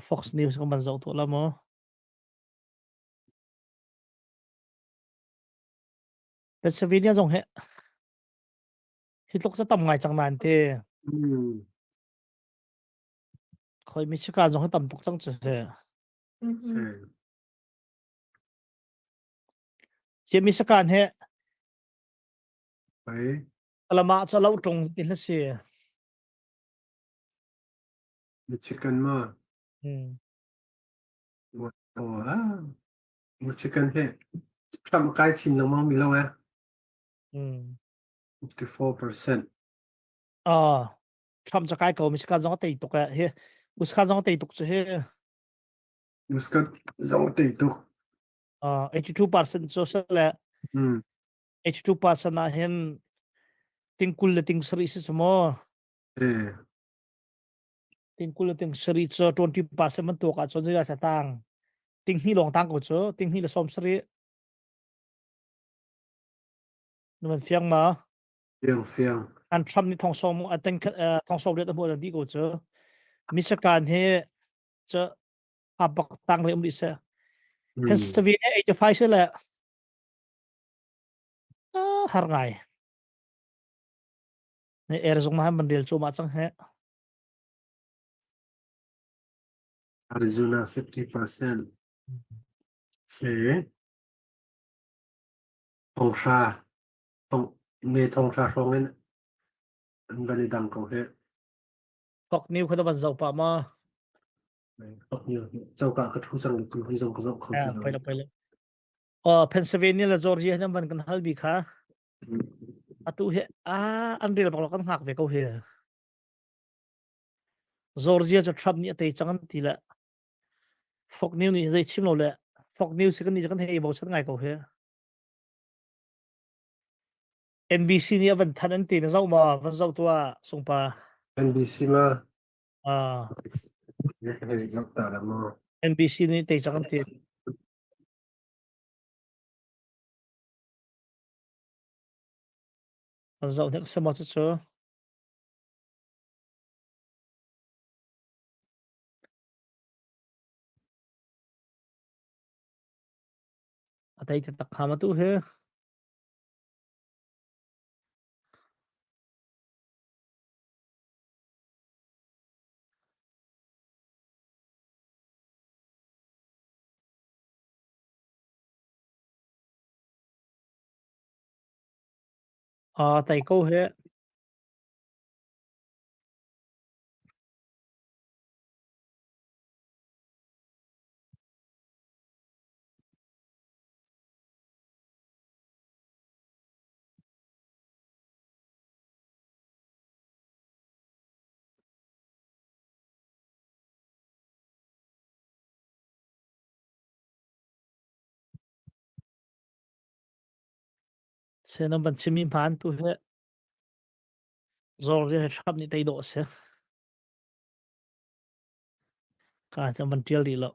Fox News kan van zoh tuah la maw? Pennsylvania zong hi hi tluk cu tam ngai cang nain te. Khoi Michigan zong hi tam tuk cang cu he. Si Michigan he Alama cu lo tung ti si. Michigan ma? Oh, ah. Michigan hi Trump kai chin lengmang mi lo eh. 54%. Ah. Trump cu kai ko Michigan zong a tei tuk eh hi Wisconsin zong a tei tuk cu hi. Wisconsin zong a tei tuk. 82% cu se le 82% ah hin ting 20 le ting sarih si cu maw? Eh. Ting 20 le ting sarih cu 20% bantuk ah cun zeidah tang ting hnih lawng tang ko cu ting hnih le sawm sarih. Na van fiang ma? Fiang fiang. An Trump nih thong sawm a teng thong sawm riat a hmuh dih ko cu. Michigan hi cu a bak tang le um rih seh. Pennsylvania 85 se le har ngai. Ne Arizona han ban rel cu ma cang he. Arizona 50%. Si. Thonghra thong me thonghra hrawng in an van i dang ko hi. Fox News kha van zoh pah ma? Fox News coka ka ṭhu cang tu hi zong ka zoh kho ti lo. Poi poi Oh, Pennsylvania le Georgia hin van kan hal bi kha. Atu hi a an rel bak lo kan hngak ve ko hi. Georgia cu Trump nih a tei cang an ti le Fox News nih zei chim lo le Fox News kan nih kan hei bochan ngai ko hi. NBC nih a van thanh an ti na zoh ma van zoh tuah sungpa. NBC ma? Ah. Hei zoh ta la maw? NBC nih tei cang an ti. Van zoh hnek se maw cucu? A tei taktak hnga ma tu hi? A tei ko hi. Sen van chim mi hmaan tu hi Zawr hi Trump nih tei dawh a si. Ka cang van ṭial rih lo.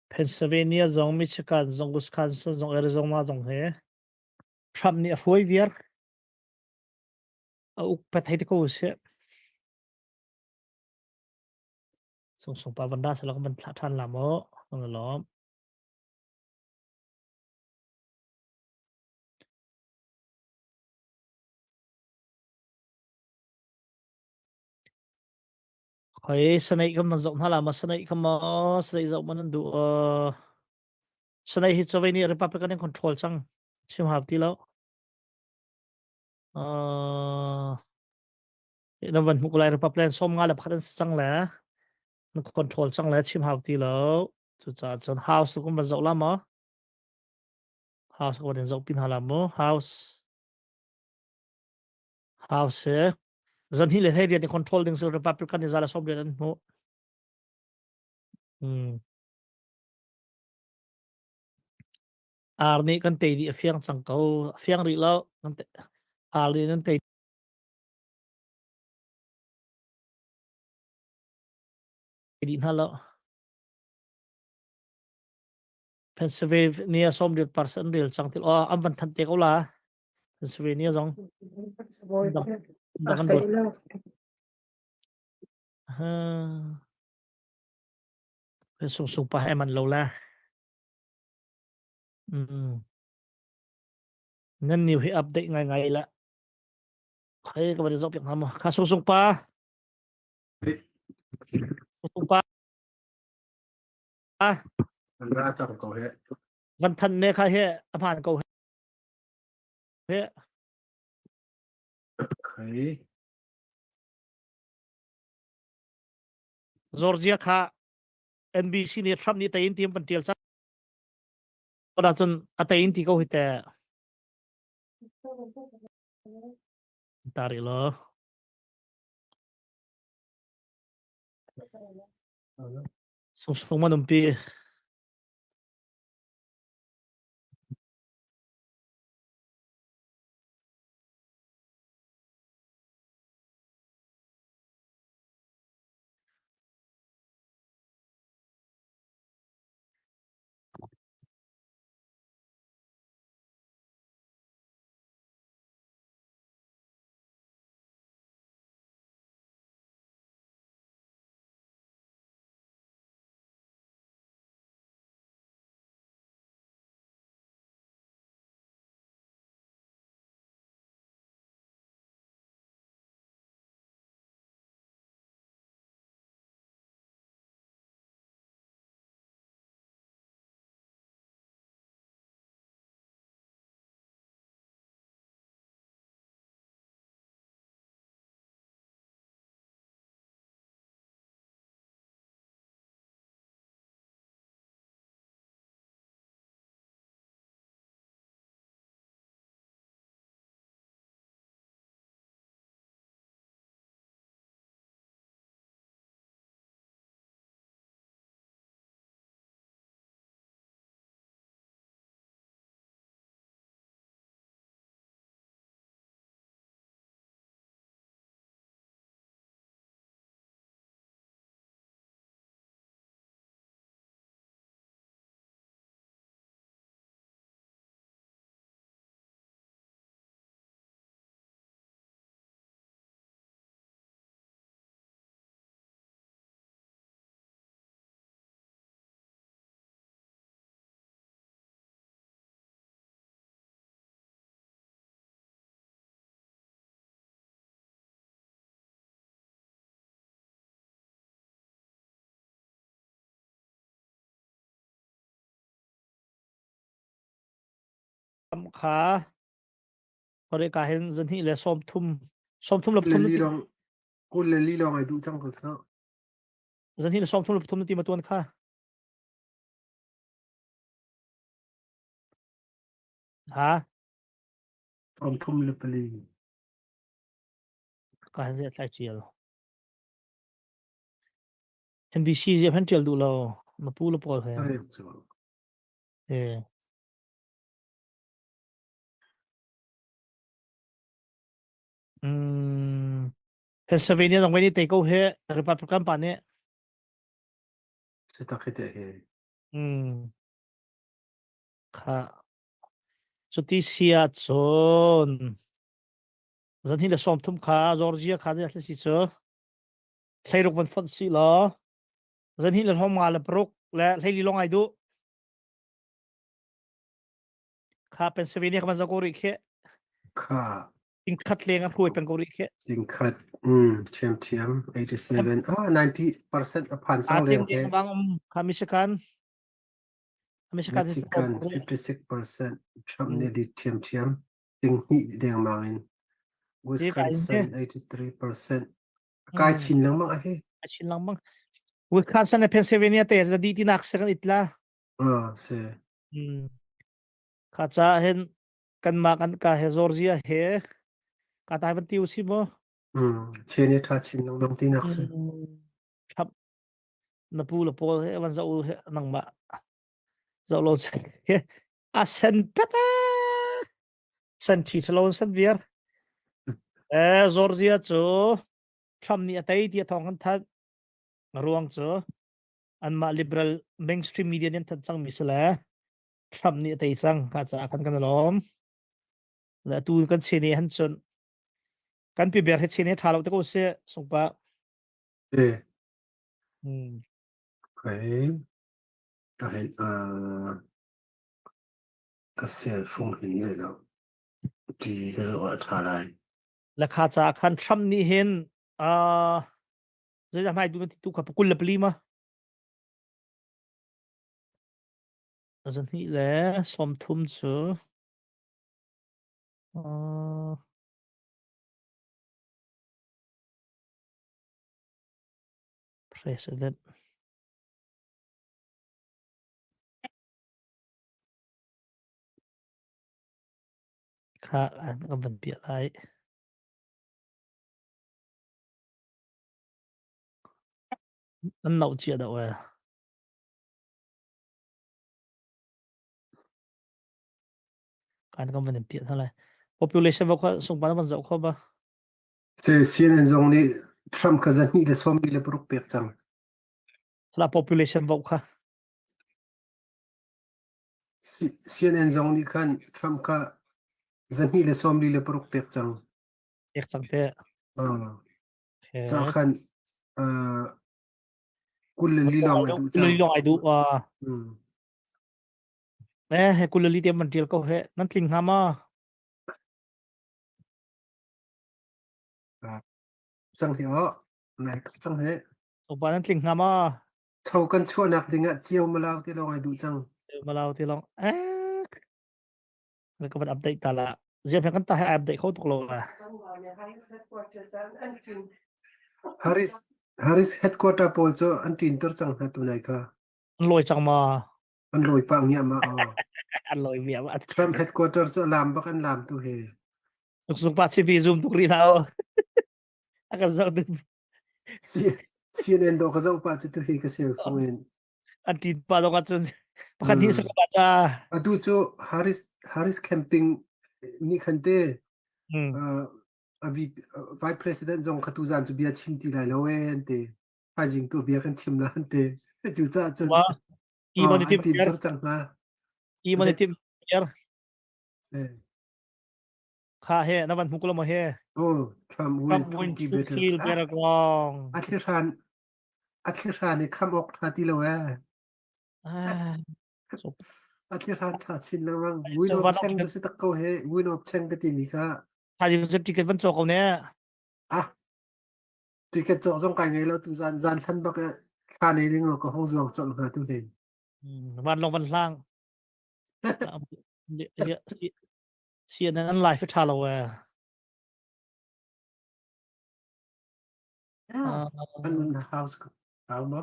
Pennsylvania zong, Michigan zong, Wisconsin zong, Arizona zong hi Trump nih a hruai viar. A uk pet hei ti ko sih. Sungsung pa van ra selaw kan van thlah ṭhan la maw? Kan i lawm. Khoi sanei kan van zoh hna la ma sanei kha maw sanei zoh man an duh sanei hi chawei nih Republican in control cang chim hau ti lo uh, na van hmuh lai Republican 51 an si cang le na control cang le chim hau ti lo cucaah cun house kum van zoh la maw house ko den zoh pin hala mu house house he zan hi le hei rian control ding su Republican ni zala som rian an hmu hmm ar nih kan tei dih a fiang cang ko a fiang rih lo kan te ar nih nan tei dih hna lo. Pennsylvania 80% rel cang til oh an van thanh te ko la Pennsylvania zong dang an ruat sung sung pa he man lo la nan new hi update ngai ngai la Hei ka van zoh piak hna mu. Kha sung sung pa. Sung pa. An ra cang ko he. Van than ne kha he a hmaan ko he. Okay. Georgia kha NBC nih Trump nih tei in tiam kan tial cang. Cun a tei in ti ko hi te. Tari lo. Sung sung man umpi. Kha kore ka hin zahnih le 30 30 le pathum li long 24 lawng ai duh cang ko sa. Zahnih le 33 na ti ma tuan kha. Ha? 34. Ka han zia tlai chial. NBC zia han tial duh lo. Na pu le pawl he. Eh. Mm. Pennsylvania zong ni te ko he Republican pa nih. Si tak hi te he. Mm. Kha. Cuti sia cun zan hi le 30 kha Georgia kha zai si cu 16 van fonh si law zan hi le hlom nga le paruk le 14 long ai duh Kha Pennsylvania ka van zoh ko rih khi. Kha. Ting khat leng a hruai peng ko rih khi. Ting khat. Mm, thiam thiam. 87. Ah, 90% a phan cang leng he. Bang um kha Michigan. Michigan Michigan 56%. Trump nih di thiam thiam. Ting hnih deng mang in. Wisconsin 83%. Kai chin lengmang a hi. Kai chin lengmang. Wisconsin le Pennsylvania te za di tinak se kan itla. Ah, si. Mm. Kha ca hin kanmah kan ka he Georgia he ka tai van ti usi maw? Mm. Chen i tha chin lengmang tinak si. Thap na pu le pawl he van zoh he nangmah zoh lo he a sen pet sen thi thalo sen viar. Eh Georgia cu Trump nih a tei ti a thawng kan thanh. Ruang cu anmah liberal mainstream media nih an thanh cangmi si le Trump nih a tei cang ka caah khan kan lawm le atu kan chene han cun kan pi ber he chene tha lo te ko si sungpa Eh. Hmm. Okay. Ka hei uh, ka cell phone hin le lo. Ti ka zo a tha lai. La kha ca khan Trump nih hin uh, Zeidah hmai tu na ti tu kha 24 ma? 230 cu uh, President. Kha an kan van piah lai. An nauh cia deuh ee. Kan kan van in piah hna lai. Population va kha sungpa na van zoh kho ba. Ce CNN zong nih Trump kha zahnih le sawmli le paruk pek cang. Sala population vote kha. CNN zong nih khan Trump kha zahnih le sawmli le paruk pek cang. Pek cang te. Uh, ca khan uh, 22 lawng ai duh cang. 22 lawng ai duh. Uh. Mm. Eh, he 22 te man tial ko he. Nan tling hnga ma? Cang hi o. Nai cang he. Upa nan tling hnga ma? Cho kan chuahnak ding ah cio malau ti lawng ai duh cang. Cio malau ti lawng. Eh. Ka van update ta la. Ziam he kan ta he update kho tuk lo la. Harris Harris headquarter pawl cu an ṭin ter cang hna tunai kha. An lawi cang ma? An lawi pah ngia ma. An lawi mia ma. Trump headquarter cu a lam bak an lam tu he. Sung pa chibi zoom tuk rih hlah A kan zoh ding. CNN do ka zoh pa cu tu hi ka sel phone in. An ṭin pa dong ahcun pakhat nih sak pa ca. Atu cu Harris Harris camping nih khan te a vice president zong kha tu zan cu bia chim ti lai lo e an ti. Thaizing tu bia kan chim la an ti. Cu caah cun i mon tim ter cang hna. I mon tim ter. Kha he na van hmu ko lo maw he? Oh, Trump win Trump win to kill battleground. A thli hran a thli hran i kham awk tha ti lo eh. A thli hran tha chin lengmang. Win of Cheng cu si tak ko he. Win of Cheng ka timi kha. Thaizing cu ticket van cawk ko ne. Ah. Ticket cawk zong kai ngei lo tu zan zan hlan bak thla nei ling lo ka hong zuang colh hnga tu hin. Van long van hlang. CNN an live tha lo eh. Yeah. An house how ma?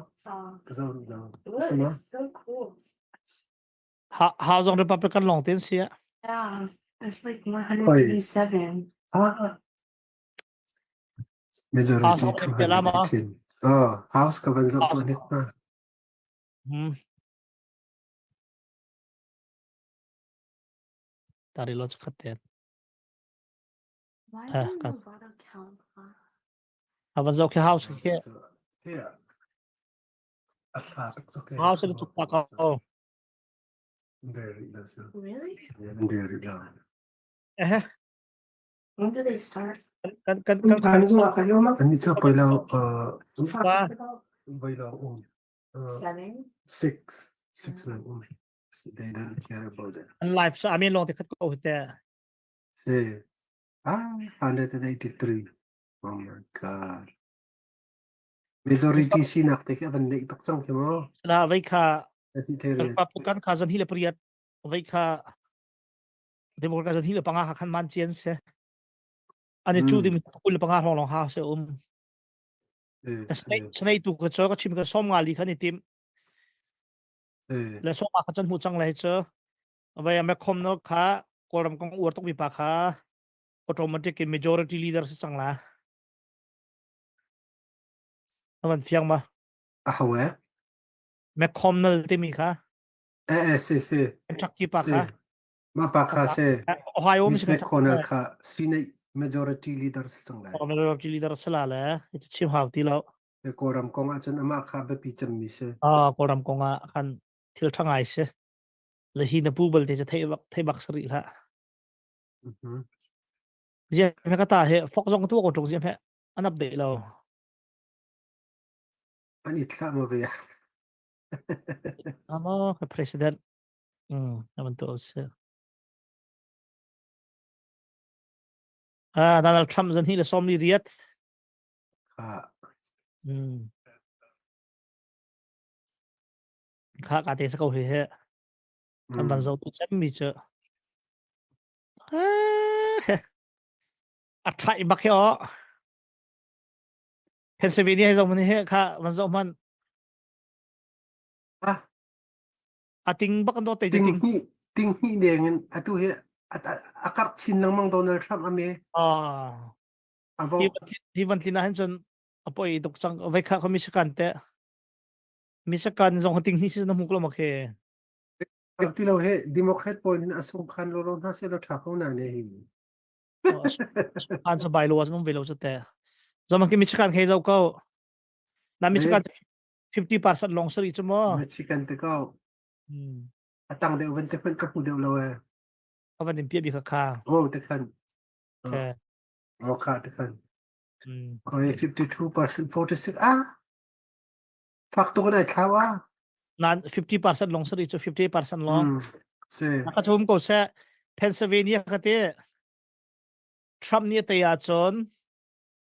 Ka zo lo. It's so cool. How zong Republican long ten sia. Yeah, it's like 137. Ah. Majority 218. Oh, house ka van zoh tu hnik na. Hmm. Tari lo khat te. Why Ah, didn't ka- Novato count? Huh? A van zoh khi house khi Yeah. A thla tuk cuk e. house tuk pa ko. Very nice. Really? Very nice. Eh When do they start? kan kan kan kan Ani cu poi lo uh pa voi lo um. Uh, Seven. six six lang um. They don't care about it. an live sa amin long te khat ko te. See. Ah, 183. Oh my god. Majority sinak te khi a van neih tuk cang khi mu. La vei kha Ati the re. Republican kha zan hi le pariat vei kha Democrat zan hi le panga kha khan man chian se. Ani chu ding 25 hrawng lawng ha se um. Snai tu ka cho ka chim ka som nga li khan i tim. Le som ma kha chan hu chang lai cho. Vai me khom no kha Kawlram kong uar tuk mi pa kha automatic in majority leader si cang la. Avan fiang ma. A ho eh? McConnell timi kha. Eh eh si si. Kentucky pa kha. Ma pa kha si. Ohio Miss McConnell kha Senate majority leader si cang lai. Majority leader si la le. Chim hau ti lo. Kawlram kong ahcun amah kha biapi cemmi si. Ah, Kawlram kong ah khan thil ṭha ngai si. Le hi na pu balte cu theih bak theih bak sari hlah. Ziam he ka ta he fok zong tu ko ṭung ziam he an update lo. An i thlah ma ve. Amo ka president. Mm, aman tu si. Ah, Donald Trump zan hi le som li riat. Kha. Mm. Kha ka te sa ko hi he. Kan van zo tu cem mi cu. A thai bak hi o. Pennsylvania hi zong he kha van zoh hman. Ah. A ting bak an do te ting hnih ting hnih deng in atu hi a karh chin lengmang Donald Trump ame. Ah. Avo. Hi van tlin ah hin cun a poi tuk cang vai kha kho Michigan te. Michigan zong ting hnih si na hmu ko lo ma khe. Ti lo he Democrat pawl hin a sung khan lo lo hna se lo tha ko na ne hi. An cu bai lo an um ve lo cu te. Zong ki Michigan khi zo ko. Na Michigan 50% long sari cu mo. Michigan te ko. A tang deuh van te hmanh ka hmu deuh lo e. A van in pia bi kha kha. Oh te khan. Okay. Oh kha te khan. Koi 52% 46 ah. Fak tuk in ai thlau ah. Nan 50% long sari cu 50% long. Mm. Si. Na ka thum ko seh Pennsylvania ka ti Trump nih a tei ahcun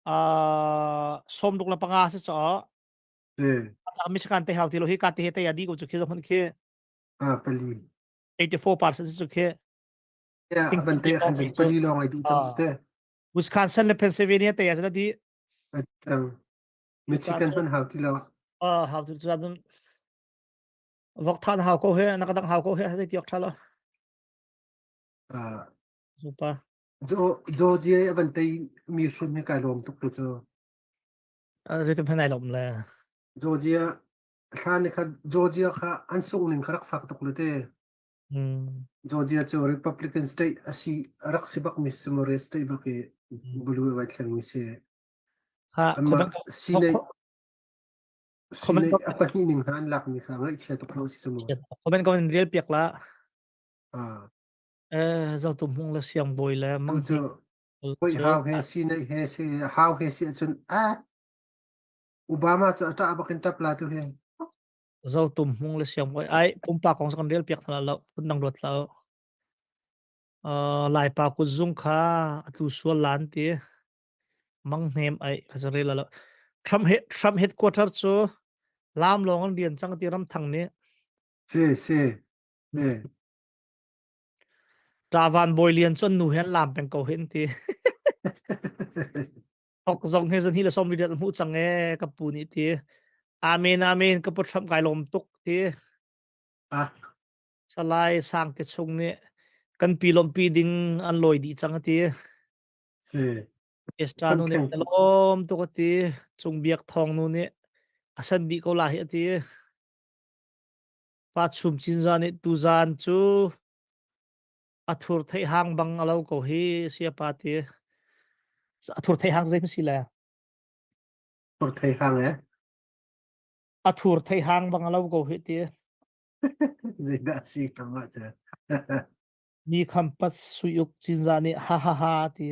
uh, sawm ruk le panga si caw. Si. Michigan te hau ti lo hi ka te he tei a di ko cu khi zong khi. Ah pali. 84% si cu khi. Yeah, a van te khan cun pali lawng ai duh cang te. Wisconsin le Pennsylvania te a di. Cang. Michigan hman hau ti lo. Ah, hau ti cu vok than hau ko he na ka dang hau ko he zei ti ok tha lo. Ah. Zupa. Georgia a van tei mi hrim hi kai lawm tuk tu cu. Zeitin phan ai lawm le. Georgia thlan kha Georgia kha an sung ning kha rak fak tuk le te. Georgia cu Republican state asi rak si bak mi Summary state bak i blue vai thleng mi si. Ha Amah sinei sinei a pahnih ning hna an lak mi kha ngaihchia tuk hna si mu. Comment comment rel piak la. Ah. Eh zotu hmung le siang bawi le mang cu Hoi hau he sinei he si hau he si ahcun a Obama cu a ṭah bakin ṭap la tu he. Zotum hmung le siang bawi ai pumpak kong kan rel piak thla lo phun dang ruat lo. Uh, Laipa kutzung kha a tlu sual lan ti. Mang hnem ai ka sa rel lo. Trump he Trump headquarter cu lam lawng an rian cang ti ram thang nih. Si si. Eh. Ṭavan Bawi Lian cu an nu he an lam peng ko hin ti. Thok zong he zan hi le som li dat hmuh cang e ka pu nih ti. Amen amen ka pu Trump kai lawm tuk ti. Ah. Salai sang te chung nih kan pi lawmpi ding an lawi dih cang ati. Si. Estra nu nih ka lawm tuk ati. Cung biak thawng nu nih a san dih ko la hi ati. Pa chum cinza nih tuzan cu a thur theih hang bang a lo ko hi sia pa ti. A thur theih hang zei si le? Thur thei hang eh? A thur theih hang bang a lo ko hi ti. Zeidah si ka mah cu? Mi khampat suiuk cinza nih ha ha ha ti.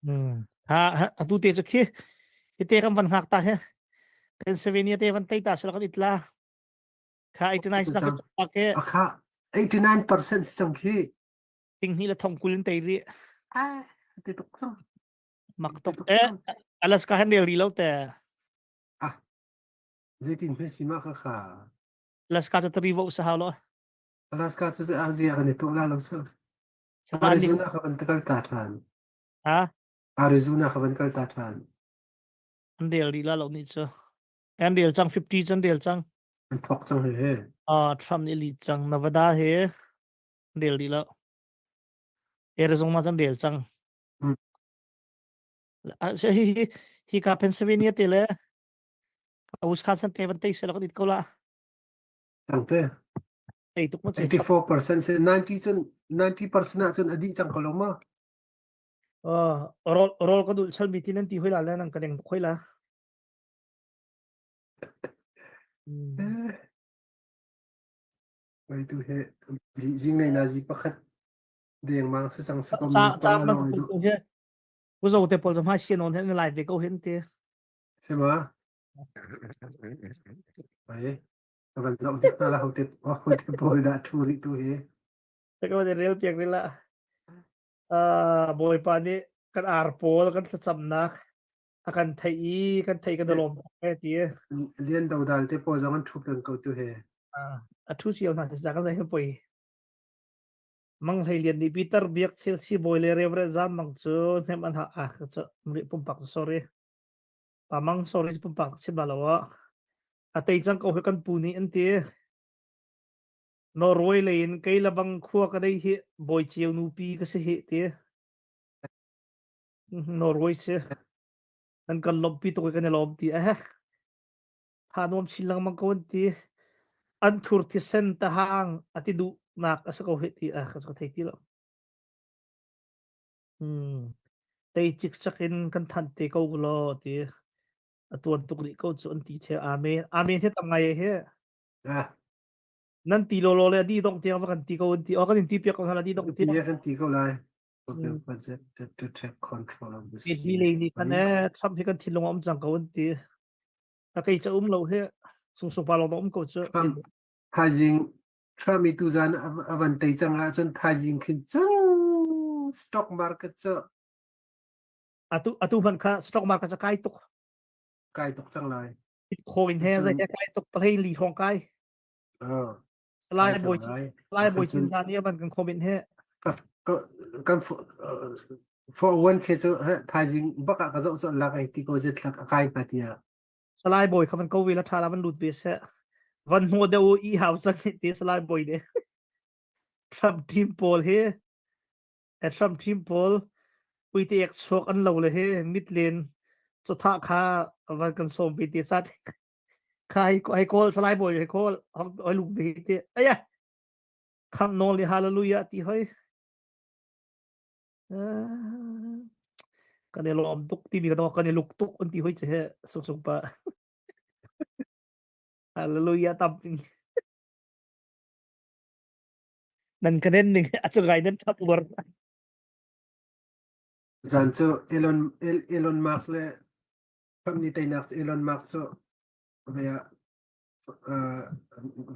Hmm. Ha ha atu te cu khi hi te kan van hngak ta he. Pennsylvania te van tei ta sila kan itla. Kha 89 sa ka ke. Akha 89% si cang khi. Ting hi le thong kul in tei ri. Ah, ti tuk cang. Mak tuk eh Alaska han rel ri lo te. Ah. Zeitin hme si ma kha kha. Alaska cu tari vo sa hau lo. Alaska cu Asia kan i tuah la lo cu. Arizona kha van kal ta ṭhan. Ha? Arizona kha van kal ta ṭhan. An rel rih la lo nih cu. An rel cang 50 cun rel cang. An thok cang he he. Ah, Trump nih li cang. Nevada he rel rih lo. Arizona cun rel cang. Hmm. Ah, hi hi hi ka Pennsylvania te le Wisconsin te van tei se lo kan it ko la. Cang te. Tei tuk ma 84% se 90 cun 90% ah cun a dih cang ko lo ma? Uh, rol rol ka dul chal mi ti nan ti hoi la le nan ka deng tuk hoi la. Eh. Wai tu he zing nei na zi pakhat deng mang se cang sa kom ni pa lo ai du. Ku zo te pol ma sian on hen lai ve ko hen te. Se ma? Ai. Ka van zoh hnik hna la hote hote pawl dah ṭhu rih tu hi. Ka van rel piak rih la. Uh, Bawipa nih kan ar pawl kan thlacamnak a kan theih i kan theih kan lawm e ti. Lian dodal te pawl zong an ṭhu peng ko tu he. A ṭhu cio hna sa kan zei poi. Mang Hlei Lian nih Peter Biak Chelsea bawi le Reverend Zan Mang cu hnem an ha ah cu pumpak cu sorry. Pa Mang sorry pumpak chim la lo ah. A tei cang ko hi kan pu nih an ti. Norway lei in kei labang khua ka dei hi bawi cio nupi ka si hi ti. Norway si. Nan kan lawmhpi tuk i kan i lawm ti eh. Tha nuam chin lengmang ko an ti. An thur thisen tahang a ti duhnak a si ko hi ti ah ka thei ti lo. Hmm. Tei cikcak in kan thanh te ko law ti. A tuan tuk rih ko cu an ti che. Amen. Amen he tam ngai he. Ah. Nan ti lo lo le di dong tiang va kan ti ko an ti. O kan in ti piak ko hna la di dong tiang. Kan ti ko lai. Okay, projected to take control of the Mi lei nih khan eh Trump hi kan thinlung a um cang ko an ti. Ka kei ca um lo hi sungsung pa lawng um ko cu. Trump thaizing Trump i tuzan a van tei cang ahcun thaizing khin cun stock market cu atu atu hman kha stock market ca kai tuk. Kai tuk cang lai. Bitcoin he zai kai tuk palei li hong kai. Uh. Lai bawi Lai bawi cin hna nih van kan comment he. Kan 401k cu thaizing bak ah ka zoh zoh lak ai ti ko zet thlak a kai hnga tiah. Salai bawi kha van ko ve la tha la van lut ve seh. Van hnuah deuh i hau cang ti Salai bawi nih. Trump team pawl hi Trump team pawl uite ek chuak an lo le hi mit len chawthah kha van kan sawm ve te chat. Kha hei hei kawl Salai Bawi hei kawl hoi lung ve te aya kham nawl ni hallelujah ti hoi kan i lawm tuk timi kan kan i luk tuk an ti hoi che he sung sung pa hallelujah tam nan kanen ning a chungai nan thap uar Zan cu Elon Elon Musk le Trump nih teinak cu Elon Musk cu vei ah uh,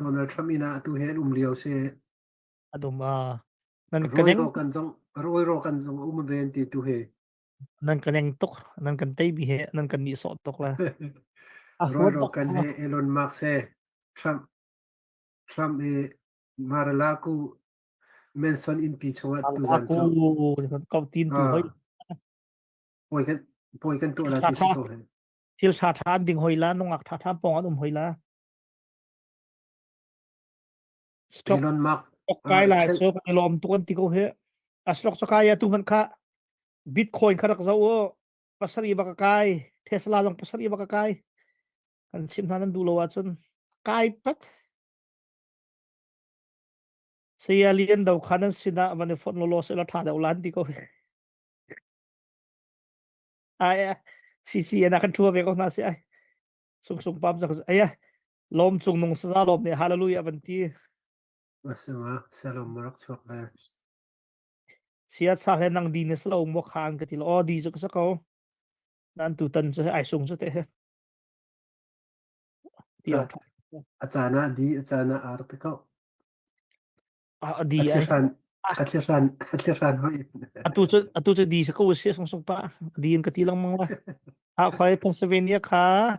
Donald Trump inn ah atu he an um lio si. Adum a nan Roy kaneng Rogan zong Roy Rogan zong um ve an ti tu he. Nan kaneng tuk nan kan tei bi he nan kan nih sawh tuk la. Roy Rogan he Elon Musk he Trump Trump i Mar-a-Lago Mansion innpi chungah tuzan cu kau tin tu hoi Puai kan puai kan tuah la ti si ko he. Thil ṭha ṭha an ding hoi la, nungak ṭha ṭha pawng an um hoi la. Stock Elon Musk stock kai lai cu kan i lawm tuk an ti ko hi. A stock cu kai tu hmanh kha Bitcoin kha rak zoh u. Pasarih bak a kai. Tesla zong pasarih bak a kai. Kan chim hna nan duh lo ahcun kai pat. Saya Lian Do kha nan sinah van i fonh law law seh law ṭha deuh lan ti ko hi. Ai CCN ah kan ṭhua ve ko hna si ai. Sung sung pam zak ai lawm cung nung saza lawm nih hallelujah van ti. Asima salom marak chuak ve. Sia cha he nang di ne slo mo khan ka ti lo o di chu ka sa ko. Nan tu tan chu ai sung chu te he. Ti A caan ah di a caan ah ar te ko. A di ai. A thli hran a thli hran hoi. Atu cu atu cu di sa ko si sung sung pa di in ka ti lengmang la. Ha khoi Pennsylvania kha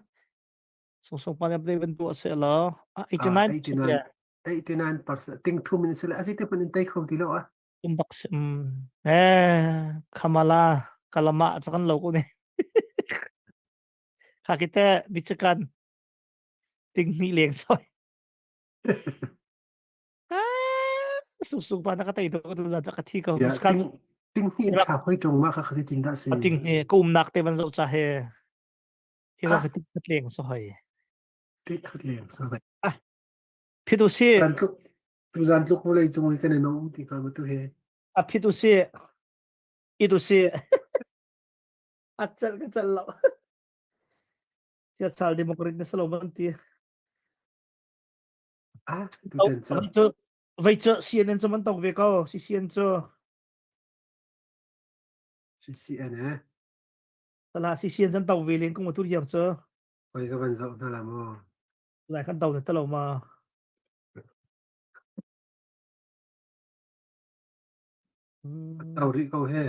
sung sung pa ne ban tu se lo. 89 89 89% ting thum in sila asi te pun in tai kho ti lo a. Um bak si eh Kamala kalama chakan lo ko ne. Kha kite bichakan ting ni leng soi. Sung pa na ka tei to ka tu za ka thi ko. Ya, ting ting hi tha hoi tong ma kha khasi ting da si. Ting hi ka um nak te ban zo cha he. Hi wa ka tik khat leng so hoi. Tik khat leng so hoi. Ah. Phitu si. Zan tluk tu zan tluk vulei cung i kan in um ti ka ma tu he. A phitu si. Itu si. A chal ka chal lo. Sia chal democrat na salo ban ti. Ah, tutan cu. Vei cu CNN cu man tok ve ko. CCN cu. CCN eh. Tala CCN can tok ve len kung tu riang cu. Oi ka van zoh hna la mu. Lai kan to te lo ma. Tau rih ko he.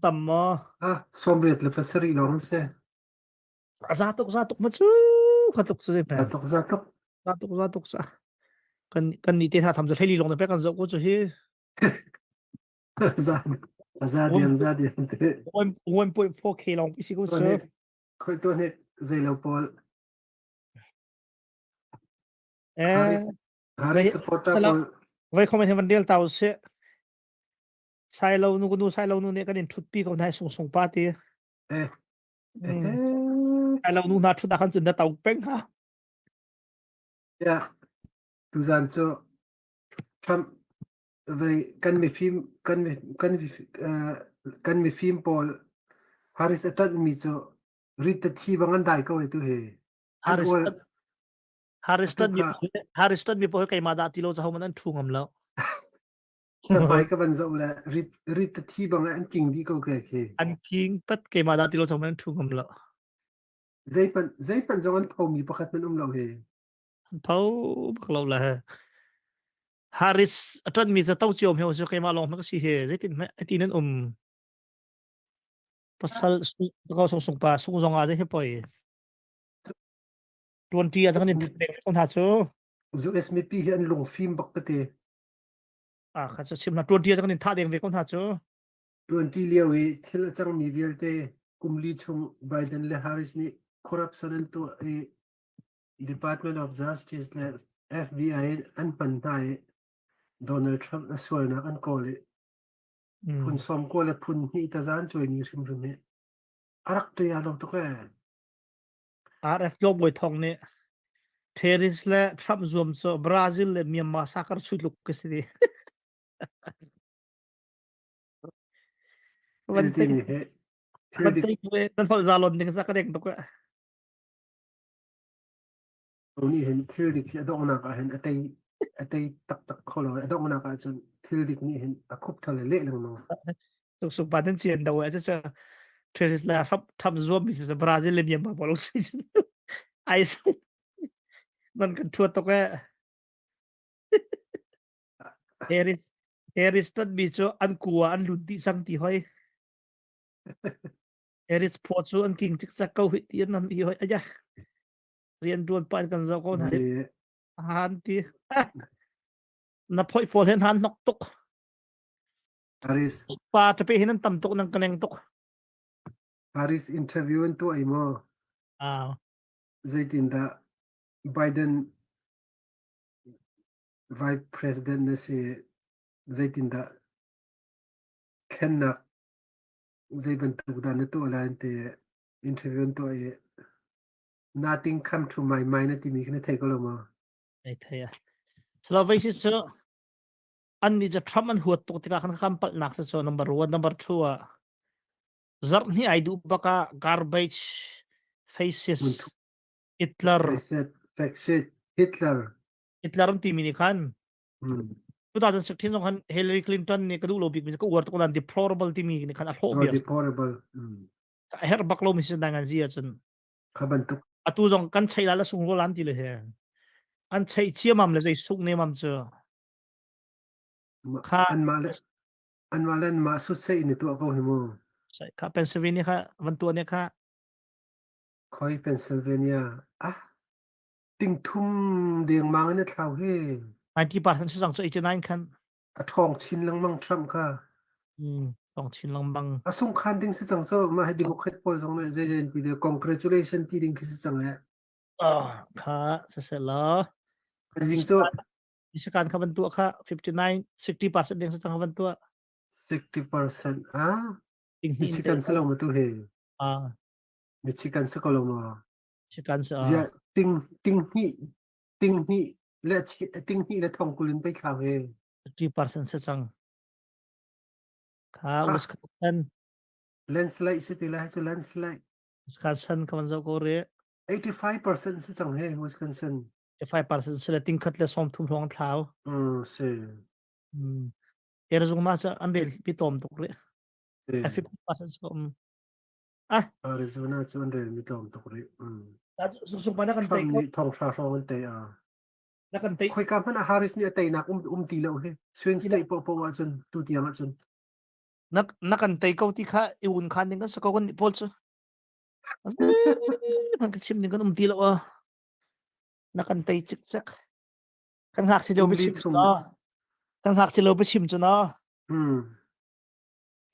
Tam ma. Ah, sawmriat le pasarih lawng se. Za tuk za tuk ma cu kha tuk cu Za tuk za tuk. Za tuk za tuk sa. Kan kan ni te tha tham cu hlei li long na pe kan zoh ko cu hi. Za diam za diam te. 1.4k lawng pi si ko su. Khoi to hnek zei lo pawl. Eh Harris supporter pawl. Vai comment van del tau se. Sai lo nu nu sai lo nu ne kan in thut pi ko nai sung sung pa ti. Eh. Sai lo nu na thut da kan cun na tau peng ha. Ya. Tuzan cu Trump vei kan mifim kan kan kan mifim pawl Harris a ṭanhmi cu rit te thi bang an dai ko e tu hi. Harris Harris ṭanh mi Harris ṭanh mi pawl keimah dah ti lo ca homan an ṭhu ngam lo. Hmai ka van zoh le rit rit te thi bang an king dih ko ke khi. An king pat keimah dah ti lo ca homan an ṭhu ngam lo. Zeipan zeipan zong an phomi pakhat man um lo hi. An pho bak lo le. Harris a ṭanmi cu to cio hme cu keimah lawng hmanh ka si hi zeitin hmeh ati nan um pasal ko sung sung pa sung zong ah hi poi 20 ah kan in ko hna cu US mipi hi an lungfim bak tete ah kha cu chim na 20 ah kan in tha deng ve ko hna cu 20 lio i thil a cangmi vialte kum li chung Biden le Harris nih corruption an tuah i Department of Justice le FBI in an hman hna i Donald Trump a sualnak an kawl i phun sawm kawl le phun hnih taza an cuaimi hrimhrim hi a rak ṭia lo tuk ee. RF Bawi Thawng nih Paris le Trump zuam cu Brazil le Myanmar sakar chuih tluk ka si. Thil timi hi thil dik nan holh zalon ding sa ka deng tuk ee. Nih hin thil dik hi a donghnak ah hin a tei a tei taktak kho lo i a donghnak ah cun thil dik nih hin a khup thal le leh lengmang. Suk pa nan cian do eh cu Paris le hrap tham zuam mi si Brazil le Myanmar pawl si ai nan kan thuat tuk eh Harris Harris tat mi cu an kua an lut dih cang ti hoi Harris phaw cu an king cikcek ko hih ti an nam i hoi aya rian ṭuan pa in kan zoh ko hna han ti na phoi pawl hen han nok tuk Paris pa tape hin an tam tuk nang ka neng tuk Paris interview an tuah i maw ah zeitindah Biden vice president na si zeitindah thlennak zei bantuk dah na tuah lai an ti interview an tuah i nothing come to my mind na timi kha na thei ko lo maw? Ai thei a. Sulawesi cu an nih cu Trump an huat tuk tikah khan kan palhnak cu cu number one number two ah zarh hnih ai duh bak ah garbage faces Hitler Facet Hitler Hitler an timi nih khan 2016 zong khan Hillary Clinton nih ka duh lo bik mi ka uar tuk nan deplorable timi nih khan a hlawh bia deplorable a herh bak lo mi si nang an zi ahcun kha bantuk atu zong kan chei la la sung ro lan ti le he an chei chiamam le zei suk ne mam cu kha anmah le anmah le anmah sut sei in tuah ko hi mu kha Pennsylvania kha van tuah ne kha khoi Pennsylvania ah Tingthum dengmang in a thlau hi. 90% si cang cu 89 khan. A ṭhawng chin lengmang Trump kha. Mm, ṭhawng chin lengmang. A sung khan ding si cang cu mah hi Democrat pawl zong nih zei zei ti de congratulation ti ding khi si cang le. Ah, kha siseh la. Zing cu. Michigan kha van tuah kha 59 60% ding si cang kha van tuah. 60% ah. Michigan si lo ma tu hi. Ah. Michigan si ko lo ma. Chikan sa. Ziah ting ting hnih ting hnih le ting hnih le thong kul in pei thlau he. 50% se cang. Kha Wisconsin. Landslide si ti lai cu landslide. Wisconsin ka van zoh ko re. 85% si cang he Wisconsin. 85% si le ting khat le som thum hrawng thlau. Mm si. Mm. Arizona cu an rel pi tom tuk re. 50% si ko um. Ah. Arizona cu an relmi tlawm tuk rih. Mm. Sung na kan tei ko. Thong hra hrawng an tei a. Na kan tei. Khoika hmanh ah Harris nih a teinak um um ti lo hi. Swing state po po ahcun tu tiang ahcun. Na na kan tei ko ti kha i un khan ding kan sa ko kan pawl cu. Man ka chim ding kan um ti lo a. Na kan tei cik cek. Kan ngak si deuh bi chim. Kan ngakchia lo biachim cu na. Hmm.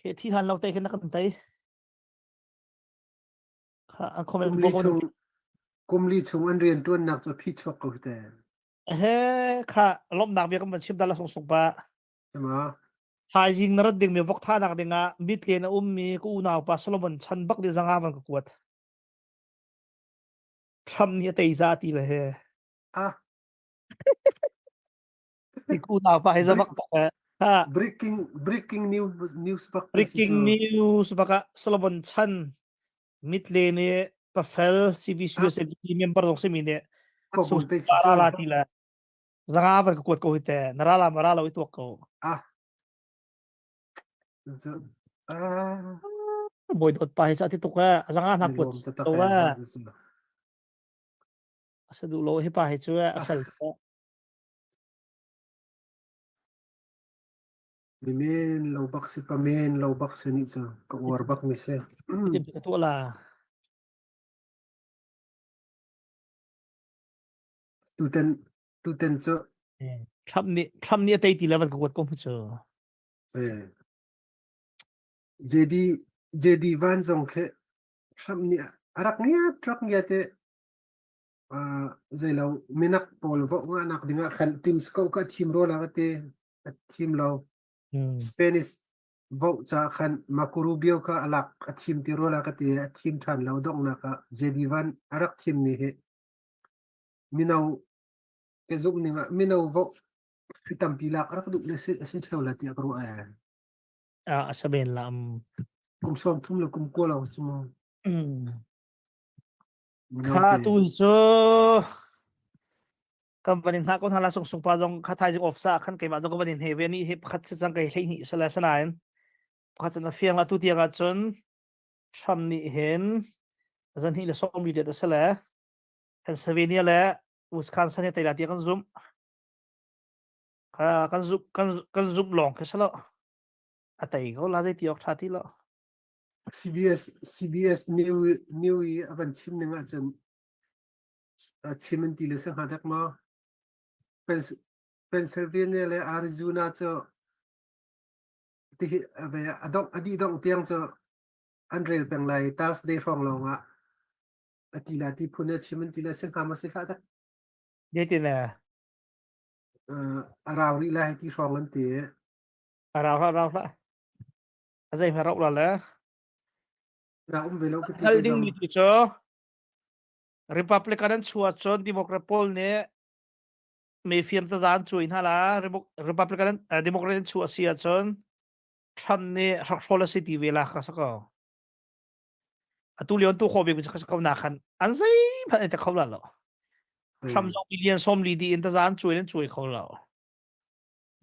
Ke thi han lo te khin na kan tei. Kha an comment Kum li chung kum li chung an rian tuannak cu phi chuak ko te. He kha lomnak bia kan van chim dala sung sung pa. Sama. Thaizing na rat ding mi vok tha nak ding ah mitlen a um mi ka unau pa Solomon chan bak di zanga van ka kuat. Trump nih a tei za ti le he. Ah. Unau pa hi zabak bak eh. Ha. Breaking breaking news news bak Breaking news baka Solomon Chan mitle nih pafel CBCUSA member zong simi nih so ra la ti le zanga van ka kuat ko hi te na ra la ma ra lo i tuak ko. Ah. Ah. Bawi dawt pa hi cha ti tuk eh zanga hna kuat ko eh. Asa duh lo hi pa hi cu a fel. Mi men lo bak si pa men lo bak si nih cu ka uar bak mi si. Tin ka tuah la. Tuten tuten cu Trump nih Trump nih a tei ti le van ka kuat ko mu cu. Eh. JD JD Van zong khi Trump nih a rak ngiat rak ngiat i zeilo minak pawl voh ngahnak dingah khan team ko ka thim rua la ka ti a thim lo. Spanish voh ca khan Marco Rubio kha a lak a thim ti rua la ka ti a thim ṭhan lo donghnak ah JD Van a rak thim mi hi mino ke zumh ning ah mino voh hi tampi lak a rak duh le si a si ṭheo la tiah ka ruah ee. Ah, a saben la um. Kum 30 le kum 20 lawng si mu. Kha tu hi cu kan van in hna ko hna la sung sung pa zong kha thaizing off sa khan keimah zong ka van in he ve ni hi pakhat si cang kei hlei hnih sala sanain pakhat cun a fiang la tu tiang ah cun Trump nih hin zan hnih le sawm li det a sale Pennsylvania le Wisconsin he teila tiang kan zum kan zum kan kan zum lawng khi salo a tei ko la zei ti ok tha ti lo CBS CBS New New i a van chim ning ahcun a chim an ti le si hnga dek maw? Pennsylvania le Arizona cu tihi a dongh a dih dongh tiang cu an rel peng lai Thursday hrawng lawng ah a ti la ti phun a chim an ti le si hnga maw si hlah dak? Zeitin eh? A rau rih lai ti hrawng an ti. A rau hlah rau hlah. A zei hme rauh la le. Na um ve lo ka ti Hal ding mi tu cu Republican an chuah cun Democrat pawl nih me firm taza an cuai hna la Republican Democrat an chuah si ahcun Trump nih hrakhrawl a si ti ve la ka sa ko. Atu lio tu kho bik ka ko na khan an zeihmanh an te kho la lo. Trump zong million som li di in taza an cuai an cuai kho lo.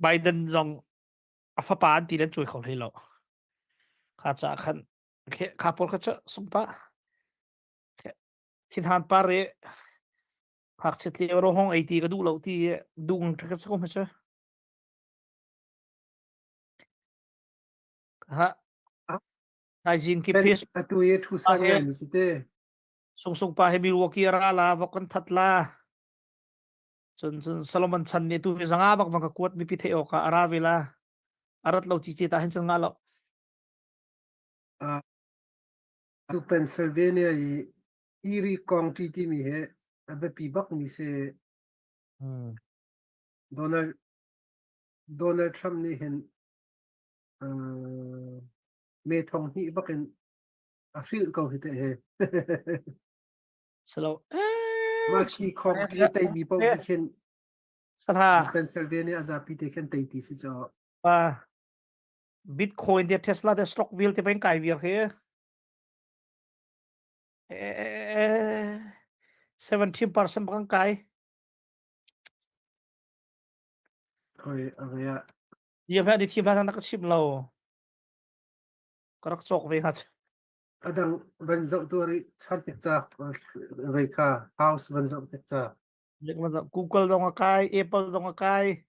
Biden zong a fapa an ti an cuai kho hlei lo. Kha ca khan kha pawl kha cu sungpa thinhan par i ngakchiat lio ro hong ei ti ka duh lo ti dung ka sa ko ma cu. Ha Thaizing ki phis atu i thu san ngai mi si te. Sung sung pa he Milwaukee ra la vok kan that la. Cun cun Solomon chan nih tu hi zanga bak vang ka kuat mipi theih awkah a ra ve la. A rat lo cici ta hin cun ngah lo. Uh, tu Pennsylvania i Erie County timi hi a biapi bak mi si. Hmm. Donald Donald Trump nih hin uh, me thong hnih bak in a hrilh ko hi te he. Salo. Mah khi khong ti tei mi paoh nih khin Satha. Pennsylvania a zapi te khin tei ti si caw. Pa Bitcoin te Tesla te stock vial te pen kai vial khi. Eh 17% bang kai. Khoi avea. Dia pha di thim hla na ka chim lo. Ka rak cawk ve ha. A dang van zoh tuar i chan tik ca vei kha house van zoh tik ca. Google zong a kai, Apple zong a kai,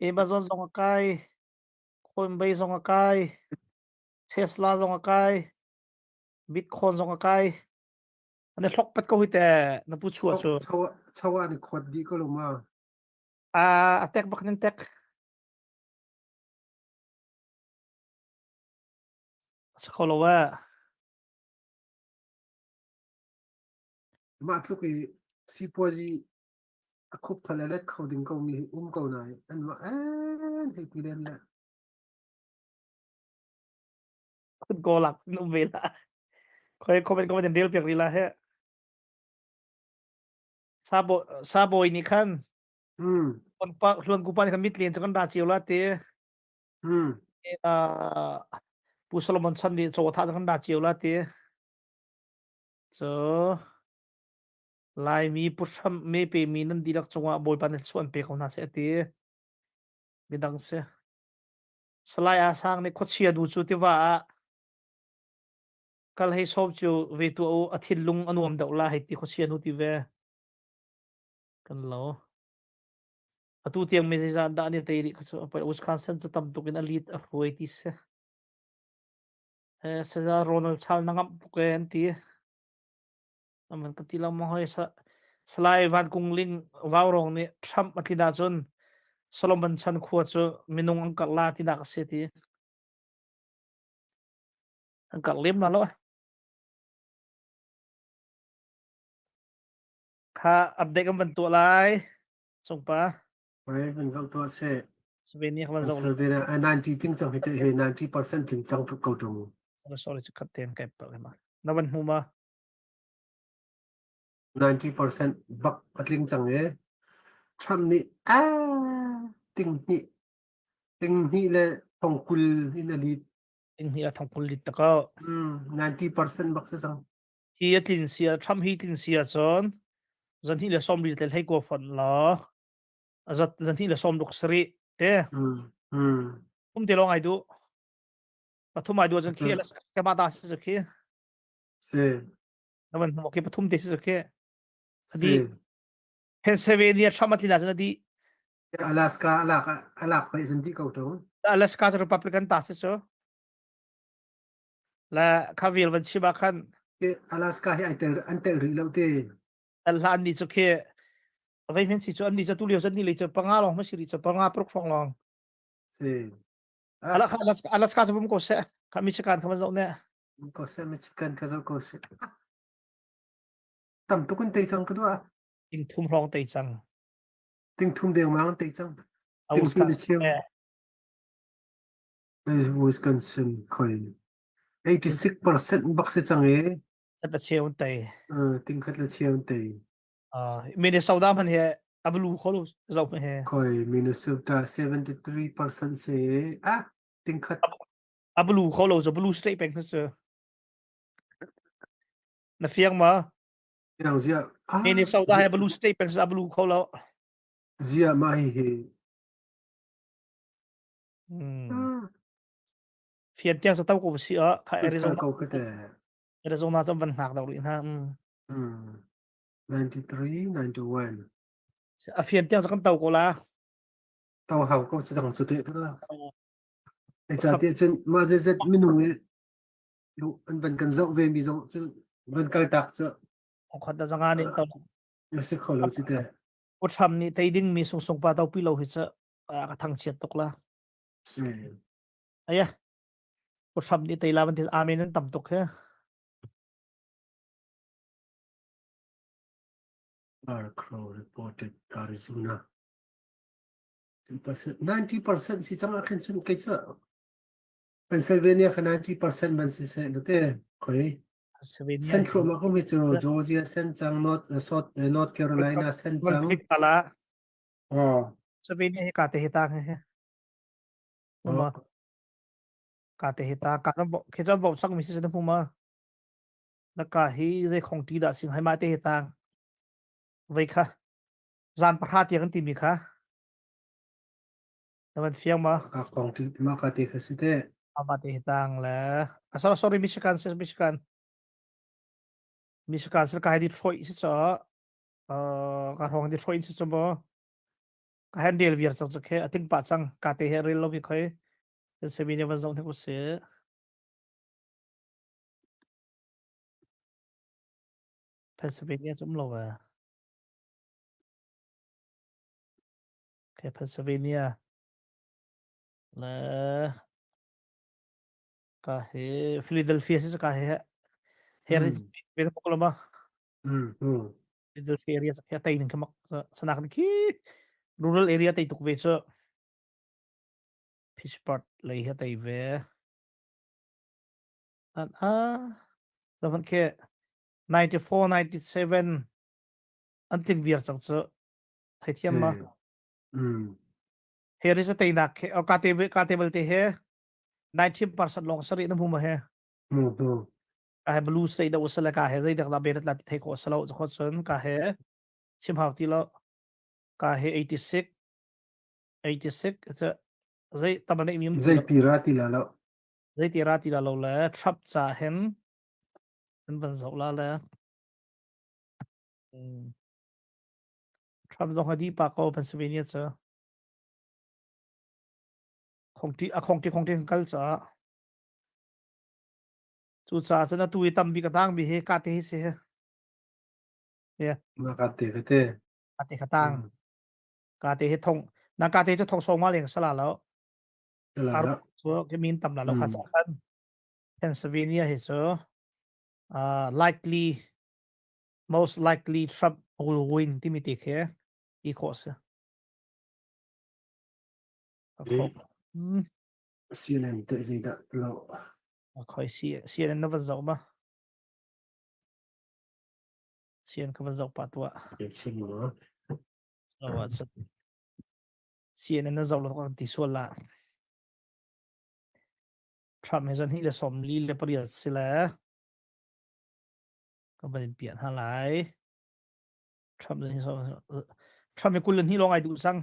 Amazon zong a kai, Coinbase zong a kai, Tesla zong a kai, Bitcoin zong a kai. An i hlok pat ko hi te na pu chua cu. Chawa an i khawt dih ko lo ma. A a tek bak nin tek. Si kho lo eh. Mah tluk i sipuazi a khup thal a let kho ding ko mi um ko nain an mah en hei ti len le. Kun ko lak um ve la. Khoi comment comment in rel piak rila he. Sabo sabawi nih khan Mm. pa hluan ku pa nih khan mit len cu kan ra cio la ti. Mm. Uh, Pu Solomon chan nih chaw tha kan ra cio la ti. Cu Laimi Pu Hram me pe mi nan dihlak cungah Bawipa nih chuan pe ko hna seh ti. Midang si. Salai Asang nih khuachia nu cu tiva ah kal hei sawm cio ve tuah u a thinlung a nuam deuh la hei ti khuachia nu ti ve. Kan lo. Atu tiang mi zeizah dah an i tei rih kha cu a Wisconsin cu tam tuk in a lead a hruai ti si. Eh, Seza Ronald Chal na ngamh tuk e an ti. Aman ka ti lengmang hoi sa Salai Van Kung Ling Vaurong nih Trump a tlin ahcun Solomon chan khua cu minung an karh la tinak a si ti. An karh lem la lo. Kha update kan van tuah lai. Cungpa. Oi, van zoh tuah seh. Slovenia kan van zoh. Slovenia 90 ting cang hi te he 90% ting cang tuk ko tung. Sorry, sorry, khat ten kai pa ma. Na van hmu ma? 90% bak a tling cang e. Trump nih a ting hnih ting hnih le thong kul in a lead. Ting hnih a thong kul lit tako. 90% bak se cang. Hi a tlin sia Trump hi tlin sia cun zan hnih le sawm li tel hei ko fon law azat zan hnih le sawm ruk sarih te um te lawng ai du pathum ai du cun khi kema ta si khi si na van hmu khi pathum te si khi adi Pennsylvania Trump atlin ahcun adi Alaska alak alak hoi zun di ko tung Alaska cu Republican ta si cu Le kha vial van chim ah khan Alaska hi ai tel an tel rih lo te. Tel hlah an ni cu khi vei men si cu an ni cu tu lio an ni le cu panga lawng ma si rih cu panga paruk hrawng lawng. Si. Alaska Alaska Alaska cu vum ko seh. Kha Michigan kha van zoh ne. Ko seh Michigan kha zoh ko seh. Tam tuk in tei cang ka duah. Ting thum hrawng tei cang. Ting thum deng mang tei cang. Ting thum le cheu. Wisconsin khoi 86% bak si cang i. Khat le cheu an tei. Ting khat le cheu an tei. Minnesota hman he a blue kho lo zo hman he. Khoi Minnesota 73% si ah ting khat. A blue kho lo zo blue state peng su. Na fiang ma? Fiang zia. Minnesota he blue state peng a blue kho lo. Zia ma hi hi. Fian tiang sa to ko si ah kha Arizona ko ka te. Arizona cam van hngak deuh rih hna. Mm. 93 91. A fian tiang sa kan to ko la. To hau ko chu dang chu te ka. E cha te chun ma ze zet minung i lu an van kan zoh ve mi zong cu van kal tak chu. Khat da zanga nin to. Si kho lo chu te. Trump nih tei ding mi sung sung pa to pi lo hi cha ka thangchiat tuk la. Si. Aya. Pu Trump nih tei la ban ti amen an tam tuk he. R. Crow reported Arizona. 90% si cang ah khin cun kei cu Pennsylvania kha 90% ban si seh na te khoi Pennsylvania. Sen thluahmah ko mi cu Georgia sen cang North South North Carolina sen cang Kala Oh. Pennsylvania hi ka te hi ta he. Uma. Ka te hi ta ka bo khi cha bo sak mi si na huma. Na ka hi zei khong ti dah sing hai ma te hi ta. Vei kha zan pahra tiang an ti mi kha. Na van fiang ma? Ka khong ti ma ka te kha si te. Ama te hi tang le. Sorry, sorry Michigan, Michigan. Michigan sir ka hi Detroit si cha. Ka hrawng Detroit si chu maw ka han rel viar cang cu khi a ting pah cang ka te he rel lo mi khoi semi ne van zoh hnik usih Pennsylvania cu um lo ve Okay, Pennsylvania le Ka hi Philadelphia si ka hi Harris ve ko lama. Mm mm. Philadelphia area sa tai ning kamak sanak ni khi rural area tai tuk ve chu. Pittsburgh lei hi tai ve. An a zaman ke 94 97 an tling viar cang cu theithiam ma. Mm. Harris a teinak he ka te ka te balte he 19% lawng sarih na hmu ma he. Mu mu. Ka he blue state da usala ka he zei dak da berat la ti thei ko salo cho chun ka he chim hau ti lo ka he 86 86 ce zei tam nei mi Zei pi ra ti la lo. Zei ti ra ti la lo le Trump ca hen an van zoh la le Trump zong a di pa ko Pennsylvania cu khongti a khongti khongti kan kal caah cu caah cun atu i tam bik a tang mi hi ka te hi si yeah Ma ka te ka te. Ka te ka tang ka te hi thong na ka te cu thong song ma leng sala lo La la. Cu ke min tam la lo kha kan Pennsylvania hi cu uh, likely most likely Trump will win timi te khi i khawh si. Mm. CNN te zeidah lo. Khoi CNN na van zoh ma? CNN ka van zoh pa tuah. Chim ma? So ah CNN na zoh lo kan ti sual la. Trump he zan hi le som li le pariat si le ka van in piah hna lai. Trump hi Trump hi kul le hnih lawng ai duh cang.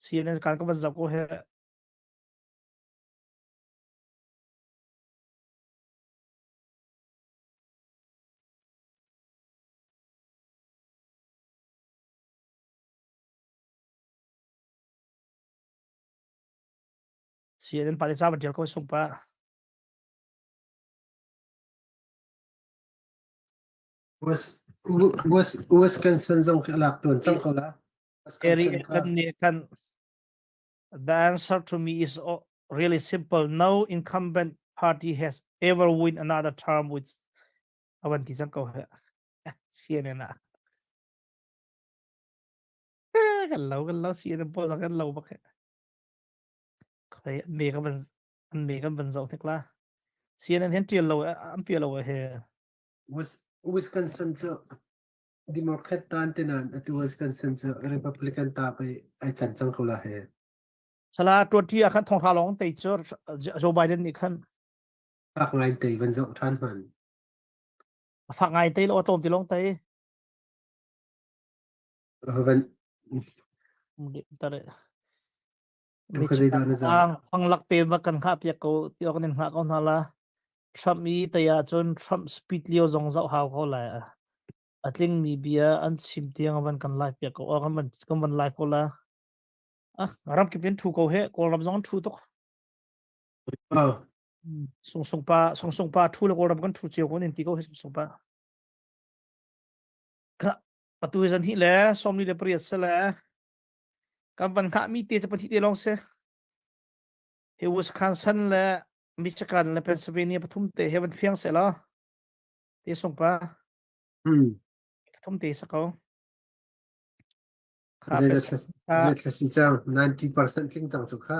CNN kan ka van zoh ko he. CNN pa le ca van tial ko sung pa. West West Wisconsin zong khi a lak tuan cang ko la. Eric kan nih kan the answer to me is really simple. No incumbent party has ever win another term with awan ti cang ko he. CNN ah. Kan lo kan lo CNN pawl kan lo bak he. Khoi me ka van an me kan van zoh hnik la. CNN hin tial lo an pial lo he. Wisconsin cu Democrat tan te nan atu Wisconsin cu Republican ta pei ai can cang ko la he. Sala 20 ah khan thong hra long te cu Joe Biden nih khan fak ngai te van zoh than hman. Fak ngai te lo atom ti long te. Van Tare. Tu kha zeidah na zoh? Phanglak te va kan hngah piak ko ti awk nan hngah ko hna la. Trump i tei ahcun Trump speed lio zong zoh hau ko lai. A tlingmi bia an chim tiang van kan live piak ko. Kan van kan van live ko la. Ah, ram kip in thu ko he. Kawlram zong an thu tuk. Oh. Sung sung pa sung sung pa thu le Kawlram kan thu cio ko nin ti ko he sung sung pa. Ka atu zan hi le somli le pariat se le Kan van hngahmi te cu pahnih te lawng si. Hi Wisconsin le Michigan le Pennsylvania pathum te he van fiang seh law. Te sung pa. Hmm. Pathum te sa ko. Kha Zeithla si cang 90% tling cang cu kha.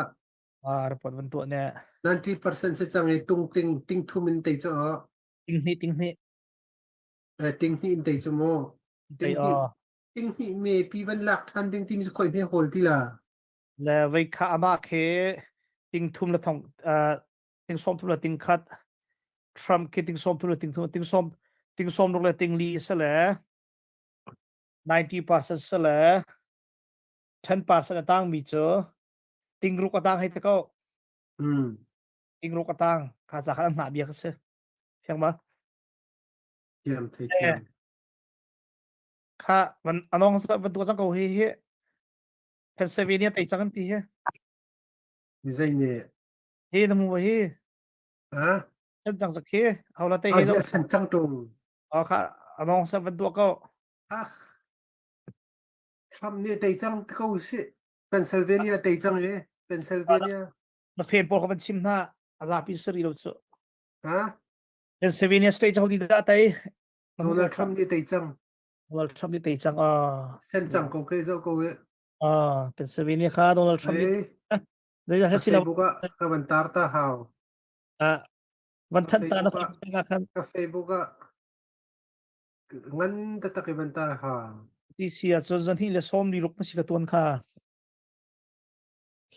Ah report van tuah ne. 90% si cang i tung ting ting thum in te cu. Ting hnih ting hnih. Eh ting hnih in te cu mu. Ting hnih Tinghnih me pi van lak ṭhan ding timi cu khoi hme hawl ti la. Le vei kha amah khi ting thum le thong ting sawm thum le ting khat Trump khi ting sawm thum le ting thum ting sawm ting sawm ruk le ting li se le 90% se le 10% a tang mi cu ting ruk a tang hei te ko. Mm. Ting ruk a tang kha ca kha an hna bia ka si. Fiang ma? Thiam thei thiam. Kha van anong van tuah cang ko hi hi Pennsylvania tei cang an ti hi. Mi zei nih? Hi na mu hi. Ha? San cang sak hi. Hau la tei hi. A san cang tung. Oh kha anong sa van tuah ko. Ah. Trump nih tei cang ko si. Pennsylvania tei cang e. Pennsylvania. Na fen pawl kha van chim hna. A zapi sari lo cu. Ha? Pennsylvania state ho di dah tei? Donald Trump nih tei cang. Donald Trump nih tei cang. Ah. Sen cang ko ke zo ko e. Ah, Pennsylvania kha Donald Trump nih. Zei dah si lo. Facebook ah ka van tar ta hau. Ah, van than ta na Facebook ah khan. Ka Facebook ah ngan taktak i van tar ha. Ti si ah cun zan hi le som ni ruk ma si ka tuan kha.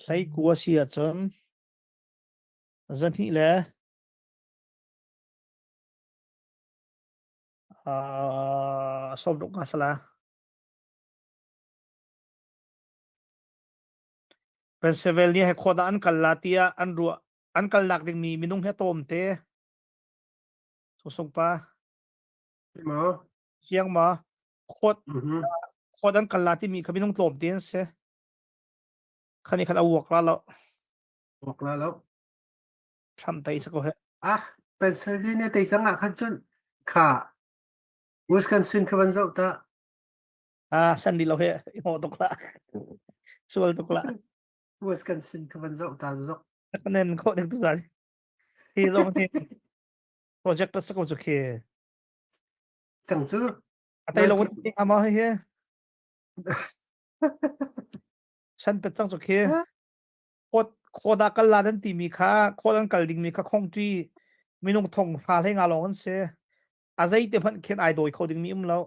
Hlei kua si ahcun zahnih le sawmruk nga sala. Pennsylvania he khua dah an kal la tiah an ruah an kalnak dingmi minung he tawmte. Sungsung pa. Maw? Siang ma? Khuat khuat an kal la timi kha minung tlawmte an si. Khan i khan a uak la lo. Uak la lo. Trump tei sa ko he. Ah, Pennsylvania tei cang ah khan cun kha Wisconsin kha van zoh ta. Ah, san di lo he i ho tuk la. Sual tuk la. Wisconsin kha van zoh ta zok. Nen kho ding tu la. Hi zong hi project ta sa ko chu khi. Cang cu. A tei lo ama hi. San pet cang cu khi. Khawt khawda kal la nan timi kha khawt an kal dingmi kha khongṭi minung thong fa hlei nga lawng an si. A zei te hmanh khin ai dawi kho dingmi um lo.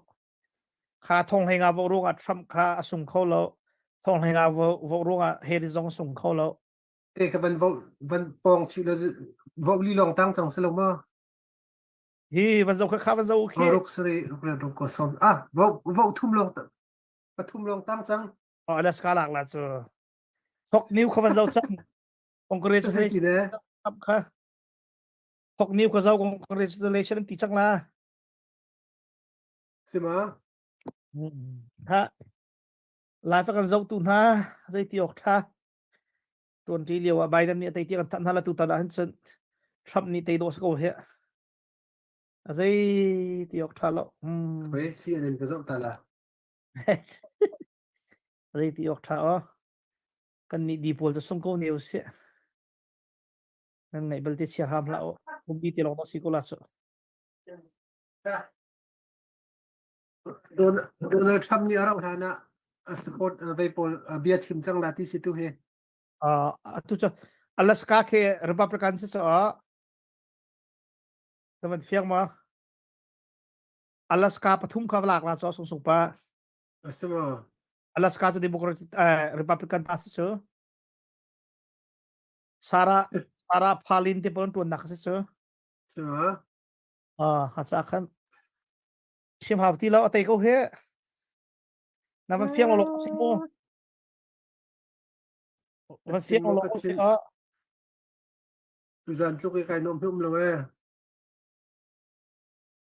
Kha thong hlei nga voh ruangah Trump kha a sung kho lo. Thong hlei nga voh ruangah Harris zong a sung kho lo. Te kha van voh van pong chih lo voh li lawng tang cang si lo ma? Hi van zo kha kha van zo khi. Ruk sari ruk le ruk ko som. Ah voh voh thum lawng pathum lawng tang cang. Oh, Alaska lak la cu. Thok new kha van zo cang. Congratulations. Kha. Thok new kha zo congratulations ti cang la. Sima. Ha. Live kan zo tu hna zei ti ok tha. Tuan ti lio ah Biden nih tei ti kan thanh hna la tu tan ah hin cun Trump nih tei dawh sa ko he. A zei ti ok tha lo. Hoi CNN ka zoh ta la. Zei ti awk ṭha aw. Kan nih di pawl cu sung ko ne usih. Nan ngaih belte chia hram hlah u. Umpi te lawng si ko la cu. Donald Trump nih a rauh hlan ah a support vei pawl bia chim cang la ti si tu hi. Uh, atu cu Alaska khi Republican si so na van fiang ma? Alaska pathum kha lak la cho sung sung pa. Asima. Alaska cu Democrat eh, Republican ta si cu. Sarah Sarah Palin te pon tuan nak si cu. Sima. Ah, ha cha khan. Sim hau ti lo atei ko he. Na van fiang lo si mo. Van fiang lo si a. Tuzan tluk i kai nom hum lo e.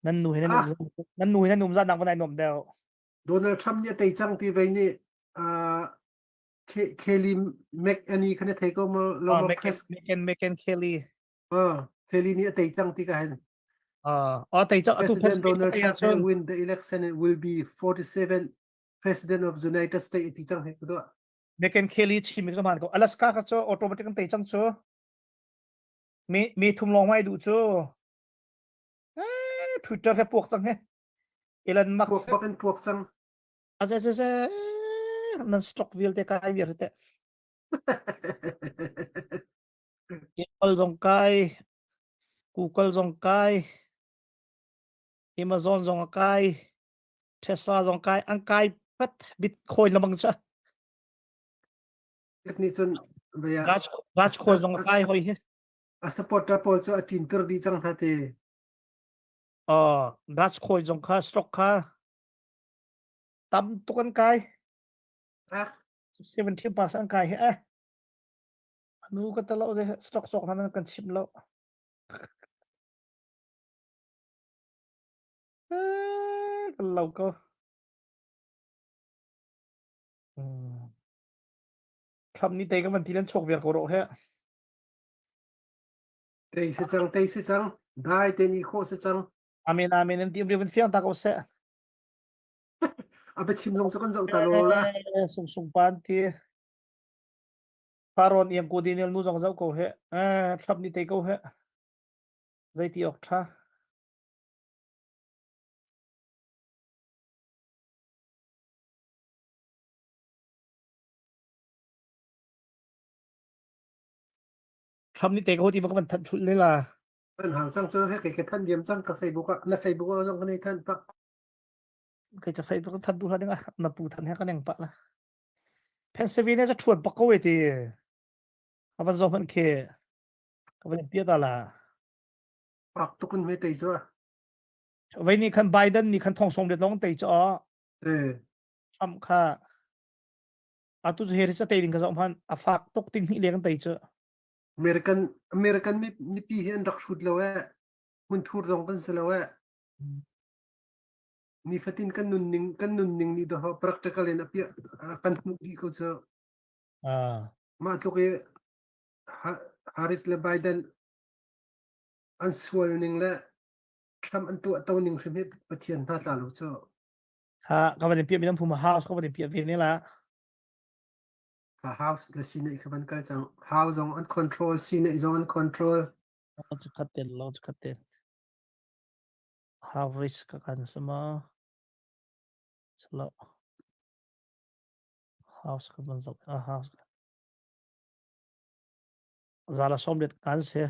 Nan nu hi nan um nan nu hi nan um zat nak van ai nuam deuh. Donald Trump nih a tei cang ti vei nih uh, Kelly McEnany kha na thei ko maw lo maw press McEn McEn Kelly uh, Kelly nih a tei cang ti ka hen uh, a tei cang atu President Donald Trump will win the election and will be 47 President of the United States ti cang he ko McEn Kelly chim mi man ko Alaska ka cho automatic an tei cang chu mi mi thum long mai du chu Twitter he puak cang he. Elon Musk puak bak in puak cang. Aze ze ze nan stock vialte kai viar te. Apple zong kai, Google zong kai, Amazon zong kai, Tesla zong kai, an kai pat Bitcoin lamang cha. Nih cun Dogecoin zong kai hoi hi. A supporter pawl cu a ṭinter dih cang hna te. Uh, Dogecoin zong kha stock kha tam tuk an kai. Ah. 17% an kai hi eh. Anu ka talo ze stock sok hna kan chim lo. Eh, kan lo ko. Hmm. Trump ni te ka van ti lan chok viar ko ro he. Tei si cang, tei si cang. Dai te ni khawh si cang. Amen, amen. An ti um fiang ta ko seh. A biachim zong cu kan zoh ta lo la. Sung sung pan ti. Faron iang ko Daniel nu zong zoh ko he. Eh, Trump nih te ko he. Zeiti awk tha. Trump nih te ko ti ma ka van thanh thul le la. Kan hang cang cu he ke than diam cang ka Facebook ah na Facebook ah zong kan i than pa. Kai ca Facebook than tu hla ding ah na pu than he ka neng pa la. Pennsylvania ca ṭhuan bak ko e ti. Ka van zoh hmanh khi. Ka van in piah ta la. Pak tukun me tei cu. Vei nih khan Biden nih khan thong sawm let lawng tei cu. Eh. Trump kha atu cu Harris a tei ding ka zoh hmanh a fak tuk ting hnih leng tei cu. American American mipi hi an rak hrut lo eh. Hmunthur zong kan si lo eh. Nifatin kan nunning kan nunning nih dawh practical in a piah kan hmuh dih ko cu. Ah. Mah tluk i Harris le Biden an sual ning le Trump an tuah to ning hrim hi Pathian hna tla lo cu. Ha ka van in piah mi nan phum house ka van in piah ve ne la. Ha house le Senate kha van kal cang. House zong an control, Senate zong an control. Lo chu khat ten lo chu khat ten. Harvest ka kan sama. Salo. House ka van zoh ah house. Zala som let kan se.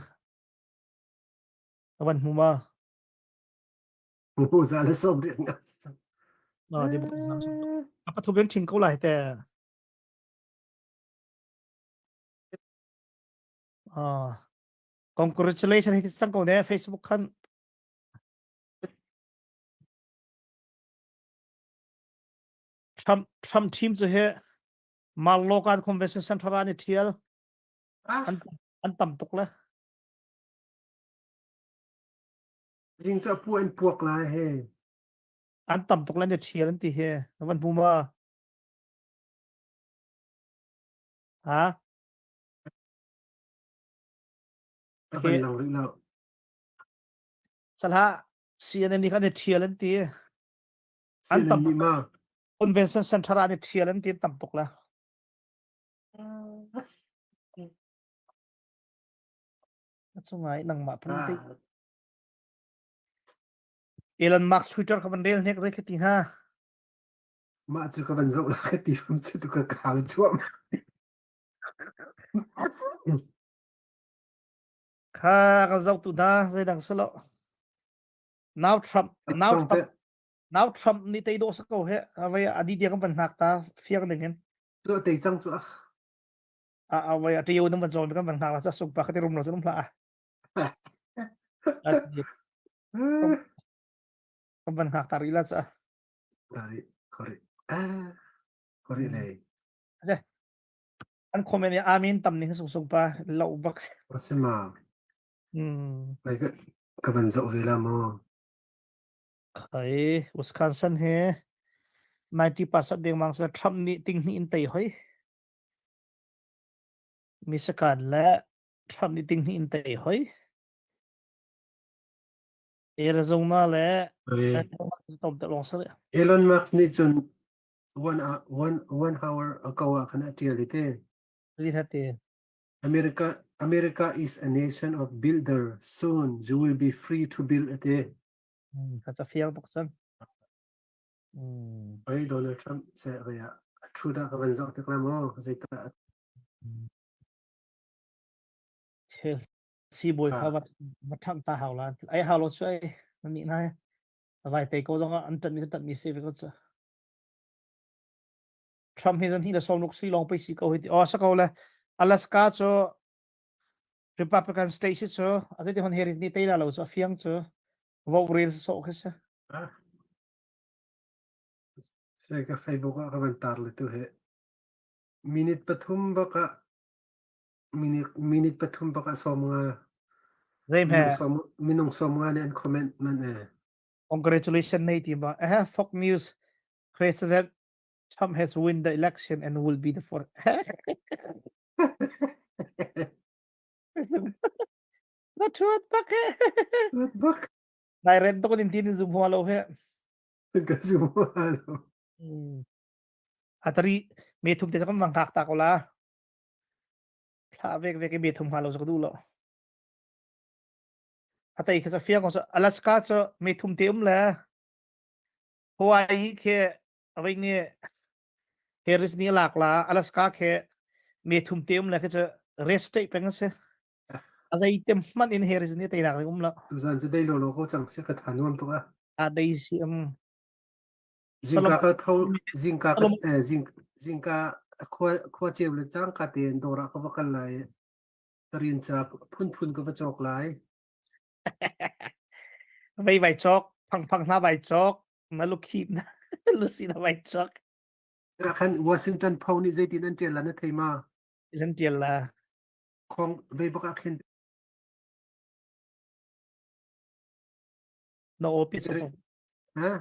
Ka van hmu ma. Mu zala som let nga. Na di buk zala som. Apa thu ben thing ko lai te. Ah. Congratulations hi sang ko ne Facebook khan Trump Trump team cu hi Mar-Logan Convention Center ah an i ṭhial. An an tam tuk le. Zing cu a pu an puak lai he. An tam tuk le an i ṭhial an ti hi. Na van hmu ma? Ha? Ka van lang rih lo. Salah CNN nih khan i ṭhial an ti. An tam nih ma? Convention Center ah an i ṭhial an ti an tam tuk la. A cungai nangmah phu ti. Elon Musk Twitter ka van rel hnek zei ti ha. Mah cu ka van zoh la ka ti fam cu tu ka kau chuam. Kha kan zoh tu hna zeidang si lo. Now Trump now Trump now Trump nih tei dawh sa ko he avai adi dia kan van hngak ta fiang ding in. Tu tei cang cu ah. A avai a teo nan van zawn kan van hngak la sa sung pa khati rum lo sa hla. Kan van hngak ta ri la cha. Tari kori. Ah kori lei. An comment i amen tam ning sung sung pa lo bak. Asima. Mm. Ai ka ka van zoh ve la maw? Khai Wisconsin he 90% dengmang sa Trump nih ting hnih in tei hoi. Michigan le Trump nih ting hnih in tei hoi. Arizona le tom te long sa. Elon Musk nih cun one one one hour ago ah khan a ṭial i te. Ri America America is a nation of builder. Soon you will be free to build a te. Ka ca fiang tuk cang. Oi Donald Trump se ria a thu da ka van zoh tik la maw zeita Chelsea bawi kha va va thang ta hau la ai hau lo chu ai ni nai vai te ko zong an tat mi tat mi se ve ko chu Trump hi zan hi le sawmruk si lawng pei si ko hi ti aw sa ko le Alaska cu Republican state si cu a ti hon Harris nih tei la lo cu a fiang cu vote rel sawh khi si. Se ka Facebook ah ka van tar le tu he minute pathum bak ah minute minute pathum bak ah som nga Zeim he minung som nga nih an comment man e congratulations nei ti ma eh Fox News President Trump has win the election and will be the fourth. Na thuat bak he. Thuat bak. Nai rem to kan tin zum hua lo he. Ka zum hua lo. Atari me thum te kan mang thak ta ko la. Thla vek vek i me thum hnga lo cu ka duh lo. A tei khi cu fiang ko cu Alaska cu me thum te um le Hawaii khi avei nih Harris nih a lak la Alaska khi me thum te um le khi cu red state peng a si. A zei tem hmanh in Harris nih teinak ding um lo. Tuzan cu dei lawlaw ko cang si ka tha nuam tuk a. A dei si um. Zingka ka tho zingka ka eh, zing zingka khua khua ceu le cangka tein dawr ah ka va kal lai. Tarin ca phunphun ka va cawk lai. Vei vai cawk, phangphang hna vai cawk, na lukhim na lusi na vai cawk. Ah khan Washington Post nih zeitin an ṭial la na thei ma? An ṭial la. Khong vei bak ah khin Na aw pi cawk. Ha?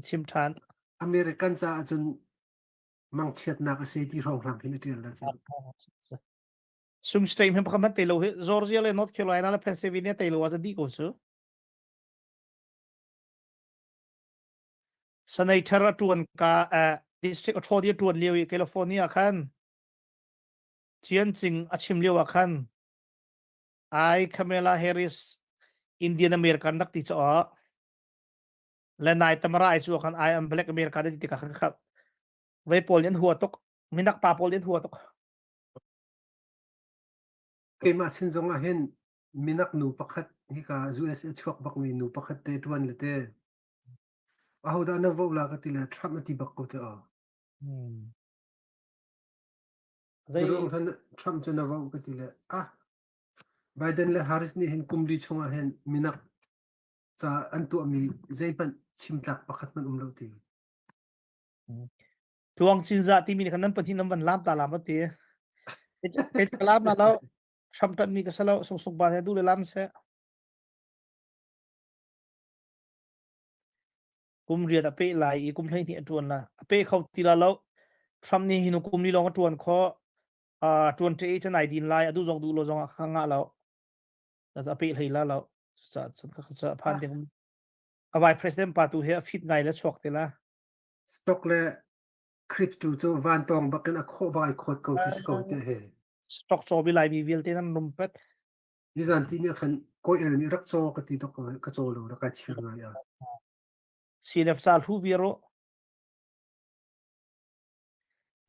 Chim ṭhan. American caah cun mangchiatnak a si ti hrawnghrang khin a ṭial la cu. Swing state hme pakhat te lo hi Georgia le North Carolina le Pennsylvania te lo ah dih ko su. Senator a tuan ka district attorney a tuan lio i California khan Chian Ching a chim lio ah khan I Kamala Harris Indian American rak ti chaw le nai tamara ai chu khan I am Black American ti tikah khan kha ve pawl nih an hua tuk minak pa pawl nih an hua tuk Keimah sin zong ah hin minak nu pakhat hika US a chuak bakmi nu pakhat te ṭuan le te ahodah na vote la ka ti le Trump a ti bak ko te aw. Hmm. Curuang khan Trump cu na vote ka ti le ah Biden le Harris nih hin kum li chungah hin minak ca an tuahmi zeihmanh chimtlak pakhat hmanh um lo ti. Tluang Cinzah timi nih khan nan pahnih nan van lam ta lam ti. Kei ka lam na lo hram ṭan mi ka si lo sungsung ba he du le lam seh. Kum riat a pe lai i kum 12 a ṭuan la. A pe kho ti la lo. Trump nih hi nu kum li lawng a ṭuan kho. Uh, ṭuan ṭe i can ai din lai a duh zong duh lo zong ah kha ngah lo. A pe hlei la lo. Cucaah cun ka kha phan ding. A vice president pa tu he a fit ngai le chuak te la. Stock le crypto cu vantawng bak in a khawh bak ai khawt ko ti si ko te he. Stock caw bi Laimi vialte nan rum pet. Nizan ti nih khan kawi el nih rak caw ka ti tok ka caw lo rak kai chir ngai a. CNF sa hlu viar u.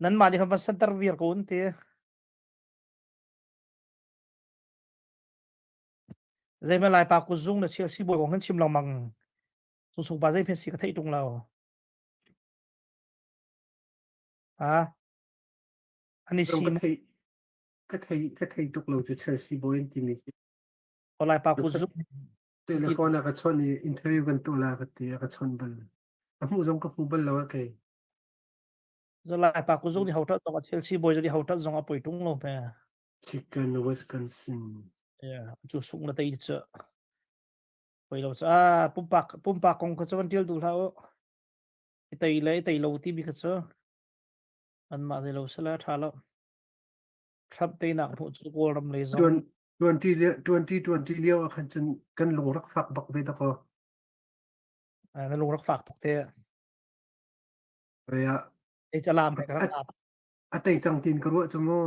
Nan mah nih khan van center viar ko un ti. Zeihmanh Laipa kutzung le Chelsea bawi kong kan chim lengmang. Sungsung pa zei si ka theih tung lo. Ha? Ani si ka thei ka thei ka thei tuk lo cu Chelsea boy an timi khi. Ko Laipa kutzung Telephone a ka chawnh i interview kan tuah la ka ti a ka chawnh bal. A hmuh zong ka hmu bal lo a kei. Zo Laipa kutzung ni hotel zong a Chelsea boy ni hotel zong a poi tung lo pe. Chicken Wisconsin. Yeah, cu sung na tei cu. Poi lo ca pumpak pumpak kong kha cu van ṭial duh hlah u. I tei le i tei lo timi kha cu anmah zei lo sila ṭha lo. Trump teinak hmuh cu Kawlram lei zong 2020 lio ah khan cun kan lung rak fak bak ve dakaw. Na lung rak fak tuk te. Rea. Ei calam he ka rak A tei cang tin ka ruah cu mu.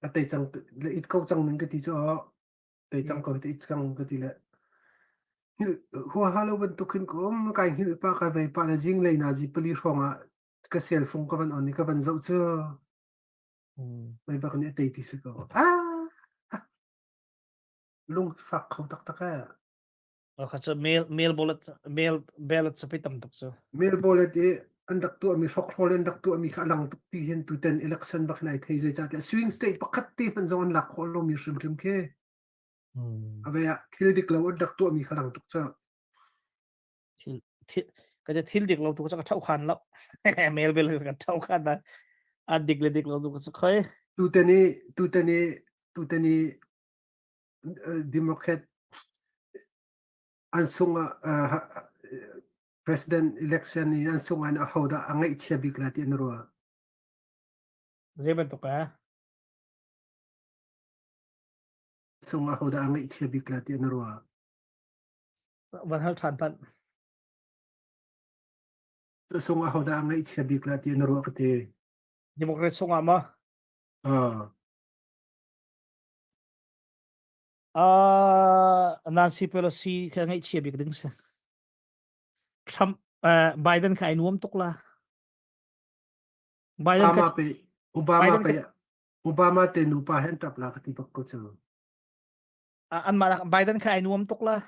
A tei cang le it ko cang ning ka ti cu tei cang ko te cang ka ti le huaha lo bantuk hin ka um kai hngilh pa kai vei pa le zinglei na zi pali hrawng ah ka cell phone ka van on i ka van zoh cu mei bak nih a tei ti si ko ah lung fak kho taktak e Kha cu mail mail bullet mail ballot cu pei tam tuk cu. Mail bullet i an rak tuahmi hrokhrawl in rak tuahmi kha a lang tuk ti hin tutan election bak hin ai thei zei cah swing state pakhat te hmanh zong an lak khawh lomi hrimhrim khi. A ve ah thil dik lo an rak tuahmi kha lang tuk cu. Thil thil ka thil dik lo tu ka thau khan lo. Mail ballot ka thau khan na. A dik le dik lo tu ka khoi. Tutan i tutan i tutan i Democrat an sung ah president election i an sung ah ahodah a ngaihchia bik lai ti an ruah. Zei bantuk ah? Sung ah ahodah a ngaihchia bik lai ti an ruah. Van hal ṭhan panh. Sung ah ahodah a ngaihchia bik lai ti an ruah ka ti. Democrat sung ah ma? Ah. Uh, Nancy Pelosi kha ngaihchia bik ding si. Trump uh, Biden kha ai nuam tuk la. Biden Obama pe Obama pe Obama te nupa hen tap la ka ti bak ko chu. An mah Biden kha ai nuam tuk la.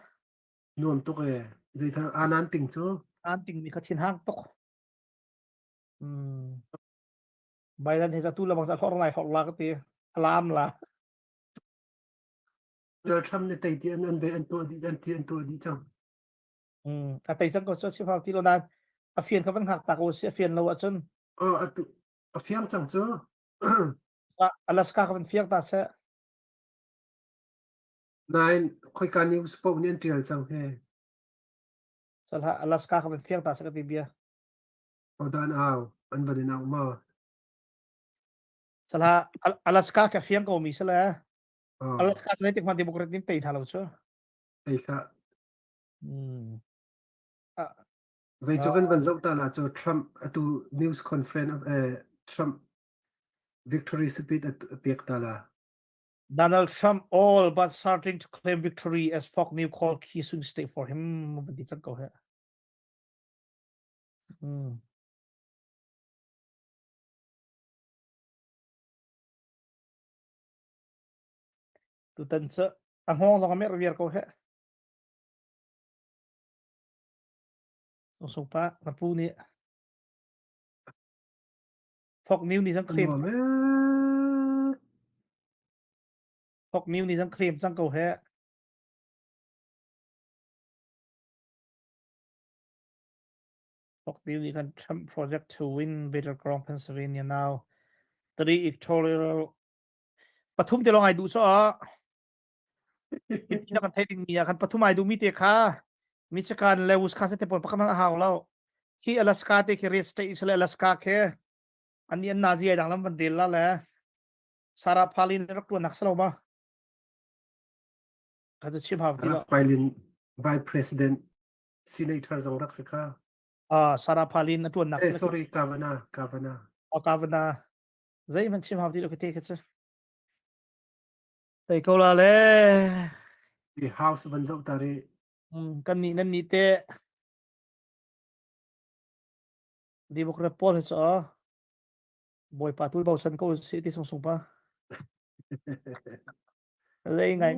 Nuam tuk e. Zeithang anan ting cu. An ting mi kha thin hang tuk. Hmm. Biden he tu lamang sa hlor lai hlor la ka ti. Alam la. Donald Trump nih tei ti an an ve an tuah dih an ti an tuah dih cang. Mm, a tei cang ko cu si phau ti lo nain a fian kha van hngak ta ko si a fian lo ahcun. Oh, atu a fiang cang cu. Alaska kha van fiang ta seh. Nain khoika news paoh nih an tial cang he. Salha Alaska kha van fiang ta seh ka ti bia. Odan au an van in au ma. Salha Alaska ka fiang ko mi sala. Alaska cu zeitik hmanh Democrat nih tei hna lo cu. Tei hlah. Mm. Vei cu kan van zoh ta la cu Trump atu news conference of eh, Trump victory speech a pek ta la. Donald Trump all but starting to claim victory as Fox News called key swing state for him. Ban ti cang ko he. Mm. Tutan cu a hngawng zong a merh viar ko heh. Sungsung pa na pu nih Fok New nih zang claim Fok New nih zang claim cang ko heh. Fox News nih khan Trump project to win battleground Pennsylvania now. Three electoral pathum te lawng ai duh caah na kan theih ding mi ah khan pathum ai duh mi te kha Michigan le Wisconsin te pawl pakhat a hau lo. Khi Alaska te khi red state sile Alaska khi an ni an nazi ai dang lam van rel la le Sarah Palin rak tuan nak salo ma. Ka chu chim hau ti lo. Palin vice president senator zong rak si kha. Ah, Sarah Palin a tuannak. Eh, sorry, Kavanaugh, Kavanaugh. Oh, Kavanaugh. Zeihmanh chim hau ti lo ka te kha cu. Tei ko la le. The house van zoh ta ri. Mm, kan nih nan nih te. Democrat pawl hi cu Bawipa tu bochan ko si ti sung sung pa. Zei ngai.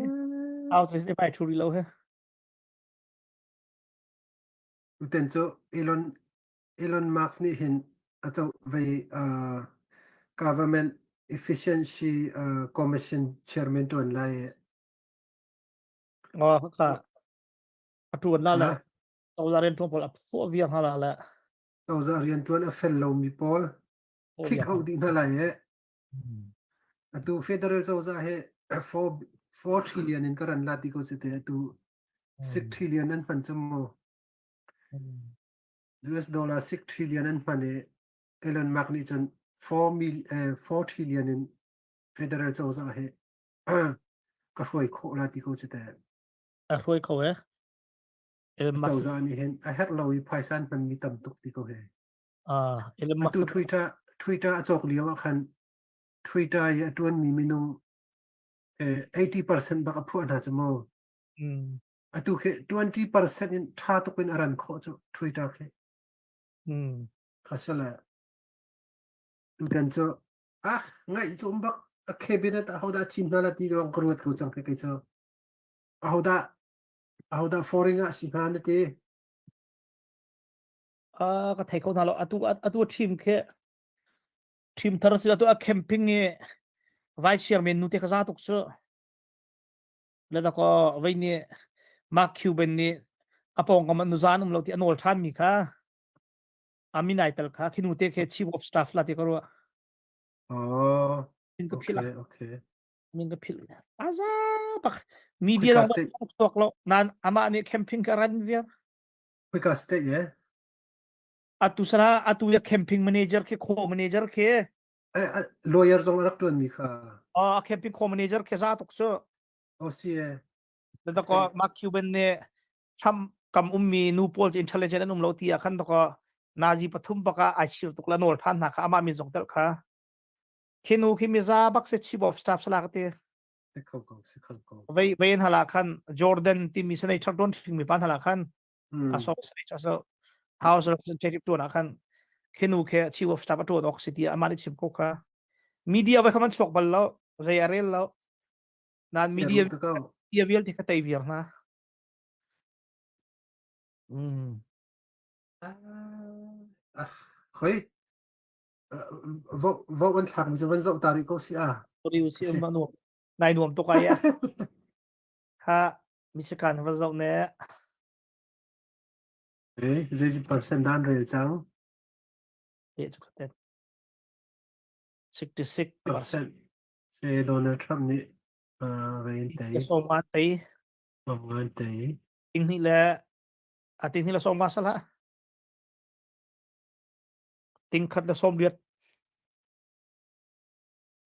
Au si mai thu ri lo he. Tutan cu Elon Elon Musk nih hin a co vei uh, government efficiency uh, commission chairman tuan lai. Oh, ka a tuan la le cozah rian tuan pawl a phuah viar hna la le. Cozah rian tuan a fel lomi pawl kick out dih hna lai e. Atu federal cozah he 4 4 trillion in ka ran la ti ko si te atu 6 trillion an hman cu mu. US dollar 6 trillion an hman i Elon Musk nih cun 4 mil eh, 4 trillion in federal cozah he ka hruai khawh la ti ko cu te. A hruai kho eh. Elon Musk Cozah nih hin a herh lo i phaisa an hmanmi tam tuk ti ko he. Ah, Elon Musk Atu Twitter Twitter a cawk lio ah khan Twitter i a tuanmi minung eh, 80% bak a phuah hna cu mu. Mm. Atu khi 20% in ṭha tuk in a ran khawh cu Twitter khi. Mm. Kha sala tutan cu ah ngaih cu um bak a cabinet ahodah thim hna la ti lawng ka ruat ko cang khi kei cu. Ahodah ahodah foreign ah si hna na ti. Ah ka thei ko hna lo atu atu team khi team thar si atu a camping i vice chairman nu te ka za tuk cu. Le da ko vei nih Mark Cuban nih a pawngkam ah nuzan um lo ti a nawl ṭhan mi kha a min ai tel kha khi nu te khi chief of staff la ti ka ruah. Oh, Min ka philh okay, okay. min ka philh. Aza bak media Khoika dong state? tuak lo nan amah nih camping ka ran viar. Khoika state ye? Atu sala atu ya camping manager khi kho manager khi Eh, eh, lawyer zong a rak ṭuan mi kha. Ah camping kho manager khi za tuk cu. Oh si e. Da ko Mark Cuban nih Trump kam ummi nu pawl cu intelligent an um lo ti ah khan ko Nazi pathum baka ai chir tuk la nawl than hna kha amah min zong tel kha. Khi nu khi miza bak se chief of staff sala ka ti. Si kho ko, si kho ko. Vei vei hala khan Jordan timi sanei thar ton thing mi pan hala khan a so sanei so House Representative tuan ah khan khinu khe Chief of Staff a tuan ok city ama ni chim ko kha media vai khaman chuak bal lo rei a rel lo nan media media vialte kha tei viar hna mm ah khoi vo vo an thlak mi cu van zoh ta rih ko si a riu si um nuam nai nuam tuk ai kha Michigan va zoh ne Eh, zei percent dan rel cang? Te cu khaten. 66 percent. Se Donald Trump nih uh, vein tei. Som ngan tei. Som ngan tei. Ting hnih le a ting hnih le som nga salah. Ting khat le som riat.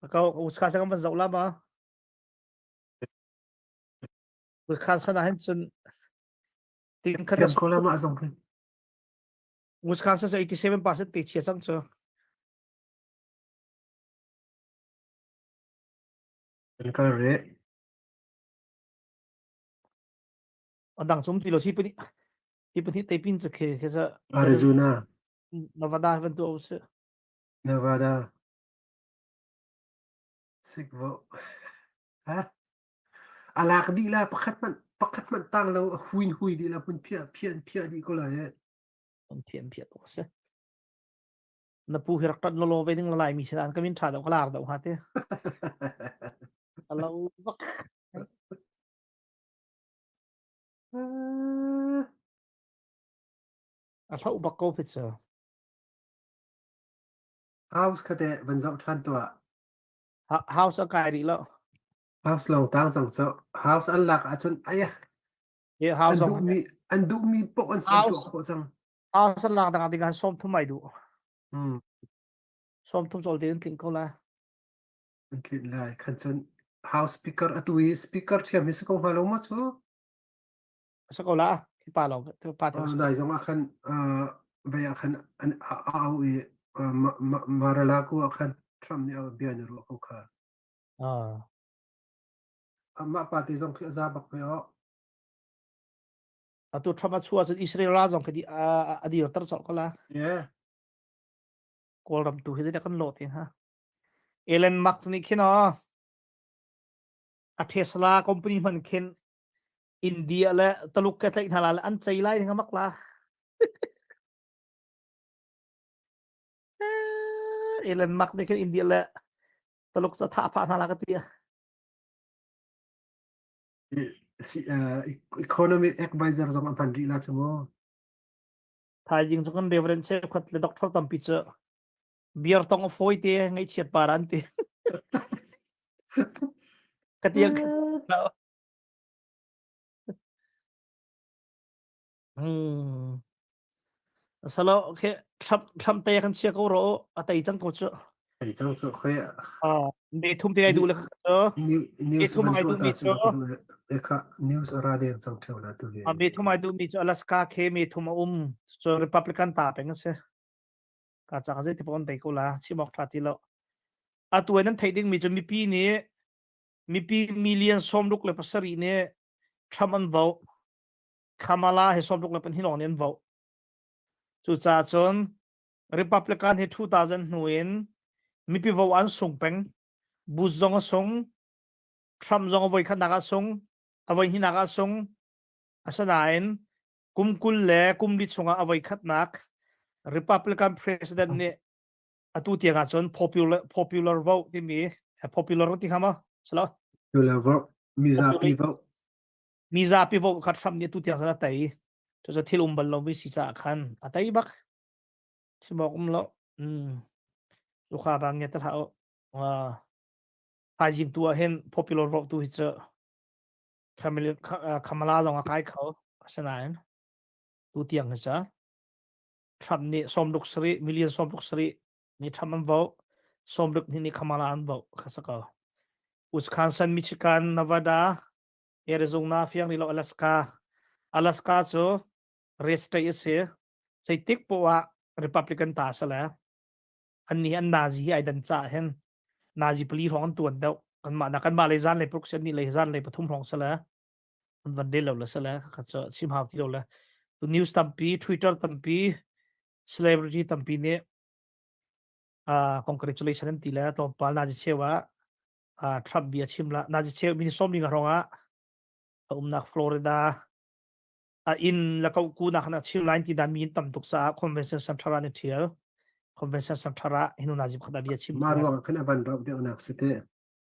Kau Wisconsin kan van zoh la ma. Wisconsin ah hin cun ting khat le ko la ma zong hin. Wisconsin 87% te chia cang cu. Kan kal re. Adang sum ti lo si puni hi puni te pin chu khe khe sa Arizona Nevada van tu si Nevada Sikvo ha A lak dih la pakhat hmanh pakhat hmanh tang lo a huin hui dih la hmun phiah phiah phiah dih ko lai eh. Hmun phiah phiah tuk a si. Na pu hi rak ṭanh lawlaw ve ding la Laimi sin an ka min ṭha deuh ka lar deuh hnga ti. A lo bak. A hloh bak ko fit cu. House kha teh van zoh ṭhan tuah. House a kai rih lo. House lawng tang cang cu. House an lak ahcun ai Yeah, house an duhmi an duhmi poh an an tuah khawh cang. House an lak dang ding ah sawm thum ai duh. Sawm thum col te an tling ko la. An tlin lai. Khan cun house speaker atu i speaker thiam hi si ko hnga lo ma cu? Sa ko la. Khi pa lawng pa te. Dai zong ah khan vei ah khan an a au i Mar-a-Lago ah khan Trump nih a bia na ruah ko kha. Ah. Amah pa te zong khi a za bak ve aw. Atu Trump a chuah cun Israel ral zong khi a dir tar colh ko la. Yeah. Kawlram tu hi zeidah kan lawh te ha. Elon Musk nih khin aw a Tesla company hman khin India le Taluk ke tlaih hna la le an cei lai ding mak la. Elon Musk nih khin India le Taluk ca thah phah hna la ka ti. Si economic advisor zong a hman rih la cu mu. Thaizing cu kan Reverend cheukhat le doctor tampi cu beer tong a fawi te ngaihchiat par an ti. Ka tiang Hmm. Salo khi Trump Trump te kan chia ko ro a tei cang ko cu. Tei cang cu khoi. Ah, me thum te ai du le cu. News thum ai du mi cu. Ekha news ara deng cang theu la tu hi. Me thum ai du mi cu Alaska khe me thum a um. Cu Republican ta peng a si. Ka chak zei te pon tei ko la chimok tha ti lo. Atu nan thei ding mi cu mipi nih mipi million 67 nih Trump an vote. Kamala hi 62 lawng nih an vote. Cucaah cun Republican hi 2000 hnu in mipi vote an sung peng. Bush zong a sung, Trump zong a voi khatnak ah sung, a voi hnihnak ah sung. Asinain kum 20 le kum li chungah a voi khatnak Republican president nih atu tiang ah cun popular popular vote timi popular ti hnga maw? Salo? Popular vote, mizapi vote. Mizapi vote kha Trump nih atu tiang cun a tei. Cucu thil um bal lomi si caah khan a tei bak. Chim awk um lo. Mm. Lukha bang nge te hlah u. Uh, thaizing tu ah hin popular vote tu hi cu Kamala zong a kai kho. Asinain tu tiang hi cu Trump nih 67 million 67 nih Trump an vote. 60 nih Kamala an vote kha sa ko. Wisconsin, Michigan, Nevada, Arizona fiang rih lo Alaska. Alaska cu red state a si. Zeitik poah ah Republican ta a si le an nih an Nazi hi ai dan caah hin Nazi pali hrawng an tuan deuh. Kanmah na kanmah lei zan lei paruk si ni lei zan lei pathum hrawng sale an van rel lo le sale kha cu chim hau ti lo le tu news tampi Twitter tampi celebrity tampi nih uh, congratulation an ti le tlawmpal na cheu ah uh, Trump bia chim la na cheu min som ning hrawng ah a umnak Florida a inn la ko ku nak na chim line ti dan mi tam tuk sa convention center an thial convention center ah hinu na jip khata bia chim ma ruang khan avan rau deuh nak si te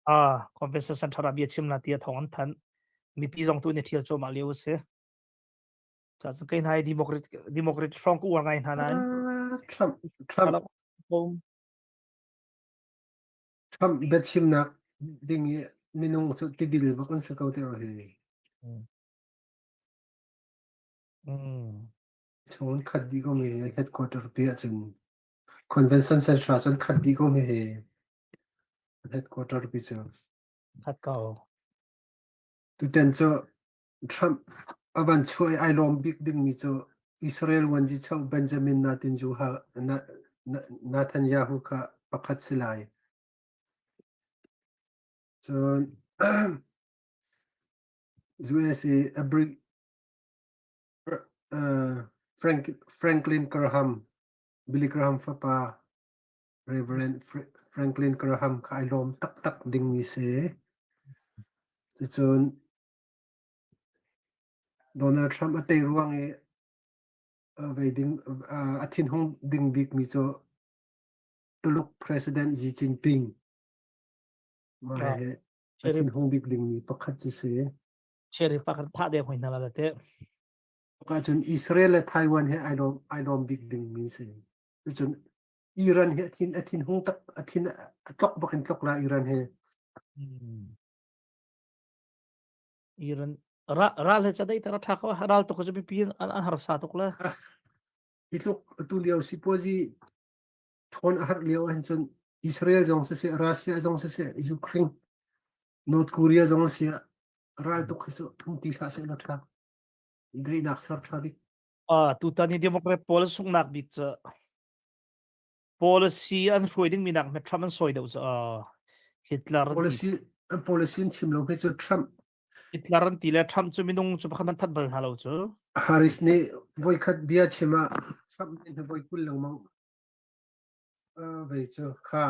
a convention center ah bia chim la tia thong an than mipi zong tu ni thial cho ma leo se cha chu kai nai democrat democrat strong ku war ngai hna nain Trump Trump Trump biachim nak ding i minung cu tidil bak an si ko te hi. Chung khat dih ko mi headquarter pi ahcun convention center cun khat dih ko mi hi headquarter pi cu. Khat ko. Tutan cu Trump a van chuah i ai lawm bik dingmi cu Israel vuanci Benjamin Netanyahu kha pakhat si lai. Cun US i Franklin Graham, Billy Graham fapa Reverend Franklin Graham kha ai lawm taktak dingmi si. Cucun Donald Trump a tei ruang i a thinhung ding bikmi cu Tuluk President Xi Jinping mah hi a thinhung bik dingmi pakhat cu si. Sheriff pa kan phah deng hoi hna la te. Cun Israel le Taiwan he ai lawm ai lawm bik dingmi si. Cun Iran hi a thin a thinhung tak a thin a tlok bak in tlok la Iran he. Iran ral he chadai tara tha ko ral to ko chu pi an harsa tuk la. Hi tluk tu lio sipuazi ṭhawn a harh lio ahhin cun Israel zong siseh, Russia zong siseh, Ukraine, North Korea zong si ral tuk hi cu thung ti hlah seh law ṭha. Daihnak ser ṭha bik. Ah, tutan hi Democrat pawl sunghnak bik cu policy an hruai dingmi nak hmet Trump an sawi deuh cu Hitler policy policy an chim lo hi cu Trump Hitler an ti le Trump cu minung cu pakhat man that bal hna lo cu. Harris nih voikhat bia chim ah Trump nih voi 20 lengmang vei cu kha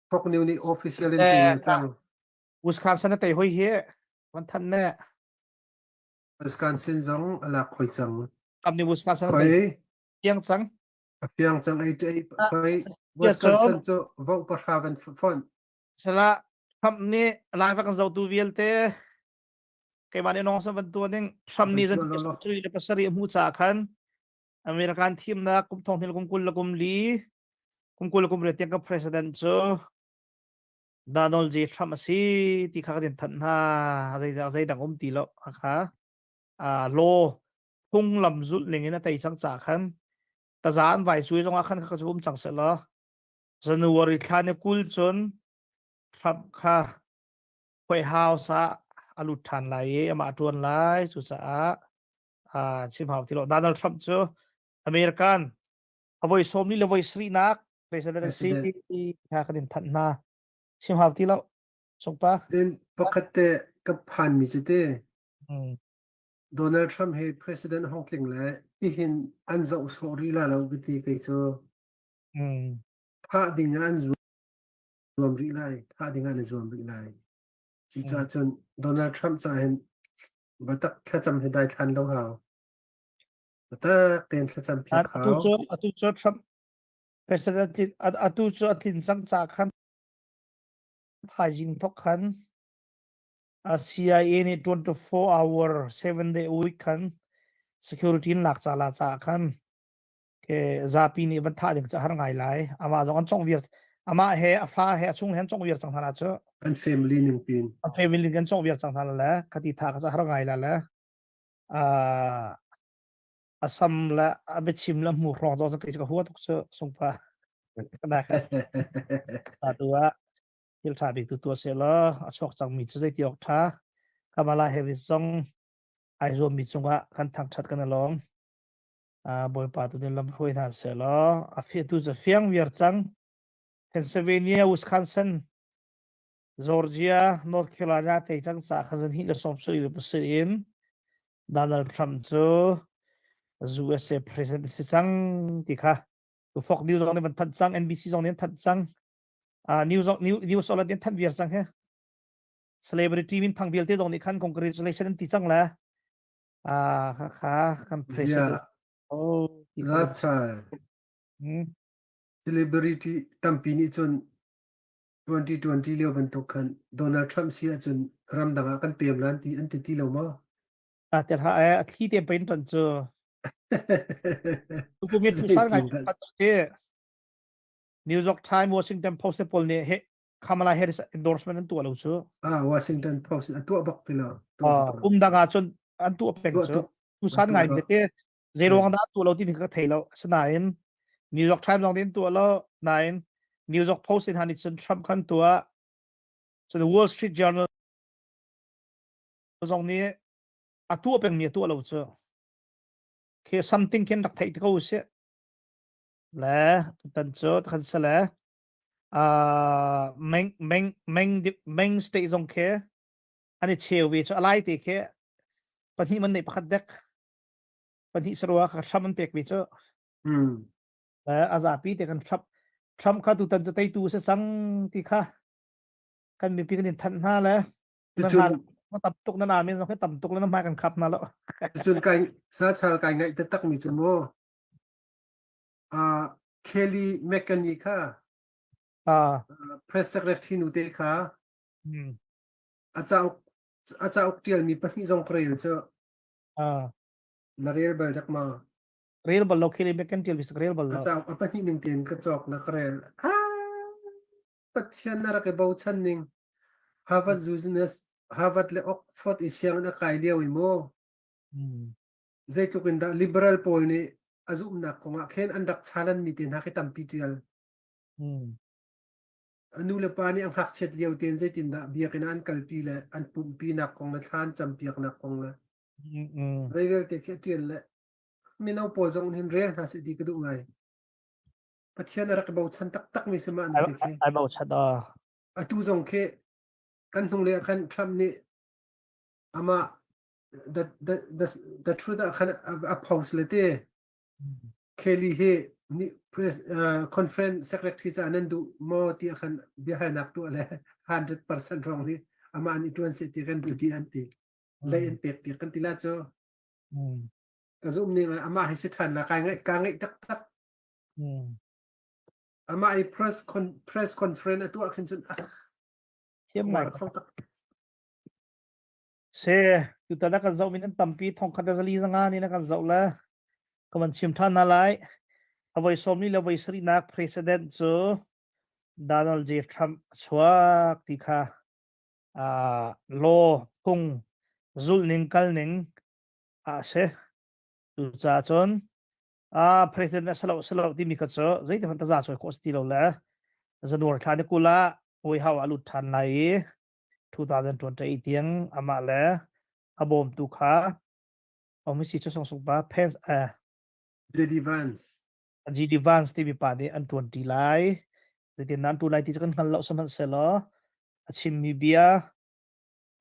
Fox News nih official in chim cang. Wisconsin a tei hoi hi van than ne. Wisconsin zong a lak hoi cang. Kam nih Wisconsin a tei fiang cang. A fiang cang ei ei hoi Wisconsin cu vote pahra van fonh. Sala Trump nih live kan zotu vialte keimah nih nong san van tuan ding Trump nih zan le pasarih hmu ca khan American thimnak kum thong hnih kum kul le kum li kum kul le kum riat tiang ka president cu Donald J Trump a si ti kha ka din thanh hna zei dang um ti lo kha law phunglam zulh ning in a tei cang ca khan taza an vai cui zongah khan kha cu um cang seh law January thla ni 20 cun Trump kha White House ah a lut ṭhan lai i amah a ṭuan lai. Cucaah uh, chim hau ti lo. Donald Trump cu American a voi sawmli le voi sarihnak president a si kha kan in thanh hna. Chim hau ti lo. Sungpa. Then pakhat te ka phan mi cu te Donald Trump hi president hong tling le tihin an zoh sawh rih la lo ti kei cu. Thah ding ah an zuam rih lai. Thah ding ah an i zuam rih lai. Cucaah cun Donald Trump caah hin biatak thlacam hi daithlan lo hau. Biatak tein thlacam piak hau. Atu cu atu cu Trump president atu cu a tlin cang ca khan thaizing thok khan CIA nih 24 hour 7 day a week khan security in lak ca la ca khan ke zapi nih van thah ding cu har ngai lai amah zong an cong viar amah he a fa he a chung he an cong viar cang hna la cu an family ning pin an family ning an cong viar cang hna la le khati tha ka har ngai la le a sam le a biachim le hmu hrawng zong ka hua tuk cu sungpa kana ka tu ah thil tha bik tu tua se la a chuak cang mi cu zei ti ok tha Kamala Harris zong ai zuam mi cungah kan thangthat kan along Bawipa tu nih lamhruai hna seh law a fiatu cu fiang viar cang. Pennsylvania, Wisconsin. Georgia, North Carolina tei cang ca kha zan hi le sawm sui le pasarih in Donald Trump cu USA president si cang ti kha Fox News zong nih van thanh cang, NBC zong nih an thanh cang. Uh, news news news online an thanh viar cang he. Celebrity min thang vialte zong nih khan congratulation an ti cang le. Ah kha kha kan president. Yeah. Oh, ti kha. That's right. Hmm. Celebrity tampi nih cun 2020 lio bantuk khan Donald Trump si ahcun ramdang ah kan pem lan ti an ti ti lo maw? Ah tel ha eh a thli te pain ton cu. Tukum hi thu sal ngai te New York Times, Washington Post pawl nih he Kamala Harris endorsement an tuah lo cu. Ah Washington Post a tuah bak ti lo. Um dang ah cun an tuah peng cu. Tusan ngai te Zeiruang dah tuah lo timi ka thei lo. Asinain New York Times zong nih an tuah lo. Nain New York Post in han cun Trump khan tuah. So the Wall Street Journal zong nih a tuah pengmi a tuah lo cu. Khi something khin rak theih te ko usih. Le tutan cu khan se le uh, Meng Meng Meng Meng state zong khi an i cheu ve cu alai te khi pahnih man nei pakhat dek pahnih sarua kha Trump an pek mi cu a zapi te kan Trump Trump kha tutan cu teitu si sang ti kha kan mipi kan in thanh hna le Cun tam tuk na namin zong tam tuk le na hmai kan khap hna lo cun kai sa chal kai ngaih taktak mi cu mu uh, Kelly McEnany kha uh, press secretary nu te kha a cauk a cauk tial mi pahnih zong ka rel cu uh, Na rel bal dak ma? Rel bal lo khili kan tial bisak rel bal lo. A cauk a pahnih ning tein ka cawk na ka rel. Ah, Pathian na rak i bochan ning. Harvard Business Harvard le Oxford i sianginn a kai lio i mu. Zeitluk in dah liberal pawl nih a zumhnak kong ah khin an rak chalan mi te hna khi tampi tial. A nu le pa nih a ngakchiat lio tein zeitindah biakinn ah an kalpi le an pumhpi nak kong le thla an campiaknak kong le Rei vialte khi a ṭial le mino pawl zong hin rel hna seh ti ka duh ngai. Pathian a rak i bochan taktakmi si mah nu te khi. Ai bochan ah. Atu zong khi kan hnunglei ah khan Trump nih amah the, the, the, the truth ah khan a post le te Kelly hi ni press uh, conference secretary ca nan duh maw ti khan biahalnak tuah le 100% rong nih amah nih ṭuan seh ti kan duh ti an ti. lei an pek piak kan ti la cu ka zum ning amah hi si ṭhan la kai ngaih ka ngaih taktak amah i press con press conference a tuah khin cun ah thiam ngai kho tak se tutan a kan zoh min an tampi thong khat zali zanga ni na kan zoh le ka van chim ṭhan na lai a voi sawm ni le voi sarih nak president cu Donald J Trump a chuak ti kha uh, law phung zulhning kalning a si. Cucaah cun uh, president a salo salo timi kha cu zeiti hmanh taza cawi khawh si ti lo le January thla ni 20 ah White House ah lut ṭhan lai i 2028 tiang amah le a bawmtu kha Omisi cu song sung pa Pence eh JD Vance JD Vance timi pa nih an ṭuanṭi lai. Zeitin an ṭuan lai ti cu kan hngal lo sihmanhsehlaw a chimmi bia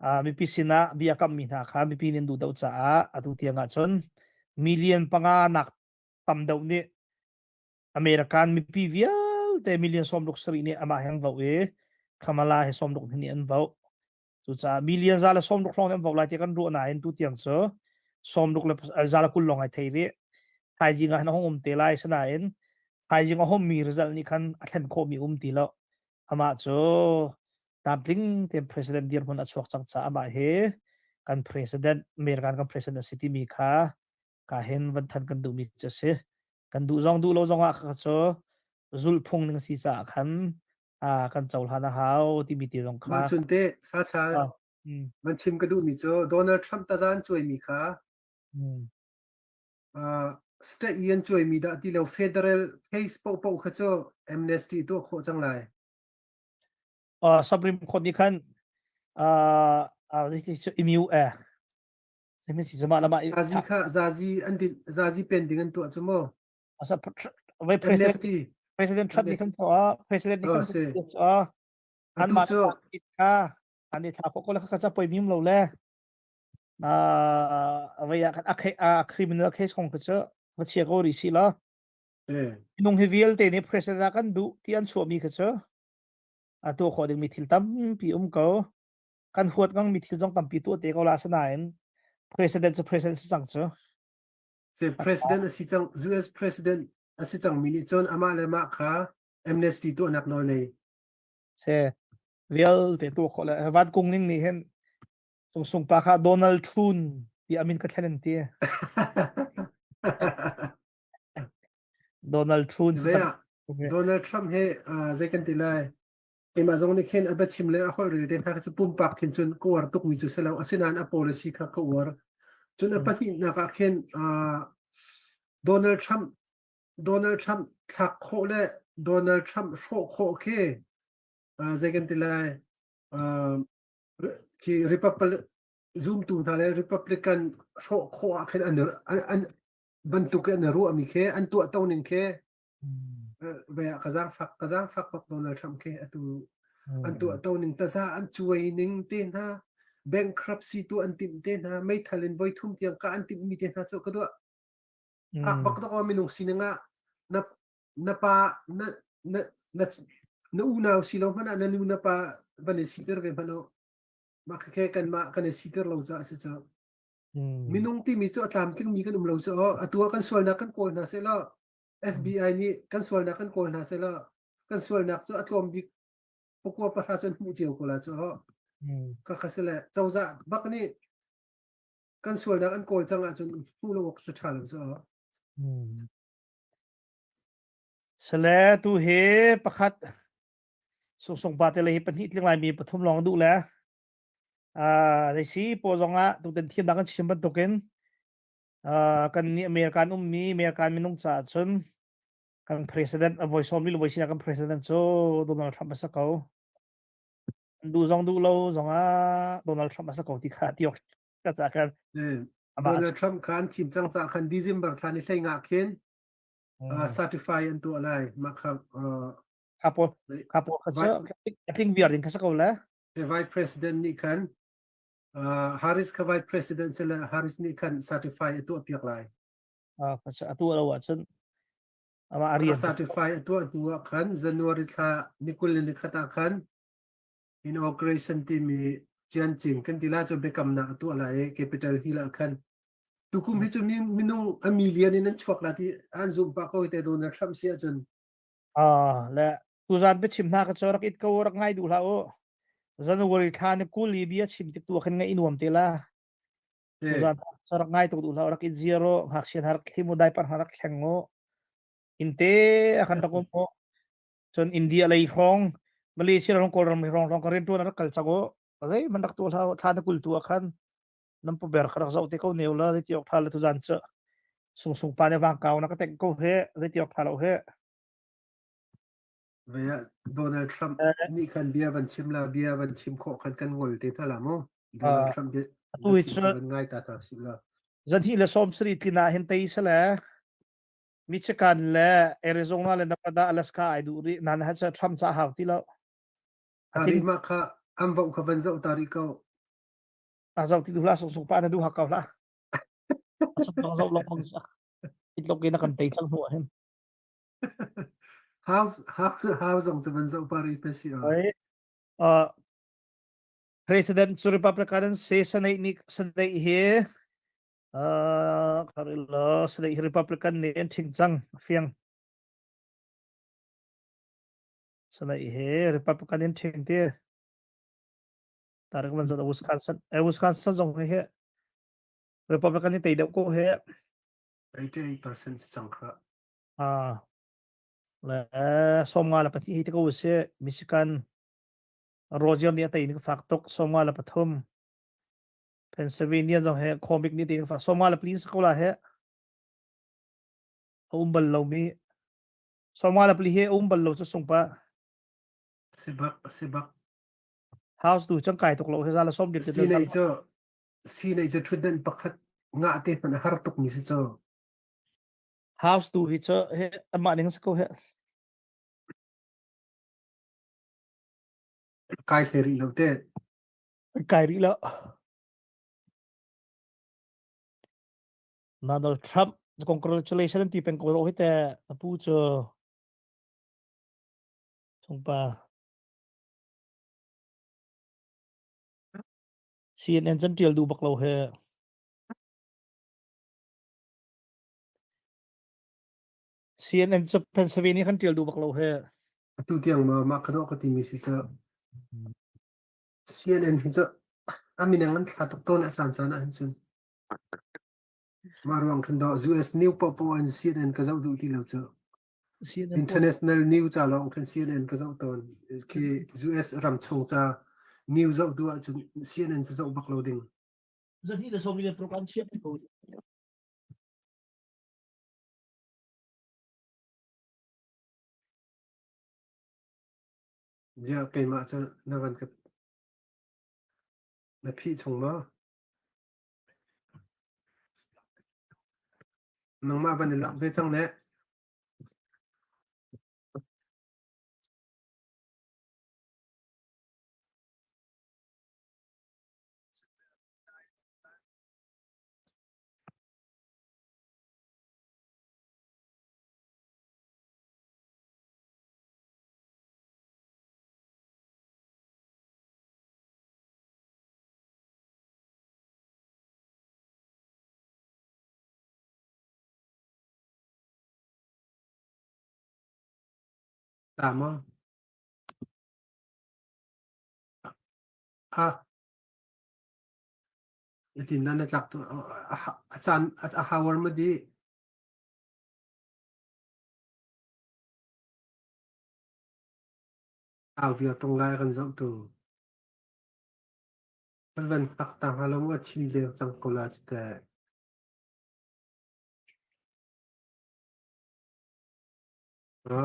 uh, mipi sinah bia kammi hna kha mipi nih an duh deuh caah atu tiang ahcun million panga nak tam deuh nih American mipi vialte million 67 nih amah he an vote i Kamala he 60 nih an vote. Cucaah million za le 60 hrawng an vote lai ti kan ruah nain tu tiang cu 60 le za le 20 lawng ai thei rih. Thaizing ah hin a hung um te lai sinain thaizing a hommi result nih khan a thlen khawhmi um ti lo. Amah cu tlamtling tein president dirhmun a chuak cang caah amah hi kan president American kan president a si timi kha ka hin van than kan duhmi cu a si. Kan duh zong duh lo zong ah kha cu zulhphung ning si caah khan ah kan cohlan a hau timi te zong kha Mah cun te sacha ah, mm, man chim ka duhmi cu Donald Trump taza an cuaimi kha mm. uh, state i an cuaimi dah ti lo federal case paohpaoh kha cu amnesty tuah khawh cang lai. Uh, Supreme Court nih khan uh, uh, imu eh Simi si zama lama Zazi kha zazi an din zazi pending an tuah cu mu. Asa vai president Amnesty. President Trump nih khan tuah President nih Oh, khan si. tuah. Atu Anmah cu kha an i thla khawh ko le kha ca poi mim lo le vei ah khan a criminal case kong kha cu va chia ko rih si law eh minung hi vialte nih president ah kan duh ti an chuahmi kha cu a tuah khawh dingmi thil tampi um ko kan huat ngang mi thil zong tampi tuah te ko la asinain president cu president si cang cu Se president a si cang US president a si cang mi nih cun amah le mah kha amnesty tuahnak nawl nei. Se vialte tuah khawh le van kung ning nih hin sung pa kha Donald Trump ti amin ka thlen an ti. Donald Trump Zei ah Donald Trump he zei kan ti lai keimah zong nih khin a biachim le a holh rel te hna kha cu pumpak khin cun ka uar tukmi cu si lo asinain a policy kha ka uar cun a pahnihnak ah khin Donald Trump Donald Trump thlak khawh le Donald Trump hrawh khawh khi zei kan ti lai khi Republic zumtu hna le Republican hrawh khawh ah khin an an bantuk in an ruahmi khi an tuahto ning khi ve ah ka zaangfak ka zaangfak bak Donald Trump khi atu an tuahto ning taza an cuai ning te hna bankruptcy tu an timh te hna meithal in voi thum tiang ka an timh mi te hna cu ka duah ak bak tok minung sining ah na na pa na na na na unau si lo hmanh ah na nu na pa van i siter ve hmanh mah khe kanmah kan i siter lo caah si cu Minung timi cu a tlamtlingmi kan um lo cu aw. Atu ah kan sualnak kan kawl hna sehlaw FBI nih kan sualnak kan kawl hna sehlaw kan sualnak cu a tlawm bik pakua pahra cu an hmuh cio ko la cu aw. Ka kha sile cozah bak nih kan sualnak an kawl cang ahcun hmuh lo awk cu ṭha lo cu aw. Sale tu hi pakhat sungsung pa te le hi pahnih tling laimi pathum lawng duh le Zeisi paw zongah tutan thimnak kan chim bantukin kan nih American ummi American minung caah cun kan president a voi sawm li voi sinak kan president cu Donald Trump a si ko. Duh zong duh lo zongah Donald Trump a si ko ti kha ti awk ka ca khan. Donald Trump kha an thim cang caah khan December thla ni hlei nga khin certify an tuah lai. Mah kha kha pawl kha pawl kha cu a tling viar ding kha si ko le. Vice President nih khan Harris kha Vice President sile Harris nih khan certify a tuah piak lai. A tuah lo ahcun amah a rian certify a tuah hnu ah khan January thla ni 20 le ni khat ah khan inauguration timi ciancing kan ti la cu biakamnak a tuah lai i Capitol Hill ah khan tukum hi cu minung a million in an chuak la ti an zum pah ko te Donald Trump si ahcun Ah, le tuzan biachim hna ka cu rak it ko rak ngai duh hlah u. January thla ni 20 i bia chim tik tu khin ngaih i nuam te la. Tuzan cu rak ngai tuk duh hlah rak it zero ngakchia hna rak thlim u diaper hna rak thleng u. Inte a kan rak um u. Cun India lei hrawng Malaysia ram Kawlram hrawng hrawng ka rian tuan rak kal cang u. Zei man rak tu hlah thla na 20 tu ah khan nan pu ber kha rak zoh te ko neu la zei ti awk tha le tuzan cu sung sung pa ne vang kau na ka tek ko he zei ti awk tha lo he Vaya Donald Trump nih khan bia van chim la bia van chim khawh khan kan ngol te hna la mu Donald Trump bia atu hi chim van ngai ta ta si la zan hi le som sri tlina hin tei sale Michigan le Arizona le Nevada Alaska ai du ri nan ha cha Trump cha hau ti lo Ari ma kha am vo kha van zo ta ri ko A zoh ti duh hlah sung sung pa na duh hak ko hlah. A sung dong zoh lawng itlok in a kan tei cang hnu ah hin. House house house zong cu van zoh pa ri pe si Oi uh, President cu Republican an si Senate nih Senate hi uh, kharilo Senate hi Republican nih an thing cang fiang Senate hi Republican in thing ti Tarik van zat Wisconsin eh Wisconsin zong hi Republican ni tei deuh ko he 88% si cang kha. Ah le 54 le pahnih hi te ko si Michigan Roger nih a tei ning fak tuk 53 Pennsylvania zong he comic nih tei ning fak 54 si ko la he a um bal lo mi 54 he a um bal lo cu sung pa Si bak si bak House tu cang kai tuk lo he zala som dir Si nei cu si nei cu thutden pakhat ngah te hmanh a har tuk mi si cu. House tu hi cu he amah ning si ko he. Kai hle rih lo te. Kai rih lo. Donald Trump congratulations an ti peng ko ro hi te apu cu sungpa CNN can tial duh bak lo he. CNN cu Pennsylvania kan tial duh bak lo he. Atu tiang ma mah ka dawh ka timi si cu CNN hi cu a minang an thla tuk tawn a caan caan ah hin cun. Mah ruang khin dawh US new popo an CNN ka zoh duh ti lo cu. International new ca lawng khin CNN ka zoh tawn. Khi US ram chung ca new zoh duh ahcun CNN cu zoh bak lo ding. Zahnih le sawm le program chiah ko. Ziah keimah cu na van ka na phih chung maw? Nangmah van i lak ve cang ne. Ta maw? Ah, itin na na tlak tu a caan a hour ma di? Au viar tung lai kan zoh tu. Kan van hngak ta hnga lo mu a chim deng cang ko la cu teh. Ha?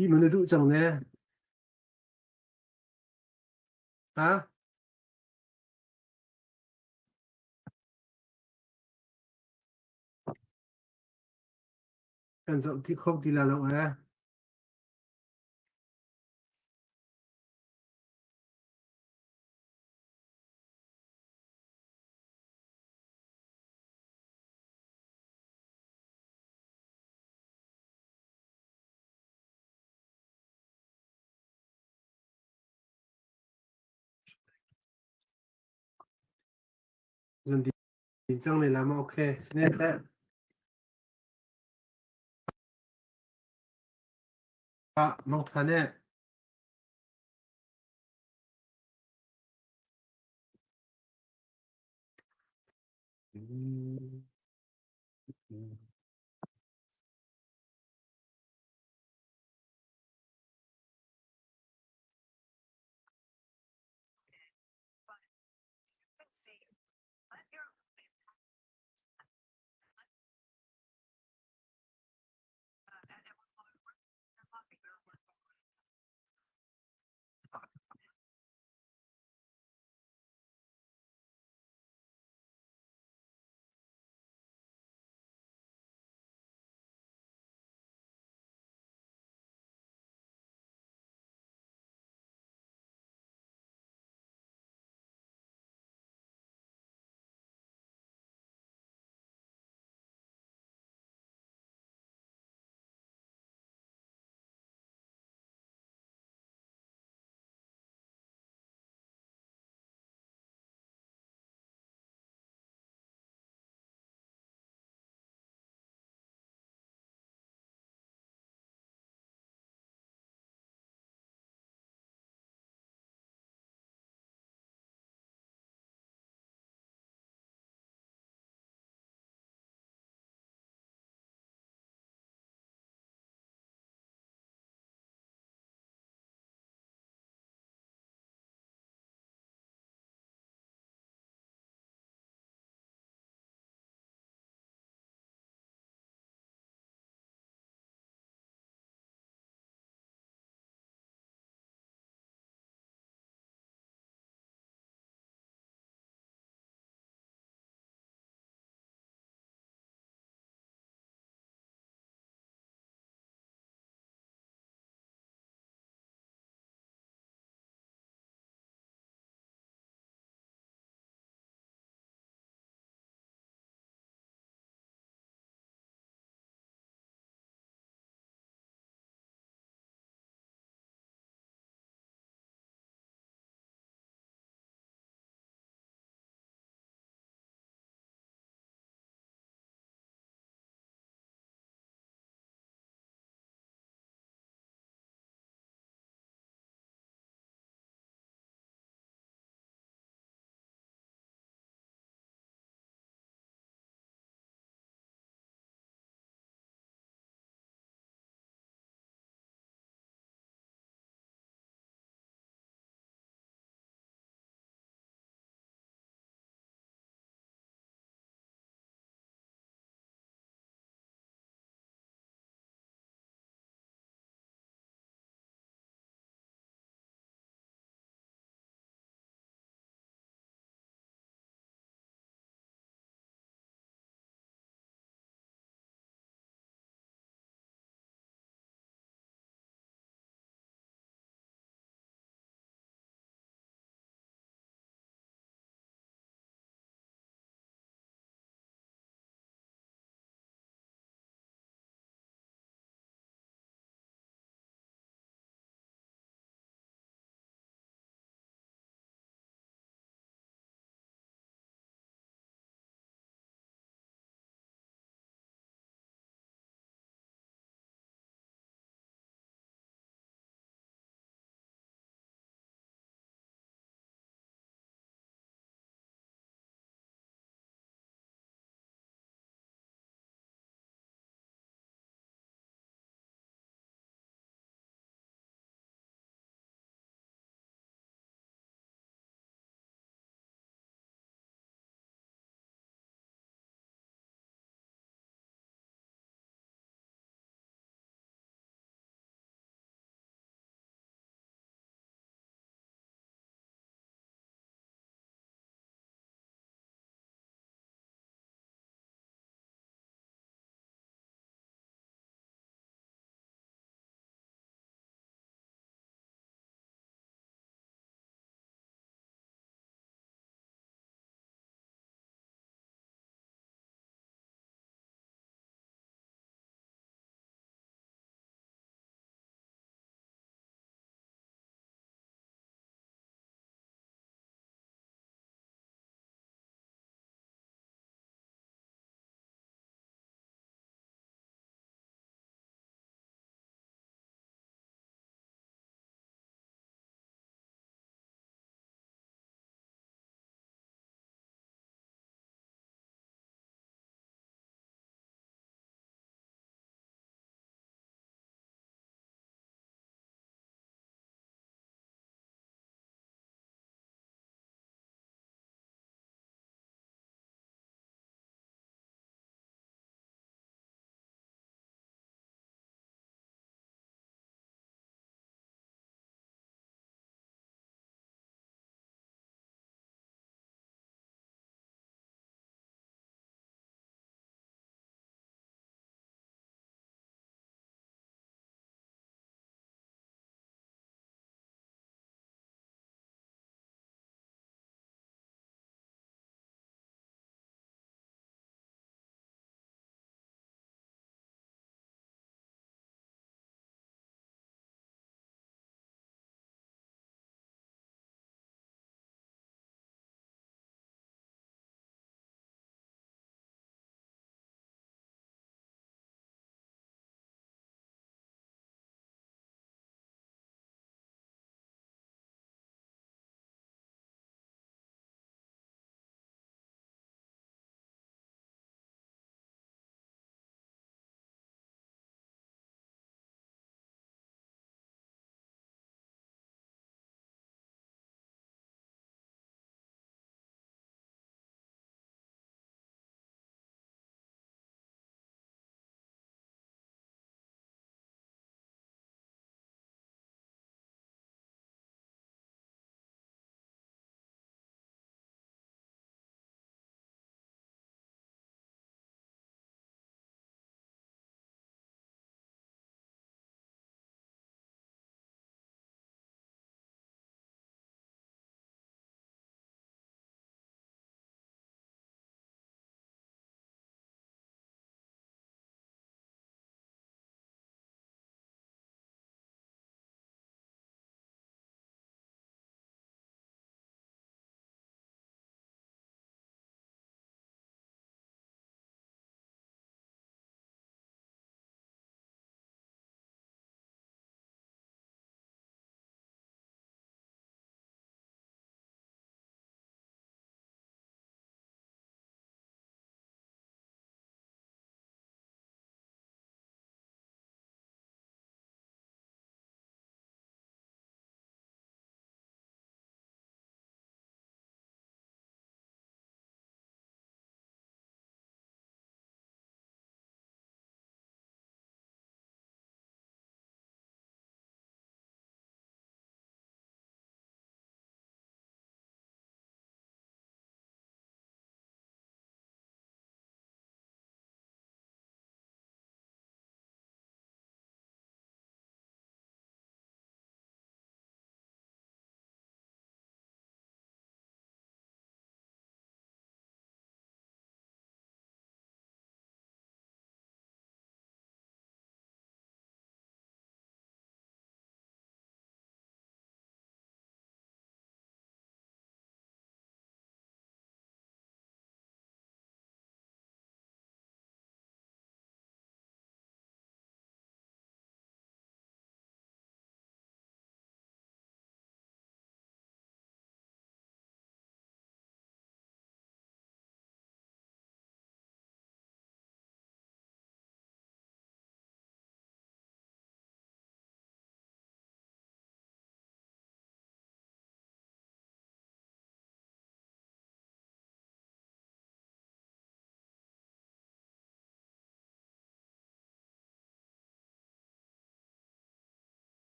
I man na duh cang ne? Ha? Kan zoh ti kho ti la lo eh. Zan din cang ne la ma okay. Sine teh. Ah, mang tha ne. Mm.